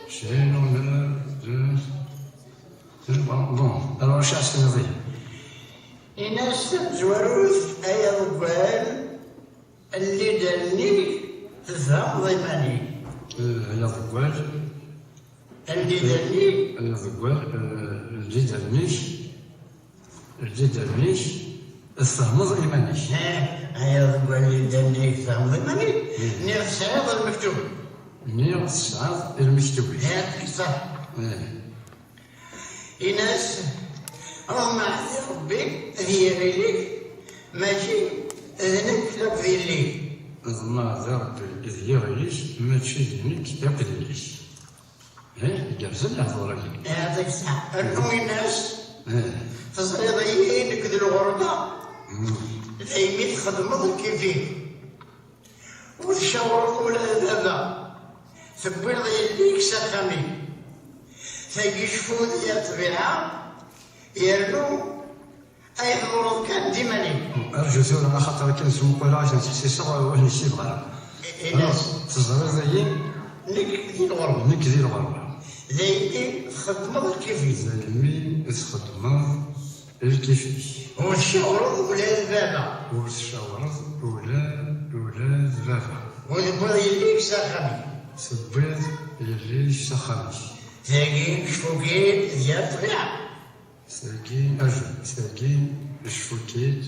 J'ai l'honneur de, de, bon, bon, alors, chasse, oui. Ini-as, tamezwarut, ay Tfehmeḍ iman-ik. Eh, ay aḍeggal. Lǧider-nni. Ay aḍeggal, eh, lǧider-nnek. Lǧider-nnek, tfehmeḍ iman-ik. Eh, ay aḍeggal, lǧider-nnek, tfehmeḍ iman-ik. Eh. Nniɣ tesɛiḍ lmektub. Nniɣ tesɛiḍ lmektub. Eh, ṣṣeḥ. Eh. Ini-as, ḍmeɛ di Ṛebbi ad yerr ili-k, mačči d nekk akk d yelli-k. Ḍmeɛ di Ṛebbi ad yerr ili-k, mačči d nekk akk d yelli-k. Eh, igerrzen lehdur-agi. Yeɛṭik ṣṣeḥ. Rnu ini-as, eh, teẓriḍ-iyi nekk d lɣerba, mm, daymi txeddmeḍ lkif-ik. Ur tcawreḍ ula d baba, tewwiḍ yelli-k s axxam-ik. Tagi cfu di yir ṭṭbiɛa, yernu ay tḍureḍ kan d iman-im. Arju tura, axaṭer akken smuquleɣ, akken ttḥessiseɣ, ur nekcif ara. I-, alors, teẓriḍ-iyi? Nekk di lɣerba. Nekk di lɣerba. Daymi txeddmeḍ lkif-ik. Daymi txeddmeḍ lkif-ik. Ur tcawreḍ ula d baba. Ur tcawreḍ ula, ula d baba. Ur tewwiḍ yelli-k s axxam-ik. Tewwiḍ yelli-k s axxam-ik. Tagi cfu-k-id d yir ṭṭbiɛa. Tagi, ajju, tagi cfu-k-id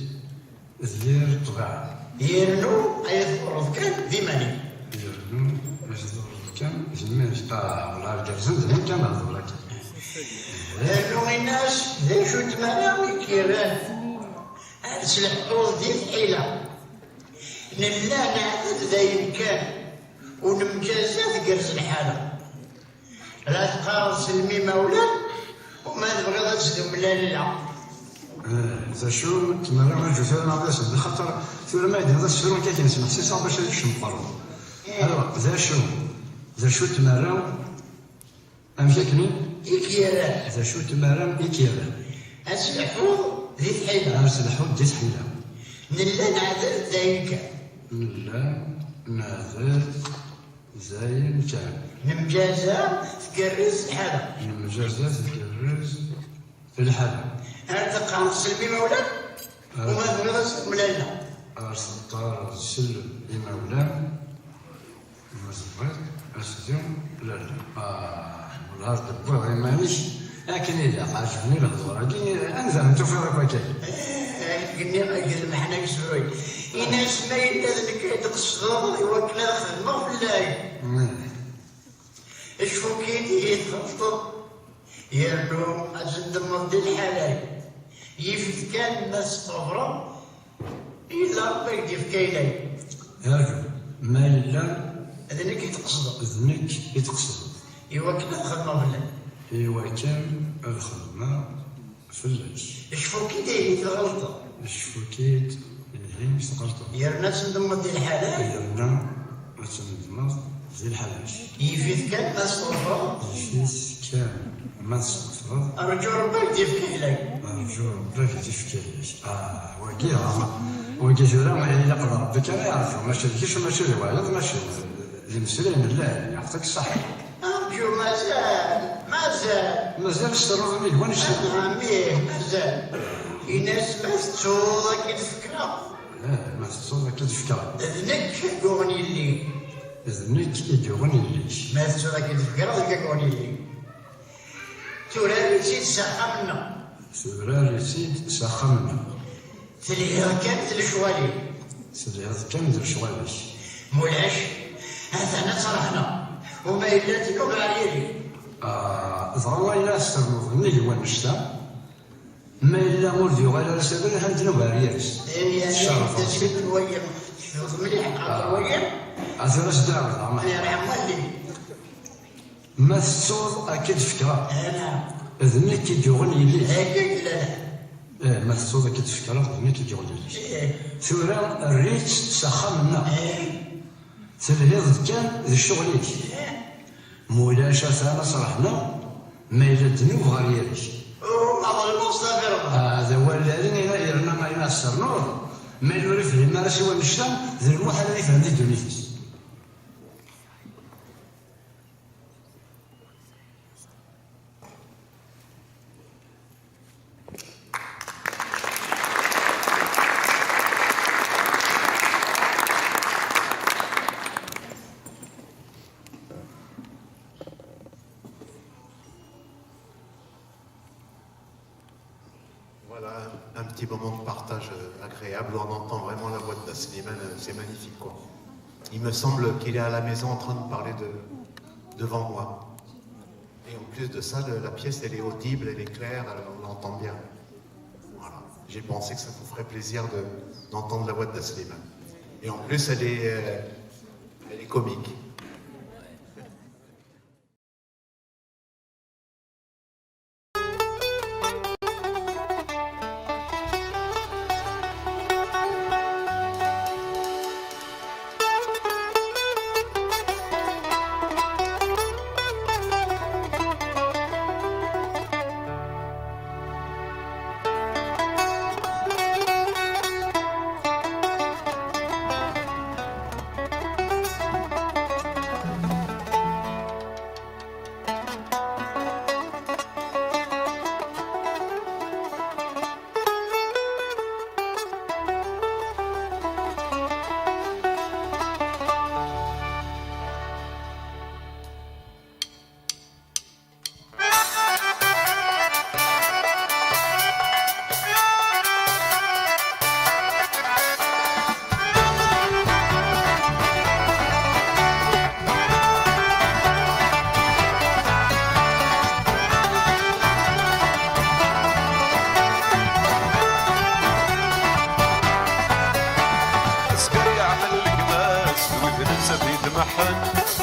d yir ṭṭbiɛa. Yernu ay tḍureḍ kan d iman-ik. Yernu ay tḍureḍ kan d iman-ik. Ah, wala gerrzen d nekk kan lehdur-agi. Rnu ini-as, d acu n tmara i k-yerran ad tleḥḥuḍ di tḥila? Nella neɛdel d ayen kan, ur nemǧaza, tgerrez lḥala. La teqqareḍ s lmim awlan, uma tebɣiḍ ad tdum lalla. Eh, d acu tmara, aju tura neɣ d asen, xaṭer tura ma yeddiḍ asefru akka, akken smeḥsiseɣ bac ad yekcem qerru. Eh. Alors, d acu, d acu tmara, amek akken? I k-yerran. D acu tmara i k-yerran? Ad tleḥḥuḍ di tḥila. Ad tleḥḥuḍ di tḥila. Nella neɛdel d ayen kan. Nella neɛdel d ayen kan. Nemǧaza, tgerrez lḥala. Nemǧaza, tgerrez lḥala. Ar teqqareḍ s lmim awlan, ah, uma tebɣiḍ ad tdum lalla. Ar teqqareḍ s lmim awlan, ma tebɣiḍ ad tdum lalla. Ah, wala tewwiḍ iman-ik akken ilaq, ɛejben-i lehdur-agi, anda n tufiḍ akk akka? Eh, nniɣ-ak d lmeḥna-k sruy. Ini-as ma yella d nekk ay d-tqesdeḍ i wakken ad xedmeɣ fell-ak. Mm. Cfu-k-id ihi tɣelṭeḍ, yernu ad tendemmeḍ di lḥala-k. Yif-it kan ma testɣefreḍ, yella Ṛebbi ad k-d-yefk ayla-k. Alu, ma yella d nekk i tqesdeḍ. D nekk i tqesdeḍ. Iwakken ad xedmeɣ fell-ak. Iwakken ad xedmeɣ fell-ak. Cfu-k-id ihi tɣelṭeḍ. Cfu-k-id ihi tɣelṭeḍ. Yerna ad tendemmeḍ di lḥala-k. Yerna ad tendemmeḍ di lḥala-k. Yif-it kan ma testɣefreḍ. Yif-it kan ma testɣefreḍ. Rǧu Ṛebbi ad k-d-yefk ayla-k. Rǧu Ṛebbi ad k-d-yefk ayla-k. Ah, wagi, ah, wagi tura ilaq d Ṛebbi kan ay yeṛǧu, mačči d kečč, mačči d wayeḍ, mačči d imeslayen n lɛali, yeɛṭik ṣṣeḥḥa. Rǧu, mazal, mazal. Mazal s terruḍ nnig wanect-a? Ah, mih, mazal. Ini-as ma tettuḍ ad k-id-fkeɣ. Eh, ma tettuḍ ad k-id-fkeɣ. D nekk i yuɣen yelli-k. D nekk i yuɣen yelli-k. Ma tettuḍ ad k-id-fkeɣ, d nekk i yuɣen yelli-k. Turar-itt-id s axxam-nneɣ. Turar-itt-id s axxam-nneɣ. Telhiḍ kan d lecɣal-ik. Telhiḍ kan d lecɣal-ik. Mulac, atan ad tt-rehneɣ. Uma yella tnub ɛerrir-ik. Ah, dɣa wayen ara s-ternuḍ nnig wannect-a, ma yella ur d-yuɣal ara s abrid, ad d-nub ɛerrir-is. Tcerrfeḍ-tt-id. Wagi, tecfiḍ mliḥ, xaṭer wagi. Ah, tura s-d-ɛawdeɣ, ma. Yerḥem walli. Ma tettuḍ, ad k-id-fkeɣ. Ala. D nekk i d-yuɣen yelli-k. Akka i yella. Eh, ma tettuḍ, ad k-id-fkeɣ, d nekk i d-yuɣen yelli-k. Eh. Tura, err-itt s axxam-nneɣ. Eh. Telhiḍ-d kan d ccɣel-ik. Eh. Mulac, atan ad s-rehneɣ, ma yella ddnub ɣer yiri-k. Oh, ma ḍelmeɣ s tafireḍ. Ah, d awal lɛali, yerna ayen ad s-ternuḍ, ma yella ur ifhim ara s wannect-a, d lmuḥal ad ifhem di ddunit-is. Voilà, un, un petit moment de partage euh, agréable où on entend vraiment la voix de Da Slimane, euh, c'est magnifique quoi. Il me semble qu'il est à la maison en train de parler de, devant moi. Et en plus de ça, le- la pièce elle est audible, elle est claire, alors on l'entend bien. Voilà. J'ai pensé que ça vous ferait plaisir de- d'entendre la voix de Da Slimane. Et en plus, elle est, euh, elle est comique. Azger yeɛqel gma-s d wid netta d idmeḥḥen,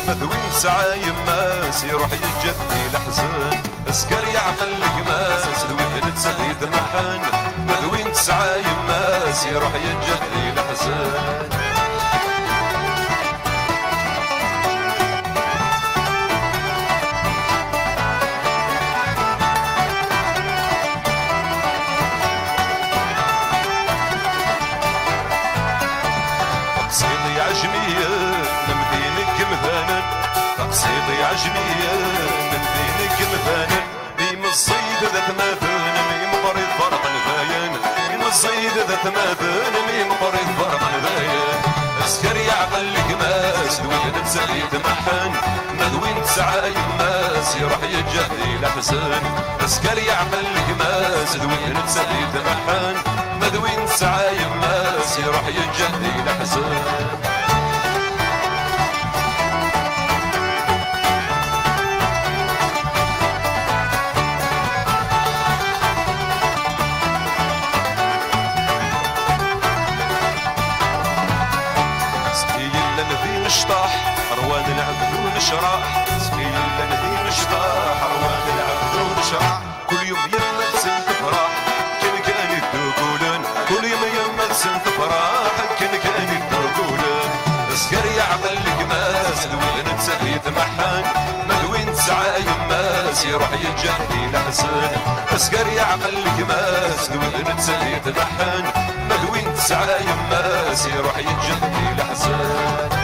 ma d win tesɛa yemma-s iruḥ yeǧǧa-t di leḥzen. Azger yeɛqel gma-s d wid netta d idmeḥḥen, ma d win tesɛa yemma-s iruḥ yeǧǧa-t di leḥzen. Taqsiṭ iɛejmiyen, lemdin n yemdanen. Taqsiṭ iɛejmiyen, lemdin n yemdanen. Mi meẓẓiyed d atmaten, mi meqqrit ferqen dayen. Mi meẓẓiyed d atmaten, mi meqqrit ferqen dayen. Azger yeɛqel gma-s d wid netta d idmeḥḥen, ma d win tesɛa yemma-s iruḥ yeǧǧa-t di leḥzen. Azger yeɛqel gma-s d wid netta d idmeḥḥen, ma d win tesɛa yemma-s iruḥ yeǧǧa-t di leḥzen. Sqi yellan d imecṭaḥ, rwan lɛebd unecraḥ. Sqi yellan d imecṭaḥ, rwan lɛebd unecraḥ. Kul yum yemma-tsen tefraḥ, akken kan i ddugulen. Kul yum yemma-tsen tefraḥ, akken kan i ddugulen. Azger yeɛqel gma-s d wid netta d idmeḥḥen, ma d win tesɛa yemma-s iruḥ yeǧǧa-t di leḥzen. Azger yeɛqel gma-s d wid netta d idmeḥḥen, ma d win tesɛa yemma-s iruḥ yeǧǧa-t di leḥzen.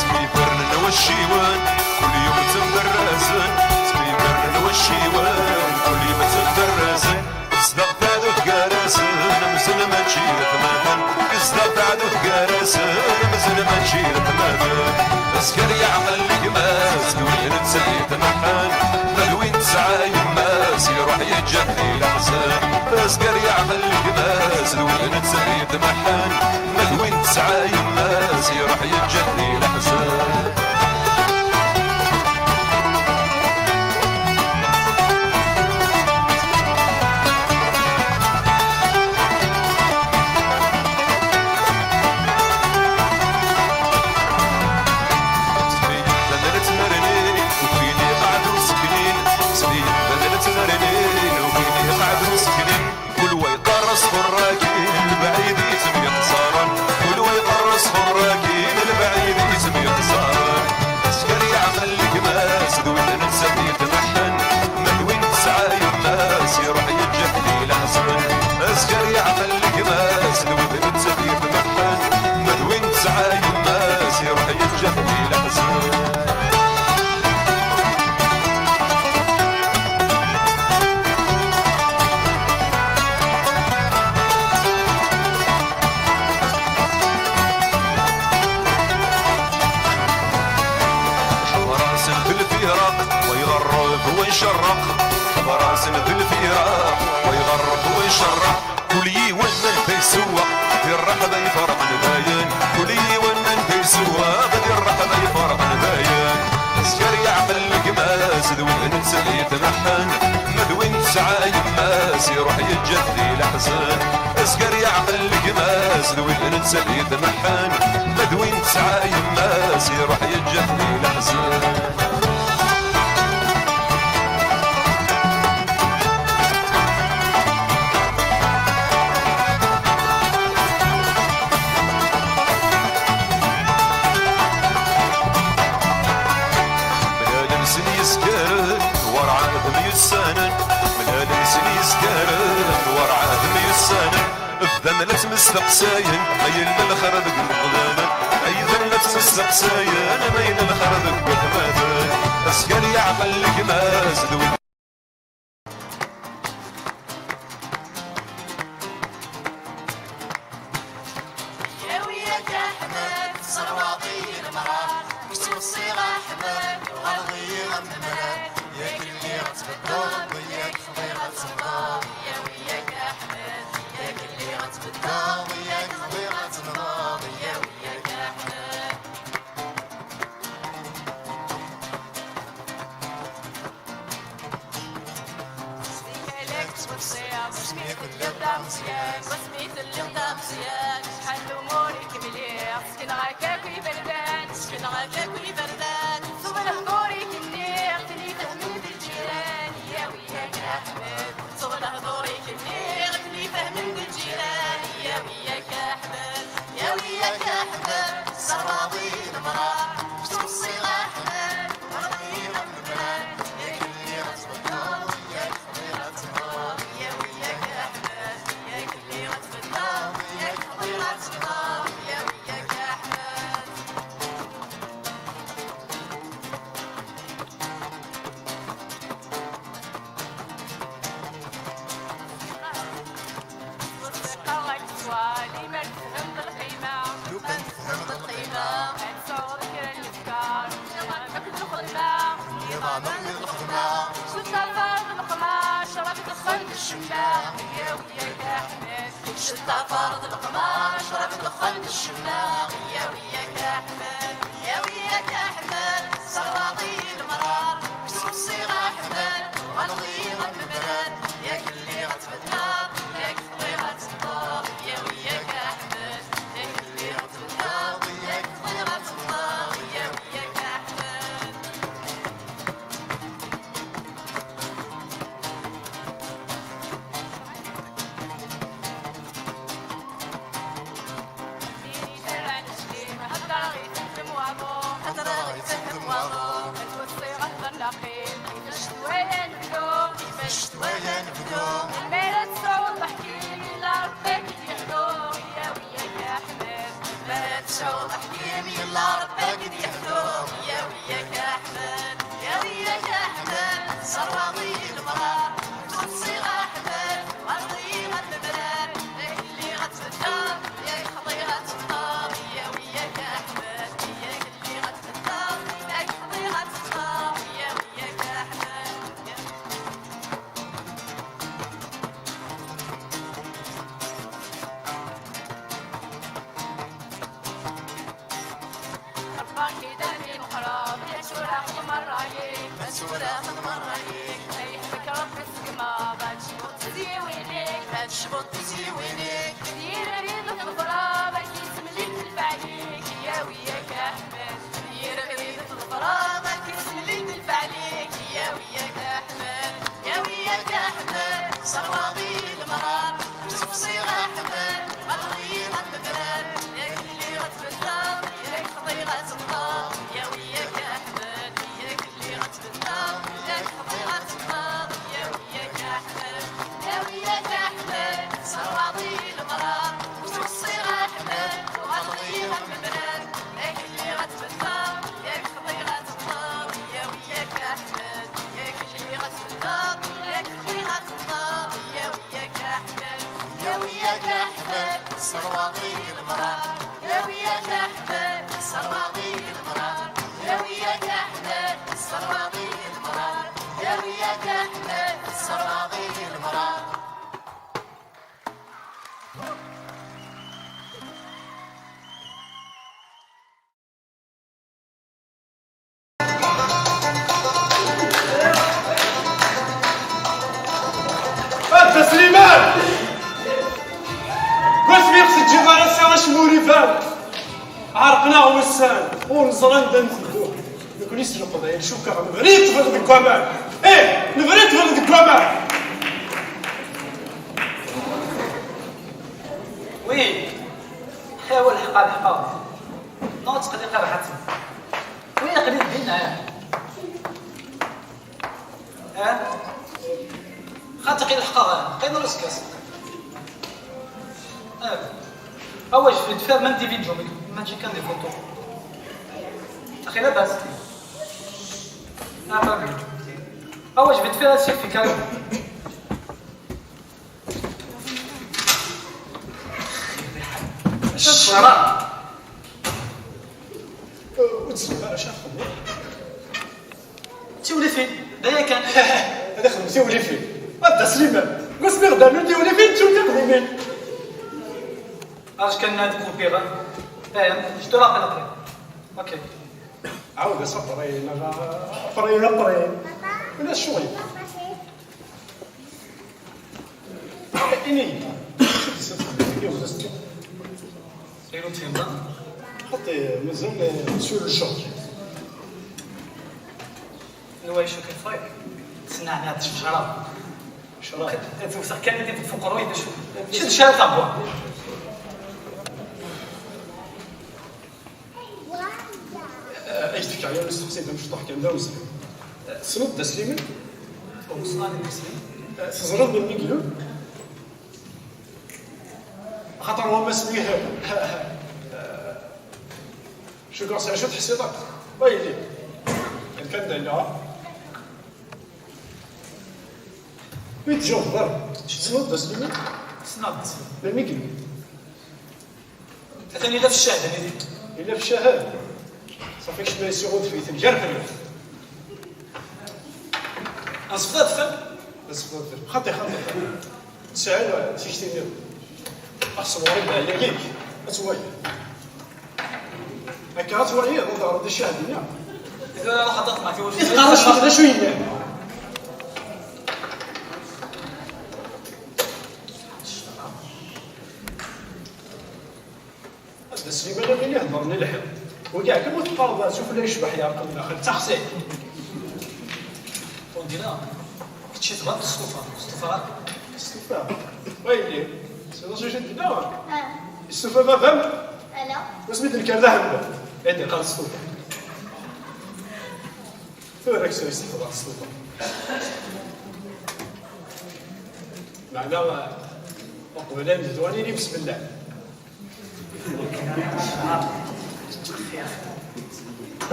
Smifernen wacciwen, kul yum ttemberrazen. Smifernen wacciwen, kul yum ttemberrazen. Zdeɣ taɛdut gar-asen, amzun mačči d atmaten. Zdeɣ taɛdut gar-asen, amzun mačči d atmaten. Azger yeɛqel gma-s d win netta d idmeḥḥen, ma d win tesɛa yemma-s iruḥ yeǧǧa-t di leḥzen. Azger yeɛqel gma-s d win netta d idmeḥḥen, ma d win tesɛa yemma-s iruḥ yeǧǧa-t di leḥzen. Sbeyyen d amer tmernin, ufin iqeɛd useknin. Sbeyyen d amer tmernin, ufin iqeɛd useknin. Kul wa iqerres xurrakin, lebɛid ittemyeqẓaren. Kul wa iqerres xurrakin, lebɛid Wa iɣerreb wa icerreq, ɣer-asen d lfiraq. Wa iɣerreb wa icerreq, kul yiwen anda isewweq. Di rreḥba iferqen dayen, kul yiwen anda isewweq. Di rreḥba iferqen dayen. Azger yeɛqel gma-s d win netta itmeḥḥen, ma d win tesɛa yemma-s iruḥ yeǧǧa-t di leḥzen. Azger yeɛqel gma-s d win netta itmeḥḥen, ma d win tesɛa yemma-s iruḥ yeǧǧa-t di leḥzen. Mlalen sin yizgaren, werɛad myussanen. Mlalen sin yizgaren, werɛad myussanen. Bdan la ttmesteqsayen ma yella lxir deg imeɣlanen. Bdan la ttmesteqsayen ma yella lxir deg watmaten. Azger yeɛqel gma-s d win. Yawi-yak Aḥmed, sserwaḍ-iyi lemrar, kečč weṣṣiɣ Aḥmed, tuɣaleḍ-iyi am lemrar. Yak lliɣ ad tbeddeḍ, yak xḍiɣ ad tebḍeḍ. Yawi-yak Aḥmed, yak lliɣ ad tbeddeḍ, yak xḍiɣ ad tebḍeḍ. Yawi-yak Aḥmed. Zik ala kečč weṣṣiɣ, wasmi telliḍ d ameẓyan, wasmi telliḍ d ameẓyan, acḥal n umur i k-mliɣ, sekneɣ-ak akk iberdan, sekneɣ-ak akk iberdan, ṣṣuɣ lehdur i k-nniɣ, ten-ifehmen d lǧiran, yawi-yak Aḥmed, ṣṣuɣ lehdur i k-nniɣ, ten-ifehmen d lǧiran, yawi-yak Aḥmed, yawi-yak Aḥmed, sserwaḍ-iyi lemrar, kečč weṣṣiɣ Aḥmed, werḍ-iyi am lemrar, yak lliɣ ad tbeddeḍ, yak xḍiɣ ad tebḍeḍ, yawi-yak Aḥmed, yak lliɣ ad tbeddeḍ, yak xḍiɣ ad tebḍeḍ, yawi-yak Aḥmed. Ur ttqeqqareɣ akswal, imal tefhem d lqima. Lukan tefhem d lqima. Ad tesɛuḍ kra n lefkar, nniḍen akked lxedma. Nniḍen akked lxedma. Ceṭṭafar d leqmar, crab dexxan d ccemma. Yawi-yak Aḥmed. Ceṭṭafar d leqmar, crab dexxan d ccemma. Yawi-yak Aḥmed, yawi-yak Aḥmed, sserwaḍ-iyi lemrar. Kečč weṣṣiɣ Aḥmed, tuɣaleḍ-iyi am lemrar. Yak lliɣ ad tbeddeḍ, yak xḍiɣ ad tebḍeḍ. Yawi-yak Aḥmed, yak lliɣ ad tbeddeḍ, yak xḍiɣ ad tebḍeḍ. Yawi-yak Aḥmed. Heddreɣ i tefhem waḍu. Heddreɣ i tefhem waḍu. Ad weṣṣiɣ ad ḍellaxin. Kifeč twala nebdu. Kifeč twala nebdu. Mi ara tesɛuḍ leḥkim, yella Ṛebbi ad k-d-yeḥdu. Yawi-yak Aḥmed. Mi ara tesɛuḍ leḥkim, yella Ṛebbi ad k-d-yeḥdu. Yawi-yak Aḥmed. Yawi-yak Aḥmed, sserwaḍ-iyi lemrar, ur ttṣiɣ Aḥmed, werḍ-iyi ɣer lemrar, yak lliɣ ad tbeddeḍ, yak xḍiɣ ad tebḍeḍ, yawi-yak Aḥmed, yak lliɣ ad tbeddeḍ, yak xḍiɣ ad tebḍeḍ, yawi-yak Aḥmed. Ṛebbaɣ-k-id a mmi Meqrab, ad tturareɣ d merra-ik. Ad tturareɣ d merra-ik. Ma yeḥbek Ṛebbi segmeḍ, ad tecbuḍ tiziwin-ik. Ad tecbuḍ tiziwin-ik. D yirri d tḍefreḍ, ad k-yessemlil lfeɛl-ik. Yawi-yak Aḥmed. D yirri d tḍefreḍ, ad k-yessemlil lfeɛl-ik. Yawi-yak Aḥmed. Yawi-yak Aḥmed, sserwaḍ-iyi lemrar, ur ttṣiɣ Aḥmed, werḍ-iyi ɣer lemrar, yak lliɣ ad tbeddeḍ, yak xḍiɣ ad tebḍeḍ. Yawi-yak Aḥmed, yak lliɣ ad tbeddeḍ, yak xḍiɣ ad tebḍeḍ. Yawi-yak Aḥmed, yawi-yak Aḥmed, sserwaḍ-iyi lemrar, ur ttṣiɣ Aḥmed, werḍ-iyi ɣer lemrar, yak lliɣ ad tbeddeḍ, yak xḍiɣ ad tebḍeḍ. Yawi-yak Aḥmed, yak lliɣ ad tbeddeḍ, yak xḍiɣ ad tebḍeḍ. Yawi-yak Aḥmed, yawi-yak Aḥmed, sserwaḍ-iyi lemrar. Yawi-yak Aḥmed, sserwaḍ-iyi lemrar. Yawi-yak Aḥmed, sserwaḍ-iyi Iban, ɛerqen-aɣ wussan, ur neẓri anda nteddu. Nekni s Leqbayel cukkeɣ nebra i ṭṭbel deg waman. Ih, nebra i ṭṭbel deg waman. Oui, ḥawa lḥeqqa lḥeqqa. Non, ttqelliq ara ḥatten. Oui, aql-i din, ah. Ah. Xaṭi, aql-i lḥeqqa, ah. Qqim ur skas. Ah. Ah ouais, je vais te faire même des vidéos, mais mačči kan des photos. Aql-i labas. Ah, pas mieux. Ah ouais, je vais te faire un selfie carrément. Acu teṣra? Ur tezmireḍ ara acu ara txedmeḍ? Tiwlifin, d aya kan. Ad ixdem tiwlifin. A Dda Sliman, wasmi ɣ-d-rnun tiwlifin, ttun tiqdimin. Acu kan ad kupiɣ, faham? Je te rappelle après. Ok. Ɛawed-as après, neɣ après, après. Ulac ccɣel. Ini-yi-d. Acu d-tessuffɣeḍ? Ayen ur tefhimeḍ ara? Xaṭi, mazal, eh, sur le choc. Anwa icukket fayk? Sneɛ, neɛ, tecfecraḍ. Craḍ. Ad tewseɣ kan ad ibeddef uqerruy d acu? Mačči d craḍ tabwa. Eh, ad k-d-fkeɣ yiwen usteqsi d amecṭuḥ kan, d awezlan. Eh, tessneḍ Dda Sliman? Ur nessen ara Dda Sliman. Eh, teẓriḍ melmi i ilul? Axaṭer wammas-nni, eh, cukkeɣ s acu tḥessiḍ akk. Wa yelli. Kan kan d aya. Ur yi-d-tjawbeḍ ara. Tessneḍ Dda Sliman? Ssneɣ Dda Sliman. Melmi i ilul? Atan yella f ccah, da nidi. Yella f ccah? Ṣafi, kecmen yessuɣud fi tneggar fell-ak. Ad nesfeḍ adfel? Ad nesfeḍ adfel. Xaṭi, xaṭi. Sɛiɣ tikti-nniḍen. Axṣem ɣur-i d ɛyayik. Ad twaliḍ. Akka ad twaliḍ, ad d-ɣreḍ i ccah dinna. Tura ruḥ ad teṭṭmeɛ tiwacult. I teqqareḍ d acu yellan? Dda Sliman, am win iheddren i lḥiḍ. Wagi ɛkam ur teqqareḍ ara, sufella yecbeḥ yerqem daxel, d taxsayt. Ur d-yenna, kečči tebɣiḍ testufa, testufa ara. Testufa? Wa yelli, tessneḍ acu i d-yenna? Ah. Yestufa baba-m? Ala. Wasmi d-nekker d ahemmal. Anda yeqqar testufa? Tura ad k-yesteḥḍer testufa. Meɛna, uqbel ad nebdu, ad nini besmella.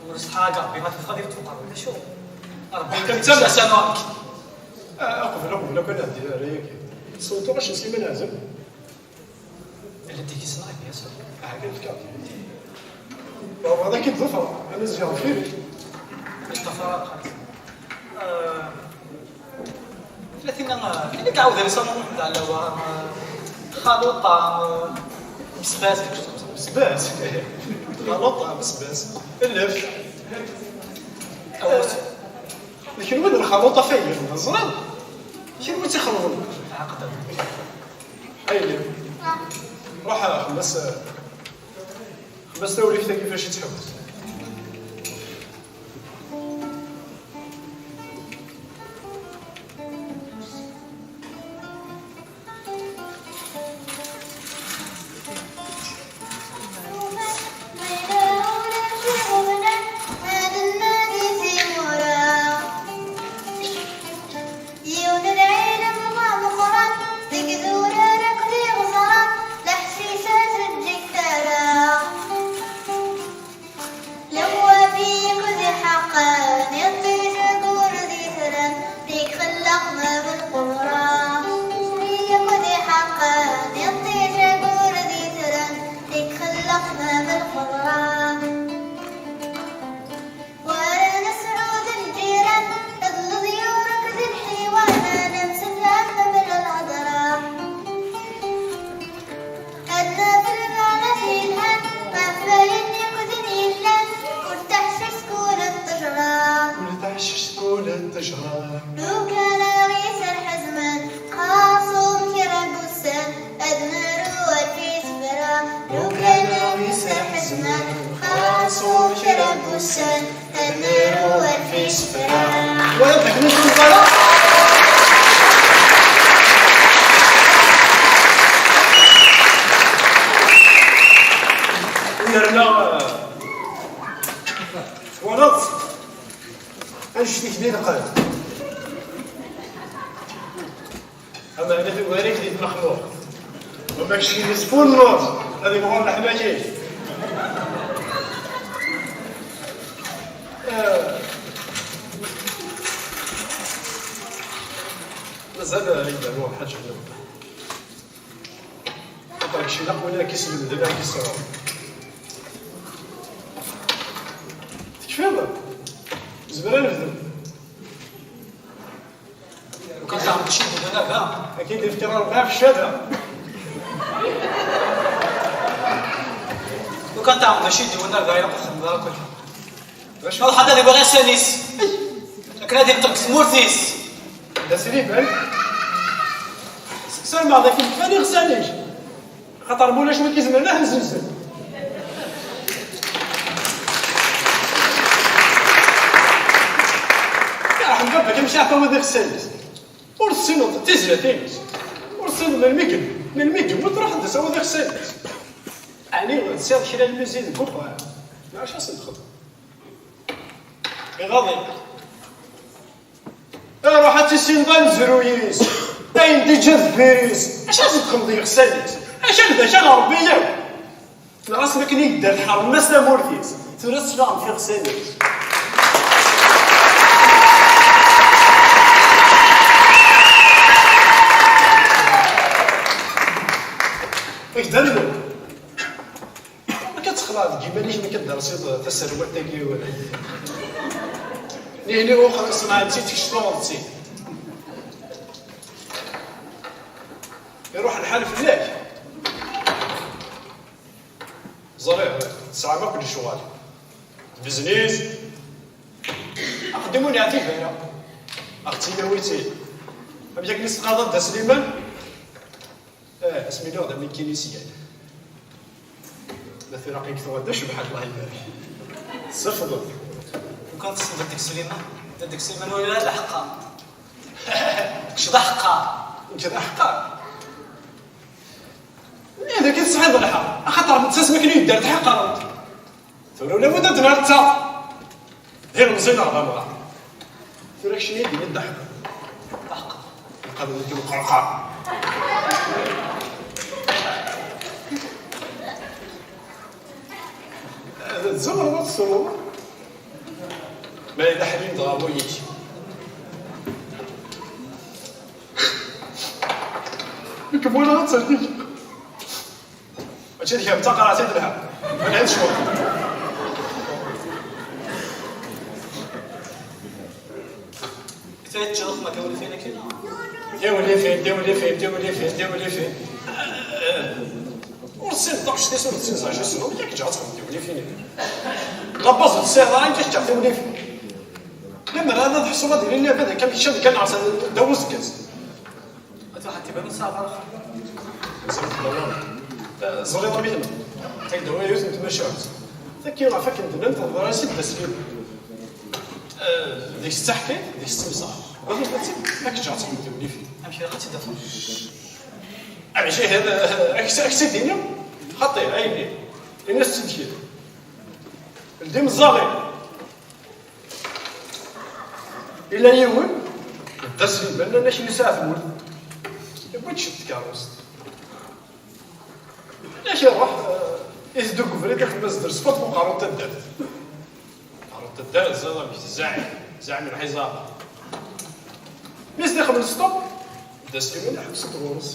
Ur ṣeḥḥa a Ṛebbi, ma tebɣiḍ ad yeṭṭef uqerruy, d acu? Ṛebbi kan d tamasa-nneɣ. Ah, uqbel, uqbel akk ad nɛeddi ar ayagi. Ṣewwteɣ acu n Sliman Ɛazem. Ala, tigi ssneɣ, bien sûr. Ah, kan fkiɣ. Baba, ad k-id-ḍefreɣ, ad nezzi ɣef yiri. Ṭṭafar, ah, Tella tin, tin i iɛawed Riṣan Muḥend Ɛlawa, xaluṭa, besbas. Besbas? Xaluṭa, besbas. Llef. Awes. D kenwi d lxaluṭa fayyen, teẓriḍ? D kenwi i tt-ixelḍen. Ɛaqed. Ay llef. Ruḥ, xemmem-as, xemmem-as tawrift-agi fac i tt-tḥewwes. Yiwen lɛilem d ameqqran, deg idurar akked iɣeẓran, leḥcic ur teǧǧi ara. Voilà, d akken i tebɣa. Yerna, twalaḍ? Annect-ik di lqedd. Ameɛna tugar-ik di tmexluqt. Wama kečč yesfunnuṛ, ad imɣur leḥmali. Ah. Mazal ad yedder Lḥaǧ Ḥmed. Ata kečč ilaq win ara k-islemden, ara k-isɛun. Tekfiḍ? Nezmer ad nebdu. Lukan teɛreḍ acu i d-iwwin baba. Akken d-ifti Rebbi ɣef ccada. Lukan teɛreḍ acu i d-iwwin baba, ilaq ad xedmeḍ ara akk. Acu? Ruḥ ad iwwi iɣsan-is. Akken ad iqqel deg tmurt-is. D asriban. Ssarmeɣ d akken kfan iɣsan-ik. Xaṭer ma ulac win k-izemren ad ten-zzenzen. Yerḥem baba-k, amek iɛeṭṭa ad iɣsan-is. Ur tessineḍ tizlatin-is. Ur tessineḍ melmi i yemmut, melmi i yemmut, ruḥ ad d-tawiḍ iɣsan-is. Ɛni tesɛiḍ kra n lmizan deg uxxam? Maɛac ad sen-txedmeḍ. Iɣaḍ-ik. Ruḥ ad tissineḍ amezruy-is, ayen d-iǧǧa deffir-is, acu ad txedmeḍ deg iɣsan-is? Acu ad d-acaɣ Rebbi yakk? Neɣ asmi akken i yedder tḥerrem-as tamurt-is, tura teslaɣem f iɣsan-is. Ak-d-rnu. Amek ad texleḍ deg yiman-ik, amek ad d-tersiḍ taserwalt-agi? Nihni uxer ṣenɛen-tt-id, kečč tuɣeḍ-tt-id. Iruḥ lḥal fell-ak. Ẓriɣ, tesɛam akk lecɣal. Tbezniz. Axeddim ur yeɛtib ara. Ad ɣ-tt-in-awi-tt-id. Amek akken i s-tqaḍeḍ Dda Sliman? Eh, asmi lliɣ d amikini syan. Ma tura aql-ik tuɣal d acebḥa, Allah ibarek. Tsefḍeḍ. Lukan tessneḍ Dda Sliman, Dda Sliman ur yelli ara d aḥeqqar. Kečč d aḥeqqar. Nekk d aḥeqqar. Eh, dagi tesɛiḍ lḥeqq. Axaṭer netta asmi akken i yedder tḥeqqreḍ. Tura ula wid ad d-nerr d taḍ. D ilemẓi neɣ d amɣar. Tura keččini ad d-tiniḍ d aḥeqqar. Aḥeqqar. Aḥeqqar n lqerqar. Tzemreḍ ad tesruḍ. Ma yella ḥnin dɣa wayik. Nekk walaɣ ad tertiǧ. Mačči d kemm d taqerɛet i telha. Lhan cwiṭ. Ita yečča lexma tiwlifin akkin. Tiwlifin, tiwlifin, tiwlifin, tiwlifin. Ur tessineḍ taɣect-is, ur tessineḍ acu tessneḍ, yak ǧǧiɣ ad txedmeḍ tiwlifin. La base ur tessineḍ ara, yak ǧǧiɣ tiwlifin. Lemmer ad ḥṣuɣ ad ilin abad akka, kečč ad kan ɛṣa ddaw uzeggas. Ata ḥatta iban ur tesɛiḍ ara xir. Ẓriɣ amek. Ẓriɣ amek. Tagdawa yiwet n tmacahut. Taki ɣef akken d-nnant teḍra-as-id d asfel. Deg-s d taḥkayt, deg-s d timẓer. Wagi ad tt-id, ad k-ǧǧeɣ ad txedmeḍ tiwlifin. Amek ilaq ad tt-id-afeɣ? Amek ihi, ad k-tt-id-iniɣ? Xaṭi, ayni. Ini-as-tt-id kra. Ldim ẓẓali. Ila yiwen, Dda Sliman, nnan-ak yesɛa tmurt. Yewwi-d ciṭ tkeṛṛust. Nnan-ak iṛuḥ, eh, iteddu deg ubrid, iqeddem-as-d lsfeḍ f uqerru n taddart. Uqerru n taddart, ẓiḍ amek, zaɛim, zaɛim lḥiẓab. Mi s-d-ixdem stop, Dda Sliman iḥbes-d ɣur-s.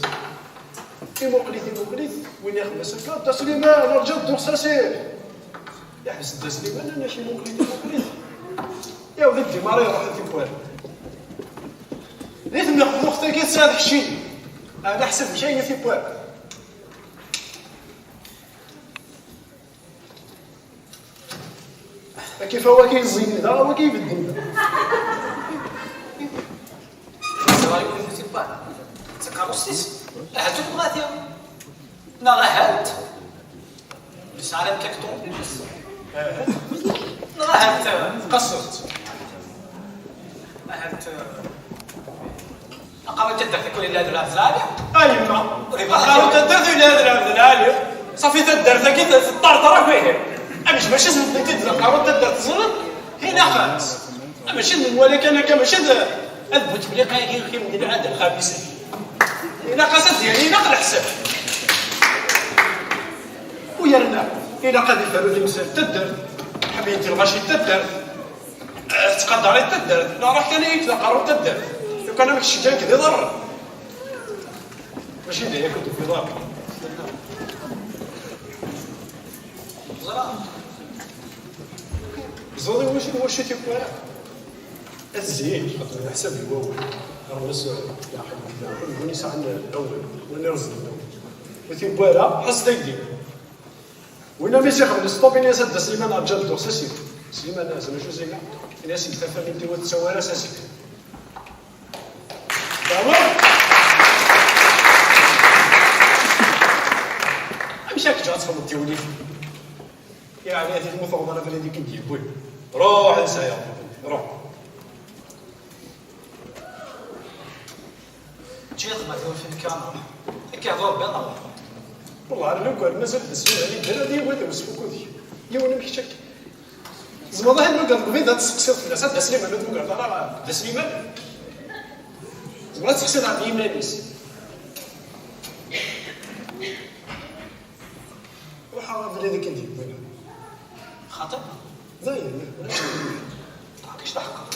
Imuqel-it, imuqel-it, win ixebbes akka, Dda Sliman, rǧu dduxsas-ik! Iḥbes Dda Sliman, nnan-ak imuqel-it, imuqel-it. Iɛawed iddimar iruḥ tikwal. Di tmexluqt-agi tesɛa lḥecci. Ɛla ḥsab amek ayen tikwal. Kif awaki yeẓẓin da, awaki ibedden da. Ẓriɣ yiwen n tikwal. D takeṛṛust-is. Ahat ur tebɣa ti. Neɣ ahat. Yesɛa lkak ṭumubil-is. Neɣ ahat. Qasert. Ahat, eh, aqerru n taddart-ik ur yelli ara d lɛebd lɛali. A yemma, aqerru n taddart ur yelli ara d lɛebd lɛali. Safi taddart-agi teṭṭerṭer akk ihi. Amek mačči s-, ntent-id d aqerru n taddart, teẓriḍ? Ilaq-as. Mačči d menwala kan akka, mačči d, ad bu tefliqa-agi, kim d lɛad lxabis. Ilaq-as ad d-yerr, ilaq leḥsab. U yerna, ilaq ad iferru timsal n taddart, ḥemmyent lɣaci n taddart. Eh, tettqadar-it taddart, neɣ ruḥ kan ad yekk d aqerru n taddart. Lukan amek tceggeɛ-ik d iḍarren. Mačči d aya akk d iḍarren. Ẓuḍ i wacu, wacu tikwal. Ad zzin, xaṭer leḥsab n wawal. Rrus, la ḥedd, kul win yesɛan awal, win ireẓẓen awal. Ur tiwwi ara, ḥess dagi. Win am isixdem stop, ini-as a Dda Sliman, rǧa dduɣ s asif. Sliman, zna acu zina? Ini-as deg tafamilt-iw ur tettawi ara s asif. Tamam? Amek akka ad txedmeḍ tiwlif? Yeɛni, ad tmuteḍ ɣer abrid i k-id-yewwin. Ruḥ, ansa ya Rebbi, ruḥ. Ǧǧiɣ ma d urfin kan. Akka d Rebbi neɣ? Wellah, ar lukan mazal d asmi ad idir ad yiwi d usfukut. Yiwen am kečč akka. Tzemreḍ ad nugar deg ubrid ad testeqsiḍ fell-as, a Dda Sliman, ur tnugareḍ ara Dda Sliman? Tzemreḍ ad testeqsiḍ ɣef yiman-is. Ruḥ ɣer abrid akken d-yewwin. Xaṭi? Dayen, ulac aɣilif. Ṭṭaq, kečč d aḥeqqar.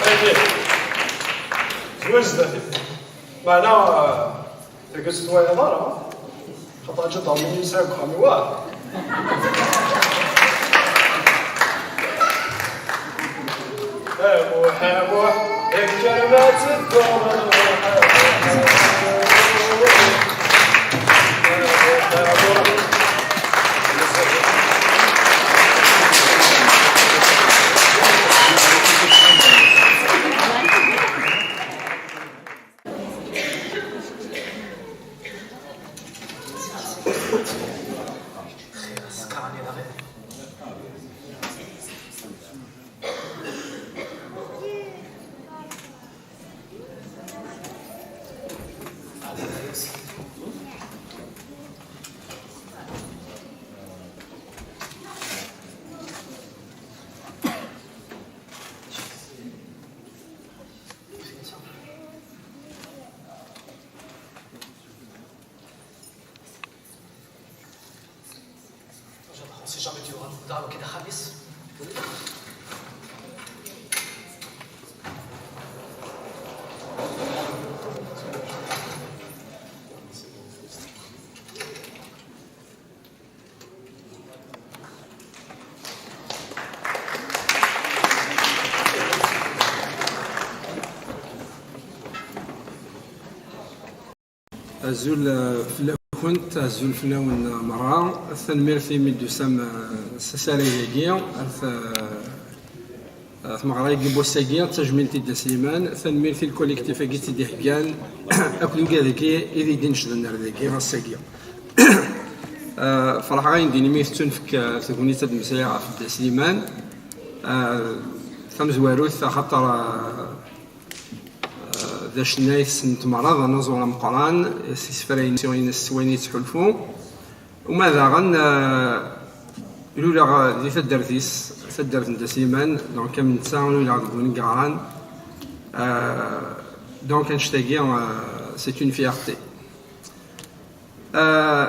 Aydi. Zwaǧ zdat-i. Meɛna, eh, tagi ur tt-twalaḍ ara. Xaṭer ǧiḍ ṛemmi yesɛa deg uxxam-iw, ah. A Muḥ, a Muḥ, kker ma tedduḍ, a Muḥ, a Muḥ, a Muḥ. Si jamais tu auras une dame qui est Khamis. Azul, eh, fell-akent, azul fell-awen, eh, merra. Tanemmirt imi d-tusam, eh, s asarag-agi, ar t-, eh, ar tmeɣra-agi n wass-agi, d tajmilt i Dda Sliman. Tanemmirt i lkolektif-agi i tt-id-iheggan, akked ugad-agi i d-icedhen ar dagi ass-agi. Eh, ferḥeɣ ayen d-inim i tettunefk, eh, tegnit ad d-meslayeɣ ɣef Dda Sliman. Eh, tamezwarut, axaṭer, eh, d acennay tessnemt merra, d anaẓur ameqqran, s isefra-ines s wayen yettḥulfu. Uma daɣen, eh, luleɣ di taddart-is, taddart n Dda Sliman, donc am netta luleɣ deg win yeɣran. Eh, donc annect-agi, eh, c'est une fierté. Eh,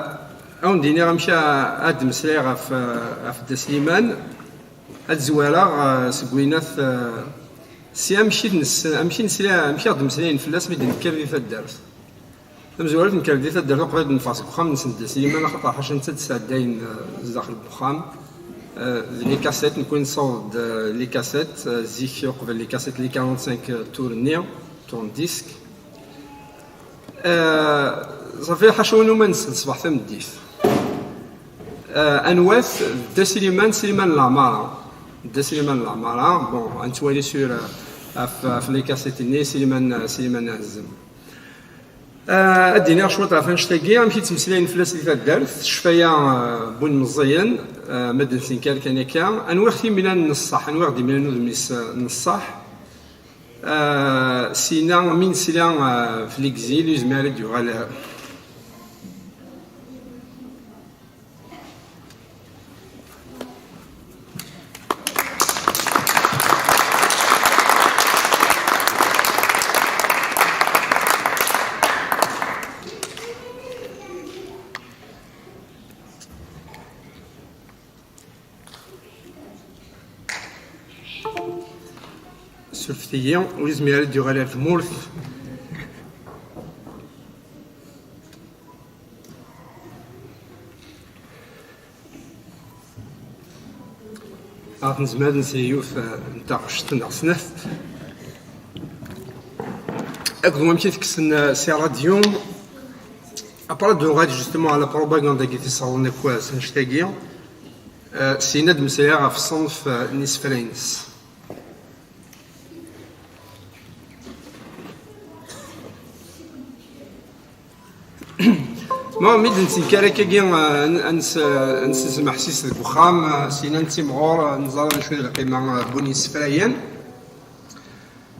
ad wen-d-iniɣ amek a-, ad d-meslayeɣ ɣef, eh, ɣef Dda Sliman. Ad zwareɣ, eh, seg winat, eh, si amek i d-nes-, amek i nesla, amek i ɣ-d-meslayen fell-as mi d-nekker di taddart. Tamezwarut, nekker di taddart uqbel ad neffeɣ seg uxxam-nsen Dda Sliman, axaṭer ḥaca netta d-sɛeddayen, eh, zdaxel n uxxam. Eh, d les cassettes, nekwi nessaweḍ-d, eh, les cassettes, eh, zik uqbel les cassettes, les quarante-cinq tours-nni, tourne-disque. Eh, ṣafi, ḥaca win uma nessen ṣṣbeḥ tameddit. Eh, anwa-t? Dda Sliman, Sliman n Leɛmara. Dda Sliman n Leɛmara, bon, ad nettwali sur, eh, ɣef, ɣef les cassettes-nni, Sliman, Sliman Azem. Ah, ad d-iniɣ cwiṭ ɣef annect-agi, amek i ttmeslayen fell-as di taddart, ccfaya, ah, n win meẓẓiyen, ah, ma d-nsenker kan akka, anwa i ɣ-t-imlan n ṣṣeḥ, anwa i ɣ-d-imlan udem-is, ah, n ṣṣeḥ? Ah, sina, mi nesla, ah, f l'exil, ur yezmir ara ad d-yuɣal. Surfet-iyi, ur yezmir ara ad d-yuɣal ar tmurt. Ɣef nezmer ad nsel yiwet, eh, n taɣect neɣ snat. Akked wamek i tekksen, eh, si ṛadyu. Après, ad nuɣal justement à la propagande-agi, tiseɣlin akk s annect-agi. Eh, syin ad d-meslayeɣ ɣef ṣṣenf, eh, n yisefra-ines. Ma mi d-nettenkar akkagi, eh, ad nes-, ad nessemḥsis deg uxxam, eh, syin ad nettimɣur, eh, neẓra d acu i d lqima, eh, n win yessefrayen.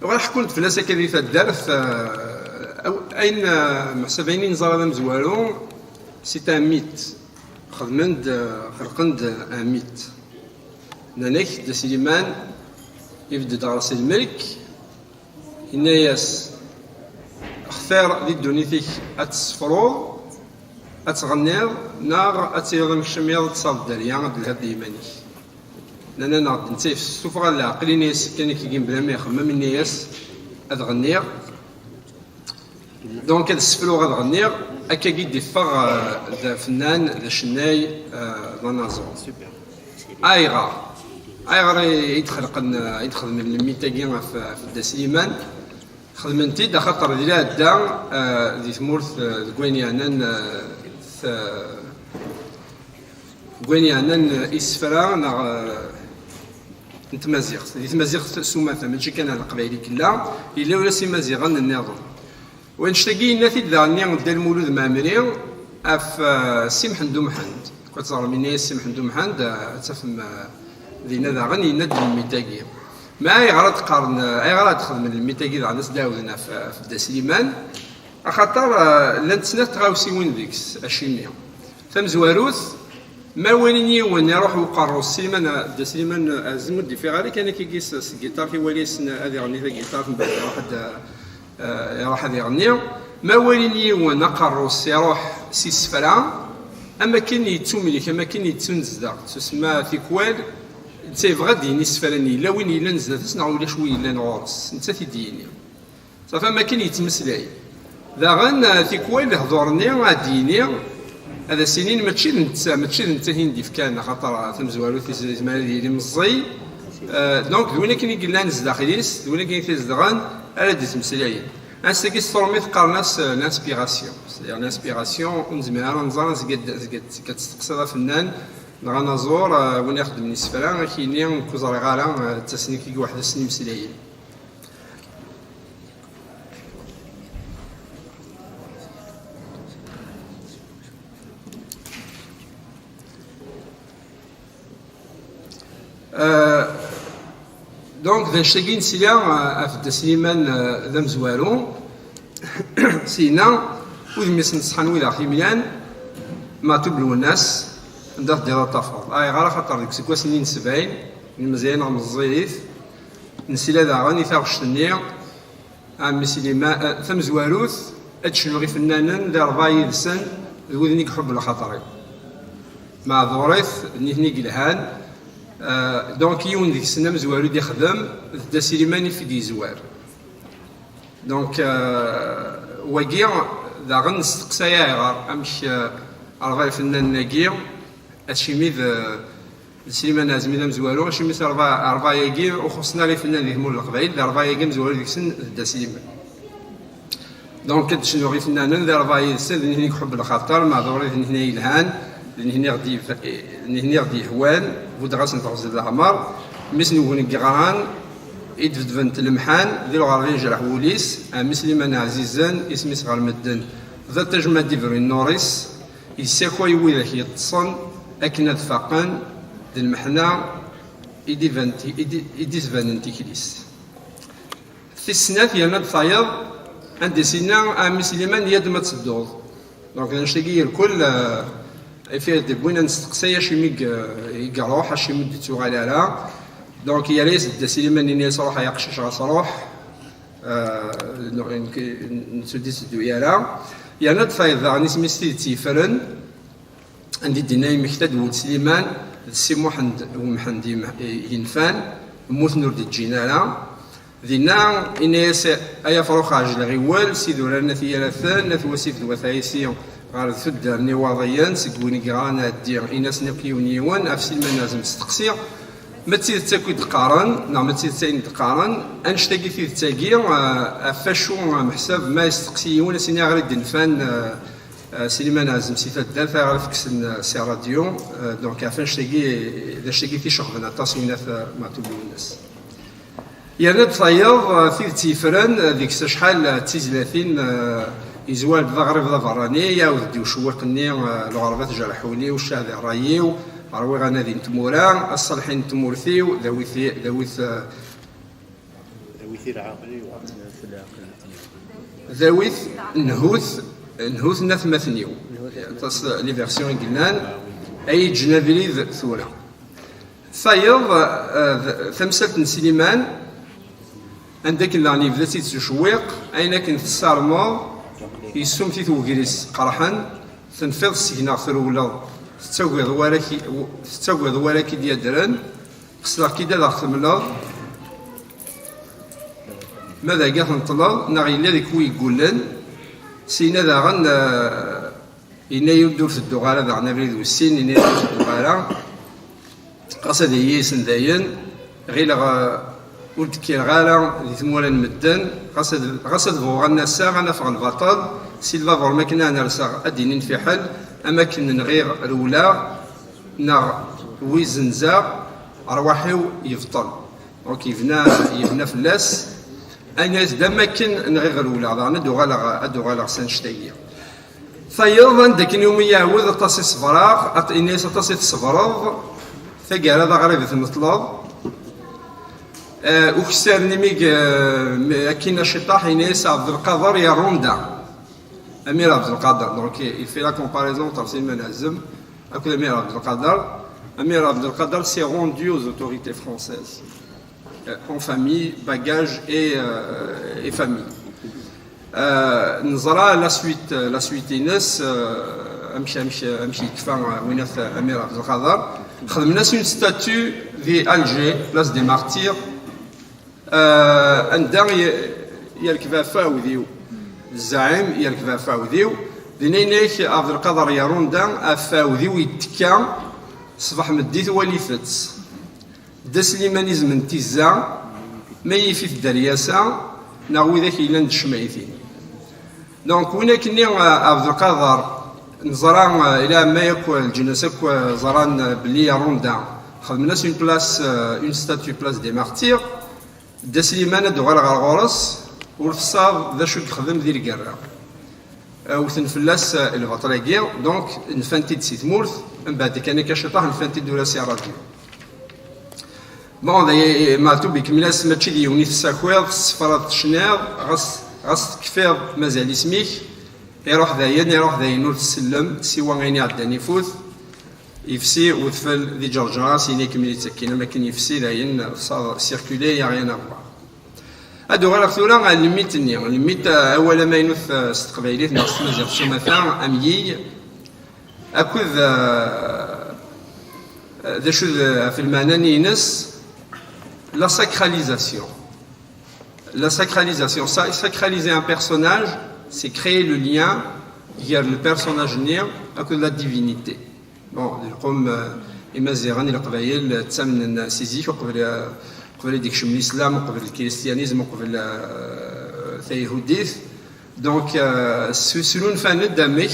Bɣiɣ ḥkunt fell-as akka di taddart, eh, aw-, ayen, eh, meḥsab ayen i neẓra d amezwaru, c'est un mythe. Xedmen-d, eh, xelqen-d un mythe. Nnan-ak, Dda Sliman ibedd-d ɣer Si Lmelk, yenna-yas: "Xtir di ddunit-ik ad tessefruḍ, ad tɣenniḍ, neɣ ad tiliḍ am kečč am yiḍ, ad tesɛuḍ dderya, ad telhiḍ d yiman-ik." Nnan-aneɣ-d netta yessufeɣ leɛqel, yenna-yas kan akka, mebla ma ixemmem, yenna-yas: "Ad ɣenniɣ." Donc, ad ssefruɣ ad ɣenniɣ, akkagi d-iffeɣ, euh, d afennan, d acennay, euh, d anaẓur. Ayɣer? Ayɣer i, i d-xelqen, euh, i d-xedmen le mythe-agi ɣef, ɣef Dda Sliman? Xedmen-t-id axaṭer di lɛadda, euh, di tmurt, euh, deg wayen yeɛnan, euh, t-, deg wayen yeɛnan, euh, isefra neɣ, euh, n tmaziɣt. Di tmaziɣt s umata, mačči kan ar leqbayel i yella, yella ula s imaziɣen nniḍen. Wanect-agi yenna-t-id daɣen-nni Dda Lmulud Mɛemmri ɣef, eh, Si Mḥend Umḥend. Kwa teẓrem, yenna-yas Si Mḥend Umḥend, eh, ad tafem, eh, dinna daɣen yenna-d le mythe-agi. Ma ayɣer ad qqaren, eh, ayɣer ad xedmen le mythe-agi daɣen ad s-d-ɛawden ɣef, ɣef Dda Sliman? Axaṭer, eh, llant snat tɣawsiwin deg-s, acimi. Tamezwarut, ma walin yiwen iruḥ uqerru-s, Sliman, Dda Sliman Ɛazem ur d-ifiɣ ara kan akkagi s, s giṭart, iwala yessen ad iɣenni tagiṭart, mbeɛd iruḥ ad, eh, iruḥ ad iɣenni. Ma walin yiwen aqerru-s iruḥ s isefra, am akken yettumlik, am akken yettunezdeɣ, tusemma tikwal, netta yebɣa ad d-yini isefra-nni, yella win yellan zdat-s neɣ ulac win yellan ɣur-s, netta ad t-id-yini. Safi am akken yettmeslay. Daɣen, eh, tikwal lehdur-nni ad d-yini, ad as-inin mačči d netta, mačči d netta i d-ifkan, axaṭer, eh, tamezwarut yez-, yezmer ad yili meẓẓiy. Eh, donc, d win akken i yellan zdaxel-is, d win akken i t-izedɣen, ara d-ittmeslayen. Anect-agi s tṛumit qqaren-as, eh, l'inspiration. C'est-à-dire l'inspiration, ur nezmir ara ad nẓer, azga d-, azga d-, azga d-testeqsiḍ afennan, neɣ anaẓur, eh, win ixeddmen isefra, ad k-yini, nekk ur ẓriɣ ara, eh, d tasnik i iweḥd-asen imeslayen. Euh, donc, d anect-agi i nesla, euh, ɣef Dda Sliman, euh, d amezwaru. Sina, udem-is n ṣṣḥan wid aɣ-t-imlan, Maɛtub Lwennas, anda teddiḍ ad tafeḍ. Ayɣer? Axaṭer deg iseggasen-nni n sebɛin, ilmeẓyen neɣ meẓẓiyit, nesla daɣen i taɣect-nni, a mmi Sliman, eh, tamezwarut, ad d-cnuɣ ifennanen, d rebɛa yid-sen, d widen i iḥubb lxaṭer-iw. Meɛdurit, d nitni i yelhan. Eh, donc, yiwen deg-sen amezwaru i d-ixdem, d Dda Sliman i t-id-yezwar. Donc, eh, wagi, daɣen nesteqsay ayɣer, amek, eh, rebɛa ifennanen-agi, acimi d, d Sliman Ɛazem i d amezwaru, acimi s rebɛa, rebɛa-agi ur xuṣṣen ara ifennanen di tmurt n Leqbayel, d rebɛa-agi amezwaru deg-sen d Dda Sliman. Donc, ad d-cnuɣ ifennanen, d rebɛa yid-sen, d nitni i iḥubb lxaṭer, meɛdurit d nitni i yelhan, d nitni i ɣ-d-yef-, d nitni i ɣ-d-yehwan, buddeɣ-asen teɣzi d leɛmer, mmi-s n ugni i yeɣran, I d-bedbent lemḥan di lɣerba yejreḥ wul-is, ɛemmi Sliman Ɛzizen, isem-is ɣer medden d aṭij ma d-ibrin nnuṛ-is, yessakay widak yeṭṭsen akken ad faqen d lmeḥna i d-iban-, i d-, i d-isbanen tikli-s. Tis snat, yerna-d tayeḍ, anda i s-yenna ɛemmi Sliman, yya-d ma tedduḍ. Donc, annect-agi irkel, euh, ifir d-wwin ad nesteqsay acimi i, i iruḥ, acimi ur d-ittuɣal ara. Donc, yerra-yas-d Dda Sliman, yenna-yas, "Ruḥ ay aqcic, ɣas ruḥ." Euh, donc, nekk, nettu d-itteddu ara. Yerna-d tayeḍ daɣen, isem-is Tidet Yeffren, anda i d-yenna yemmekta-d Wuled Sliman d Si Muḥend Wemḥend yem-, yenfan, mmuten ur d-ǧǧin ara. Dinna, yenna-yas, "Ay afrux ɛejleɣ i wul, s idurar n At Yiraten, At Wasif d Wat Ɛisi, ɣer tuddar n Iwaḍiyen, seg win i yeɣran aɛeddi, in-asen akk yiwen yiwen, ɣef Sliman Ɛzem steqsi, ma d tidet akk i d-qqaren, neɣ ma d tidet ayen d-qqaren, annect-agi tidet-agi, eh, ɣef wacu, eh, meḥsab ma yesteqsi yiwen, a s-iniɣ ɣer i d-nfan, eh, eh, Sliman Ɛzem si taddart, ayɣer i t-kksen, eh, si ṛṛadyu, eh, donc ɣef annect-agi, d annect-agi t-iceɣben aṭas i Nna, eh, Meɛtub Lwennas." Yerna-d tayeḍ, eh, Tidet Yeffren, eh, deg-s acḥal, eh, d tizlatin, eh, yezwar-d d aɣrib d aberrani, iɛawed-d i ucewwiq-nni, eh, "Lɣerba tjerreḥ ul-iw, ccah di ṛṛay-iw, ṛwiɣ anadi n tmura, aṣṣalḥi n tmurt-iw, d awit, d awit, eh, d awit nhut, nhut n atmaten-iw." Aṭas les versions i yellan, ay yeǧǧen abrid tura. Tayeḍ, eh, d tamsalt n Sliman, anda akken daɣen yebda-tt-id s ucewwiq, ayen akken tessarmeḍ, yessumt-it wegris qerḥen, tenfiḍ seg-neɣ trewleḍ, tettagiḍ war ak-, tettagiḍ war ak-id-yadren, qesdeɣ-k-id ad aɣ-temleḍ, ma d aga tenṭleḍ, neɣ yella deg wi yeggullen, syin daɣen, eh, Yenna-yi-d ur tedduɣ ara daɣen abrid wis sin, yenna-yi ur tedduɣ ara. Ɣas ad iyi-yisen dayen, ɣileɣ, eh, ur d-kkireɣ ara di tmura n medden, ɣas ad, ɣas ad bɣuɣ ad n-aseɣ, ad n-afeɣ lbaṭel, si lbabuṛ makken ad n-rseɣ ad d-inin fiḥel, am akken nɣiɣ rewleɣ, neɣ wi zenzeɣ, rrwaḥ-iw yebṭel. Donc yebna, yebna fell-as, ayen-as d am akken nɣiɣ rewleɣ, daɣen ad d-uɣaleɣ, ad d-uɣaleɣ s annect-agi. Tayeḍ, anda akken iwumi iɛawed aṭas i ṣebreɣ, at-, ini-as aṭas i tṣebreḍ, taggara d aɣrib i tneṭleḍ. Eh, ukessar-nni mi, eh, mi, akkin aciṭaḥ, ini-as Ɛebdelqader yerrunda. Amir Ɛebdelqader, donc il fait la comparaison entre Sliman Ɛzem akked Amir Ɛebdelqader. Amir Ɛebdelqader s'est rendu aux autorités françaises. Euh, en famille, bagage et, euh, et famille. Euh, neẓra la suite, la suite-ines, euh, amek, amek, amek yekfa, euh, winat, euh, Amir Ɛebdelqader. Xedmen-as une statue di Alger, place des Martyrs. Euh, anda ye-, yerkeb ɣef uɛewdiw. Zzaɛim yerkeb ɣef uɛewdiw. Dinna yenna-ak Ɛebdelqader yerrunda ɣef uɛewdiw yettekka, ṣṣbeḥ meddit walit-tt. Dda Sliman izem n tizza, ma yif-it dderyasa, neɣ widak yellan d ccmaytin. Donc, win akkenni, eh, Ɛebdelqader, neẓra, eh, ila ma yakk, eh, leǧnas akk, eh, ẓran, eh, belli yerrunda, xedmen-as une place, eh, une statue place des Martyrs. Dda Sliman ad d-uɣal ɣer ɣur-s, ur tessaḍ d acu i yexdem di lgerra. Wten fell-as, eh, lbaṭel-agi, donc nfan-t-id si tmurt, mbeɛd kan akka ciṭaḥ nfan-t-id ula si ṛṛadyu. Bon, d-, Meɛtub ikemmel-as, mačči d yiwen i tessakiḍ, tessefraḍ, tecniḍ, ɣas, ɣas tekfiḍ mazal isem-ik, iruḥ dayen, iruḥ dayen ur tsellem, siwa ayen iɛeddan ifut, yefsi udfel di ǧerǧer-as, yini ikemmel-itt akkin, am akken yefsi dayen, ça circuler, y a rien à voir. Ad uɣaleɣ tura ɣer lmit-nni. Lmit, eh, awal amaynut, eh, s teqbaylit neɣ s tmaziɣt s umata, amyiy, akked, eh, d acu d, ɣef lmeɛna-nni-ines, la sacralisation. La sacralisation, sa-, sacraliser un personnage, c'est créer le lien gar le personnage-nni akked la divinité. Bon, di lqum, eh, Imaziɣen, Leqbayel, eh, ttamnen si zik, uqbel, eh, uqbel ad d-ikcem Lislam, uqbel lkristiyanizm, uqbel, eh, tayhudit. Donc, eh, s-, snunfan-d amek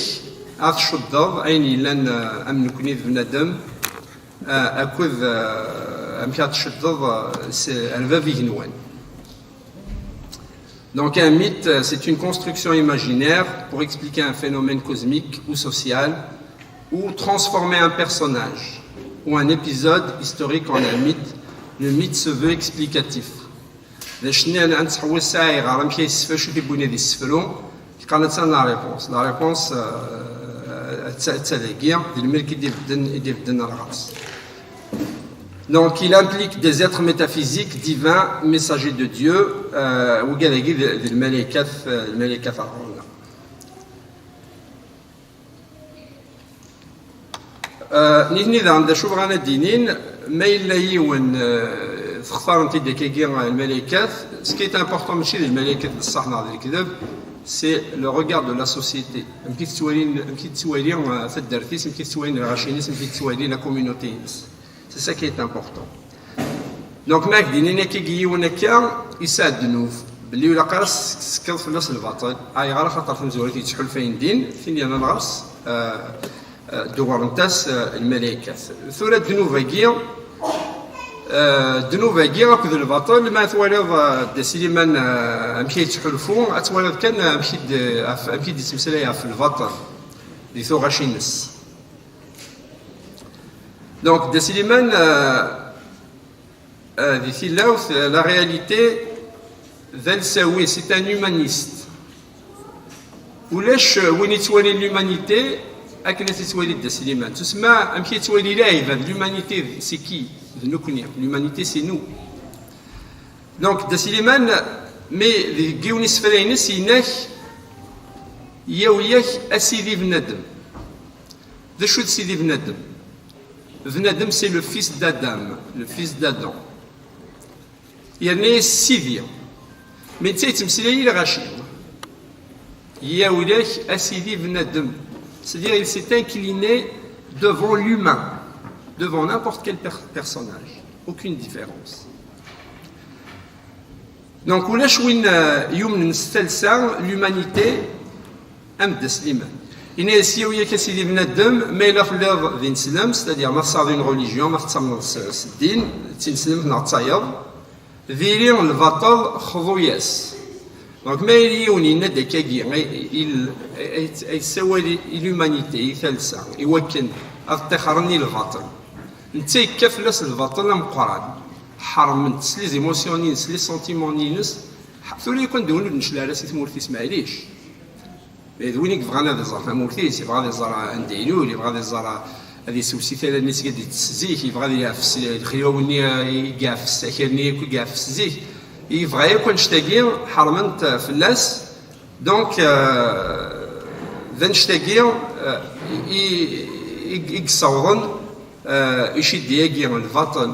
ad tcuddeḍ ayen yellan, eh, am nekni d bnadem, eh, akked, eh, amek ad tcuddeḍ, eh, s, ar bab igenwan. Donc un mythe, euh, c'est une construction imaginaire pour expliquer un phénomène cosmique ou social, ou transformer un personnage ou un épisode historique en un mythe. Le mythe se veut explicatif. D acu-nni ad nettḥewwis sɛiɣ ɣer amek ay yessefra acu i t-iwwin ad yessefru? Lqanat-a n la réponse. La réponse, euh, d ta- d tadagi, d lmelk i d-ibedden, i d-ibedden ɣer ɣer-s. Donc, il implique des êtres métaphysiques, divins, messagers de Dieu, euh, wigad-agi d d lmalaykat, euh, lmalaykat ɣer ɣur-neɣ. Euh, nitni daɣen d acu bɣan ad d-inin, ma yella yiwen, euh, textaren-t-id akkagi, euh, lmalaykat, ce qui est important mačči d lmalaykat d ṣṣeḥ neɣ d lekdeb, c'est le regard de la société. Amek i tettwalin, amek i tettwali, euh, taddart-is, amek i tettwalin lɣaci-ines, amek i tettwali la communauté-ines. C'est ça qui est important. Donc, ma ak-d-inin akkagi yiwen akka, yesɛa ddnub, belli ilaq ara s-, tsekkeḍ fell-as lbaṭel. Ayɣer? Axaṭer tamezwarut yettḥulfayen din, tin yernan ɣer-s, euh, euh, dewwrent-as, euh, lmalaykat. Tura ddnub-agi, euh, ddnub-agi akked lbaṭel, ma twaliḍ, euh, Dda Sliman, euh, amek ay yettḥulfu, ad twaliḍ kan amek i d-, ɣef, amek i d-yettmeslay ɣef lbaṭel di tuɣac-ines. Donc, Dda Sliman, euh, euh, di tilawt, euh, la réalité, d alsawi, c'est un humaniste. Ulac, euh, win yettwalin l'humanité akken ad tettwali Dda Sliman. Tusma, amek yettwali l'humanité, c'est qui? D nekkni. L'humanité, c'est nous. Donc, Dda Sliman, mi deg yiwen isefra-ines, yenna-k, yawi-yak a sidi bnadem. D acu d sidi bnadem? Bnadem, c'est le fils d'Adam, le fils d'Adam. Yerna-yas sidi. Mais netta yettmeslay i lɣaci. Yawi-yak a sidi bnadem. C'est-à-dire, il s'est incliné devant l'humain, devant n'importe quel per- personnage. Aucune différence. Donc, ulac win, euh, yumnen s talsa, l'humanité, am Dda Sliman. Yenna-yas, yawi-yak a sidi bnadem, ma yella telliḍ d ineslem, c'est-à-dire ma tesɛiḍ une religion, ma tettamneḍ s, s ddin, d tineslemt neɣ d tayeḍ, diri lbaṭel, xḍu-yas. Donc, ma yella yiwen yenna-d akkagi, ay, ay, ay, ay yessawal i, i l'humanité, i talsa, i wakken ad ṭṭixren i lbaṭel. Netta yekka fell-as lbaṭel ameqqran. Ḥermen-t s les émotions-ines, s les sentiments-ines. Ḥ-, tura yakan d win ur d-necli ara si tmurt-is, maɛlic. D win i yebɣan ad iẓer tamurt-is, yebɣa ad iẓer anda ilul, yebɣa ad iẓer, ad isew si tala-nni seg ad ittess zik, yebɣa ad yeɛfes lexyaw-nni i yeɛfes, akal-nni akk i yeɛfes zik. Yebɣa yakk annect-agi, ḥermen-t fell-as. Donc, euh, d annect-agi, euh, i, i, i yessawḍen, euh, iciddi-agi, lbaṭel,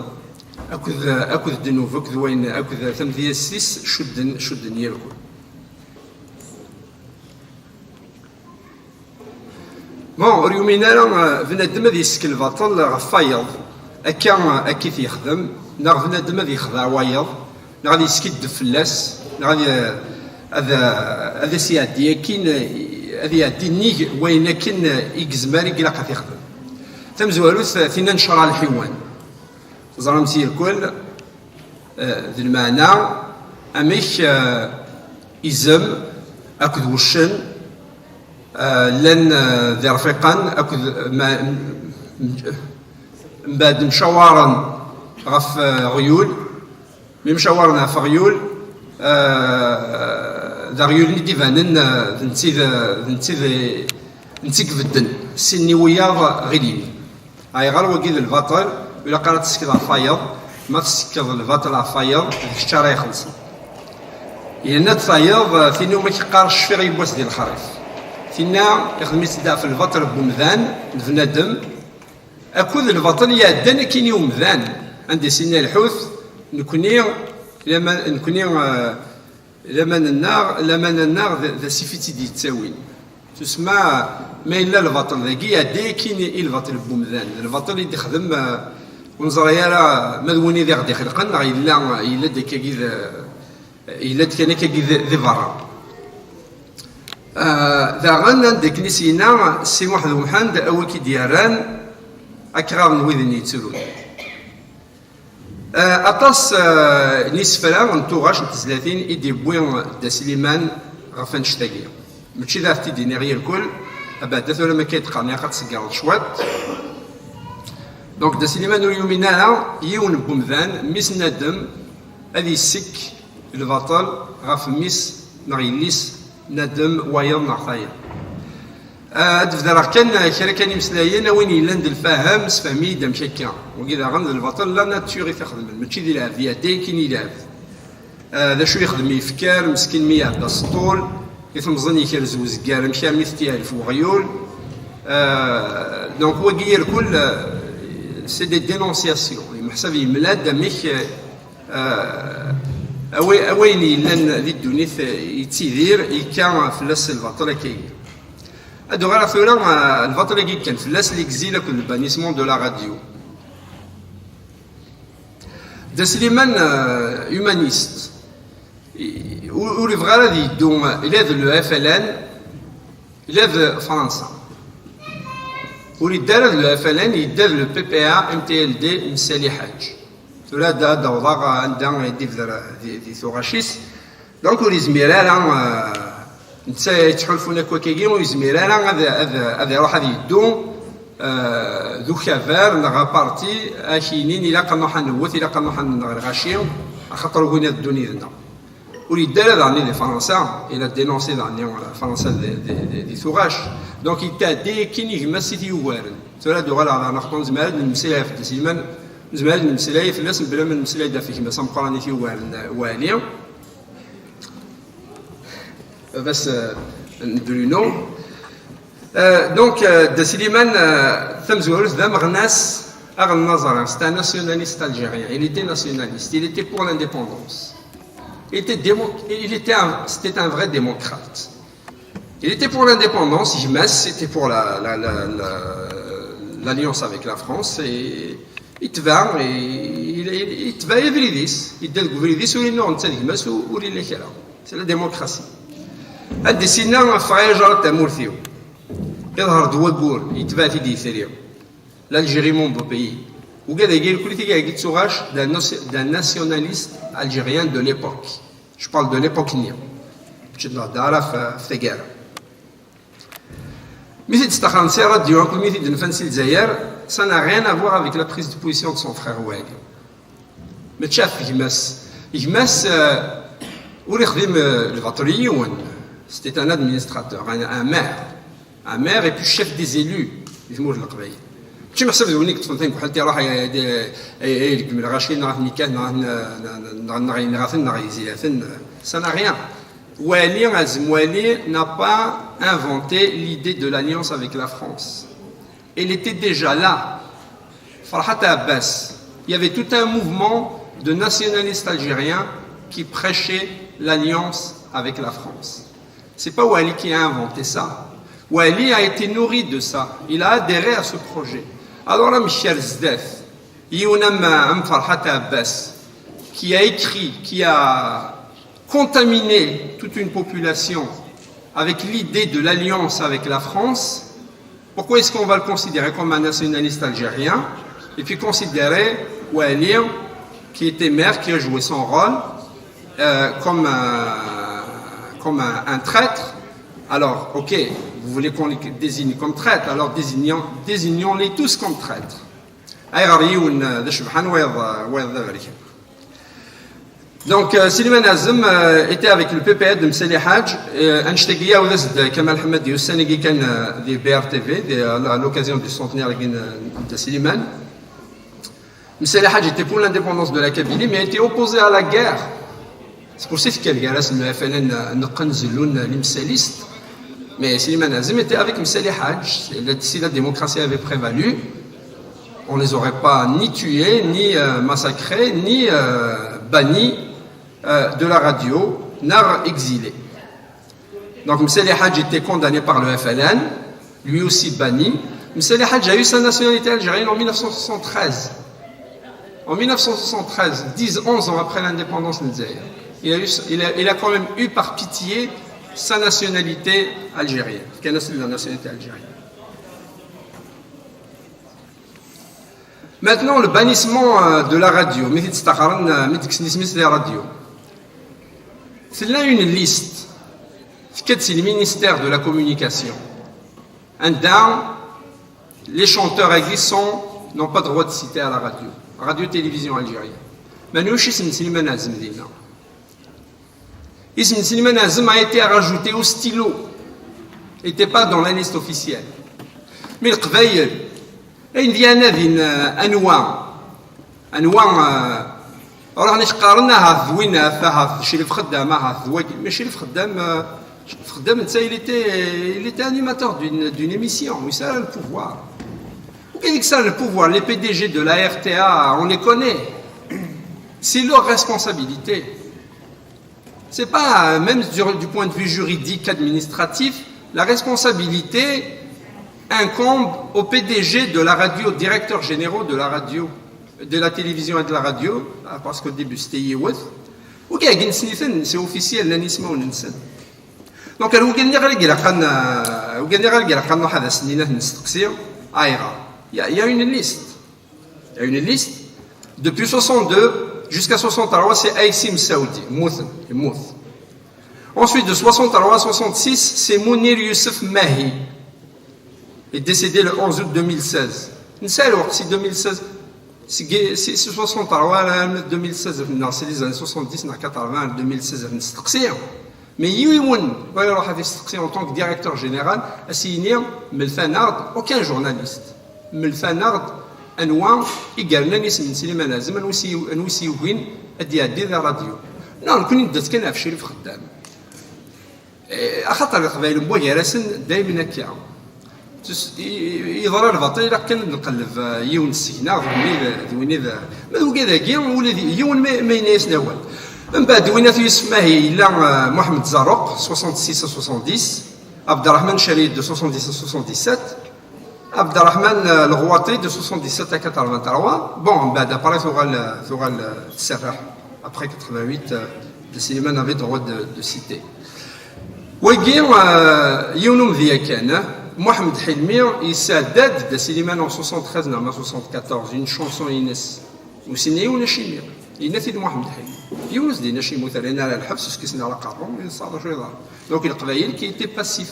akked, akked ddnub, akked wayen, akked tamedyazt-is, cudden, cudden irkul. Bon, ur yumin ara, euh, bnadem ad yessken lbaṭel ɣef wayeḍ, akka, euh, akka i t-yexdem, neɣ bnadem ad yexdeɛ wayeḍ, neɣ ad yeskiddeb fell-as, neɣ ad, ad, ad as-iɛeddi akin, ad iɛeddi nnig wayen akken i yezmer, i ilaq ad t-ixdem. Tamezwarut, tinna n ccṛeɛ lḥiwan. Teẓram-tt irkel, eh, d lmeɛna amek, eh, izem akked wuccen, eh, llan, eh, d irfiqen akked ma-, mbeɛd mcawaren ɣef, eh, ɣyul. Mi mcawaren ɣef ɣyul, eh, d aɣyul-nni d-ibanen, eh, d netta i d, d netta i d, d netta i ibedden. Sin n wiyaḍ ɣilin. Ayɣer wagi d lbaṭel? Ilaq ara tessekkeḍ ɣef wayeḍ. Ma tessekkeḍ lbaṭel ɣef wayeḍ, d kečč ara ixellṣen. Yenna-d tayeḍ, eh, tin umi k-iqqar cfiɣ yiwwas di lexrif. Tinna ixdem-itt-id ɣef lbaṭel n wemdan, d bnadem, akked lbaṭel iɛeddan akkin i umdan, anda i s-yenna lḥut, nekni, laman, nekni, eh, laman-nneɣ, laman-nneɣ d, d asif i tt-id-yettawin. Tusma, ma yella lbaṭel dagi, iɛedda akkin i, i lbaṭel n wumdan. D lbaṭel i d-ixdem, eh, ur neẓri ara ma d win i d aɣ-d-ixelqen, neɣ yella, yella-d akkagi d, yella-d kan akkagi d, di berra. Ah, daɣen, anda akken i s-yenna Si Muḥ d Umḥend, a wi k-id-yerran, a kraḍ n widen yettrun. Eh, aṭas eh, n yisefra n tuɣac n tezlatin i d-yewwi Dda Sliman ɣef annect-agi. Mačči d aɣ-t-id-iniɣ yirkul, abeɛda tura ma akka d-qqaren ilaq ad tseggreḍ cwiṭ. Donc Dda Sliman ur yumin ara yiwen n wemdan, mmi-s n Adem, ad yessek lbaṭel ɣef mmi-s neɣ yelli-s n Adem, wayeḍ neɣ tayeḍ. Ah, ad d-bedreɣ kan kra kan imeslayen, a win yellan d lfahem, sefhem-iyi-d amek akka. Wagi daɣen d lbaṭel la nature i t-ixedmen, mačči di lɛebd, iɛedda akin i lɛebd. Ah, d acu yexdem yefkar, meskin mi iɛedda s ṭṭul, i temẓin yekrez uzeggar, amek armi t-yeɛlef weɣyul. Ah, donc wagi irkul, ah, c'est des dénonciations. Yemḥsab yemla-d amek, ah, awi-, awayen yellan di ddunit, ah, yettidir, yekka fell-as lbaṭel akka-agi. Ad uɣaleɣ tura, ah, lbaṭel-agi kan fell-as, l'exil akked le bannissement de la radio. Dda Sliman, ah, humaniste. I-, ur, ur yebɣi ara ad yeddu, ah, ila d le F L N, ila d Fransa. Ur yedda ara d le F L N, yedda d le P P A, M T L D, Msali Ḥaǧ. Tura ad, ad awḍeɣ anda i d-ibder di, di tuɣac-is. Donc ur yezmir ara, eh, netta yettḥulfun akk akkagi, ur yezmir ara ad, ad, ad iruḥ ad yeddu, eh, d ukabar neɣ aparti, ad ak-yinin ilaq ad nruḥ ad newwet, ilaq ad nruḥ ad nɣer lɣaci, axaṭer ugin ad ddun yid-neɣ. Ur yedda ara daɣen di Fransa, il a dénoncé daɣen Fransa di, di, di, di tuɣac. Donc yetɛeddi akkin i gma-s i t-yugaren. Tura ad uɣaleɣ daɣen axaṭer nezmer ad nemmeslay ɣef Dda Sliman, nezmer ad nemmeslay fell-as mebla ma nemmeslay-d ɣef gma-s ameqqran i t-yugaren, eh, Wali. Baba-s, euh, n Bruno. Euh, donc, euh, Dda Sliman, euh, tamezwarut d ameɣnas aɣelnaẓ, c'est un nationaliste algérien. Il était nationaliste, il était pour l'indépendance. Il était démo-, il était un, c'était un vrai démocrate. Il était pour l'indépendance, gma-s, c'était pour la, la, la, la, l'alliance avec la France, et itba, et, il, il, itba abrid-is, yedda deg ubrid-is, ur yennuɣ netta d gma-s, ur, ur yella kra. C'est la démocratie. Anda i s-yenna, ffeɣ ay ajaṛ tamurt-iw. Iḍher-d waggur, yetbeɛ-t-id yitri. L'Algérie mon beau pays. Ugad-agi irkul-it i tuɣac d'un nation-, d'un nationaliste algérien de l'époque. Je parle de l'époque-nni. Mačči d-nehder ara ɣef, ɣef taggara. Mi t-id-staxren si radio, akked mi t-id-nfan si Lezzayer, ça n'a rien à voir avec la prise de position de son frère Wali. Mačči ɣef gma-s. Gma-s, euh, ur ixdim, euh, lbaṭel i yiwen. C'était un administrateur, un, un maire. Un maire et puis chef des élus di tmurt n Leqbayel. Mačči meḥsub d win i yeṭṭfen tanegḥelt iruḥ ay, ay, ay, ay ireggem lɣaci neɣ ad ten-ikkat neɣ ad ten-, neɣ, neɣ, neɣ yenɣa-ten neɣ yezla-ten. Ça n'a rien. Wali, Azem Wali n'a pas inventé l'idée de l'alliance avec la France. Elle était déjà là. Farhat Abbas, il y avait tout un mouvement de nationalistes algériens qui prêchaient l'alliance avec la France. C'est pas Wali qui a inventé ça. Wali a été nourri de ça. Il a adhéré à ce projet. Alors, amek ar zdat, yiwen am, am Farhat Abbas, qui a écrit, qui a contaminé toute une population avec l'idée de l'alliance avec la France, pourquoi est-ce qu'on va le considérer comme un nationaliste algérien et puis considérer Wali, qui était maire, qui a joué son rôle, euh, comme un, comme un, un traître? Alors, ok, vous voulez qu'on les désigne comme traîtres, alors désignons, désignons-les tous comme traîtres. Ayɣer yiwen d acebḥan, wayeḍ, wayeḍ d aberkan? Donc, euh, Slimane Azem, euh, était avec le P P A de Msali Hadj. Euh, annect-agi iɛawed-as-d Kamal Ḥemmadi ussan-agi kan, euh, di B R T V, di, à l'occasion du centenaire n, euh, Dda Slimane. Msali Hadj était pour l'indépendance de la Kabylie, mais était opposé à la guerre. C'est pour ça qu'il y a le F L N, euh, neqqen zellun, euh, les msalistes. Mais Slimane Azem était avec Msali Hadj. Et la, si la démocratie avait prévalu, on les aurait pas ni tués, ni, euh, massacrés, ni, euh, bannis, euh, de la radio, ni exilés. Donc Msali Hadj était condamné par le F L N, lui aussi banni. Msali Hadj a eu sa nationalité algérienne en mille neuf cent soixante-treize. En mille neuf cent soixante-treize, dix, onze ans après l'indépendance de Zaïre, il a eu, il a, il a quand même eu par pitié sa nationalité algérienne, qui est la nationalité algérienne. Maintenant, le bannissement euh, de la radio, mi t-id-staxren, euh, mi d-kksen isem-is di radio. Tella une liste, tekka-d si le ministère de la communication, anda les chanteurs-agi sont, n'ont pas droit de citer à la radio, Radio Télévision Algérienne. Meɛna ulac isem n Slimane Azem dinna. Isem n Slimane Azem a été rajouté au stylo. Il n'était pas dans la liste officielle. Mais Leqbayel, ayen di anadin, euh, anwa, anwa, euh, ruḥen ak-qqaren ahat d Winaf, ahat d Crif Xeddam, ahat d wagi. Mais Crif Xeddam, euh, Crif Xeddam, netta, il était, il était animateur d'une, d'une émission, il a le pouvoir. Ou bien il a le pouvoir, les P D G de la R T A, on les connaît. C'est leur responsabilité. C'est pas, euh, même du, du point de vue juridique, administratif, la responsabilité incombe au P D G de la radio, directeur général de la radio, de la télévision et de la radio, ah, parce qu'au début c'était yiwet. Ou bien, c'est officiel, l'anisme. Donc, alors, il y a une liste. Il y a une liste. Depuis soixante-deux jusqu'à soixante-trois, c'est Aïssim Saoudi, Mouthen, Mouth. Ensuite, de soixante-trois à soixante-six, c'est Mounir Youssef Mahi, est décédé le onze août deux mille seize. Nsalu, c'est deux mille seize. C'est soixante-trois, deux mille seize, non, c'est les années soixante-dix, quatre-vingts, deux mille seize, mais Yiwin, voilà, en tant que directeur général, a signé, mais le fanard, aucun journaliste. Melfan-aɣ-d anwa i yernan isem n Sliman Azem, anwa i s-yugin ad d-iɛeddi di ṛṛadyu. Neɣ nekkni nedda-tt kan ɣef Crif Xeddam. Eh, axaṭer Leqbayel mwagar-asen daymen akka. Yeḍra lbaṭel, ilaq kan ad nqelleb, eh, yiwen seg-neɣ d win i d, d win i d, ma d wigad-agi, ula d yiwen ma, ma yenna-yasen awal. Mbeɛd, Winaf Yusef Mahi, yella, eh, Muḥemmed Zaruq, soixante-six à soixante-dix, Abderrahmane Charid de soixante-dix à soixante-dix-sept, Abderrahmane, euh, Lɣwaṭi de soixante-dix-sept à quatre-vingt-trois. Bon, mbeɛd après tuɣal, tuɣal, euh, tserreḥ après quatre-vingt-huit, euh, Dda Sliman avait droit de, de citer. Wagi, euh, yiwen umedya kan, hein. Mohamed Hilmi yesɛedda-d Dda Sliman en soixante-treize neɣ ma soixante-quatorze, une chanson-ines. Ur s-yenna yiwen acimi. Yenna-t-id Mohamed Hilmi. Yiwen ur s-d-yenna acimi, ur t-rrin ara ɣer lḥebs, ur s-kksen ara aqerru, ur yeẓri d acu yeḍran. Donc, Leqbayel qui était passif.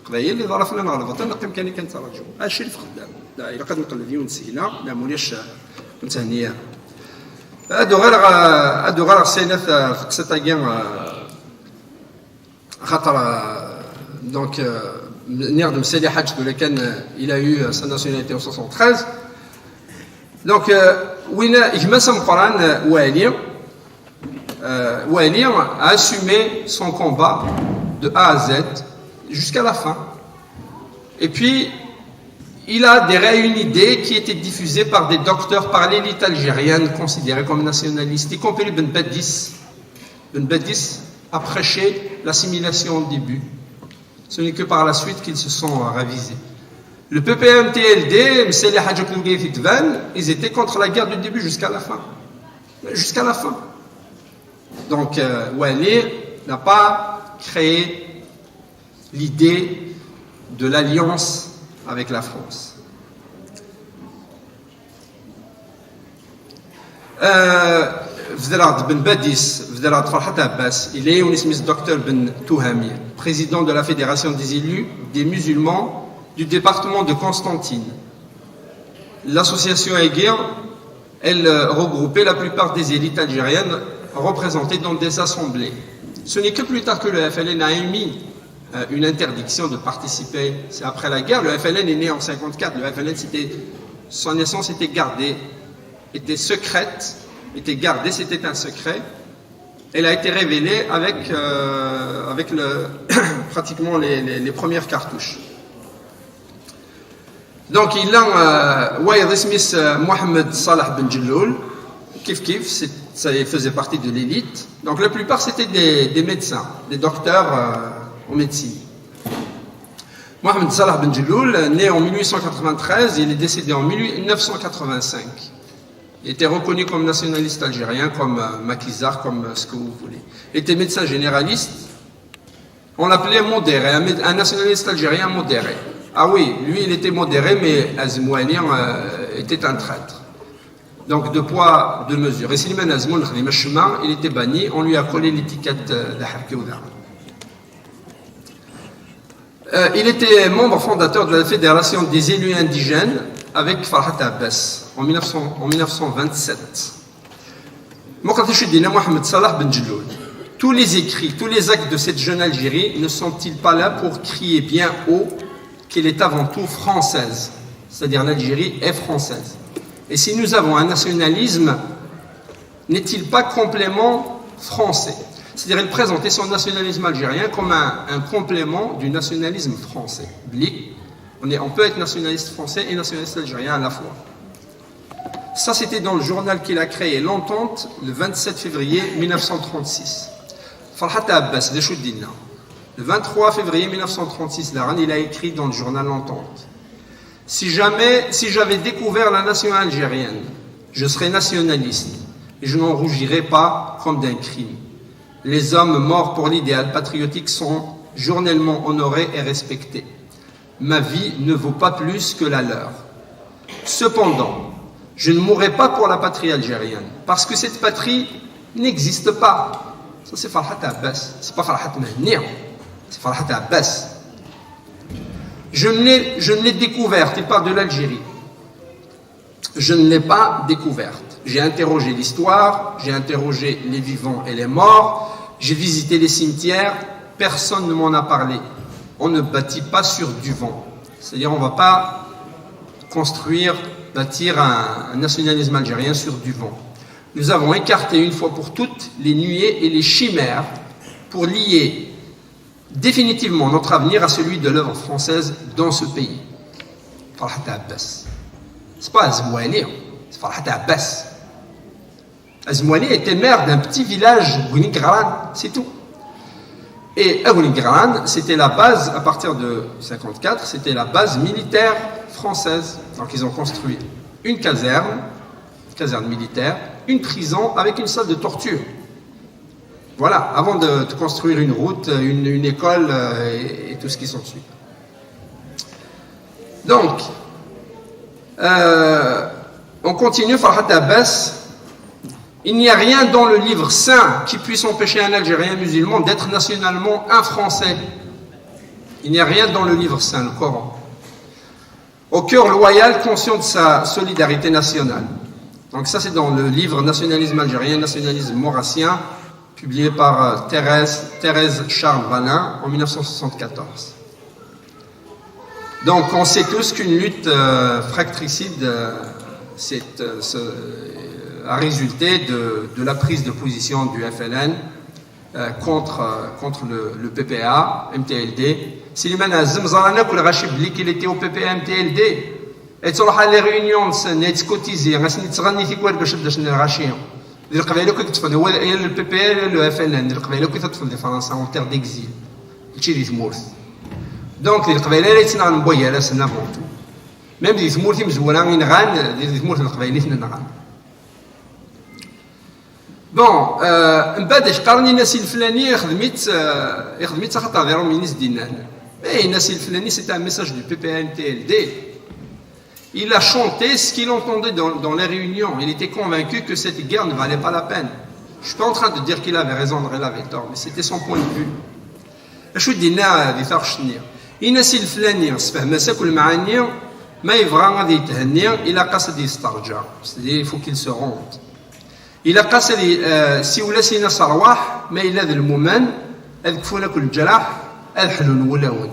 Leqbayel, iḍra fell-aneɣ lbaṭel, neqqim kan, kan nettraǧu. Ah, Crif Xeddam. La, ilaq ad nqelleb yiwen seg-neɣ, la, ma ulac, ur nethenni ara. Ad uɣaleɣ, ad uɣaleɣ s ayla teqsiṭ-agi, euh, xaṭer, euh, donc, euh, nniɣ-d Msali Ḥaǧ tura kan, euh, il a eu, euh, sa nationalité en soixante-treize. Donc, euh, win, gma-s ameqqran, euh, Wali, Euh, Wali a assumé son combat de A à Z jusqu'à la fin. Et puis, il a adhéré à une idée qui était diffusée par des docteurs, par l'élite algérienne considérée comme nationaliste, y compris Ben Badis. Ben Badis a prêché l'assimilation au début. Ce n'est que par la suite qu'ils se sont, euh, ravisés. Le P P M T L D, Msali Ḥaǧ akked Ugayt Itban, ils étaient contre la guerre du début jusqu'à la fin. Jusqu'à la fin. Donc, euh, Wali n'a pas créé l'idée de l'alliance avec la France. Euh, Vedra Ben Badis, Vedra Farhat Abbas, il est isem-is Docteur Ben Touhami, président de la Fédération des élus des musulmans du département de Constantine. L'association Aiguirre, elle, euh, regroupait la plupart des élites algériennes représentées dans des assemblées. Ce n'est que plus tard que le F L N a émis, euh, une interdiction de participer. C'est après la guerre, le F L N est né en cinquante-quatre. Le F L N, c'était, son naissance était gardée, était secrète, était gardée, c'était un secret. Elle a été révélée avec, euh, avec le, pratiquement les, les, les premières cartouches. Donc, il a, euh, ouais, isem-is, euh, Mohamed Salah Ben Jelloul, kif kif, c'est, ça faisait partie de l'élite. Donc, la plupart, c'était des, des médecins, des docteurs, euh, en médecine. Mohamed Salah Ben Jelloul, né en mille huit cent quatre-vingt-treize, il est décédé en mille neuf cent quatre-vingt-cinq. Il était reconnu comme nationaliste algérien, comme, euh, maquisard, comme, euh, ce que vous voulez. Il était médecin généraliste. On l'appelait modéré, un, un nationaliste algérien modéré. Ah oui, lui, il était modéré, mais Azem Wali, euh, était un traître. Donc, deux poids, deux mesures. Et Slimane Azmoun Khdima Shema, il était banni, on lui a collé l'étiquette, euh, de Harkouda. Euh, il était membre fondateur de la Fédération des élus indigènes avec Farhat Abbas en mille neuf cents, en mille neuf cent vingt-sept. Muqaddish Dina Mohamed Salah Ben Jelloul. Tous les écrits, tous les actes de cette jeune Algérie ne sont-ils pas là pour crier bien haut qu'elle est avant tout française ? C'est-à-dire l'Algérie est française. Et si nous avons un nationalisme, n'est-il pas complément français ? C'est-à-dire, il présentait son nationalisme algérien comme un, un complément du nationalisme français. Blic, on, est, on peut être nationaliste français et nationaliste algérien à la fois. Ça, c'était dans le journal qu'il a créé, L'Entente, le vingt-sept février mille neuf cent trente-six. Farhat Abbas, d acu d-yenna ? Le vingt-trois février mille neuf cent trente-six, daɣen, il a écrit dans le journal L'Entente : « Si jamais, si j'avais découvert la nation algérienne, je serais nationaliste et je n'en rougirais pas comme d'un crime. Les hommes morts pour l'idéal patriotique sont journellement honorés et respectés. Ma vie ne vaut pas plus que la leur. Cependant, je ne mourrai pas pour la patrie algérienne, parce que cette patrie n'existe pas. » Ça, c'est Farhat Abbas. C'est pas Farhat Mahenni. C'est Farhat Abbas. Je ne l'ai, je ne l'ai découverte, il parle de l'Algérie. Je ne l'ai pas découverte. J'ai interrogé l'histoire, j'ai interrogé les vivants et les morts, j'ai visité les cimetières, personne ne m'en a parlé. On ne bâtit pas sur du vent. C'est-à-dire, on ne va pas construire, bâtir un, un nationalisme algérien sur du vent. Nous avons écarté une fois pour toutes les nuées et les chimères pour lier définitivement notre avenir à celui de l'œuvre française dans ce pays. Farhat Abbas. C'est pas Azmouali, c'est Farhat Abbas. Azmouali était maire d'un petit village, Gounigran, c'est tout. Et à Gounigran, c'était la base, à partir de cinquante-quatre, c'était la base militaire française. Donc ils ont construit une caserne, caserne militaire, une prison avec une salle de torture. Voilà, avant de, de construire une route, une, une école, euh, et, et tout ce qui s'ensuit. Donc, euh, on continue, Farhat Abbas. Il n'y a rien dans le livre saint qui puisse empêcher un Algérien musulman d'être nationalement un Français. Il n'y a rien dans le livre saint, le Coran. Au cœur loyal, conscient de sa solidarité nationale. Donc ça, c'est dans le livre Nationalisme algérien, nationalisme maurassien, publié par, euh, Thérèse, Thérèse Charles Valin en mille neuf cent soixante-quatorze. Donc on sait tous qu'une lutte, euh, fratricide, euh, c'est, euh, ce- a résulté de, de la prise de position du F L N, euh, contre, euh, contre le, le P P A, M T L D. Slimane Azmoun, ẓran akk lɣaci belli qu'il était au P P A, M T L D. Yettruḥ à les réunions-nsen, yettcotiser, asen-yettɣenni tikwal bac ad d-asen lɣaci. D Leqbayel akk i yeṭṭfen, wa ya le P P A, ya le F L N, d Leqbayel akk i t-iṭṭfen di Fransa en terre d'exil. Mačči di tmurt. Donc, d Leqbayel ara yettnaɣen n wayal-asen avant tout. Même di tmurt imezwura i nɣan, di, di tmurt n Leqbayel i ten-nɣan. Bon, euh, mbaɛd ak-qqaren, ini-as i leflani, ixdem-itt, euh, ixdem-itt axaṭer d Iṛumyen i s-d-innan. Mais ini-as i leflani, c'est un message du P P A M T L D. Il a chanté ce qu'il entendait dans, dans les réunions. Il était convaincu que cette guerre ne valait pas la peine. Je suis pas en train de dire qu'il avait raison, il avait tort, mais c'était son point de vue. Acu d-yenna di taɣect-nni? Ini-as i leflani, sefhem-as akk lemɛani, ma yebɣa ad yethenni, ilaq-as ad yesteṛǧa. C'est-à-dire, il faut qu'il se rende. Ilaq-as ad y-, euh, siwel-as, ini-as rwaḥ, ma yella d lmumen, ad kfun akk leǧraḥ, ad ḥlun wulawen.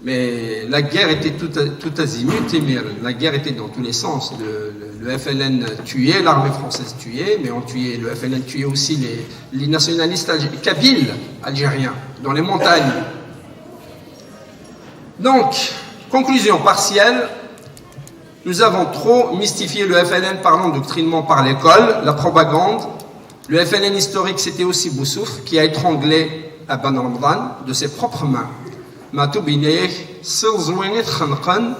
Mais la guerre était tout, tout azimut, imiren. La guerre était dans tous les sens. Le, le, le F L N tuait, l'armée française tuait, mais on tuait, le F L N tuait aussi les, les nationalistes algé- kabyles algériens dans les montagnes. Donc, conclusion partielle, nous avons trop mystifié le F L N par l'endoctrinement, par l'école, la propagande. Le F L N historique, c'était aussi Boussouf qui a étranglé Aban Ramdan de ses propres mains. Matou Binayek, Silzouin et Khanqan,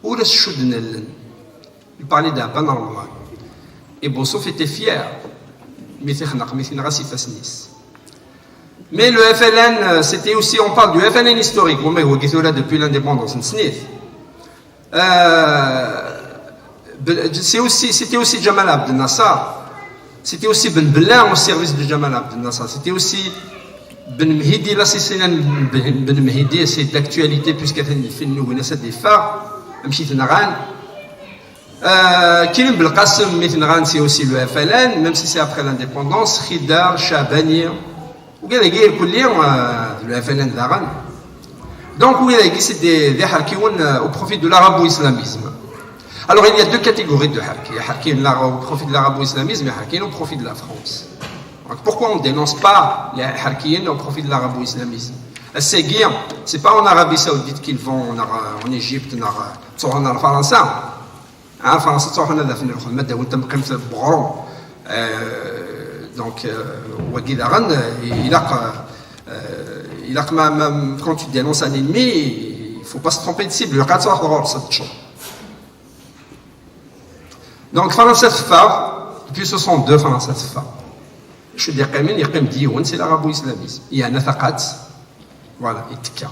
ou le Choudnel. Il parlait d'Aban Ramdan. Et Boussouf était fier. Mais c'est Khanaq, mais c'est une race fasciste. Mais le F L N, euh, c'était aussi, on parle du F L N historique. Bon, mais vous là depuis l'indépendance, c'est euh, C'était aussi, c'était aussi Jamal Abdel Nasser. C'était aussi Ben Bella au service de Jamal Abdel Nasser. C'était aussi Ben Mhidi, l'assassinat Ben Mhidi, c'est d'actualité puisqu'il y a une fin de Nugna Sadifa, Amchit Naran. Euh, Kirim Belkacem, c'est aussi le F L N, même si c'est après l'indépendance. Khidr, Chabani, وكذا كاين كل يوم، آه، le F L N داغن. Donc وكذا c'est des, des حركيون, euh, au profit de l'arabo-islamisme. Alors il y a deux catégories de حركي. Il y a حركيين au profit de l'arabo-islamisme et حركيين au profit de la France. Donc pourquoi on dénonce pas les حركيين au profit de l'arabo-islamisme? الساقية, c'est pas en Arabie Saoudite qu'ils vont, en, en Égypte, en, en فرنسا. ها فرنسا تروح هنا في الخدمه، داو انت مقيم في بغرون. دونك وكي داغن يلاق، يلاق ما, ما, quand tu dénonces un ennemi, il faut pas se tromper de cible. لو قاعد تروح غور ست شهور. دونك فرنسا تفا، depuis soixante-deux فرنسا تفا. شو دي قيمين؟ يقيم ديون, c'est l'arabo-islamisme. Il y a نفقات, voilà, يتكا.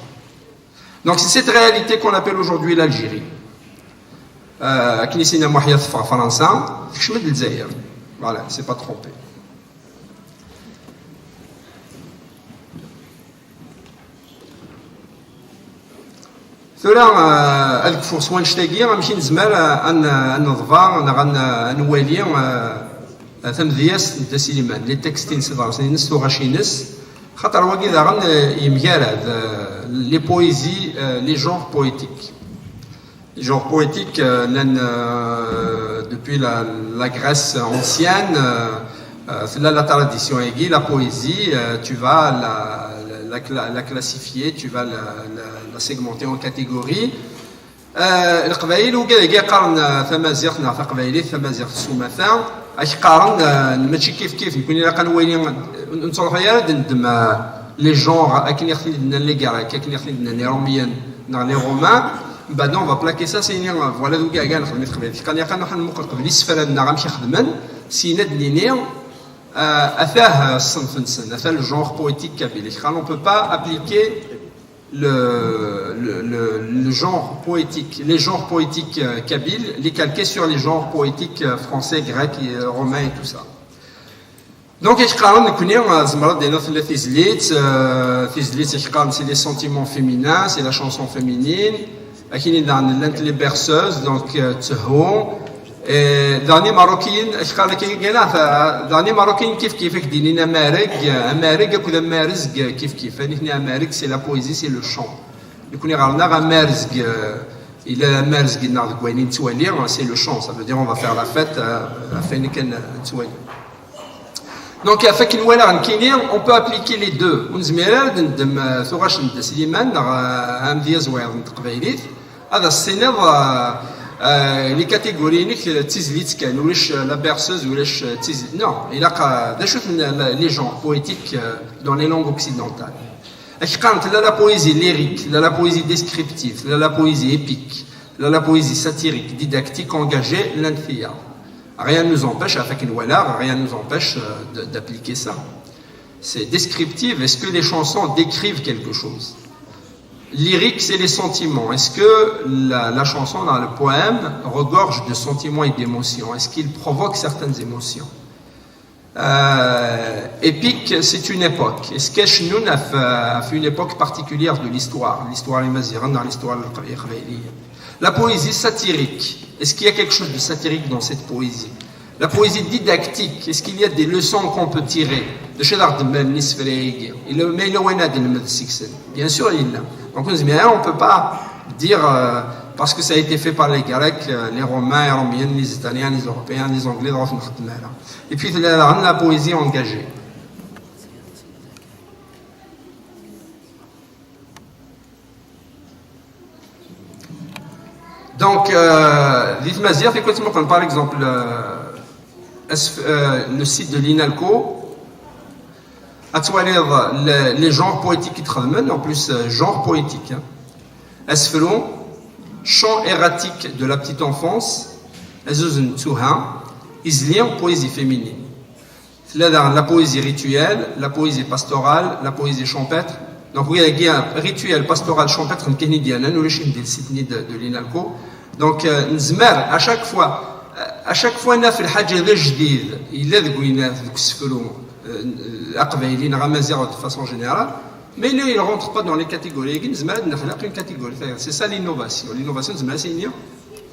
Donc c'est cette réalité qu'on appelle aujourd'hui l'Algérie. Euh, akken i s-yenna Muḥya teffeɣ Fransa, tekcem-d Lezzayer. Voilà, il s'est pas trompé. Tura, euh, ad kfuɣ s wannect-agi, amek i nezmer, euh, ad n-, ad neḍfer neɣ ad n-, ad nwali, euh, tamedyazt n Dda Sliman, les textes-ines, iḍersen-ines, tuɣac-ines, xaṭer wagi daɣen, euh, yemgarad, euh, les poésies, euh, les genres poétiques. Les genres poétiques, euh, llan, euh, depuis la, la Grèce ancienne, euh, euh, tella la tradition-agi, la poésie, euh, tu vas la, la, la cla-, la classifier, tu vas la, la, la segmenter en catégories. Euh, Leqbayel, wigad-agi qqaren, euh, tamaziɣt neɣ taqbaylit, tamaziɣt s umata, ak qqaren, euh, mačči kif kif, nekkni ilaq ad nwali, ur nettruḥu ara ad neddem, euh, les genres akken i ɣ-ten-id-nnan les Grecs, akken i ɣ-ten-id-nnan les Romiens neɣ les Romains. Mbeɛd on va plaquer ça, c'est une, euh, voilà, d wigad-agi ara nexdem i teqbaylit. Kan yaqan ad nmuqel qbel isefra-nneɣ amek i xedmen, syin ad d-nini, euh, atah, euh, ṣṣenf-nsen, atah le genre poétique kabyle. Kan on peut pas appliquer le, le, le, le genre poétique, les genres poétiques, euh, kabyles, les calquer sur les genres poétiques, euh, français, grecs, et, euh, romains et tout ça. Donc, ak qqaren nekkni, euh, zemreɣ ad d-iniɣ tella tizlit, euh, tizlit ak qqaren c'est les sentiments féminins, c'est la chanson féminine, akken i daɣen llant les berceuses, donc, euh, ttehu. Et daɣen Imeṛṛukiyen, ak qqaren akka, daɣen Imeṛṛukiyen kif kif, ak d-inin amareg, amareg akked amarezg kif kif. Nitni amareg, c'est la poésie, c'est le chant. Nekkni ɣer-neɣ amarezg, euh, yella amarezg-nneɣ deg wayen i nettwali, c'est le chant, ça veut dire on va faire la fête, euh, ɣef wayen kan nettwali. Donc, ɣef akken walaɣ nekkini, on peut appliquer les deux. Ur nezmir ara ad neddem, euh, tuɣac n Dda Sliman neɣ, euh, amedyaz wayeḍ n teqbaylit, ad as-tiniḍ, euh, euh, les catégories-inek d tizlit kan, ulac, euh, la berceuse, ulac, euh, tizlit. Non, ilaq, euh, d acu-ten, euh, les genres poétiques, euh, dans les langues occidentales? Ak qqaren tella la poésie lyrique, tella la poésie descriptive, tella la poésie épique, tella la poésie satirique, didactique, engagée, llant tiyaḍ. Rien ne nous empêche, ɣef akken walaɣ, rien ne nous empêche, euh, de, d'appliquer ça. C'est descriptif, est-ce que les chansons décrivent quelque chose? Lyrique, c'est les sentiments. Est-ce que la, la chanson, dans le poème, regorge de sentiments et d'émotions? Est-ce qu'il provoque certaines émotions? Euh, épique, c'est une époque. Est-ce que nous, on a fait, a fait une époque particulière de l'histoire, l'histoire imaziɣen, l'histoire iqbayliyen? La poésie satirique, est-ce qu'il y a quelque chose de satirique dans cette poésie? La poésie didactique, est-ce qu'il y a des leçons qu'on peut tirer? D acu i d aɣ-d-mmalin isefra-agi? Yella, ma yella wayen ad d-nelmed seg-sen? Bien sûr, yella. Donc, on ne peut pas dire, euh, parce que ça a été fait par les Grecs, euh, les Romains, les Romiens, les Italiens, les Européens, les Anglais, donc, on ne peut pas. Et puis, il y a la poésie engagée. Donc, euh, di tmaziɣt, i kent-muqlen, par exemple, euh, asf-, euh, le site de l'INALCO, ad twaliḍ le, les genres poétiques i d-xedmen, en plus, euh, genre poétique, hein. Asefru, chant erratique de la petite enfance, azuz n ttuha, izli, poésie féminine. Tella daɣen la poésie rituelle, la poésie pastorale, la poésie champêtre. Donc, oui, il y a rituel, pastoral, champêtre, nekkini d-yernan, ulac-iten di le site-nni de, de l'INALCO. Donc, euh, nezmer, à chaque fois, À chaque fois, naf lḥaǧa d ajdid yella deg winat, deg usefru, euh, aqbayli neɣ amaziɣ de façon générale, mais il ne rentre pas dans les catégories-agi, nezmer ad nexleq une catégorie. C'est ça l'innovation. L'innovation, nezmer ad s-nini,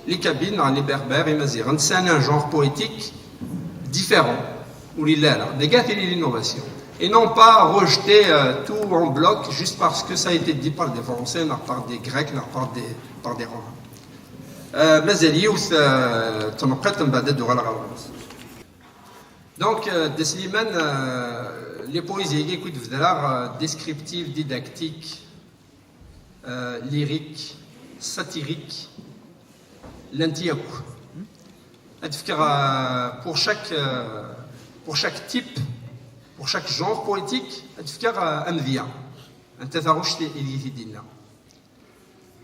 les Kabyles neɣ les Berbères, imaziɣen, c'est un genre poétique différent, ur yelli ara. Dagi tili l'innovation. Et non pas rejeter euh, tout en bloc juste parce que ça a été dit par des Français, par des Grecs, par des, par des Romains. Euh, mazal yiwet euh, tneqqiṭ, mbeɛd ad d-uɣaleɣ ɣer ɣur-s. Donc, euh, Dda Sliman, euh, les poésies-agi i d-bedreɣ, euh, descriptive, didactique, euh, lyrique, satirique, llant yakk. Ad fkeɣ, euh, pour chaque, euh, pour chaque type, pour chaque genre poétique, ad fkeɣ euh, amedya. Anta taɣect i d-yenna.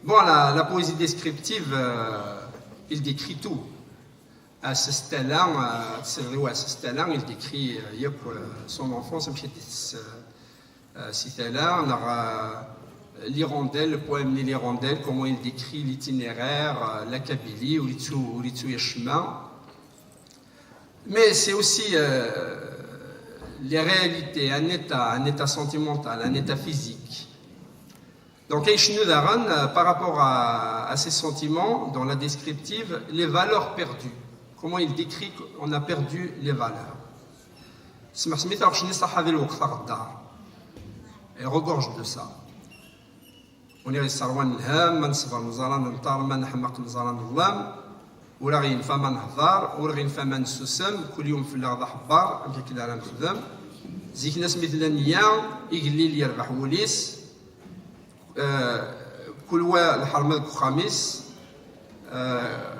Bon, la, la poésie descriptive, euh, il décrit tout. Asestala, euh, c'est vrai, asestala, il décrit euh, yakk euh, son enfance, amek i d-itess euh, euh, si tala, neɣ euh, l'hirondelle, le poème de l'hirondelle, comment il décrit l'itinéraire, euh, la Kabylie, ur yettu, ur yettu acemma. Mais c'est aussi euh, les réalités, un état, un état sentimental, un état physique. Donc, icennu daɣen, euh, par rapport à, à ces sentiments, dans la descriptive, les valeurs perdues. Comment il décrit qu'on a perdu les valeurs. Smeḥ smi taɣect-nni ṣaḥa di lweqt aɣeddar. Et regorge de ça. Ur neɣ yesserwan lham, ma neṣber neẓra nenṭer, ma neḥmeq neẓra neḍlem. Ur aɣ-yenfa ma nehḍer, ur aɣ-yenfa ma nessusem, kul yum fell-aɣ d aḥebber, amek akken ara nexdem. Zik-nni asmi tella nniya, igellil yerbeḥ wul-is, eh, kul wa lḥerma deg uxxam-is, eh,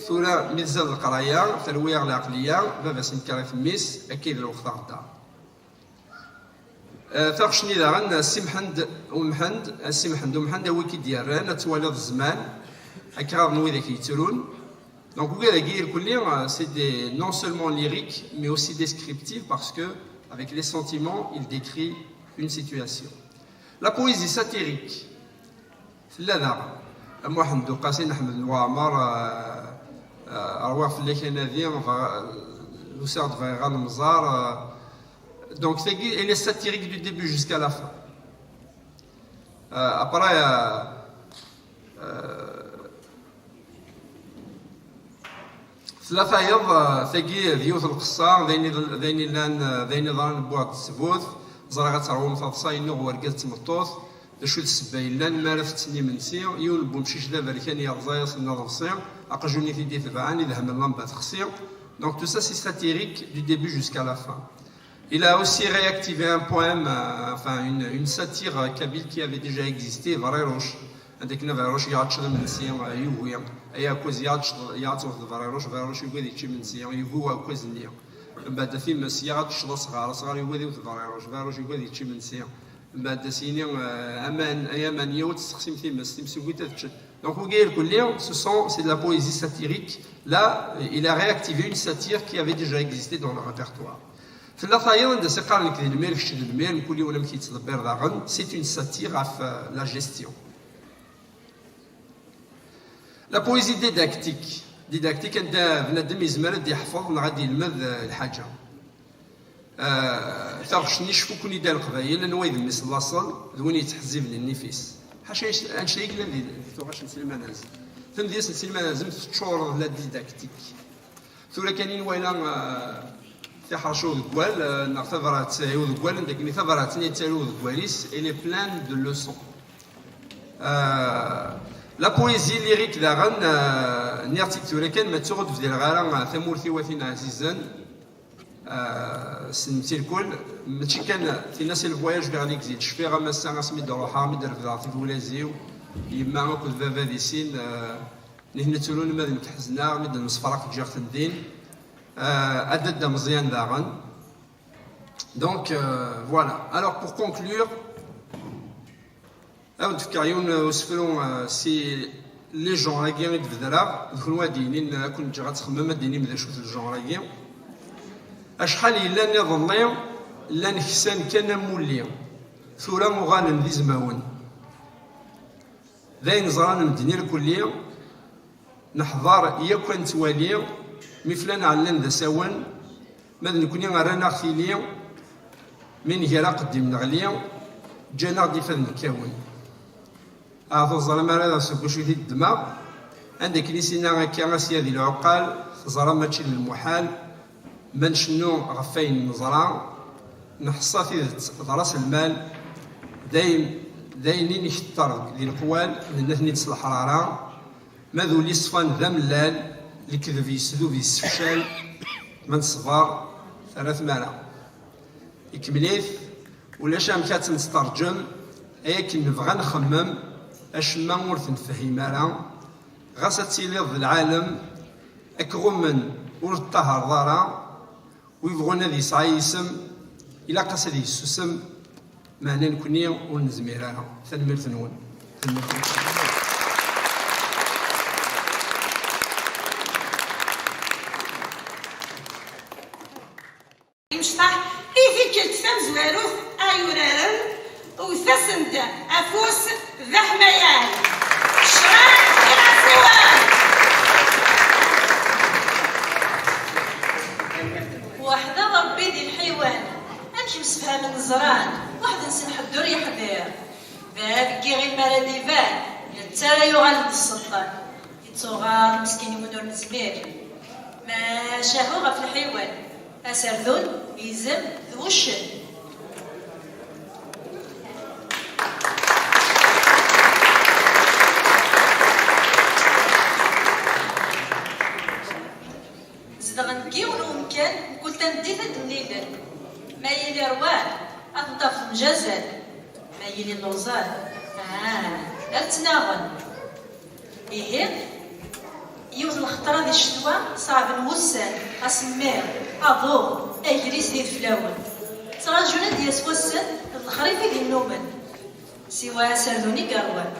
tura mi tzad leqraya, terwi-yaɣ leɛqliya, baba-s inker-it mmi-s, akka i d lweqt aɣeddar. Eh, taɣect-nni daɣen, a Si Mḥend Umḥend, a Si Mḥend Umḥend, a wi k-id-yerran, ad twaliḍ zzman, akraḍ n widak yettrun. Donc, ugad-agi irkelli, euh, c'est des, non seulement lyrique, mais aussi descriptif, parce que, avec les sentiments, il décrit une situation. La poésie satirique, tella daɣen. A Muḥend Uqasi n Ḥmed n Waɛmer, euh, euh, rwiɣ fell-ak anadi, bɣ-, usiɣ-d bɣiɣ ad nemẓer, euh, donc, tagi, elle est satirique du début jusqu'à la fin. Euh, après, euh, euh, tella tayeḍ, euh, tagi d yiwet n lqessa, d ayen i-, d ayen illan, euh, d ayen iḍran n buɛd ttbut. Ẓriɣ ad terwum taḍsa, yennuɣ wergaz d tmeṭṭut. D acu d ssebba yellan? Mi ara tetten imensi, yiwen n wemcic d aberkan yerẓa-yasen aḍebsi, aqjun i t-id-itebɛen, idhem n lamba texsi. Donc tout ça, c'est satirique du début jusqu'à la fin. Il a aussi réactivé un poème, euh, enfin une, une satire kabyle qui avait déjà existé, Briruc. Anda akken Briruc yeɛṭec d imensi, euh, yugi, ay aɛekkaz yeɛṭec, yeɛṭec d Briruc, Briruc yugi ad yečč imensi, yugi uɛekkaz-nni. Mbeɛd times, yeɛṭec d asɣar, asɣar yugi ad iwet Briruc, Briruc yugi ad yečč imensi. Mbeɛd ad s-yini, euh, aman, ay aman, yaw ad tessexsim times, times yugit ad ččent. Donc, wigi irkelli, ce sont, c'est de la poésie satirique. Là, il a réactivé une satire qui avait déjà existé dans le répertoire. Tella tayeḍ anda s-iqqaren nekk d lmir, kečč d lmir, mkul yiwen amek yettḍebbir daɣen. C'est une satire ɣef euh, la gestion. La poésie didactique. Didactique, anda bnadem yezmer ad d-yeḥfeḍ neɣ ad d-yelmed euh, lḥaǧa. Euh, taɣect-nni cfuken-id a Leqbayel, anwa i d mmi-s n laṣel, d win yettḥezziben i nnif-is. Ḥaca anect-, anect-a i yellan di, di tuɣac n Sliman Azem. Tamedyazt n Sliman Azem teččur d la didactique. Tura kan i nwala euh, tiḥerci udeggal, euh, neɣ tabrat i udeggal, anda akken tabrat-nni yettaru udeggal-is, elle est pleine de leçons. Euh, la poésie lyrique daɣen, euh, nniɣ-tt-id tura kan, ma ttuɣ ur d-bdireɣ ara euh, tamurt-iw a tin ɛzizen, euh, ssnemt-tt irkul, mačči kan tinna c'est le voyage vers l'exil, cfiɣ am ass-a asmi d-ruḥeɣ, mi d-refdeɣ tibulazi-w, yemma akked baba di sin, euh, nitni tturun ma d nekk ḥezneɣ, mi d-nemsefraq ǧǧiɣ-ten din, euh, a dadda Meẓyan daɣen. Donc, euh, voilà. Alors, pour conclure, ad wen-d-fkeɣ yiwen usefru euh, si les genres-agi i d-bedreɣ, d kunwi ad d-yinin, ad ken-ǧǧeɣ ad txemmem, ad d-tinim d acu-t le genre-agi. Acḥal yellan iḍelli, llan ksan kan amulli, tura uɣalen d izmawen. D ayen ẓran medden irkelli, neḥḍer yakk ad nettwali, Mi flan ɛellan d asawen, ma d nekni rran-aɣ tili, mi nger aqeddim neɣli, ǧǧan-aɣ-d ifadden kkawen. Ahat ur teẓram ara seg wacu i t-id-ddmeɣ. Anda akken i s-inna akka a Sya di lɛuqqal, teẓram mačči d lmuḥal, ma ncennu ɣef wayen neẓra, neḥṣa tidet d ras lmal, d ayen, d ayen i nketter di leqwal, nenna-ten-id s leḥrara, ma d ul iṣfan d amellal, lekdeb yesdub yessefcal, ma neṣber, terra tmara. Ikemmel-it, ulac amek ad tt-nesṭerǧem, ay akken nebɣa nxemmem, acemma ur t-nefhim ara, ɣas ad tiliḍ d lɛalem, ak ɣummen ur teṭṭahareḍ ara, wi bɣun ad yesɛa yisem, ilaq-as ad yessusem, meɛna nekni ur nezmir ara. Tanemmirt-nwen. Tanemmirt-nwen. Imecṭaḥ i tikkelt tamezwarut ay uraren, wwet-asen-d afus d aḥmayan. Ccṛeɛ iɣersiwen. Weḥd-aɣ Ṛebbi di lḥiwan, amek msefhamen ẓran, weḥd-nsen ḥedd ur yeḥdir. Baba deg yiɣil mi ara d-iban, netta ara yuɣalen d sselṭan. Ittuɣaḍ meskin i win ur nezmir. Macahu ɣef lḥiwan, aserdun, izem d wuccen. Zedɣen deg yiwen wemkan, mkul tameddit ad d-mlilen. Ma yili rwan, ad ten-tafeḍ mjazan. Ma yili lluẓan, ah, ad ttnaɣen. Ihi, yiwet lxeṭra di ccetwa, ṣeɛben wussan, asemmiḍ, aḍu, agris d ideflawen. Ttraǧun ad d-yas wass-n d lexrif i d-innumen. Siwa aserdun i yerwan,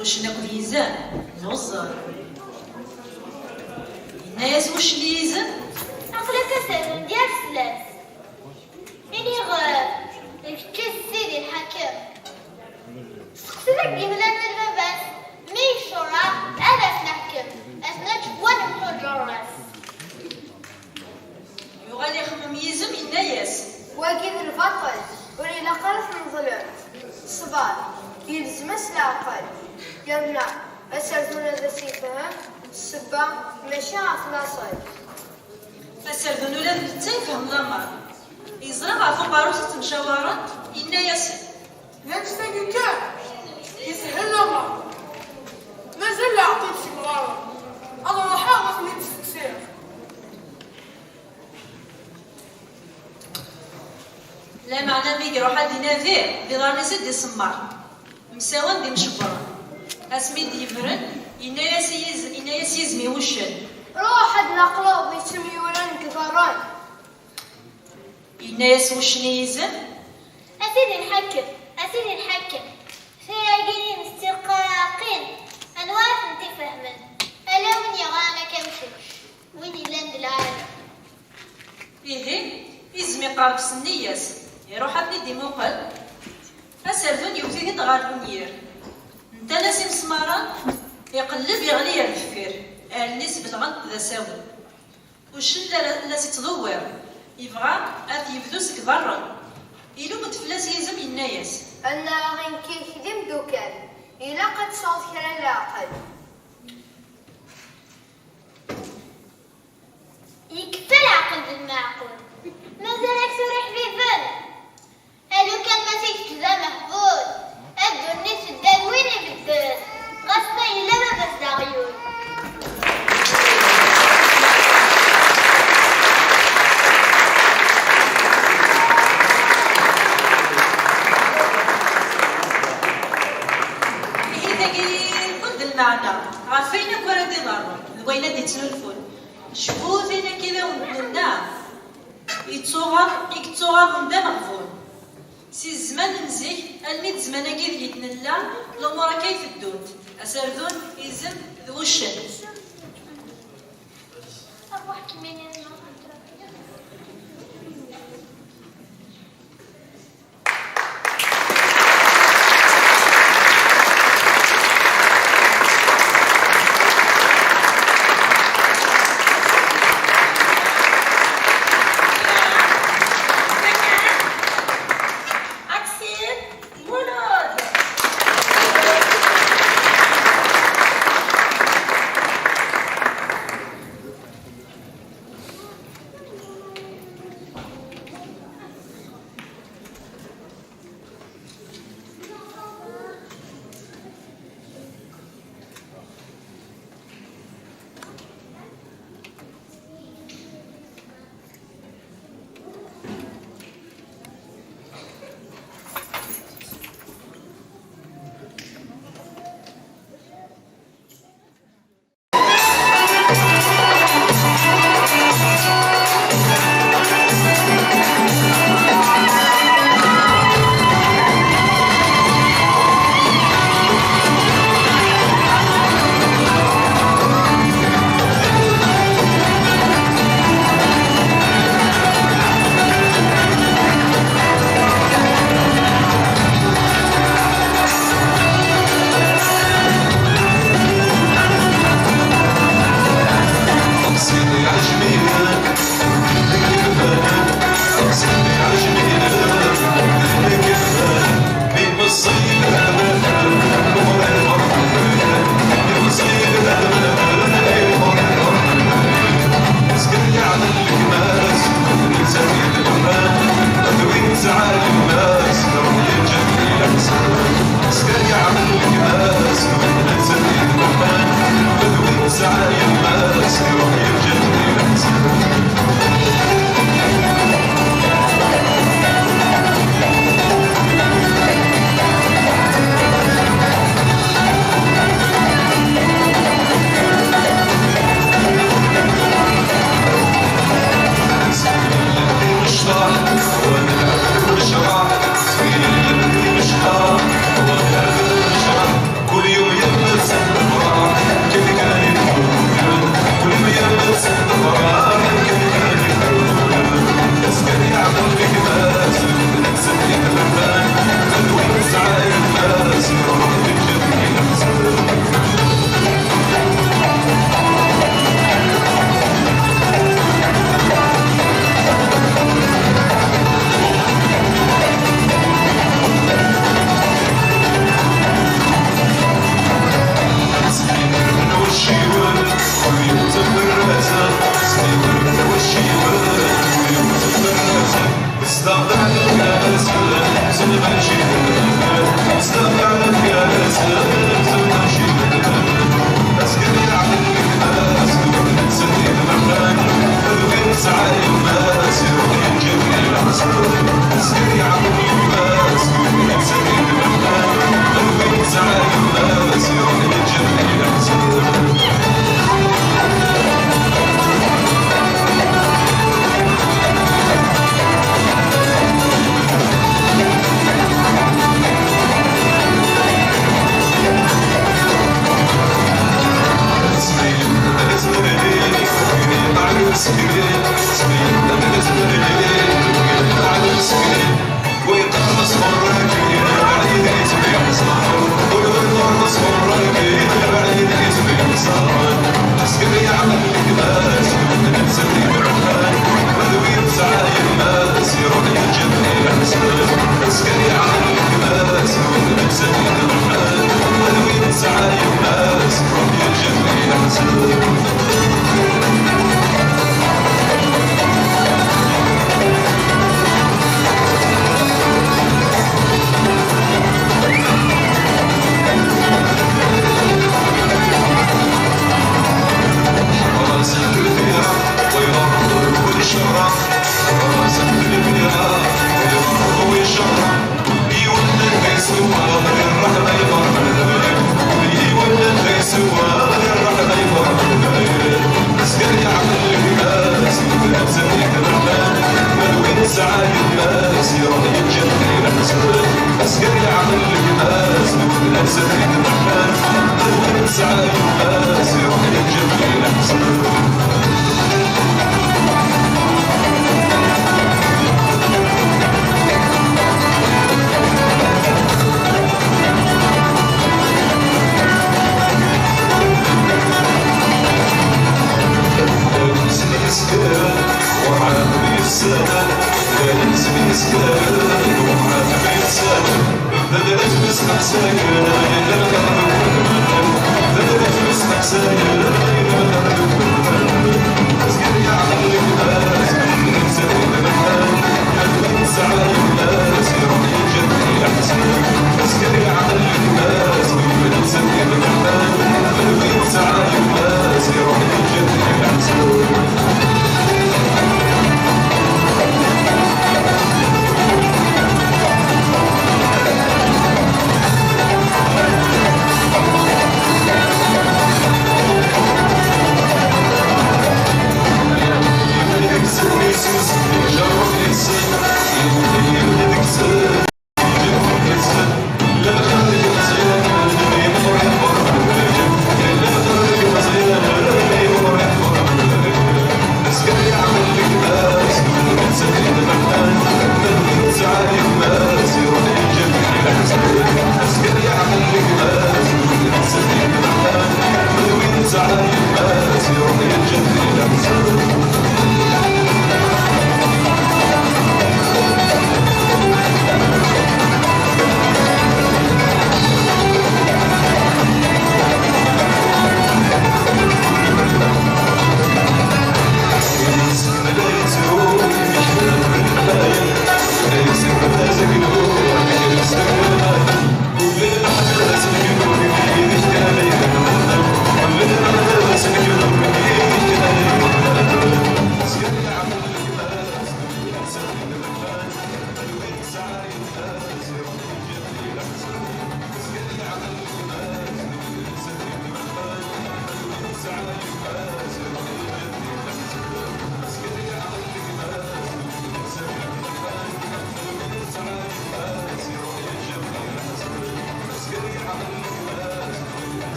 uccen akked yizem, d uẓẓal. Yenna-yas wuccen i yizem: Aql-ak aserdun d yir fell-as. Iniɣ, eh, d kečč i d sidi lḥakem. Steqsi deg yimdanen n baba-s, mi yecceṛṛeɛ, ad as-neḥkem, ad t-neǧǧ war lemḥuǧer-as. Yuɣal ixemmem yizem, yenna-yas: Wagi d lbaṭel, ur ilaq ara ad t-neḍlem. Ṣṣber, yelzem-as leɛqel. Yerna aserdun ad as-yefhem ssebba, mačči ɣef laṣel. Aserdun ula d netta yefhem lameṛ. Yeẓra ɣef uqerru-s i ttemcawarent, yenna-yasen: D annect-agi kan yeshel lameṛ. Mazal leɛqel s yemɣaren. Ad ruḥeɣ ad ten-id-steqsiɣ. Lameɛna mi iruḥ ad inadi, d iḍarren-is i d-isemmer. Msawan d imcebbren. Asmi d-yebren, yenna-yas i yiz-, yenna-yas yizem i wuccen: Ruḥ ad naqleḍ ittemyuran deg iḍarren. Yenna-yas wuccen i yizem: A sidi lḥakem, a sidi lḥakem, tira-agi-ines d tiqraqin, anwa ara tent-ifehmen? Ala win yeɣran akka am kečč, win yellan d lɛali. Ihi, izem iqerreb s nniyya-s, iruḥ ad ten-id-imuqel. Aserdun yewwet-it-id ɣer unyir. Netta la s-imesmaṛen, iqelleb iɣli ar deffir, allen-is belɣent d asawen. Uccen la, la s-ittḍewwir, yebɣa ad t-yebdu seg iḍarren. Ilum-d fell-as yizem, yenna-yas: Annaɣ i nekk d imdukal, ilaq ad tesɛuḍ kra n leɛqel. Yekfa leɛqel d lmeɛqul. Mazal-ak tura iḥbiben? A lukan ma tigett d amehbul, a ddunit tedda d win ibedden, ɣas ma yella baba-s d aɣyul. Ihi dagi yeqqel d lmeɛna ɣef wayen akk ara d-iḍerrun d wayen ad d-ittnulfun. Cbut ayen akka i d awen-d-nenna, yettuɣaḍ, i yettuɣaḍen d ameɣbun. Si zzman n zik almi d zzman-agi deg i d-nella, lumuṛ akka i teddunt, aserdun, izem d wuccen.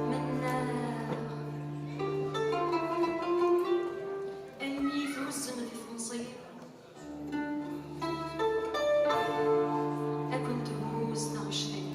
Mennaɣ ayen i yi-thuzzem di temẓi, ad kent-thuzz taɣect-iw.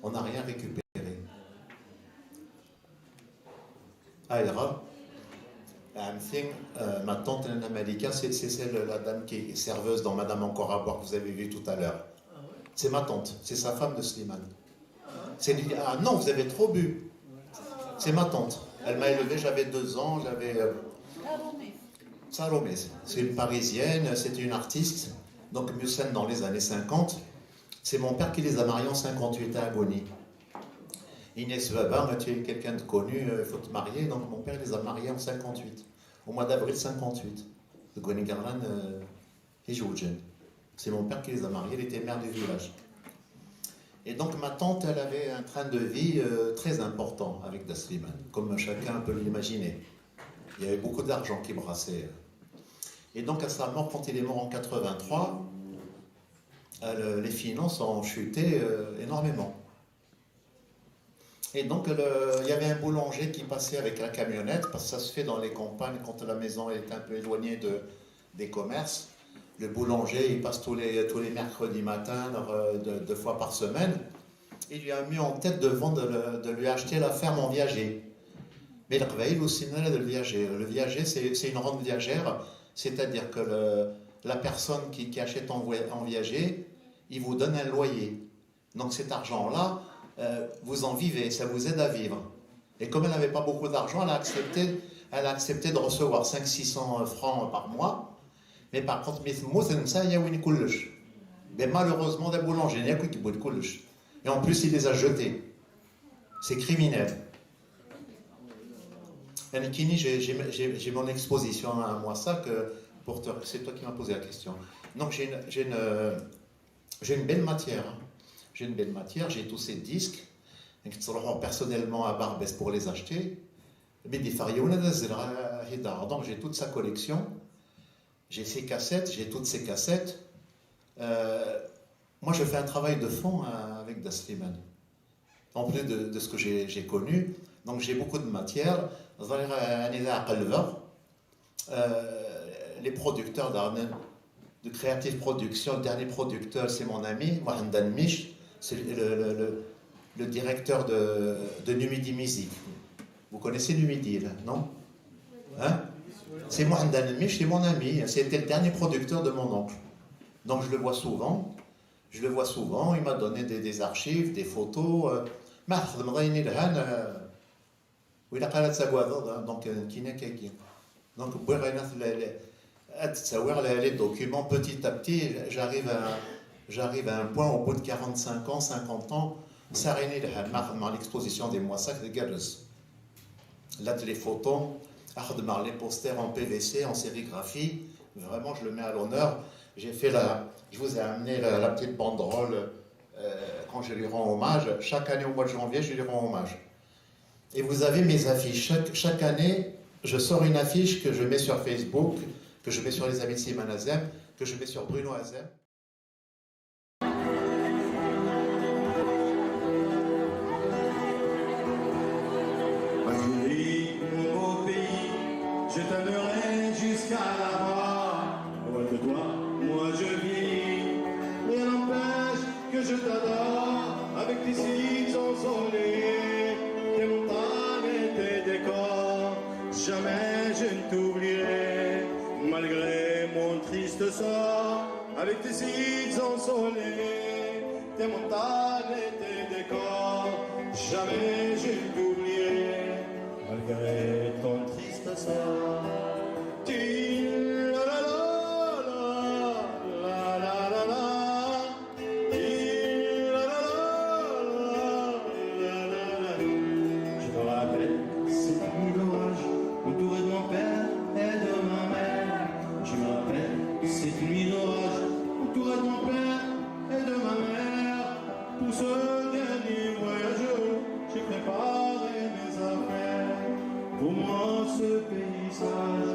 On n'a rien récupéré. Ah, erreur. Euh, ma tante, Nana Malika, c'est c'est celle, la dame qui est serveuse dans Madame encore à boire que vous avez vu tout à l'heure. C'est ma tante, c'est sa femme de Slimane. C'est ah non, vous avez trop bu. C'est ma tante. Elle m'a élevé, j'avais deux ans, j'avais. Euh, Salomé, c'est une Parisienne, c'est une artiste. Donc, Musen dans les années cinquante. C'est mon père qui les a mariés en cinquante-huit à Agoni. Inès Vaba, tu es quelqu'un de connu, il faut te marier. Donc, mon père les a mariés en cinquante-huit, au mois d'avril cinquante-huit. De Goni Garlan, euh, et Joujin. C'est mon père qui les a mariés, il était maire du village. Et donc ma tante, elle avait un train de vie euh, très important avec Dasliman, comme chacun peut l'imaginer. Il y avait beaucoup d'argent qui brassait. Et donc à sa mort, quand il est mort en quatre-vingt-trois, euh, le- les finances ont chuté euh, énormément. Et donc le- il y avait un boulanger qui passait avec la camionnette, parce que ça se fait dans les campagnes quand la maison est un peu éloignée de, des commerces. Le boulanger, il passe tous les, tous les mercredis matin, euh, deux, deux fois par semaine. Il lui a mis en tête de vendre, le- de lui acheter la ferme en viager. Mais le Qbaïl aussi, le viager, le viager, c'est c'est une rente viagère, c'est-à-dire que le- la personne qui, qui achète en, voy- en viager, il vous donne un loyer. Donc cet argent-là, euh, vous en vivez, ça vous aide à vivre. Et comme elle n'avait pas beaucoup d'argent, elle a accepté, elle a accepté de recevoir cinq cents, six cents francs par mois. Mais par contre, mi temmut, netta yewwi-d kullec. Mais malheureusement, d aboulanger, il y a qui boit kullec. Et en plus, il les a jetés. C'est criminel. Ankini, j'ai j'ai- j'ai- j'ai mon exposition à moi, ça, que pour te- c'est toi qui m'as posé la question. Donc j'ai une, j'ai une, euh, j'ai une belle matière. Hein. J'ai une belle matière, j'ai tous ces disques. Donc, je suis personnellement à Barbès pour les acheter. Mais des Fariona, donc j'ai toute sa collection. J'ai ses cassettes, j'ai toutes ses cassettes. Euh, moi, je fais un travail de fond euh, avec Dasliman. En plus de, de ce que j'ai j'ai connu, donc j'ai beaucoup de matière. Ẓriɣ, euh, anida qelbeɣ, euh, les producteurs de, de Creative Production, le dernier producteur, c'est mon ami, Mohamed Anmich, c'est le, le- le- le- le directeur de, de Numidi Music. Vous connaissez Numidi, là, non? Hein? C'est Mohamed Anmich, c'est mon ami, c'était le dernier producteur de mon oncle. Donc je le vois souvent, je le vois souvent, il m'a donné des, des archives, des photos. Euh, ما تخدم ضيني لهان وإلا قالت ساكوادض. Donc كينا كاكي. Donc بوغينا les documents petit à petit. J'arrive à, j'arrive à un point, au bout de quarante-cinq ans, cinquante ans, ça a l'exposition des mois, ça, c'est Là, les photos, أخدم les posters en P V C, en sérigraphie. Vraiment, je le mets à l'honneur. J'ai fait la, je vous ai amené la, la petite banderole euh, quand je lui rends hommage. Chaque année au mois de janvier, je lui rends hommage. Et vous avez mes affiches. Chaque, chaque année, je sors une affiche que je mets sur Facebook, que je mets sur les amis de Simon Azem, que je mets sur Bruno Azem. Algérie, mon beau pays, je t'aimerai jusqu'à la mort. Loin de toi, moi je vis, rien n'empêche que je t'adore. Avec tes sites ensoleillés, tes montagnes et tes décors, jamais je ne t'oublierai, malgré mon triste sort. Avec tes sites ensoleillés, tes montagnes et tes décors, jamais je ne t'oublierai, malgré ton triste sort. Ti la la la, la la la la, ti la la la, la la la la. Je me rappelle cette nuit d'orage entouré de mon père et de ma mère. Je me rappelle cette nuit d'orage entouré de mon père et de ma mère. Pour ce dernier voyage, j'ai préparé mes affaires. Pour moi, ce paysage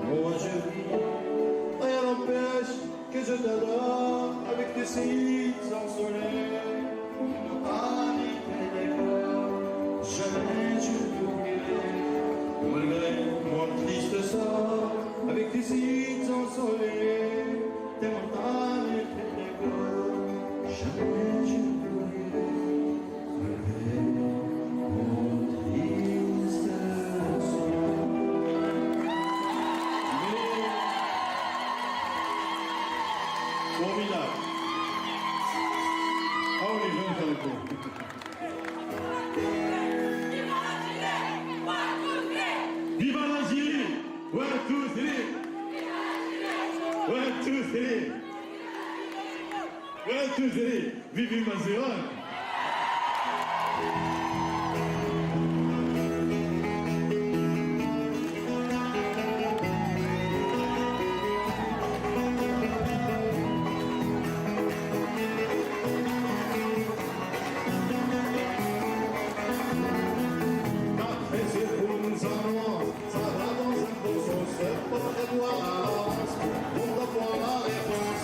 Moi je vis, rien n'empêche que je t'adore avec tes cils ensoleillés. Ami, t'es d'accord, jamais je t'oublierai. Malgré mon triste sort, avec tes cils ensoleillés, tes montagnes et tes décors, jamais je t'oublierai. Malgré mon triste sort. Formidable. Ah, on est bon, ça, le coup. Viva l'Algérie! One, two, three! One, two, three! One, two, three! Vive Mazéran! Après, c'est pour nous en loin, ça va dans un beau sens, c'est pas très loin à l'avance, on va voir la réponse.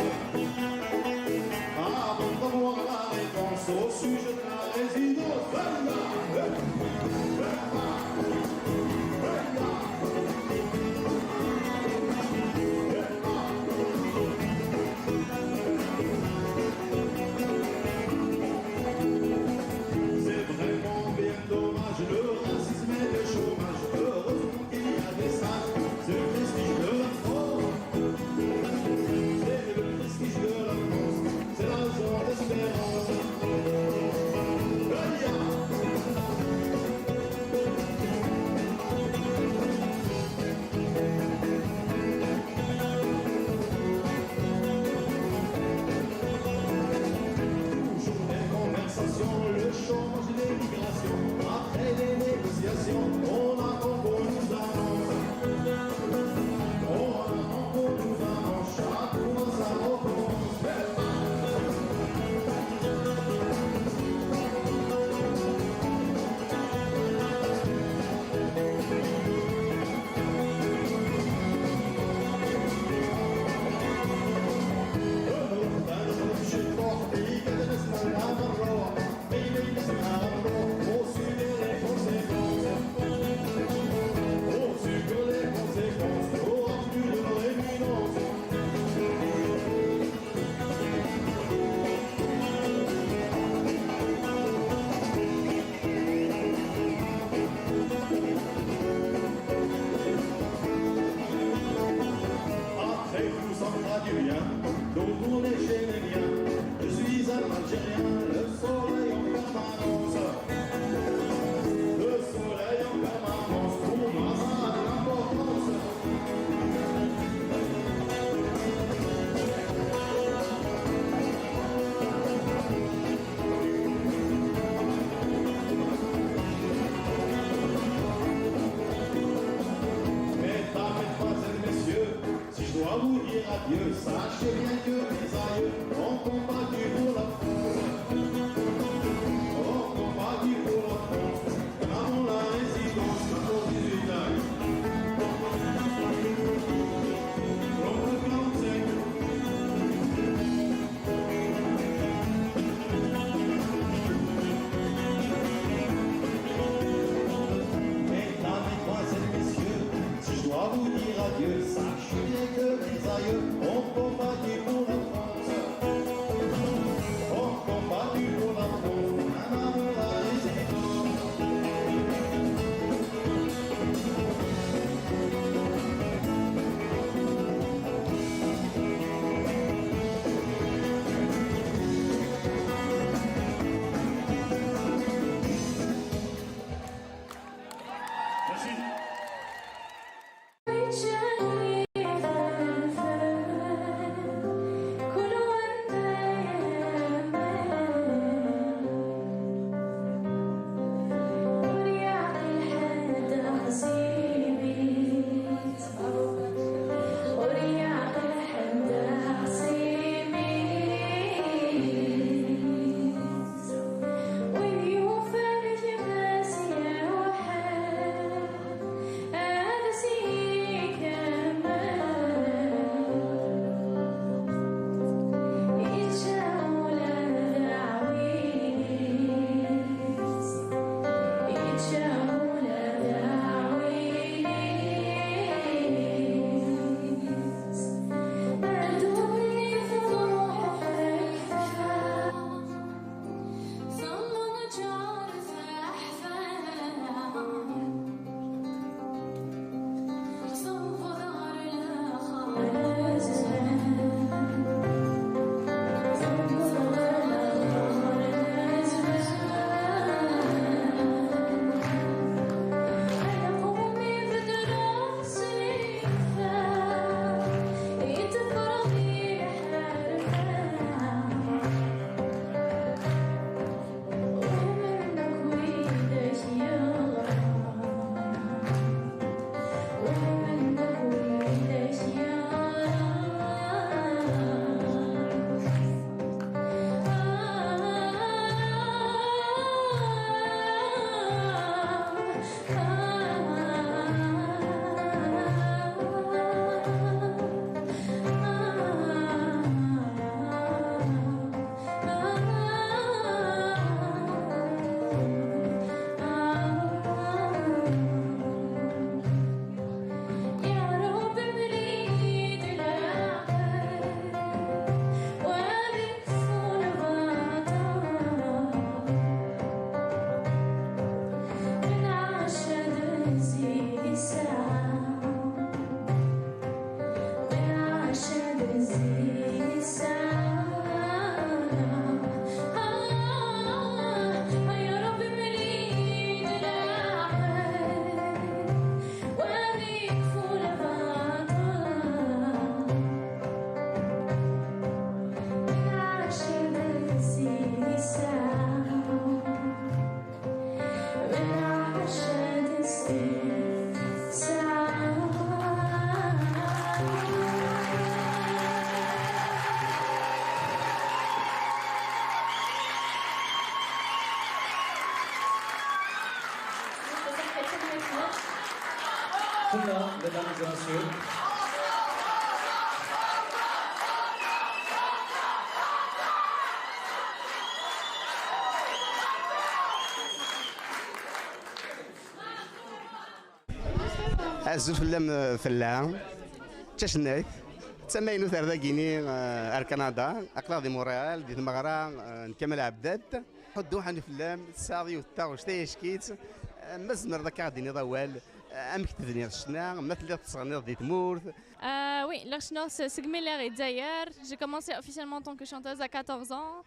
Avant d'avoir la réponse au sujet de la résidence, c'est vraiment bien dommage, le racisme et le chômage. Heureusement qu'il y a des sages, c'est le prestige de la France. C'est le prestige de la France, c'est la zone d'espérance. Aïe, aïe. Toujours des conversations, le chômage, l'immigration. Après les négociations, on a encore nous avance. On a encore nous avance. Chaque mois ça recommence. Après tout ça fera du bien, donc on est chez les miens. Je suis un Algérien, le soleil en permanence. Le soleil en permanence, pour moi ça a de l'importance. Mesdames, mesdemoiselles, messieurs, si je dois vous dire adieu, sachez bien que mes aïeux ont combattu pour la France. Ont combattu pour la France. Avant la résidence, quatorze dix-huit ans. Trente-cinq. Mesdames, mesdemoiselles, messieurs, si je dois vous dire adieu, sachez bien que mes aïeux ont combattu pour la France. Ont combattu pour la France, même avant la résidence. Mesdames et messieurs. Azul fell-am, fell-a. D tacennayt. D tamaynut ar dagini, eh, ar Kanada. Aql-aɣ di Montréal, di tmeɣra, eh, n Kamal Abdad. Ḥuddu ḥani fell-am, tesɛiḍ yiwet n taɣect ay acek-itt. Eh, ma tzemreḍ akka ad d-tiniḍ awal, eh, amek tebniḍ ccna, ma telliḍ tesseɣniḍ di tmurt. Euh, oui, lliɣ cennuɣ s-, segmi lliɣ i Dzayer. J'ai commencé officiellement en tant que chanteuse à quatorze ans.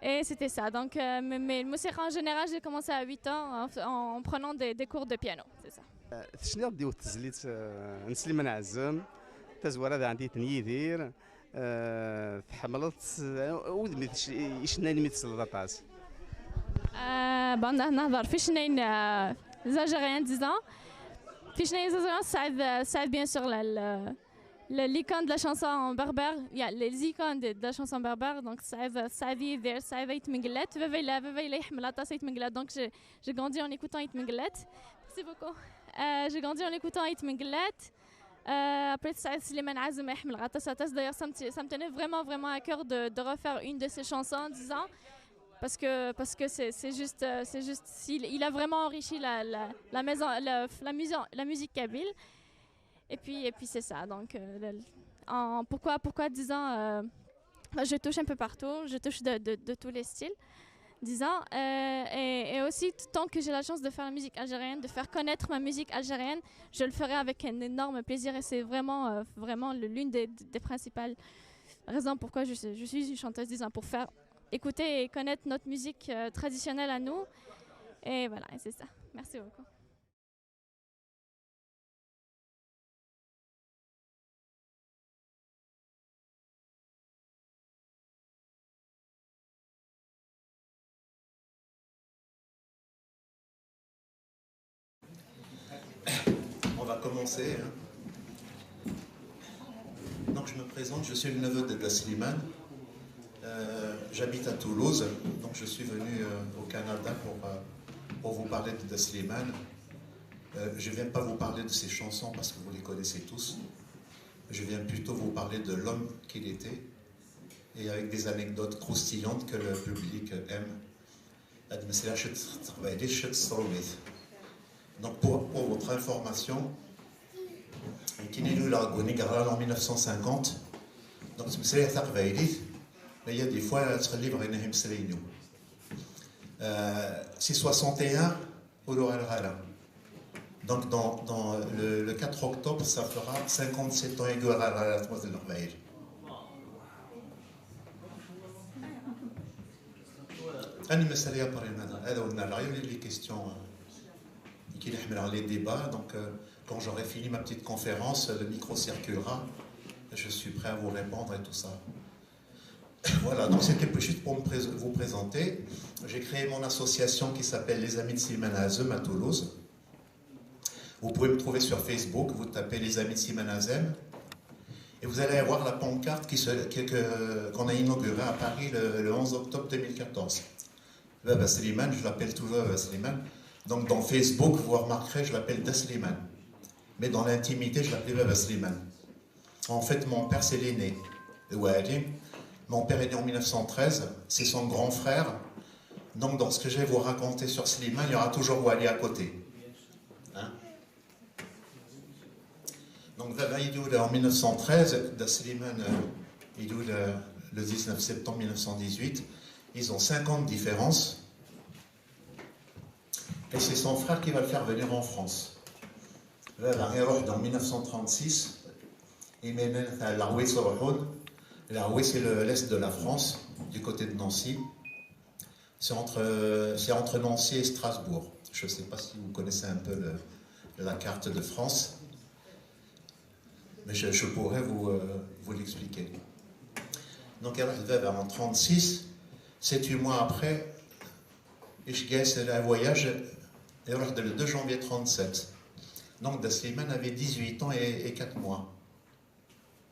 Et c'était ça. Donc, euh, mais, mais الموسيقى en général, j'ai commencé à huit ans en, en prenant des, des cours de piano. C'est ça. Tecniḍ-d yiwet tezlit, eh, n Sliman Ɛazem, tazwara d Ɛandi n Yidir, eh, tḥemmleḍ, eh, wid mi tc-, icennayen mi tesleḍ aṭas? Euh, bon, نهضر في شنين, euh, les Algériens, disons. في شنين les Algériens, Saïd, Saïd, bien sûr, la, la, la, l'icône de la chanson berbère, il y a les icônes de, de la chanson berbère, donc Saïd, Saïd Yidir, Saïd Ayt Mengellat, Vava Ila, Vava Ila يحمل aṭas Ayt Mengellat, donc j'ai, j'ai grandi en écoutant Ayt Mengellat. Merci beaucoup. Euh, j'ai grandi en écoutant Ayt Mengellat. Euh, après, Saïd Slimane Azem يحمل aṭas, aṭas. D'ailleurs, ça me, ça me tenait vraiment, vraiment à cœur de, de refaire une de ses chansons, disons. Parce que, parce que c'est, c'est juste, euh, c'est juste, il, il a vraiment enrichi la, la, la maison, la, la maison, la musique kabyle. Et puis, et puis c'est ça. Donc, euh, le- en- pourquoi, pourquoi, disons, euh, moi, je touche un peu partout, je touche de, de, de tous les styles, disons. Euh, et, et aussi, tant que j'ai la chance de faire la musique algérienne, de faire connaître ma musique algérienne, je le ferai avec un énorme plaisir. Et c'est vraiment, euh, vraiment le- l'une des, des principales raisons pourquoi je, suis- je suis une chanteuse, disons, pour faire écouter et connaître notre musique, euh, traditionnelle à nous. Et voilà, et c'est ça. Merci beaucoup. On va commencer, hein. Donc, je me présente, je suis le neveu de Daslimane. Euh, j'habite à Toulouse, donc je suis venu, euh, au Canada pour, euh, pour vous parler de Daslimane. Euh, je ne viens pas vous parler de ses chansons parce que vous les connaissez tous. Je viens plutôt vous parler de l'homme qu'il était et avec des anecdotes croustillantes que le public aime. Ad meslayeɣ ciṭ s teqbaylit, ciṭ s trumit. Donc, pour, pour votre information, nekk ilul deg unigral en mille neuf cent cinquante. Donc, ttmeslayeɣ taqbaylit, mais il y a des fois, ttxellibeɣ inna imeslayen-iw. Euh, si soixante et un, ur uɣaleɣ ara. Donc, dans, dans le, le quatre octobre, ça fera cinquante-sept ans i uɣaleɣ ɣer tmurt n Leqbayel. Ad nemmeslay après, ad awen-nerreɣ les questions, euh, qui les débats. Donc, euh, quand j'aurai fini ma petite conférence, le micro circulera. Je suis prêt à vous répondre et tout ça. Voilà, donc c'était juste pour me prés- vous présenter. J'ai créé mon association qui s'appelle Les Amis de Slimane Azem à Toulouse. Vous pouvez me trouver sur Facebook, vous tapez Les Amis de Slimane Azem. Et vous allez avoir la pancarte qui se- qui- que- qu'on a inaugurée à Paris le, le onze octobre deux mille quatorze. Baba Slimane, je l'appelle toujours Baba Slimane. Donc dans Facebook, vous remarquerez, je l'appelle Da Slimane. Mais dans l'intimité, je l'appelais Baba Slimane. En fait, mon père, c'est l'aîné. Et Walim, mon père est né en mille neuf cent treize, c'est son grand frère. Donc, dans ce que je vais vous raconter sur Slimane, il y aura toujours Wali à côté. Hein ? Donc, Baba, il est en mille neuf cent treize, Da Slimane, euh, il est le, le dix-neuf septembre mille neuf cent dix-huit. Ils ont cinq ans de différence. Et c'est son frère qui va le faire venir en France. Là, il arrive en mille neuf cent trente-six. Et maintenant, à Laroué, Laroué, c'est le- l'est de la France, du côté de Nancy. C'est entre, c'est entre Nancy et Strasbourg. Je ne sais pas si vous connaissez un peu le- la carte de France, mais je, je pourrais vous, euh, vous l'expliquer. Donc, il arrive en trente-six, sept, huit mois après, il gagne un voyage, il arrive le deux janvier trente-sept. Donc, Da Slimane avait dix-huit ans et, et quatre mois.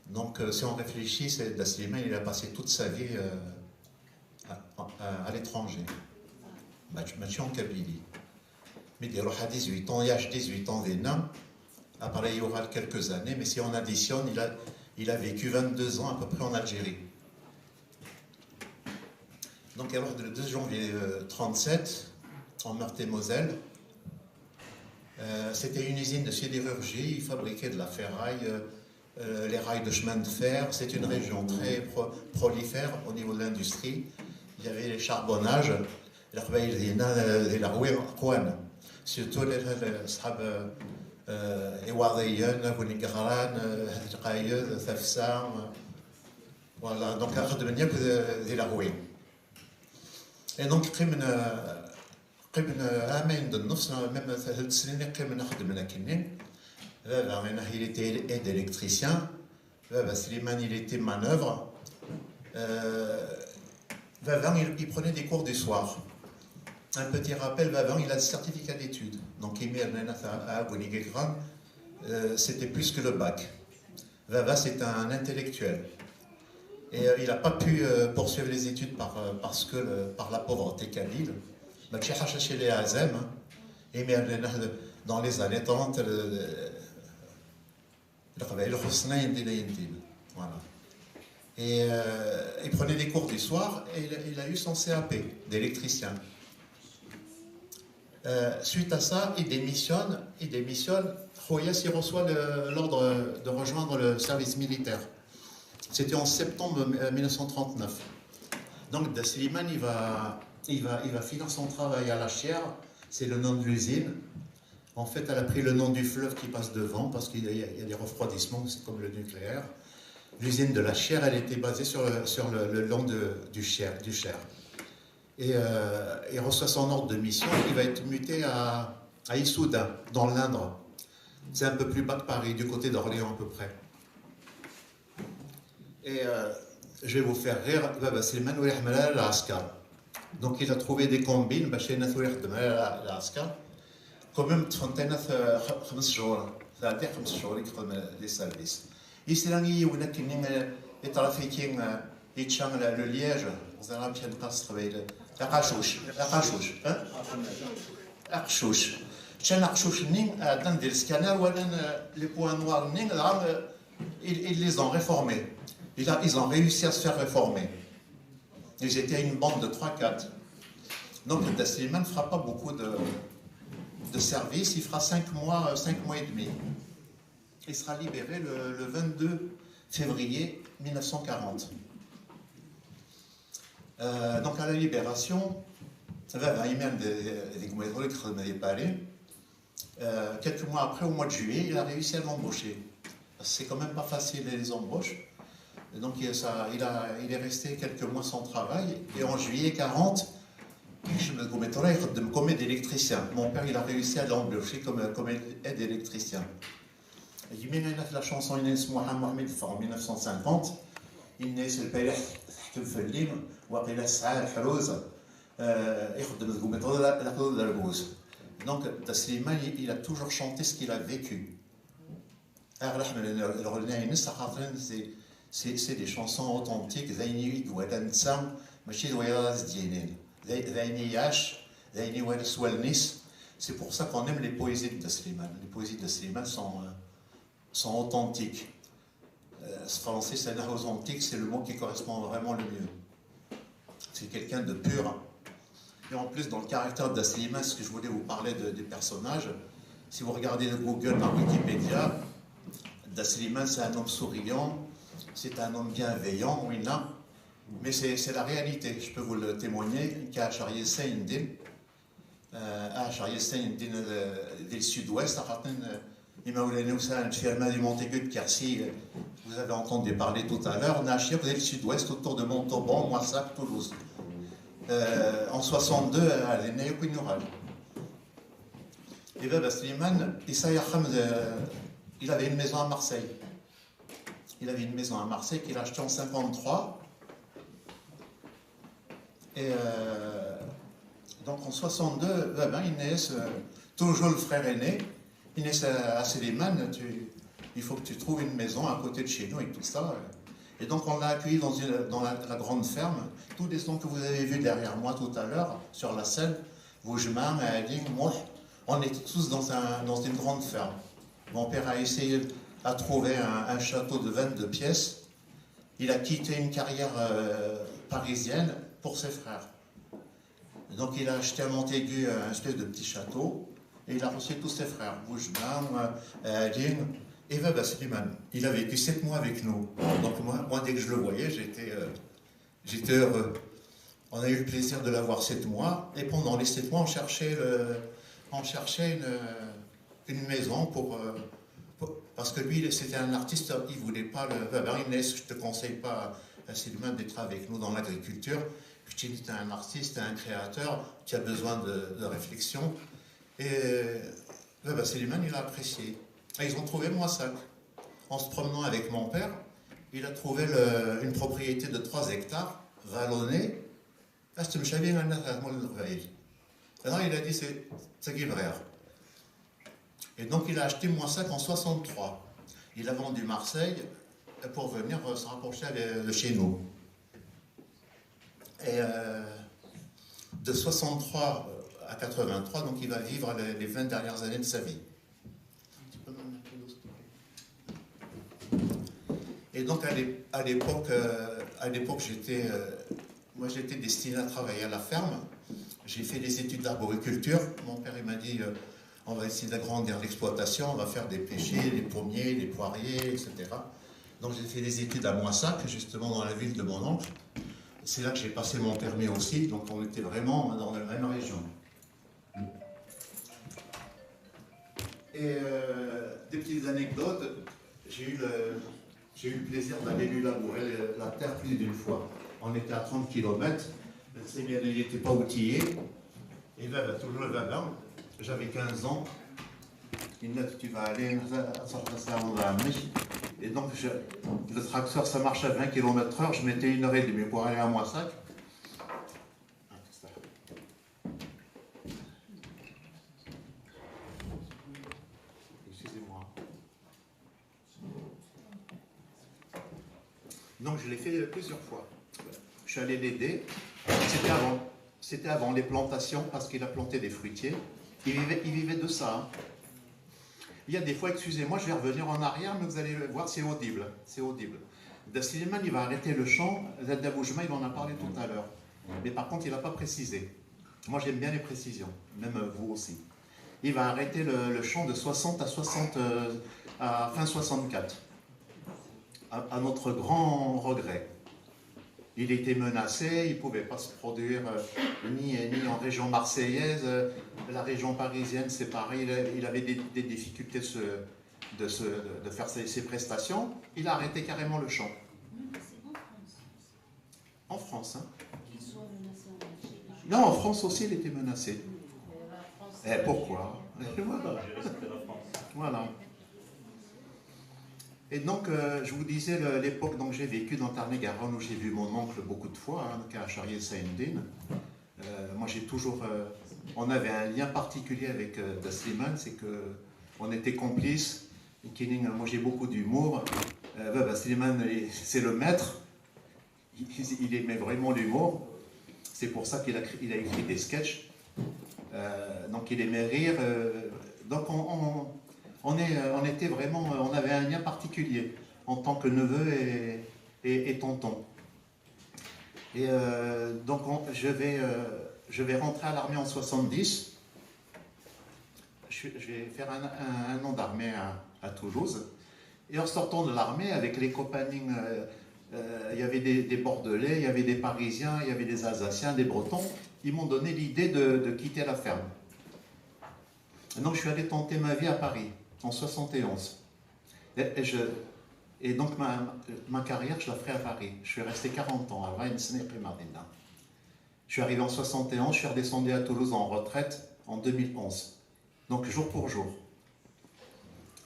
Donc, euh, si on réfléchit, c'est, Da Slimane, il a passé toute sa vie, euh, à, à- à l'étranger. Match, match en Kabylie. Mais il a dix-huit ans, il a dix-huit ans, il est né. Après, il y aura quelques années, mais si on additionne, il a, il a vécu vingt-deux ans à peu près en Algérie. Donc, il est mort le deux janvier euh, trente-sept, en Meurthe-et-Moselle. Euh, c'était une usine de sidérurgie, il fabriquait de la ferraille, euh, euh, les rails de chemin de fer. C'est une région très pro- prolifère au niveau de l'industrie. Il y avait les charbonnages. Leqbayel dinna, euh, di leɣwi qwan. Surtout les, les, les, euh, Iwaḍiyen, Aguneɣran, euh, Lqayed, Tafsa. Voilà, donc xedmen yakk di, di leɣwi. Et donc, qqimen, euh, qqimen, euh, amayen d nnefs, même tlata snin i qqimen xeddmen akkenni. Baba, il était aide électricien. Baba Slimane, il était manœuvre. Euh, Baba, il, il prenait des cours du soir. Un petit rappel, Baba, il a le certificat d'études. Donc, il met à, à Aguneɣran, euh, c'était plus que le bac. Baba, c'est un intellectuel. Et euh, il n'a pas pu euh, poursuivre les études par, euh, parce que le- par la pauvreté kabyle. Mačči ḥaca chez les Azem, hein. Et mais euh, dans les années trente, le, le, le Leqbayel xuṣṣen ayen din, ayen din. Voilà. Et euh, il prenait des cours du soir et il, il a eu son C A P d'électricien. Euh, suite à ça, il démissionne, il démissionne. Khouyas, il reçoit le- l'ordre de rejoindre le service militaire. C'était en septembre euh, mille neuf cent trente-neuf. Donc, Da Slimane, il va, il va, il va finir son travail à la Chiers, c'est le nom de l'usine. En fait, elle a pris le nom du fleuve qui passe devant parce qu'il y a, il y a des refroidissements, c'est comme le nucléaire. L'usine de la Chiers, elle était basée sur le, sur le, le long de- du Cher, du Cher. Et euh, il reçoit son ordre de mission, il va être muté à, à Issoudun, dans l'Indre. C'est un peu plus bas que Paris, du côté d'Orléans à peu près. Et euh, je vais vous faire rire, Baba Slimane ur iḥemmel ara lɛesker. Donc il a trouvé des combines, باش الناس ur ixeddem ara lɛesker. Quand même, ṭṭfent-aneɣ xems cchur, tɛedda xems cchur i yexdem les services. Yesla i yiwen akkenni, euh, iṭrafiki, euh, yečča le liège, ẓriɣ amek ad neqqar s teqbaylit. Aqacuc, aqacuc, hein? Aqcuc. Ččan aqcuc-nni, ɛeddan di le scanner, walan euh, les points noirs-nni, dɣa euh, ils, ils les ont réformés. Il a- ils ont réussi à se faire réformer. Ils étaient une bande de trois quatre. Donc Da Slimane ne fera pas beaucoup de, de services, il fera cinq mois, euh, cinq mois et demi. Il sera libéré le, le vingt-deux février mille neuf cent quarante. Euh, donc à la libération, baba, imir deg Paris, euh, quelques mois après, au mois de juillet, il a réussi à l'embaucher. C'est quand même pas facile les embauches. Et donc il, ça, il, a, il est resté quelques mois sans travail. Et en juillet quarante, je me comme aide électricien. Mon père, il a réussi à l'embaucher comme, comme aide électricien. Yemina la chanson Inès Mohamed en mille neuf cent cinquante. Inès, le père, waqila sɛa lḥruz, euh, ixeddem deg umiṭru la la la la. Donc, Da Slimane, il a toujours chanté ce qu'il a vécu. Ar la ḥemmlen lɣelna-ines, axaṭer c'est, c'est, c'est des chansons authentiques, d ayen i iwala netta, mačči d wayeḍ ara s-d-yinin. D ay- d ayen i iɛac, d ayen i iwala s wallen-is. C'est pour ça qu'on aime les poésies de Da Slimane. Les poésies de Da Slimane sont, euh, sont authentiques. Euh, s français, c'est authentique, c'est le mot qui correspond vraiment le mieux. C'est quelqu'un de pur. Et en plus, dans le caractère de Da Slimane, ce que je voulais vous parler de- des personnages, si vous regardez le Google par Wikipédia, Da Slimane, c'est un homme souriant, c'est un homme bienveillant, oui, là. Mais c'est c'est la réalité, je peux vous le témoigner, كيعاش عيا ساين دين. Euh, ah, j'ai essayé une dîner de- du sud-ouest, à partir de- imawlan-iw sɛan une firme de Montaigu de Quercy, euh, vous avez entendu parler tout à l'heure, nɛac di le sud-ouest, autour de Montauban, Moissac, Toulouse. Euh, en soixante-deux, euh, dinna yakk i nuɣal. Et baba Slimane, yesɛa axxam de- il avait une maison à Marseille. Il avait une maison à Marseille qu'il a achetée en cinquante-trois. Et euh, donc en soixante-deux, baba, il naît, euh, toujours le frère aîné, il naît à, à Slimane, tu- il faut que tu trouves une maison à côté de chez nous et tout ça. Et donc on l'a accueilli dans, une- dans la, la grande ferme. Tous les gens que vous avez vus derrière moi tout à l'heure, sur la scène, Boujma, Ali, moi, on était tous dans, un- dans une grande ferme. Mon père a essayé à trouver un, un château de vingt-deux pièces. Il a quitté une carrière euh, parisienne pour ses frères. Donc il a acheté à Montaigu un espèce de petit château et il a reçu tous ses frères, Boujma, euh, Ali et Baba Slimane. Il a vécu sept mois avec nous. Donc moi, moi, dès que je le voyais, j'étais euh, j'étais heureux. On a eu le plaisir de l'avoir sept mois et pendant les sept mois, on cherchait, le, on cherchait une, une maison pour, euh, pour- parce que lui, c'était un artiste, il voulait pas le. Ben, Barines, je te conseille pas, Slimane, d'être avec nous dans l'agriculture. Puis tu es un artiste, un créateur, tu as besoin de, de réflexion. Et euh, ben, Slimane, il a apprécié. Et ils ont trouvé Moissac. En se promenant avec mon père, il a trouvé le- une propriété de trois hectares, vallonnée. Là, il a dit, c'est c'est qui. Et donc, il a acheté Moissac en soixante-trois. Il a vendu Marseille pour venir euh, se rapprocher de chez nous. Et euh, de soixante-trois à quatre-vingt-trois, donc il va vivre les, les vingt dernières années de sa vie. Et donc à l'é- à l'époque, euh, à l'époque j'étais, euh, moi j'étais destiné à travailler à la ferme. J'ai fait des études d'arboriculture. Mon père il m'a dit, euh, on va essayer d'agrandir l'exploitation, on va faire des pêchers, des pommiers, des poiriers, et cetera. Donc j'ai fait des études à Moissac, justement dans la ville de mon oncle. C'est là que j'ai passé mon permis aussi, donc on était vraiment dans la même région. Et euh, des petites anecdotes, j'ai eu le, j'ai eu le plaisir d'aller lui labourer le- la terre plus d'une fois. On était à trente kilomètres, le séminaire n'était pas outillé, et là, bah, toujours là-bas, j'avais quinze ans. Il m'a dit, tu vas aller, ça, ça, ça, on va amener. Et donc, je- le tracteur, ça marche à vingt kilomètres heure, je mettais une heure et demie pour aller à Moissac. Excusez-moi. Donc je l'ai fait plusieurs fois. Je suis allé l'aider. C'était avant, c'était avant les plantations parce qu'il a planté des fruitiers. Il vivait, il vivait de ça, hein. Il y a des fois, excusez-moi, je vais revenir en arrière, mais vous allez voir, c'est audible. C'est audible. Da Slimane, il va arrêter le chant. Zadda Boujma, il en a parlé tout à l'heure. Mais par contre, il n'a pas précisé. Moi, j'aime bien les précisions, même euh, vous aussi. Il va arrêter le, le chant de soixante à soixante, euh, à fin soixante-quatre, à, à notre grand regret. Il était menacé, il ne pouvait pas se produire euh, ni, ni en région marseillaise. Euh, la région parisienne, c'est pareil, il a- il avait des, des difficultés de se, de, se- de faire ses, ses prestations. Il a arrêté carrément le chant. En France, hein. Non, en France aussi, il était menacé. Eh, pourquoi? Voilà. Voilà. Et donc, euh, je vous disais, le- l'époque, donc j'ai vécu dans Tarn-et-Garonne où j'ai vu mon oncle beaucoup de fois, hein, qui a charrié Saïndine. Euh, moi, j'ai toujours. Euh, on avait un lien particulier avec euh, Da Slimane, c'est que on était complices. Kining, moi j'ai beaucoup d'humour. Euh, Baba Slimane, c'est le maître. Il, il aimait vraiment l'humour. C'est pour ça qu'il a, cré- il a écrit des sketchs. Euh, donc il aimait rire. Euh, donc on, on- on est, euh, on était vraiment, euh, on avait un lien particulier en tant que neveu et, et- et tonton. Et euh, donc on- je vais, euh, je vais rentrer à l'armée en soixante-dix. Je, suis- je vais faire un, un- un an d'armée à, à Toulouse. Et en sortant de l'armée, avec les compagnies, euh, euh, il y avait des, des Bordelais, il y avait des Parisiens, il y avait des Alsaciens, des Bretons. Ils m'ont donné l'idée de, de quitter la ferme. Et donc je suis allé tenter ma vie à Paris en soixante et onze. Et, et je, et donc ma, ma carrière, je la ferai à Paris. Je suis resté quarante ans à Rennes. Je suis arrivé en soixante et onze, je suis redescendu à Toulouse en retraite en deux mille onze. Donc jour pour jour.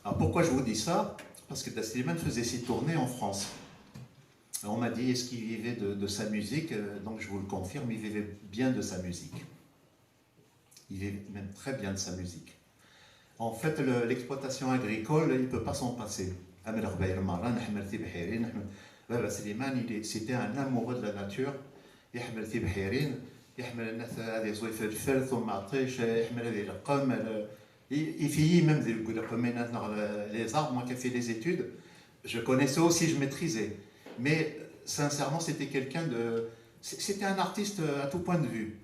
Alors pourquoi je vous dis ça? Parce que Da Slimane faisait ses tournées en France. Alors on m'a dit, est-ce qu'il vivait de, de sa musique? Euh, donc je vous le confirme, il vivait bien de sa musique. Il vivait même très bien de sa musique. En fait, le- l'exploitation agricole, il ne peut pas s'en passer. Amel Ghbaïl Mara, Ahmed Tibhiri, Ahmed- Baba Slimane, il est- c'était un amoureux de la nature. Ahmed Tibhiri, Ahmed Nath, هذه زويفة الفرث ومعطيش، Ahmed هذه القم، I, i fini même des, des communes dans le- les arbres, moi qui ai fait les études, je connaissais aussi, je maîtrisais. Mais sincèrement, c'était quelqu'un de. C'est- C'était un artiste à tout point de vue.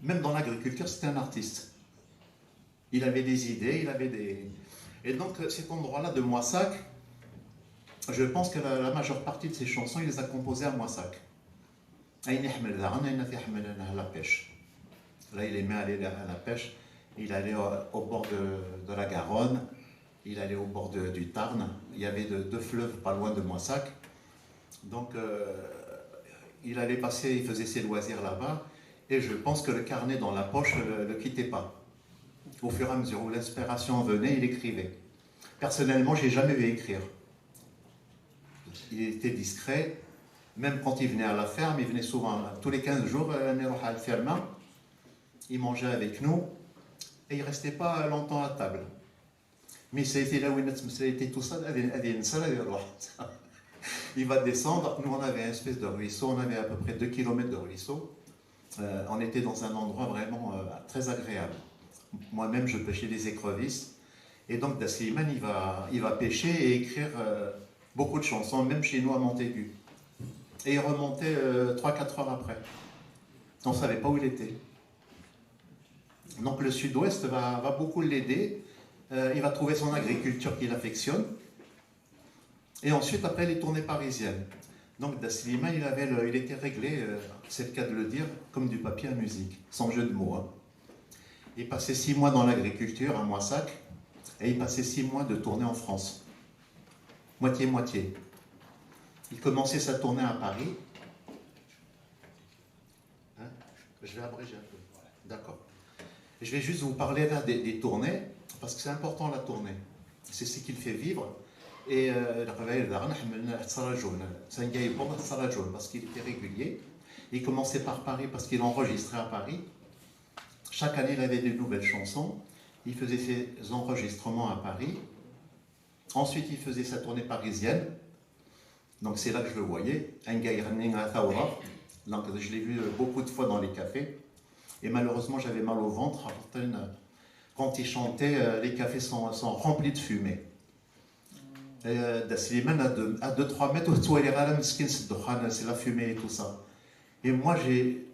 Même dans l'agriculture, c'était un artiste. Il avait des idées, il avait des. Et donc, cet endroit-là de Moissac, je pense que la, la majeure partie de ses chansons, il les a composées à Moissac. Ayen iḥemmel daɣen, ayen iḥemmel la pêche. Là, il aimait aller à la pêche. Il allait au, au bord de, de la Garonne, il allait au bord de- du Tarn. Il y avait de- deux fleuves pas loin de Moissac. Donc, euh, il allait passer, il faisait ses loisirs là-bas. Et je pense que le carnet dans la poche ne le, le quittait pas. Au fur et à mesure où l'inspiration venait, il écrivait. Personnellement, je l'ai jamais vu écrire. Il était discret. Même quand il venait à la ferme, il venait souvent, tous les quinze jours, euh, il restait à la ferme. Il mangeait avec nous. Et il restait pas longtemps à table. Mais c'était là où il était tout seul, il va descendre. Nous, on avait une espèce de ruisseau, on avait à peu près deux kilomètres de ruisseau. Euh, on était dans un endroit vraiment euh, très agréable. Moi-même, je pêchais des écrevisses. Et donc, Da Slimane, il va, il va pêcher et écrire euh, beaucoup de chansons, même chez nous à Montaigu. Et il remontait euh, trois quatre heures après. On ne savait pas où il était. Donc, le sud-ouest va, va beaucoup l'aider. Euh, il va trouver son agriculture qu'il affectionne. Et ensuite, après, les tournées parisiennes. Donc, Da Slimane, il, avait le- il était réglé, euh, c'est le cas de le dire, comme du papier à musique, sans jeu de mots. Hein. Il passait six mois dans l'agriculture à Moissac et il passait six mois de tournée en France. Moitié-moitié. Il commençait sa tournée à Paris. Hein ? Je vais abréger un peu. D'accord. Je vais juste vous parler là des, des tournées, parce que c'est important la tournée. C'est ce qui le fait vivre. Et euh, Leqbayel daɣen ḥemmlen ad t-ttraǧun. C'est un gars bon, ad t-ttraǧun, parce qu'il était régulier. Il commençait par Paris parce qu'il enregistrait à Paris. Chaque année, il avait de nouvelles chansons. Il faisait ses enregistrements à Paris. Ensuite, il faisait sa tournée parisienne. Donc c'est là que je le voyais. Un gars, il ramenait un tawra. Donc je l'ai vu euh, beaucoup de fois dans les cafés. Et malheureusement, j'avais mal au ventre. Quand il chantait, euh, les cafés sont, sont remplis de fumée. Et, euh, Da Slimane, à deux, à deux trois mètres, tu vois, c'est la fumée et tout ça. Et moi, j'ai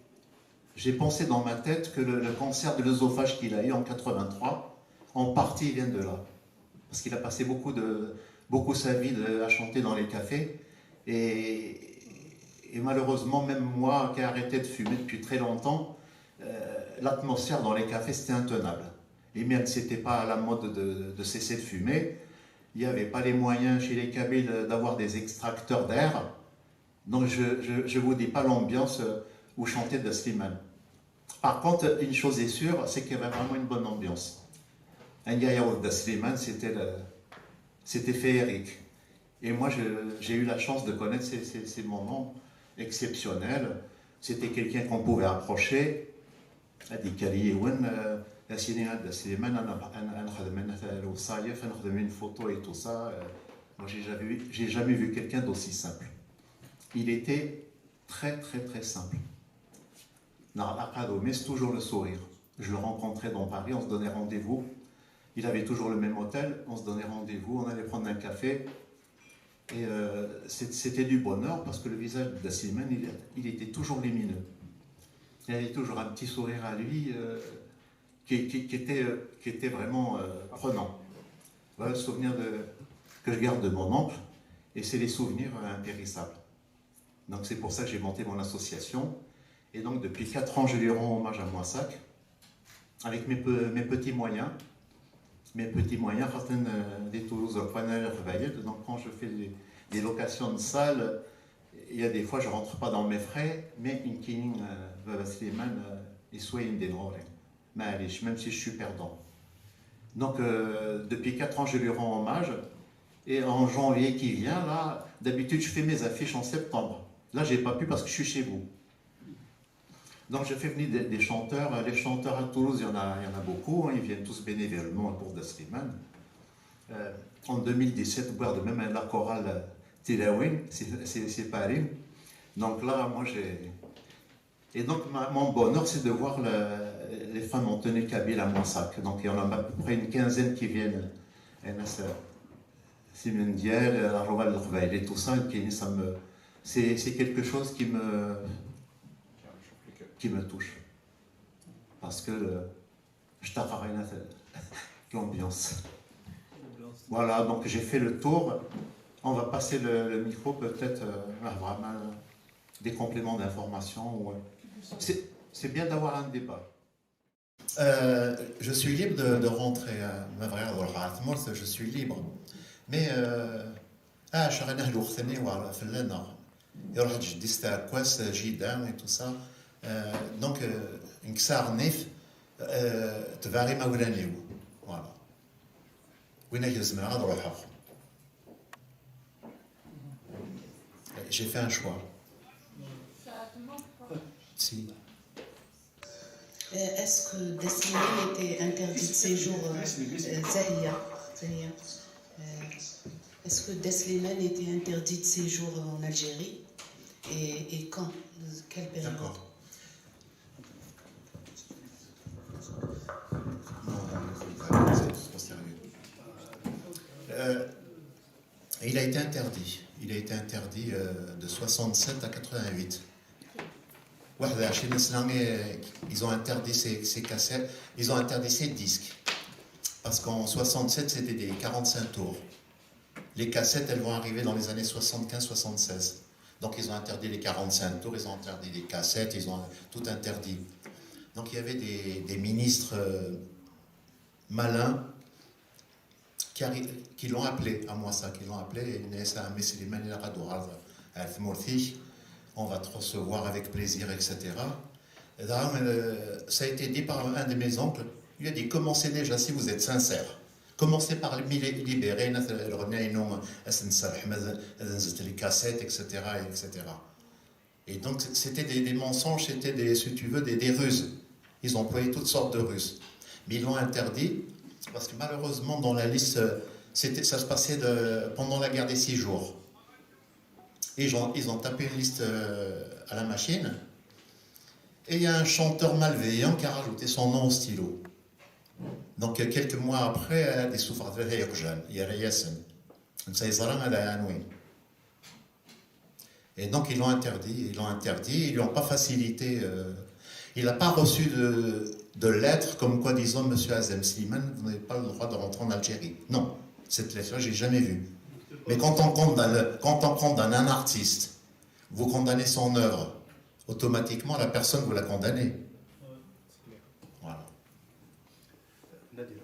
j'ai pensé dans ma tête que le, le cancer de l'œsophage qu'il a eu en quatre-vingt-trois, en partie, vient de là. Parce qu'il a passé beaucoup, de, beaucoup sa vie de- à chanter dans les cafés. Et, et malheureusement, même moi qui ai arrêté de fumer depuis très longtemps, euh, l'atmosphère dans les cafés, c'était intenable. Et même, c'était pas à la mode de, de cesser de fumer. Il n'y avait pas les moyens chez les Kabyles d'avoir des extracteurs d'air. Donc je ne vous dis pas l'ambiance euh, où chantait Da Slimane. Par contre, une chose est sûre, c'est qu'il y avait vraiment une bonne ambiance. Ayen i d-yeɛreḍ Da Slimane, c'était le- c'était féerique. Et moi, je- j'ai eu la chance de connaître ces, ces- ces moments exceptionnels. C'était quelqu'un qu'on pouvait approcher. Ad d-yekker yiwen, euh, ad as-yini a Da Slimane, ad n- ad n- ad nexdem lewṣayef, ad nexdem une photo et tout ça. Euh, moi, j'ai jamais, j'ai jamais vu quelqu'un d'aussi simple. Il était très, très, très simple. Neɣ aqadum-is, toujours le sourire. Je le rencontrais dans Paris, on se donnait rendez-vous. Il avait toujours le même hôtel, on se donnait rendez-vous, on allait prendre un café. Et euh, c'est- c'était du bonheur parce que le visage de Da Slimane, il, il était toujours lumineux. Il avait toujours un petit sourire à lui euh, qui, qui- qui était, euh, qui était vraiment euh, prenant. Voilà le souvenir de- que je garde de mon oncle, et c'est les souvenirs euh, impérissables. Donc c'est pour ça que j'ai monté mon association. Et donc depuis quatre ans, je lui rends hommage à Moissac, avec mes, pe- mes petits moyens. Mes petits moyens, خاطر, euh, des Toulouse, donc quand je fais des, des locations de salles, il y a des fois je rentre pas dans mes frais, mais une kining, euh, Baba Slimane, euh, il soigne des drôles. Même si je suis perdant. Donc euh, depuis quatre ans, je lui rends hommage. Et en janvier qui vient, là, d'habitude, je fais mes affiches en septembre. Là, j'ai pas pu parce que je suis chez vous. Donc, je fais venir des, des chanteurs. Les chanteurs à Toulouse, il y en a, il y en a beaucoup. Hein, ils viennent tous bénévolement pour Da Slimane. Euh, en deux mille dix-sept, voir de même la chorale Tilawin, c'est c'est- c'est Paris. Donc là, moi, j'ai Et donc, ma- mon bonheur, c'est de voir le- les femmes en tenue kabyle à Moissac. Donc, il y en a à peu près une quinzaine qui viennent. Et là, c'est- c'est Mendiel, Arval Lkhbaïli, et tout ça, et puis ça me, c'est c'est quelque chose qui me, qui me touche. Parce que euh, je t'apprends l'ambiance. Voilà, donc j'ai fait le tour. On va passer le, le micro, peut-être euh, vraiment des compléments d'information. Ou, euh, c'est c'est bien d'avoir un débat. Euh, je suis libre de, de rentrer à ma vraie, je suis libre. Mais euh, ah, je suis un peu, il y a des gens qui sont là, et tout ça. Euh, donc, euh, une xarnif, euh, تبع imawlan-iw. Voilà. وين هي زمان غنروحها. J'ai fait un choix. Si. Euh, Est-ce que Daslimane était interdit de séjour euh, euh, Zahia, Zahia. Euh, Est-ce que Daslimane était interdit de séjour en Algérie et, et quand Quelle période D'accord. Non, non, non, c'est pas- c'est trop sérieux. Euh, il a été interdit. Il a été interdit euh, de soixante-sept à quatre-vingt-huit. واحد وعشرين سنة, euh, ils ont interdit ses, ses cassettes, ils ont interdit ses disques. Parce qu'en soixante-sept, c'était des quarante-cinq tours. Les cassettes, elles vont arriver dans les années soixante-quinze soixante-seize. Donc ils ont interdit les quarante-cinq tours, ils ont interdit les cassettes, ils ont tout interdit. Donc il y avait des, des ministres euh, malins qui, arri- qui l'ont appelé à Moissac, qui l'ont appelé, et ils ont dit, Slimane, il a droit à la tmortique, on va te recevoir avec plaisir, et cetera. Et là, euh, ça a été dit par un de mes oncles. Il a dit, commencez déjà si vous êtes sincère. Commencez par les libérer, الغناينو, les cassettes, et cetera, et cetera. Et donc, c'était des, des mensonges, c'était des, si tu veux, des, des ruses. Ils ont employé toutes sortes de ruses. Mais ils l'ont interdit, parce que malheureusement, dans la liste, c'était, ça se passait de, pendant la guerre des six jours. Et ils ont, ils ont tapé une liste euh, à la machine. Et il y a un chanteur malveillant qui a rajouté son nom au stylo. Donc, quelques mois après, il y a des souffrances, il y a rien. Ça, ils ont annué. Et donc, ils l'ont interdit, ils l'ont interdit, ils lui ont pas facilité. Euh, il n'a pas reçu de, de lettre comme quoi disant, Monsieur Azem Slimane, vous n'avez pas le droit de rentrer en Algérie. Non, cette lettre-là, j'ai jamais vue. Mais quand on condamne, quand on condamne un artiste, vous condamnez son œuvre, automatiquement, la personne, vous la condamnez. Voilà. Nadira.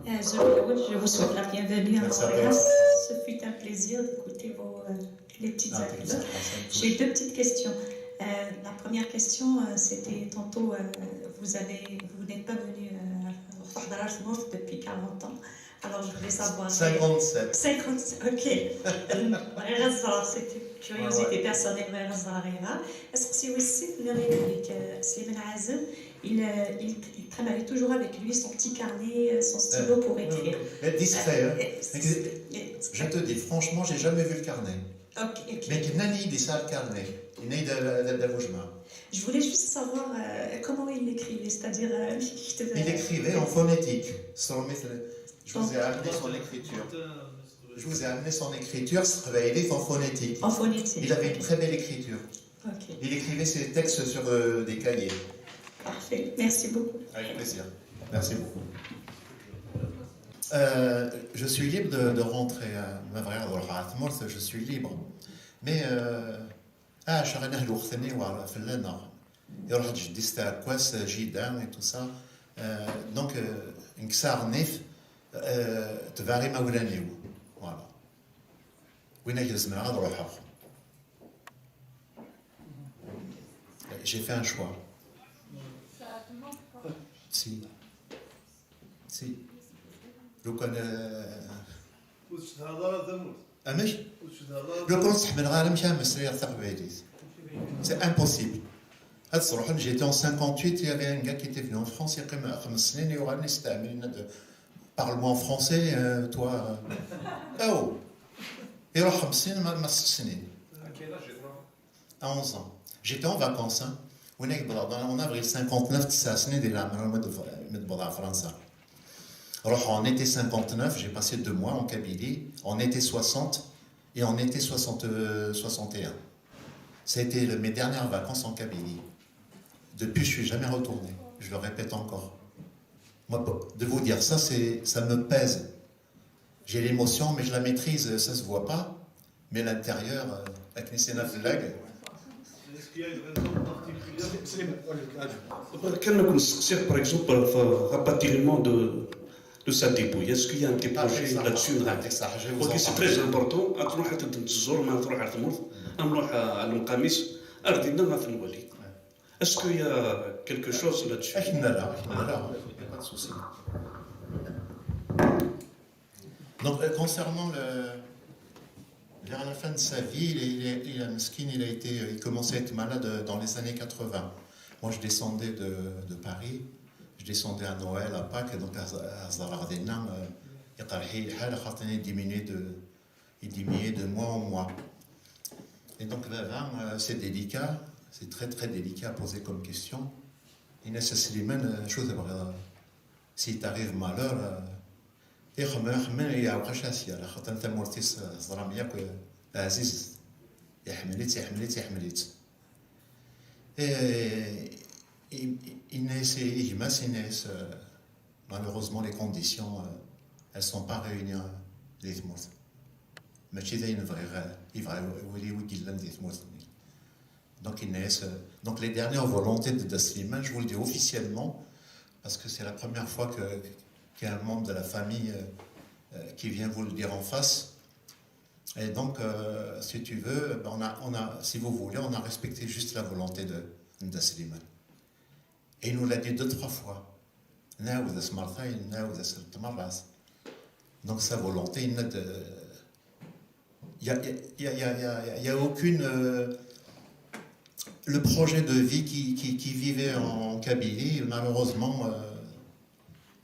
Euh, je, oui, je vous souhaite la bienvenue à Montréal. Ce fut un plaisir d'écouter vos, euh, les petites anecdotes. J'ai deux petites questions. Euh, la première question, euh, c'était tantôt, euh, vous avez, vous n'êtes pas venu euh, à Fahdarat Mort depuis quarante ans. Alors je voulais savoir. cinquante-sept. cinquante-sept, ok. C'était curiosité personnelle. Est-ce que c'est aussi le Slimane Azem, il, euh, il, il travaille toujours avec lui, son petit carnet, euh, son stylo pour écrire. Mais discret, hein. Je te dis, franchement, j'ai jamais vu le carnet. Mais كان يدي سا le carnet. Il y a de la. Je voulais juste savoir euh, comment il écrivait, c'est-à-dire euh, il écrivait en phonétique. Son, je vous ai amené son écriture. Je vous ai amené son écriture, c'est en phonétique. En phonétique. Il avait une très belle écriture. Okay. Il écrivait ses textes sur euh, des cahiers. Parfait. Merci beaucoup. Avec plaisir. Merci beaucoup. Euh, je suis libre de, de rentrer à ma vraie, je suis libre. Mais euh, ah, je suis libre. يروح جدي ستار كواس جيدا et tout ça. Euh, donc, euh, une xarnif, euh, تبع imawlan-iw. Voilà. وين هي زمان غنروحها. J'ai fait un choix. Si. Si. لو كان وتشهد هذا ذنب امش وتشهد هذا لو كنت تحمل غير مشى مصري تقبيليت. C'est impossible. هاد الصراحه جيتي en cinquante-huit, il y avait un gars qui était venu en France, يقيم خمس سنين يوغالني يستعملنا de parle-moi en français, euh, toi. Euh... Oh. Iruḥ xemsin ma, ma snin. À onze ans. J'étais en vacances, hein. Win i yewwḍen en avril cinquante-neuf, tesɛa snin di leɛmer mi d-, mi d-wwḍeɣ ɣer Fransa. Ruḥeɣ en été cinquante-neuf, j'ai passé deux mois en Kabylie, en été soixante et en été soixante, euh, soixante et un. Ça a été le- mes dernières vacances en Kabylie. Depuis, je suis jamais retourné. Je le répète encore. Moi, pour- de vous dire ça, c'est, ça me pèse. J'ai l'émotion, mais je la maîtrise, ça se voit pas. Mais l'intérieur, euh, avec les scénarios de blague. Est-ce qu'il y a une raison particulière? Bɣiɣ kan ad ken-sseqsiɣ, par exemple, ɣef rapatriement de, de sa dépouille. Est-ce qu'il y a un petit projet là-dessus? Avec ça, je vais vous en Ok, c'est parler. Très important. Ad nruḥ ad tent-nẓur, ma nruḥ ɣer tmurt, ad nruḥ ɣer Lemqamis, ar dinna ad ten-nwali. Est-ce qu'il y a quelque chose là-dessus? Akin nara, akin nara, il n'y a pas de souci. Donc, euh, concernant le, vers la fin de sa vie, il, est- il, est- il a, Meskin, il a été, il commençait à être malade dans les années quatre-vingts. Moi, je descendais de, de Paris, je descendais à Noël, à Pâques, donc à, à Zarardena, euh, il a diminué de, il diminuait de mois en mois. Et donc, baba, euh, c'est délicat, c'est très très délicat à poser comme question. Yenna-as a Sliman, euh, acu tebɣiḍ, euh, s'il t'arrive malheur, euh, ixemmem, ixemmem, yeɛweq acu ara s-yerr, axaṭer tamurt-is, euh, teẓram yakk, euh, ɛzizet. Iḥemmel-itt, iḥemmel-itt, iḥemmel-itt. Et, i- i- yenna-as i gma-s, yenna-as, euh, malheureusement, les conditions, euh, elles sont pas réunies, euh, di tmurt. Mačči d ayen bɣiɣ, euh, yebɣa wali wi yellan di tmurt-nni. Donc, yenna-as, euh, donc les dernières volontés de Dda Slimane, je vous le dis officiellement, parce que c'est la première fois que, qu'il y a un membre de la famille, euh, euh, qui vient vous le dire en face. Et donc, euh, si tu veux, ben, on a, on a, si vous voulez, on a respecté juste la volonté de, de Dda Slimane. Et il nous l'a dit deux, trois fois. Nɛawed-as merrayen, nɛawed-as tmerrat. Donc sa volonté, il n'a de, il y a, il y a, il y a, il y a, il y a aucune, euh, le projet de vie qui, qui, qui vivait en Kabylie, malheureusement, euh,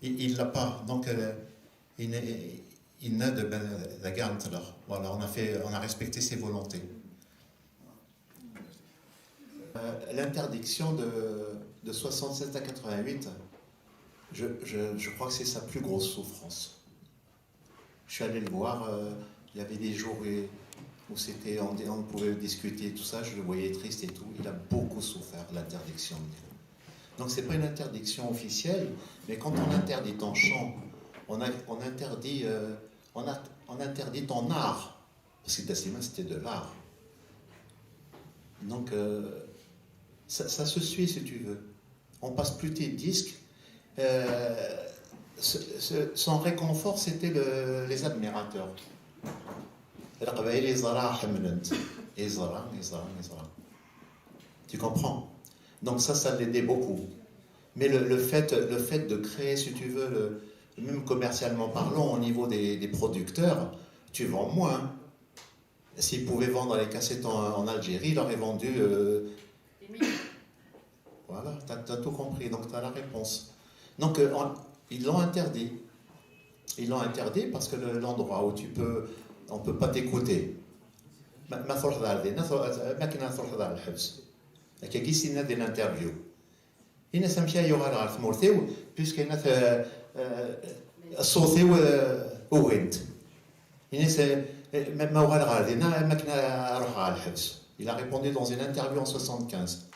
il, il l'a pas. Donc, euh, il n'a, il n'a de, ben, la garde là. Voilà, on a fait, on a respecté ses volontés. Euh, l'interdiction de, de soixante-sept à quatre-vingt-huit, je, je, je crois que c'est sa plus grosse souffrance. Je suis allé le voir, euh, il y avait des jours où, où c'était, on, on pouvait discuter, tout ça, je le voyais triste et tout. Il a beaucoup souffert de l'interdiction. Donc c'est pas une interdiction officielle, mais quand on interdit ton chant, on, a, on interdit, euh, on, a, on interdit ton art. Parce que Dda Slimane, c'était de l'art. Donc, euh, ça, ça se suit, si tu veux. On passe plus tes disques. Euh, ce- ce- son réconfort, c'était le- les admirateurs. Leqbayel yeẓra ḥemmlen-t. Yeẓra, yeẓra, yeẓra. Tu comprends? Donc ça, ça l'aidait beaucoup. Mais le, le fait, le fait de créer, si tu veux, le, même commercialement parlant, au niveau des, des producteurs, tu vends moins. S'ils pouvaient vendre les cassettes en, en Algérie, ils auraient vendu. Euh, Des millions. Voilà, tu as, tout compris, donc tu as la réponse. Donc, euh, on- ils l'ont interdit. Ils l'ont interdit parce que le- l'endroit où tu peux, on peut pas t'écouter. ما ما تروح دار دينا، ما كنا تروح دار الحبس. هكا كي سينا دي l'interview. Yenna-as amek ara yuɣal ɣer tmurt-iw, puisque yenna-t, euh, euh, ṣṣut-iw, euh, ugin-t. Yenna-as, euh, ma, ma uɣaleɣ ɣer dinna, am akken ara ruḥeɣ ɣer lḥebs. Il a répondu dans une interview en soixante-quinze,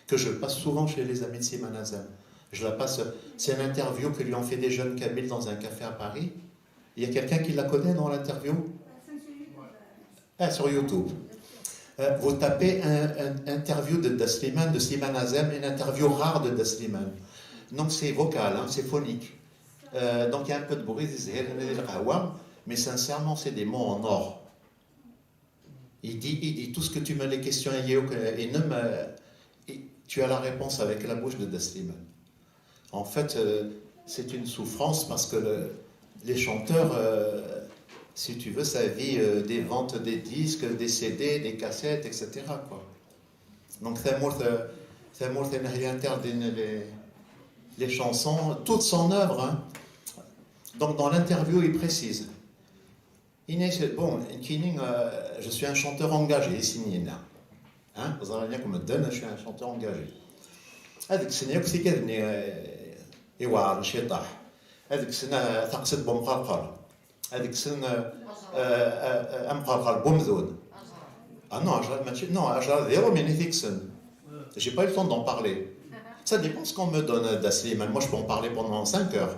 que je passe souvent chez les amis de Slimane Azem. Je la passe, c'est une interview que lui ont fait des jeunes kabyles dans un café à Paris. Il y a quelqu'un qui la connaît dans l'interview ? Ah, sur YouTube. Euh, vous tapez un, un interview de, de Slimane, de Slimane Azem, une interview rare de, de Slimane. Donc c'est vocal, hein, c'est phonique. Euh, donc il y a un peu de bruit, des zhir, des qahwa, mais sincèrement, c'est des mots en or. Il dit, il dit tout ce que tu me, les questions, et même, euh, et tu as la réponse avec la bouche de, de Slimane. En fait, euh, c'est une souffrance parce que le- les chanteurs, euh, si tu veux, ça vit, euh, des ventes des disques, des C D, des cassettes, et cetera, quoi. Donc, tamurt, euh, tamurt, il interdit les, les chansons, toute son œuvre, hein. Donc, dans l'interview, il précise. Inna-yas, bon, nekkini, euh, je suis un chanteur engagé, i s-yenna. Hein? Ẓran yakk medden, je suis un chanteur engagé. Ad kksen yakk tikad-nni, euh, iweɛren ciṭaḥ. Ad kksen, euh, taqsiṭ n umqerqer. Ad kksen, euh, euh, euh, amqerqer n umdun. Ah non, عشرة, mačči, non, عشرة zéro, mais i t-kksen. J'ai pas eu le temps d'en parler. Ça dépend ce qu'on me donne, Dda Sliman. Moi, je peux en parler pendant cinq heures.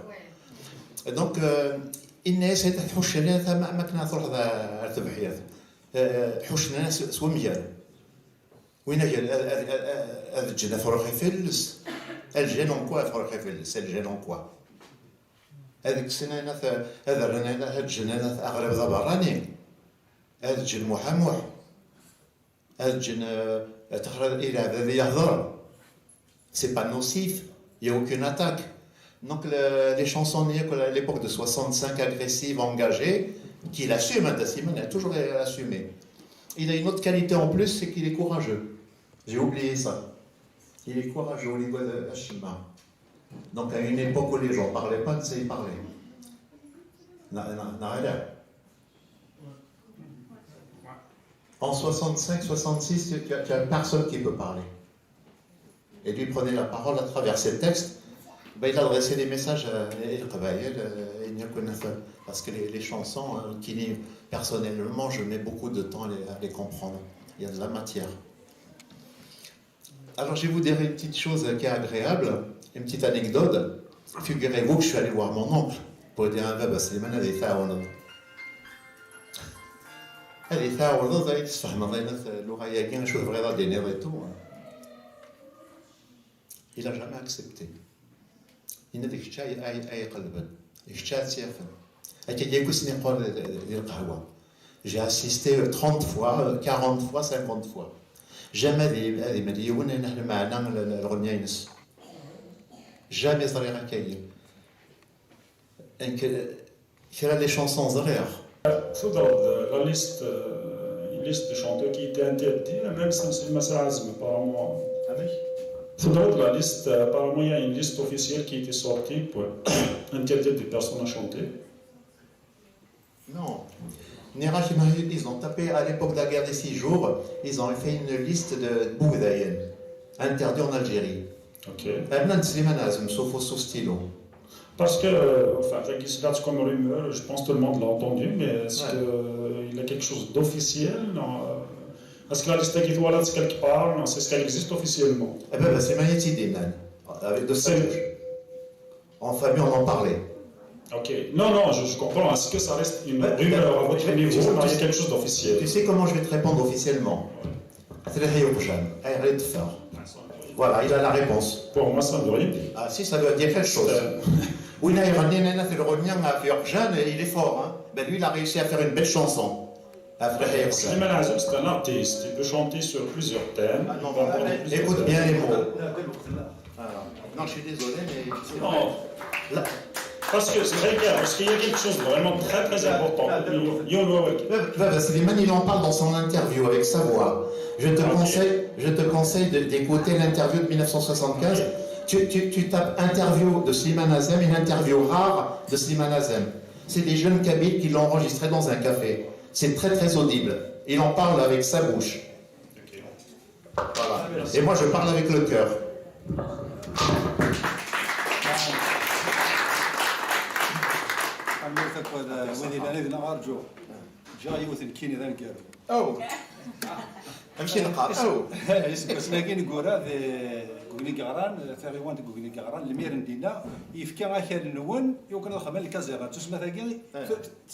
Et donc, euh, inna-yas, ay tḥuccen am akken ad truḥeḍ ar tebḥirt. Euh, ḥuccen s, s wemger. Win ager ad, ad, ad, ad ǧǧen afrux ifelles. Elles gênent quoi, afrux ifelles? Elles gênent quoi? Ad kksen ayen at, ad rren ayen at, ad ǧǧen ayen at aɣrib d aberrani. Ad ǧǧen Muḥ Muḥ. Ad ǧǧen, euh, ad texra ilɛeb ad yehder. C'est pas nocif, il n'y a aucune attaque. Donc le- les chansons à l'époque de soixante-cinq agressives, engagées, qu'il assume, hein, Dda Sliman a toujours assumé. Il a une autre qualité en plus, c'est qu'il est courageux. J'ai oublié ça. Il est courageux au niveau de Hachima. Donc à une époque où les gens parlaient pas, il parlait. Na- na- na- En soixante-cinq, soixante-six, tu as, tu as personne qui peut parler. Et lui prenait la parole à travers ses textes. Ben, il adressait des messages à, à Leqbayel, euh, à Inyakunafel, parce que les, les chansons, euh, qui, personnellement, je mets beaucoup de temps à les, à les comprendre. Il y a de la matière. Alors, je vais vous dire une petite chose qui est agréable, une petite anecdote. Figurez-vous que je suis allé voir mon oncle pour dire à Baba Slimane, ad iyi-tɛawneḍ. Ad iyi-tɛawneḍ, ad iyi-tesfehmeḍ ayen at lluɣa-agi, acu tebɣiḍ ad d-tiniḍ et tout. Il a jamais accepté. Yenna-d, kečč ay, ay, ay iqelben, kečč ad tt-yafen. Akka yakk i sen-yeqqar di, di, di lqahwa. J'ai assisté trente fois, quarante fois, cinquante fois. Jamais ad, ad imal yiwen ayen lmeɛna n l- l- lɣenya-ines. Jamais ẓriɣ akka-yi. Kra les chansons ẓriɣ. Tudreḍ la liste, euh, une liste de chanteurs qui étaient interdits, même si c'est Massazem, apparemment. Tudreḍ la liste, euh, apparemment il y a une liste officielle qui était sortie pour interdire des personnes à chanter. Non. Nniɣ-ak, ils ont tapé à l'époque de la guerre des six jours, ils ont fait une liste de Boudayen, interdit en Algérie. Ok. Rnan-d Slimane Azem s ufus, sous stylo. Parce que, euh, enfin, ça existe comme rumeur, je pense que tout le monde l'a entendu, mais est-ce que, euh, il y a quelque chose d'officiel, non? Euh, est-ce que la liste est quelque part, non? C'est ce qu'elle existe officiellement. Eh ben, ben, c'est Maïti Dinan, avec de sa bouche. En famille, on en parlait. Ok. Non, non, je, je comprends. Est-ce que ça reste une rumeur à votre niveau, ou il y a quelque chose d'officiel? Tu sais comment je vais te répondre officiellement? Voilà, il a la réponse. Pour moi, ça ne veut rien dire. Ah si, ça veut dire quelque chose. Oui, là, il y a un, il est fort, hein. Ben, lui, il a réussi à faire une belle chanson. Après, Slimane Azem, c'est un artiste. Il peut chanter sur plusieurs thèmes. Ah non, écoute bien les mots. Non, je suis désolé, mais... Non. Parce que c'est très clair, parce qu'il y a quelque chose de vraiment très, très important. Slimane, il en parle dans son interview avec sa voix. Je te conseille, je te conseille de- d'écouter l'interview de mille neuf cent soixante-quinze. Tu, tu- tu tapes interview de Slimane Azem, une interview rare de Slimane Azem. C'est des jeunes Kabyles qui l'ont enregistré dans un café. C'est très, très audible. Il en parle avec sa bouche. Voilà. Et moi, je parle avec le cœur. Tanemmirt akked wid yellan yid-neɣ. Arǧu, ǧǧiɣ yiwet nekkini d aneggaru. Aw! Amek i neqqar? Aw! Iseggasen-agi neggura deg ugni yeɣran, taɣiwant deg ugni yeɣran, lmir n dinna, yefka akal-nwen i wakken ad xedmen lkaẓirat. Tusmat-agi,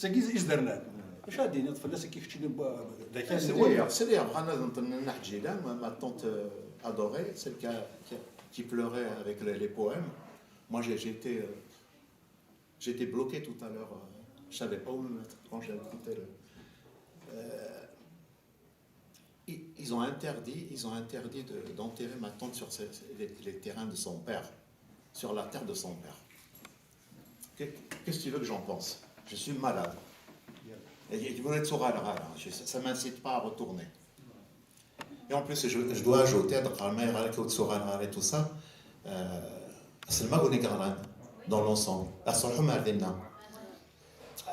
tagi izdernan. Acu ad d-tiniḍ fell-as akka keččini d akal-nwen? Sliɣ, sliɣ, bɣan ad nṭen Nna Ḥǧila, ma, ma tante, euh, adorée, celle qui, a- qui, qui pleurait avec les, les poèmes. Moi, j'ai j'ai été, euh, j'étais bloqué tout à l'heure. Euh, je savais pas où me mettre quand j'ai écouté le. Euh, ils, ils ont interdit, ils ont interdit de- d'enterrer ma tante sur ces- les, les terrains de son père, sur la terre de son père. Que- Qu'est-ce que tu veux que j'en pense? Je suis malade. Et, et vous êtes sur Al Ghara, je- ça ne m'incite pas à retourner. Et en plus, je, je dois ajouter, ad qqaren ma yeɣra-k ur ttuɣal ara et tout ça, euh, aselmad ur iɣran dans l'ensemble. Asruḥ Mardina.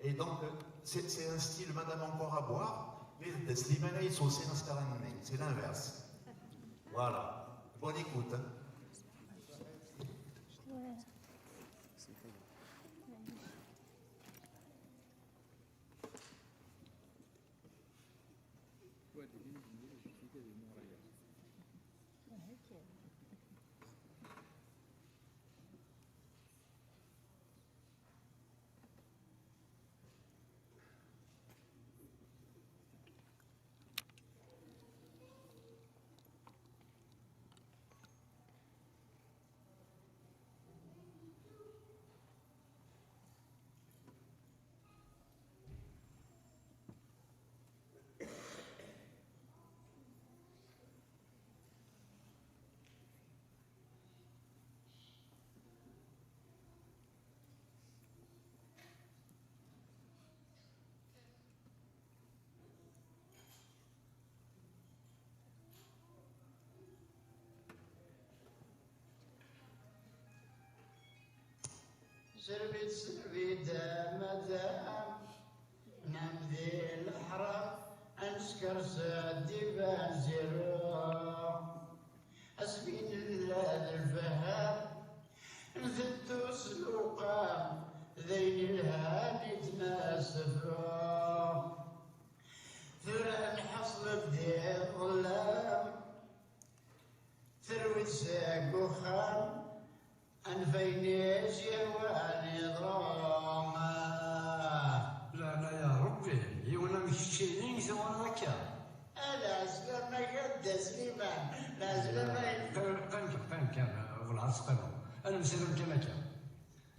Et donc, euh, c'est c'est un style Madame encore à boire, mais Slimane, c'est aussi un style, c'est l'inverse. Voilà. Bonne écoute, hein. Servit, servit, a madam, nam di leḥram, ad nesker seg d-iban ziru. Asmi nella d lfaham, ntettu s lewqam, d ayen ilhan i d-nessefru. Tura nḥeṣl-d di ḍellam, terwi-d seg uxxam, anef ayen i s-yehwan iḍru. Leɛnaya n Ṛebbi, yiwen am keččini i tewɛeḍ akka? A lɛeslama-k a Dda Sliman, lɛeslama-k. Qqim, qqim kan, qqim kan, welɛad teqqimeḍ. Ad nemsalam kan akka.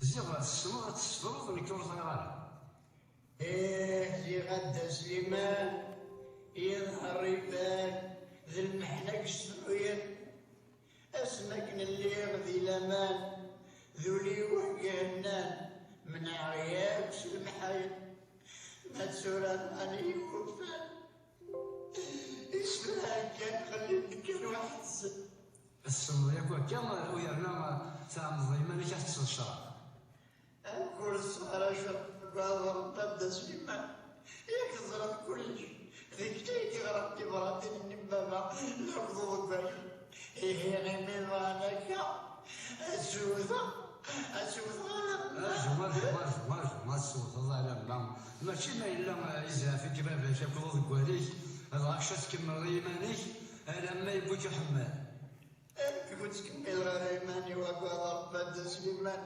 Ziɣ tessneḍ ad tessefruḍ, nekk ur ẓriɣ ara. Ih, ziɣ a Dda Sliman, iḍher iban d lmeḥna i yessefruyen. Asmi akken lliɣ di laman, d ul-iw i ihennan, menɛeɣ yakk s lemḥayen. Ma d tura mani yufan, isefra kan xellin-d kan waḥed-sen. Tessneḍ yakk akka, u yerna tɛemmdeḍ iman-ik ad teṭṭseḍ ccrab? Amek ur tesɛiḍ ara ccrab deg uɛḍar n Dda Sliman? Yak teẓriḍ kullec. D kečč ay d-yeɣran tibratin-nni n baba akked uḍeggal. Ihi imi bɣan akka, ad swteɣ, ad swteɣ alamma. Arju, arju, arju, arju, ma tsewteḍ alamma. Mačči ma yella, eh, yezɛef-ik baba-k akked uḍeggal-ik, dɣa kečč ad tkemmleḍ i yiman-ik alamma yewwi-k uḥemmal. Amek ur ttkemmileɣ ara iman-iw akked Ṛebbi a Dda Sliman?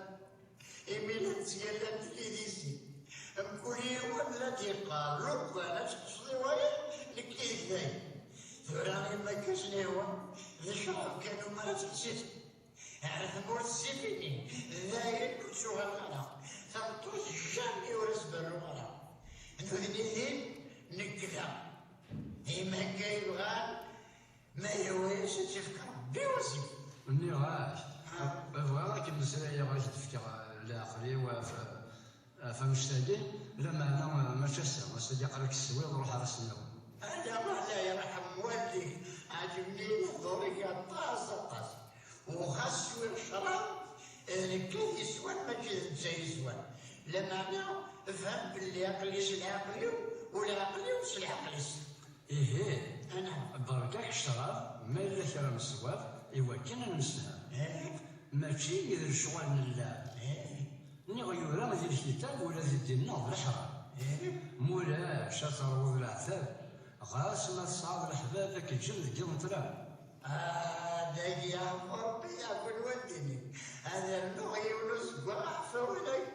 Imi la ttgallant tidisi, Yeqqar lukan ad tḥesseḍ i wayeḍ, nekk i d dayen. Tura imakkasen-iw d ccrab kan umi ara ttḥessisen. Ar tmurt ssifini, dayen ur ttuɣaleɣ ara. Tameṭṭut jamais ur as-berruɣ ara. Nutni din, nekk da. Imakka yebɣan ma yehwa-yas ad tt-ifk Rebbi wasif. Nniɣ-ak, bɣiɣ ad k-mmeslayeɣ, ad k-d-fkeɣ leɛqel-iw ɣef, ɣef annect-agi, lameɛna mačči ass-a, ass-agi aql-ak teswiḍ, ruḥ ar ass-nniḍen. Ala, Allah yerḥem waldi, ɛeǧbni lehdur-ik aṭas, aṭas. U xas swiɣ ccrab, d nekk i t-yeswan, mačči d netta i yeswan. Lameɛna fhem belli aql-i s leɛqel-iw, u leɛqel-iw s leɛqel-is. Ihi, berka-k ccrab, ma yella kra n ṣṣwab, i wakken ad nemsefham. Mačči i d lecɣal n llɛeb. Niɣ yura di lkitab ula di ddin-nneɣ d leḥram. Ma ulac, ad terwuḍ leɛtab. Ɣas ma tesɛiḍ leḥbab, ad k-ǧǧen deg yiḍ n ṭṭlam. Ah, dagi yeɛfu Rebbi yeɛfu lwaldin-ik. Ad rnuɣ yiwen uzeggaɣ ɣef wawal-agi.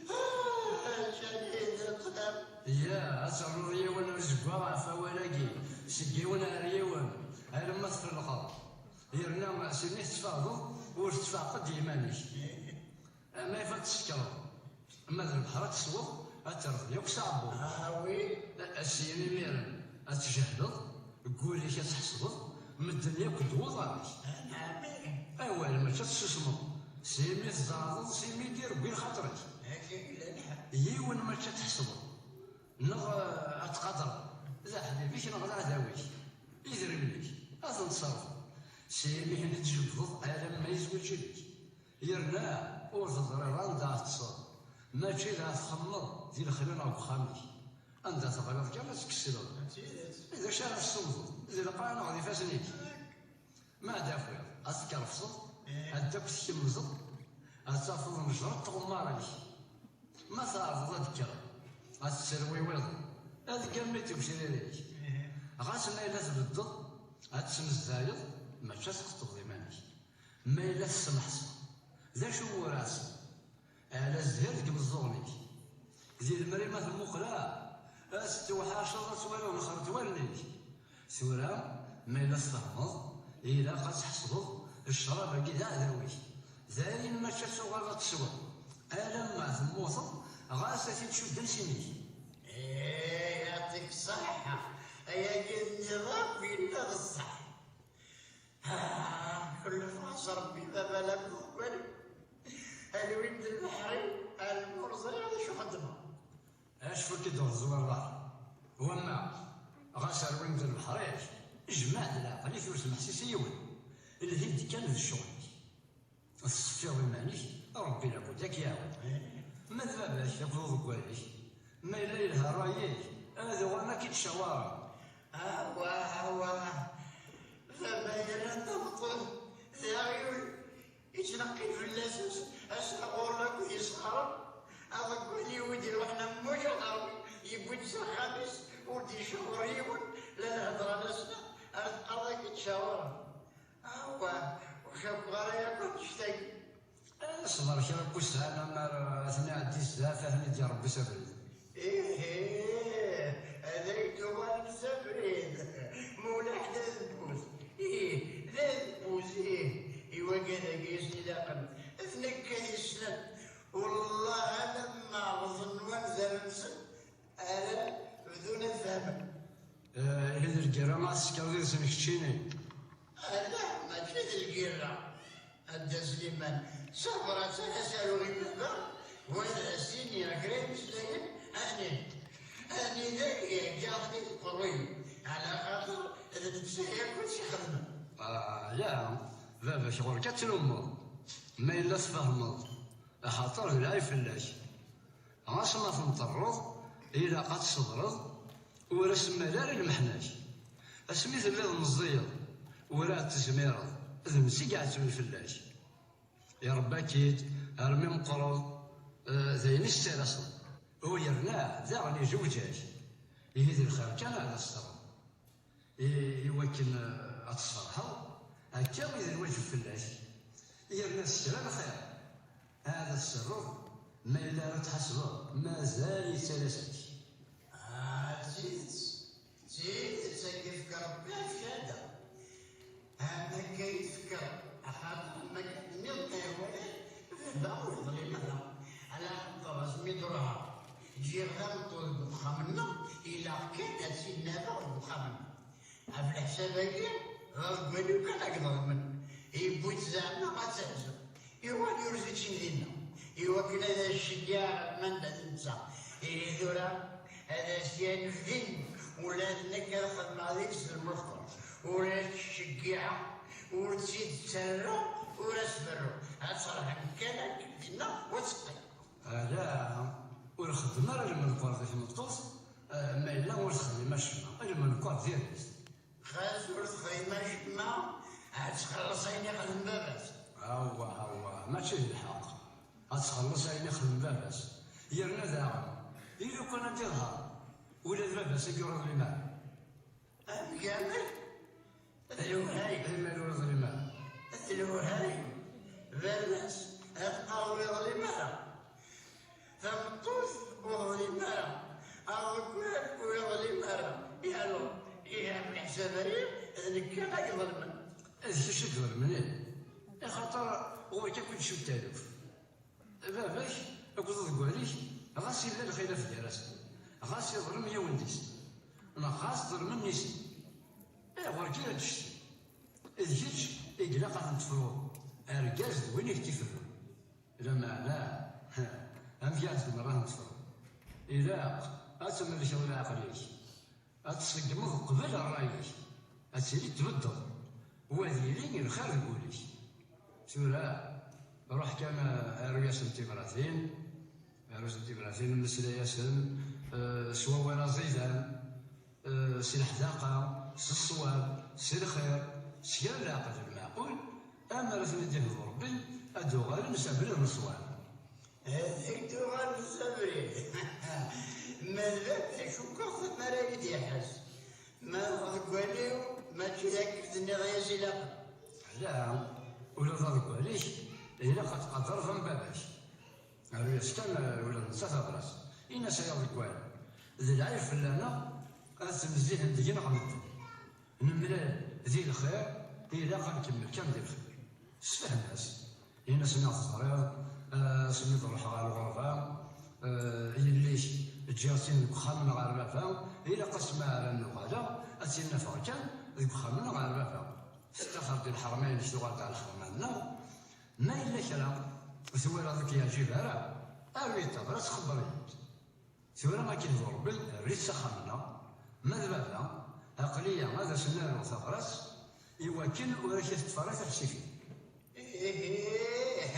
Ah, lǧal-ihi d ṭṭlam. Ya, ad ternuḍ yiwen uzeggaɣ ɣef wawal-agi, seg yiwen ar yiwen, alamma tfelqeḍ. Yerna s imi tettfaqdeḍ, ur tettfaqeḍ d yiman-ik. Ma yif ad tsekreḍ, ma d lebḥer ad tesweḍ, ad terreḍ yakk s aɛebbuḍ. Ah, oui. Syin imiren ad tjehleḍ, deg wul-ik ad tḥesbeḍ, medden yakk d wuḍan-ik. Awal, mačči ad tessusmeḍ. S imi tzeɛḍeḍ, s imi d-ireggi lxaṭer-ik. Yiwen mačči ad tḥesbeḍ, neɣ, eh, ad tqadreḍ, d aḥbib-ik neɣ d aɛdaw-ik. Idrimen-ik, ad ten-tṣerfeḍ. S imi i ten-id-tjebbdeḍ alamma yezweǧ yid-k. Yerna ur teẓriḍ anda ad teṭṭseḍ. Mačči d ad txemmeḍ di lexla neɣ deg uxxam-ik. Anda teɣliḍ kan ad tkesleḍ. D acu ara tessunḍeḍ? D lqaɛa neɣ d ifassen-ik? Ma ad d-takiḍ, ad tkerfseḍ, ad d-akk tkemmzeḍ, ad tafeḍ nejreḍ tɣemmar-ik. Ma tɛerḍeḍ ad d-kkreḍ, ad tetterwiwiḍeḍ, ad ggamit deg usrir-ik. Ɣas ma yella tbeddeḍ, ad tesmezdayeḍ, mačči ad tqeṭṭbeḍ iman-ik. Ma yella tessemḥseḍ, d acu ur ɛṣiḍ? Ala zzhir deg imeẓẓuɣen-ik. Di lemri ma temmuqleḍ, ad tettewḥaceḍ ad twaliḍ lxert wallen-ik. Tura, ma yella tfehmeḍ, ilaq ad tḥesbeḍ ccrab-agi d aɛdaw-ik. D ayen mačči ad tuɣaleḍ ad tesweḍ. Alamma temmuteḍ, ɣas ad t-id-cudden s imi-k. Ih, yeɛṭik ṣṣeḥḥa. Ayagi tenniḍ akk yella d ṣṣeḥ. Ah, ḥulfaɣ-as Rebbi baba la bukwali. Alwin d lbeḥri, almur ẓriɣ d acu xeddmeɣ. Acfu-k-id ur teẓwireḍ ara. Wamma, ɣas rwin-d lbeḥri-k, jmeɛ-d leɛqel-ik ur smeḥsis i yiwen. Lhi-d kan d ccɣel-ik. Teṣfiḍ iman-ik, Rebbi labud ad k-iɛawen. Ma d baba-k akked uḍeggal-ik, ma yella yelha ṛṛay-ik, ad uɣalen ad k-id-cawaren. Awah, awah, baba yerra tameṭṭut d aɣyul. Yettneqqil fell-as asaɣur akked yesɣaren, aḍeggal-iw i d-iruḥen am ujaɣer, yewwi-d s axxam-is, ur d-icawer yiwen, la lhedra la sna, ar teqqareḍ ad k-id-cawren. Awah, ur cukkeɣ ara yakk annect-agi. Ṣber kra n wussan, amar ad ten-iɛeddi zdat, ad ten-id-iṛebbi s abrid. Ihi, ad ak-d-uɣalen s abrid. Mulaḥ d adebbuz. Ih, d adebbuz, ih. I wagad-agi i sen-ilaqen. D nekk ad yessnen. Wellah, alamma ɣeḍnen wanzaren-nsen, ara bdun ad fehmen. Eh, ihi d lgirra ad tesekreḍ yid-sen keččini? Ala, mačči d lgirra. A Dda Sliman, ṣṣber ad tt-ara s-aruɣ i baba, u ad as-iniɣ kra imeslayen, ani, anida i ihegga aɣenni deg uqerruy-iw, ɛla xaṭer d netta yakk i tt-ixedmen. Ah, ya, baba-k ɣur-k ad tlummeḍ, ma yella tfehmeḍ, axaṭer d lɛib fell-ak. Ɣas ma tenṭerreḍ, ilaq ad tṣebreḍ, ur as-mmal ara lmeḥna-k. Asmi telliḍ meẓẓiyeḍ, ur ɛad tezmireḍ, d netta i iɛettben fell-ak. Iṛebba-k-id armi meqqreḍ, eh, d ayen i s-ttalaseḍ. U yerna daɣen izewǧ-ak. Ihi d lxir kan ad as-terreḍ. I, i wakken, eh, ad tferḥeḍ, akka i d lwaǧeb fell-ak. Yerna s kra n lxir, ad as-terreḍ, ma yella ara tḥasbeḍ, mazal yettalas-ak. Ǧǧiɣ tameṭṭut deg uxxam-nneɣ, ilaq kan ad tt-id-nafeɣ deg uxxam-nneɣ. Ɣef leḥsab-agi, d aḍeggal-iw kan ad iḍelmen. Yewwi-tt zeɛma ad tehzu. Yuɣal yurez-itt-in dinna, iwakken ad as-ceggeɛ ɣer manda d netta. Ihi tura, ad as-yanef din, ula d nekk ad xedmeɣ deg-s lmexqer. Ur as-ttceggiɛeɣ, ur tt-id-ttarraɣ, ur as-berruɣ. Ad terḥem kan akken dinna, u ad teqqim. Ala, ur xeddem ara lmenqur di tmeṭṭut, eh, ma yella ur texdim acemma. Lmenqur diri-t. Xas ur texdim acemma, ad txelleṣ ayen ixdem baba-s. Awah, awah, mačči d lḥeqq. Ad txelleṣ ayen ixdem baba-s. Yerna daɣen, i lukan ad d-iḍher, ula d baba-s ur yeḍlim ara. Amek, amek? D lewhay. Amer ur yeḍlim ara. D lewhay. Baba-s, ad qqar ur yeḍlim ara. Tameṭṭut ur yeḍlim ara. Aḍeggal ur yeḍlim ara. Yalo, ihi ɣef leḥsab-ayi, d nekk ara iḍelmen. D kečč i iḍelmen, ih. Axaṭer ɣur-k akk i d-cuttaluf. Baba-k akked uḍeggal-ik, ɣas yella lxilaf gar-asen, ɣas yeḍlem yiwen deg-sen, neɣ ɣas ḍelmen nnig-sen, ayɣer kan ad d-ccetkin? D kečč i ilaq ad ten-tefruḍ, argaz d win i k-d-iferrun. Lameɛna, amek ara tzemreḍ ad ten-tefruḍ? Ilaq ad tmellkeḍ leɛqel-ik. Ad tṣeggmeḍ qbel ṛṛay-ik, ad tili tbeddeḍ, u ad yili lxir deg wul-ik. Tura, ruḥ kan, eh, aru-yasen tibratin, aru-yasen tibratin, mmeslay-asen, eh, s wawal aẓidan, eh, s leḥdaqa, s ṣṣwab, s lxir, s kra n leɛqel lmeɛqul, amar ad ten-id-ihdu Ṛebbi, ad d-uɣalen s abrid n ṣṣwab. Ad ak-d-uɣal s abrid. Ma d baba, cukkeɣ tama ara yi-d-iḥess. Ma deg wul-iw, mačči d akken tenniḍ-as ilaq. Ala, ula d aḍeggal-ik, ilaq ad tqadreḍ am baba-k. Aru-yas kan, eh, ula d netta tabrat. Ini-as ay aḍeggal, d lɛib fell-aneɣ ad ttnezzihen deg-neɣ medden. Nemlal di lxir, ilaq ad nkemmel kan di lxir. Sefhem-as. Ini-as, neɣ teẓriḍ, eh, asmi d-ruḥeɣ ɣer lɣerba, eh, yelli-k ǧǧiɣ-tt-in deg uxxam-nneɣ ɣer baba, ilaq asmi ara n-uɣaleɣ, ad tt-in-afeɣ kan deg uxxam-nneɣ ɣer baba. Tettaxer-d lḥerma-inek, tuɣal-d ɣer lḥerma-nneɣ. Ma yella kra twalaḍ ur k-yeɛǧib ara, aru-yi-d tabrat, xebber-iyi-d. Tura akken d Ṛebbi, err-it s axxam-nneɣ. Ma d baba, aql-iyi ad as-n-aruɣ tabrat i wakken ur ak-teṭṭef ara tiḥsifin. Ihi,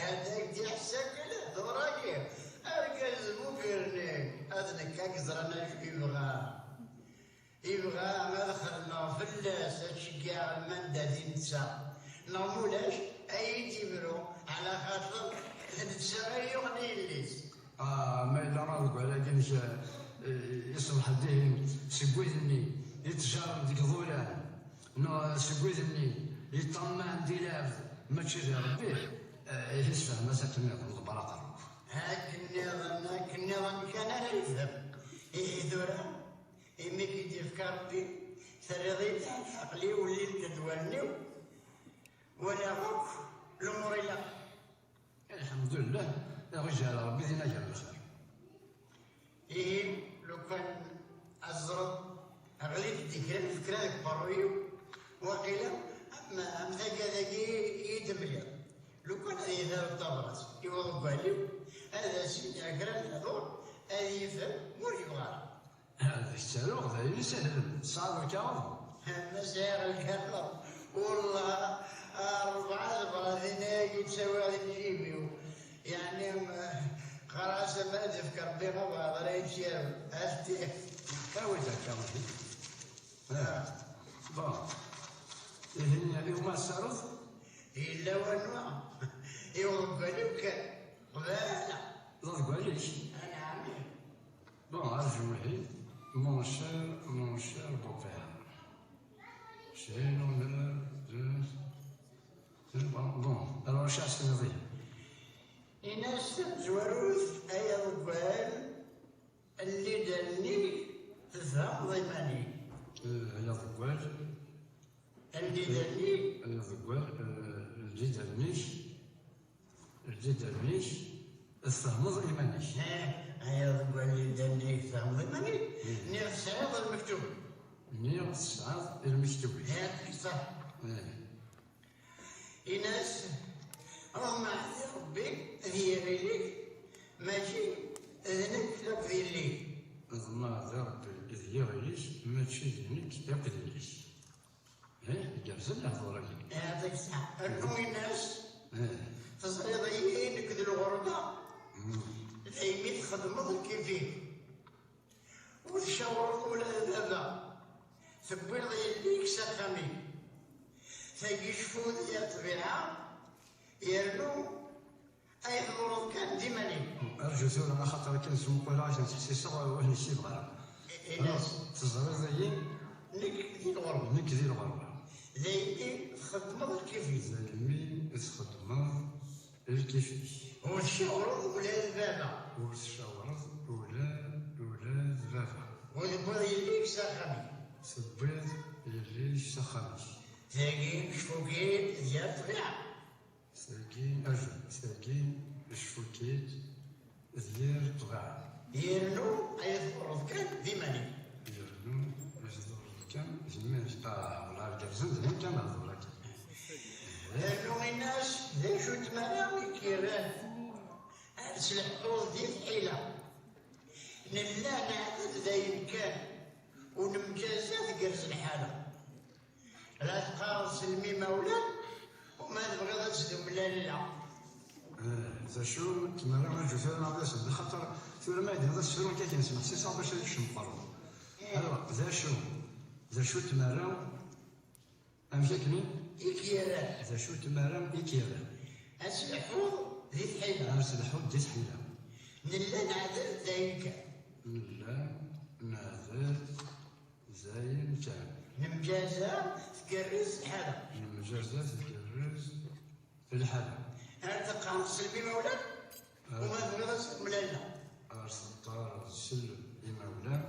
ad ak-d-iḥess akk lehdur-agi, argaz lmubirni, ad nekk ad yeẓran acu yebɣa. Yebɣa ad xedmeɣ fell-as, ad ceggɛeɣ lmanda di netta. Neɣ mulac, ad yi-d-ibru, ɛla xaṭer d netta ay yuɣen i yelli-s. Ah, ma yella aḍeggal-agi-inek, eh, iṣbeḥ dihin seg wid-nni yettjaren deg iḍulan, neɣ seg wid-nni yeṭṭammaɛen di lɛebd, mačči di Ṛebbi, eh, ihi sefhem-as akken nniḍen, ḍebber aqerru-k. Akken nniḍen, akken nniḍen kan ara yefhem. Ihi tura, imi k-id-yefka Ṛebbi, terriḍ-iyi-d aql-i, ulint-d wallen-iw, walaɣ akk lumuṛ ilaq. Lḥemdullah, aɣ-iǧɛel Ṛebbi d inagan n lxir. Ihi, lukan ad teẓreḍ, ɣlint-d kra n lfekra deg uqerruy-iw, waqila am, am tagad-agi i d-mliɣ. Lukan ad yi-d-taruḍ tabrat i uḍeggal-iw, ad as-iniɣ kra n lehdur, ad yefhem, ur yebɣi ara. Ad k-ttaruɣ d ayen isehlen. Tesɛiḍ lkaɣeḍ? Ma sɛiɣ lkaɣeḍ, wellah, rebɛa tebratin-agi ttawiɣ di lǧib-iw. Yeɛni, qqareɣ-as, ma ad d-ifk Rebbi abaɛḍ ara yi-tt-yaru. Ati. Awi-d akka. Ah. Bon. Ihi, iwma tessareḍ? Yella wanwa. I uḍeggal-iw kan. Qbala. D aḍeggal-ik? Anɛam. Bon, arju ihi, mon cher, mon cher beau-père. J'ai l'honneur de, de, bon, bon, alors, cher Sylvie. Ini-as tamezwarut, ay aḍeggal, lli-d allen-ik, tfehmeḍ iman-ik. Eh, ay aḍeggal. Lli-d allen-ik. Ay aḍeggal, eh, lli-d allen-ik. Ldi-d allen-ik, tfehmeḍ iman-ik. Eh, ay aḍeggal, lli-d allen-ik. Ma d Ṛebbi d yiɣil-ik, mačči d nekk akk d yelli-k. Eh, igerrzen lehdur-agi. Yeɛṭik ṣṣeḥḥa. Rnu ini-as, eh, teẓriḍ-iyi nekk d lɣerba, mm, daymi txeddmeḍ lkif-ik. Ur tcawreḍ ula d baba. Tewwiḍ yelli-k s axxam-ik. Tagi cfu di ṭṭbiɛa, yernu ay tḍurreḍ kan d iman-im. Arju tura, axaṭer akken smuqquleɣ-ak, ttḥessiseɣ ur ḥsibeɣ ara. I-, ini-as, teẓriḍ-iyi? Nekk di lɣerba. Nekk di lɣerba. Daymi txeddmeḍ lkif-ik. Daymi txeddmeḍ lkif-ik. Ur tcawreḍ ula d baba. Ur tcawreḍ ula, ula d baba. Ur tewwiḍ yelli-k s axxam-ik. Tewwiḍ yelli-k s axxam-ik. Tagi cfu-k-id d yir ṭṭbiɛa. Tagi, ajju, tagi cfu-k-id d yir ṭṭbiɛa. Yernu ay tḍurreḍ kan d iman-ik. Yernu ay tḍurreḍ kan d iman-ik. Ah, wala gerrzen d nekk kan hḍur akka. Rnu ini-as, d acu n tmara i k-yerran ar tleḥḥuḍ di tḥila? Nella neɛded d ayen kan, ur nemjaza, tgerrez lḥala. La teqqareḍ s lmimawlan, uma tebɣiḍ ad tdum lalla. Eh, d acu n tmara, arju tura neɣ d asen, xaṭer tura ma yeddiḍ ad sefru akka kan, smeḥsiseɣ bac ad ikcem qerru. Eh. Alors, d acu, d acu n tmara, amek akken? I k-yerran. D acu n tmara i k-yerran? Ad tleḥḥuḍ di tḥila. Ad tleḥḥuḍ di tḥila. Nella neɛded d ayen kan. Nella neɛded d ayen kan. Nemjaza, tgerrez lḥala. Nemjaza, tgerrez lḥala. Ar teqqareḍ s lmimawlan, ah, uma tebɣiḍ ad tdum lalla. Ar teqqareḍ s lmimawlan,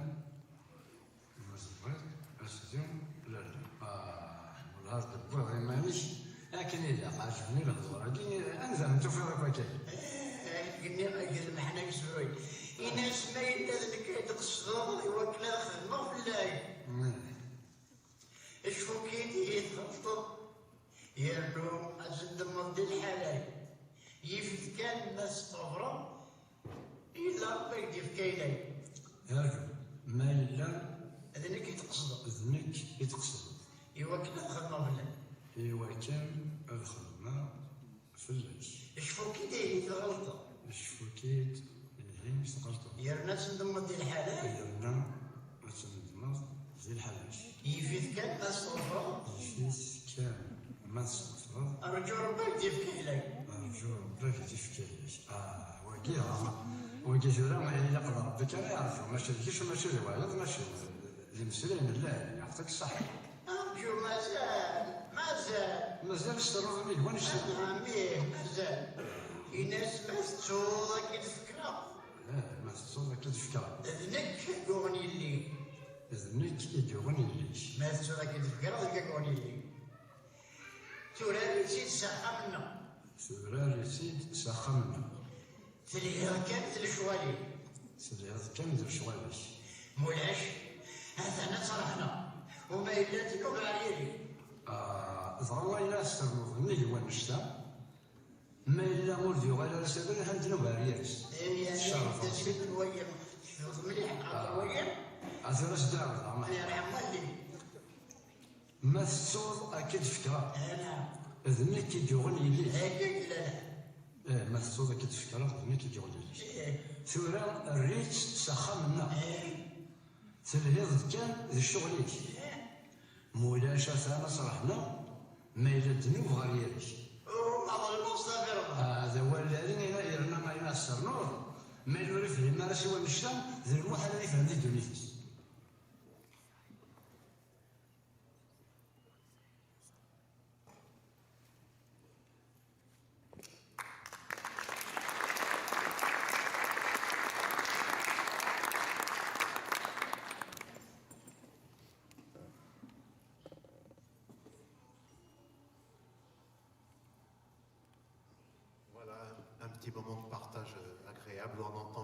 ma tebɣiḍ ad tdum lalla. Ah, wellah tewwiḍ iman-ik akken ilaq. Ɛejbni lehdur-agi, anda n tufiḍ akk akka? Eh, nniɣ-ak d lmeḥna yesruy. Ini-as ma yella d nekk ay d-tqesdeḍ i wakken ad xedmeɣ fell-ak. Mm. Cfu-k-id i tɣelṭeḍ, yernu ad tendemmeḍ di lḥala-k. Yif-it kan ma testɣefreḍ, yella Ṛebbi ad k-d-yefk ayla-k. Arju, ma yella d nekk i tqesdeḍ. D nekk i tqesdeḍ. Iwakken ad xedmeɣ fell-ak. Iwakken ad xedmeɣ fell-ak. Cfu-k-id ihi tɣelṭeḍ. Cfu-k-id ihi tɣelṭeḍ. Yerna ad tendemmeḍ di lḥala-k. Yerna ad tendemmeḍ di lḥala-k. Yif-it kan ma testɣefreḍ. Yif-it kan ma testɣefreḍ. Rǧu Ṛebbi ad k-d-yefk ayla-k. Rǧu Ṛebbi ad k-d-yefk ayla-k. Ah, wagi, ah, wagi tura ilaq d Ṛebbi kan ara yeɛrefu, mačči d kečč, mačči d wayeḍ, mačči d imeslayen n llah, yeɛṭik ṣṣeḥḥa. Arǧu, mazal, mazal. Mazal s terruḍ nnig wannect-a? Ah, mih, mazal. Ini-as ma tettuḍ ad k-id-fkeɣ. Eh, ma tettuḍ ad k-id-fkeɣ. D nekk i yuɣen yelli-k. D nekk i d-yuɣen yelli-k. Ma tettuḍ ad k-id-fkeɣ, d nekk i yuɣen yelli-k. Turar-itt-id s axxam-nneɣ. Turar-itt-id s axxam-nneɣ. Telhiḍ kan d lecɣal-ik. Telhiḍ kan d lecɣal-ik. Mulac, atan ad tt-rehneɣ. Uma yella tnub ɛyiri. Ah, dɣa wayen ara s-ternuḍ nnig wannect-a, ma yella ur d-yuɣal ara s abrid, ad d-nub ɛyiri-s. Tcerrfeḍ. Tecfiḍ mliḥ, xaṭer wagi. Ah, tura s-d-ɛawdeɣ, ma. Yerḥem walli. Ma tettuḍ ad k-id-fkeɣ. Ala. D nekk i d-yuɣen yelli-k. Akka i yella. Eh, ma tettuḍ ad k-id-fkeɣ, d nekk i d-yuɣen yelli-k. Eh. Tura err-itt s axxam-nneɣ. Eh. Telhiḍ-d kan d ccɣel-ik. Eh. Mulac atan ad tt-rehneɣ, ma yella ddnub ɣer yiri-k. Oh, ma ḍelmeɣ s tabireḍ. Ah, d awal lɛali, yerna, yerna ayen ad s-ternuḍ, ma yella ur ifhim ara s wannect-a, d lmuḥal ad ifhem di ddunit-is.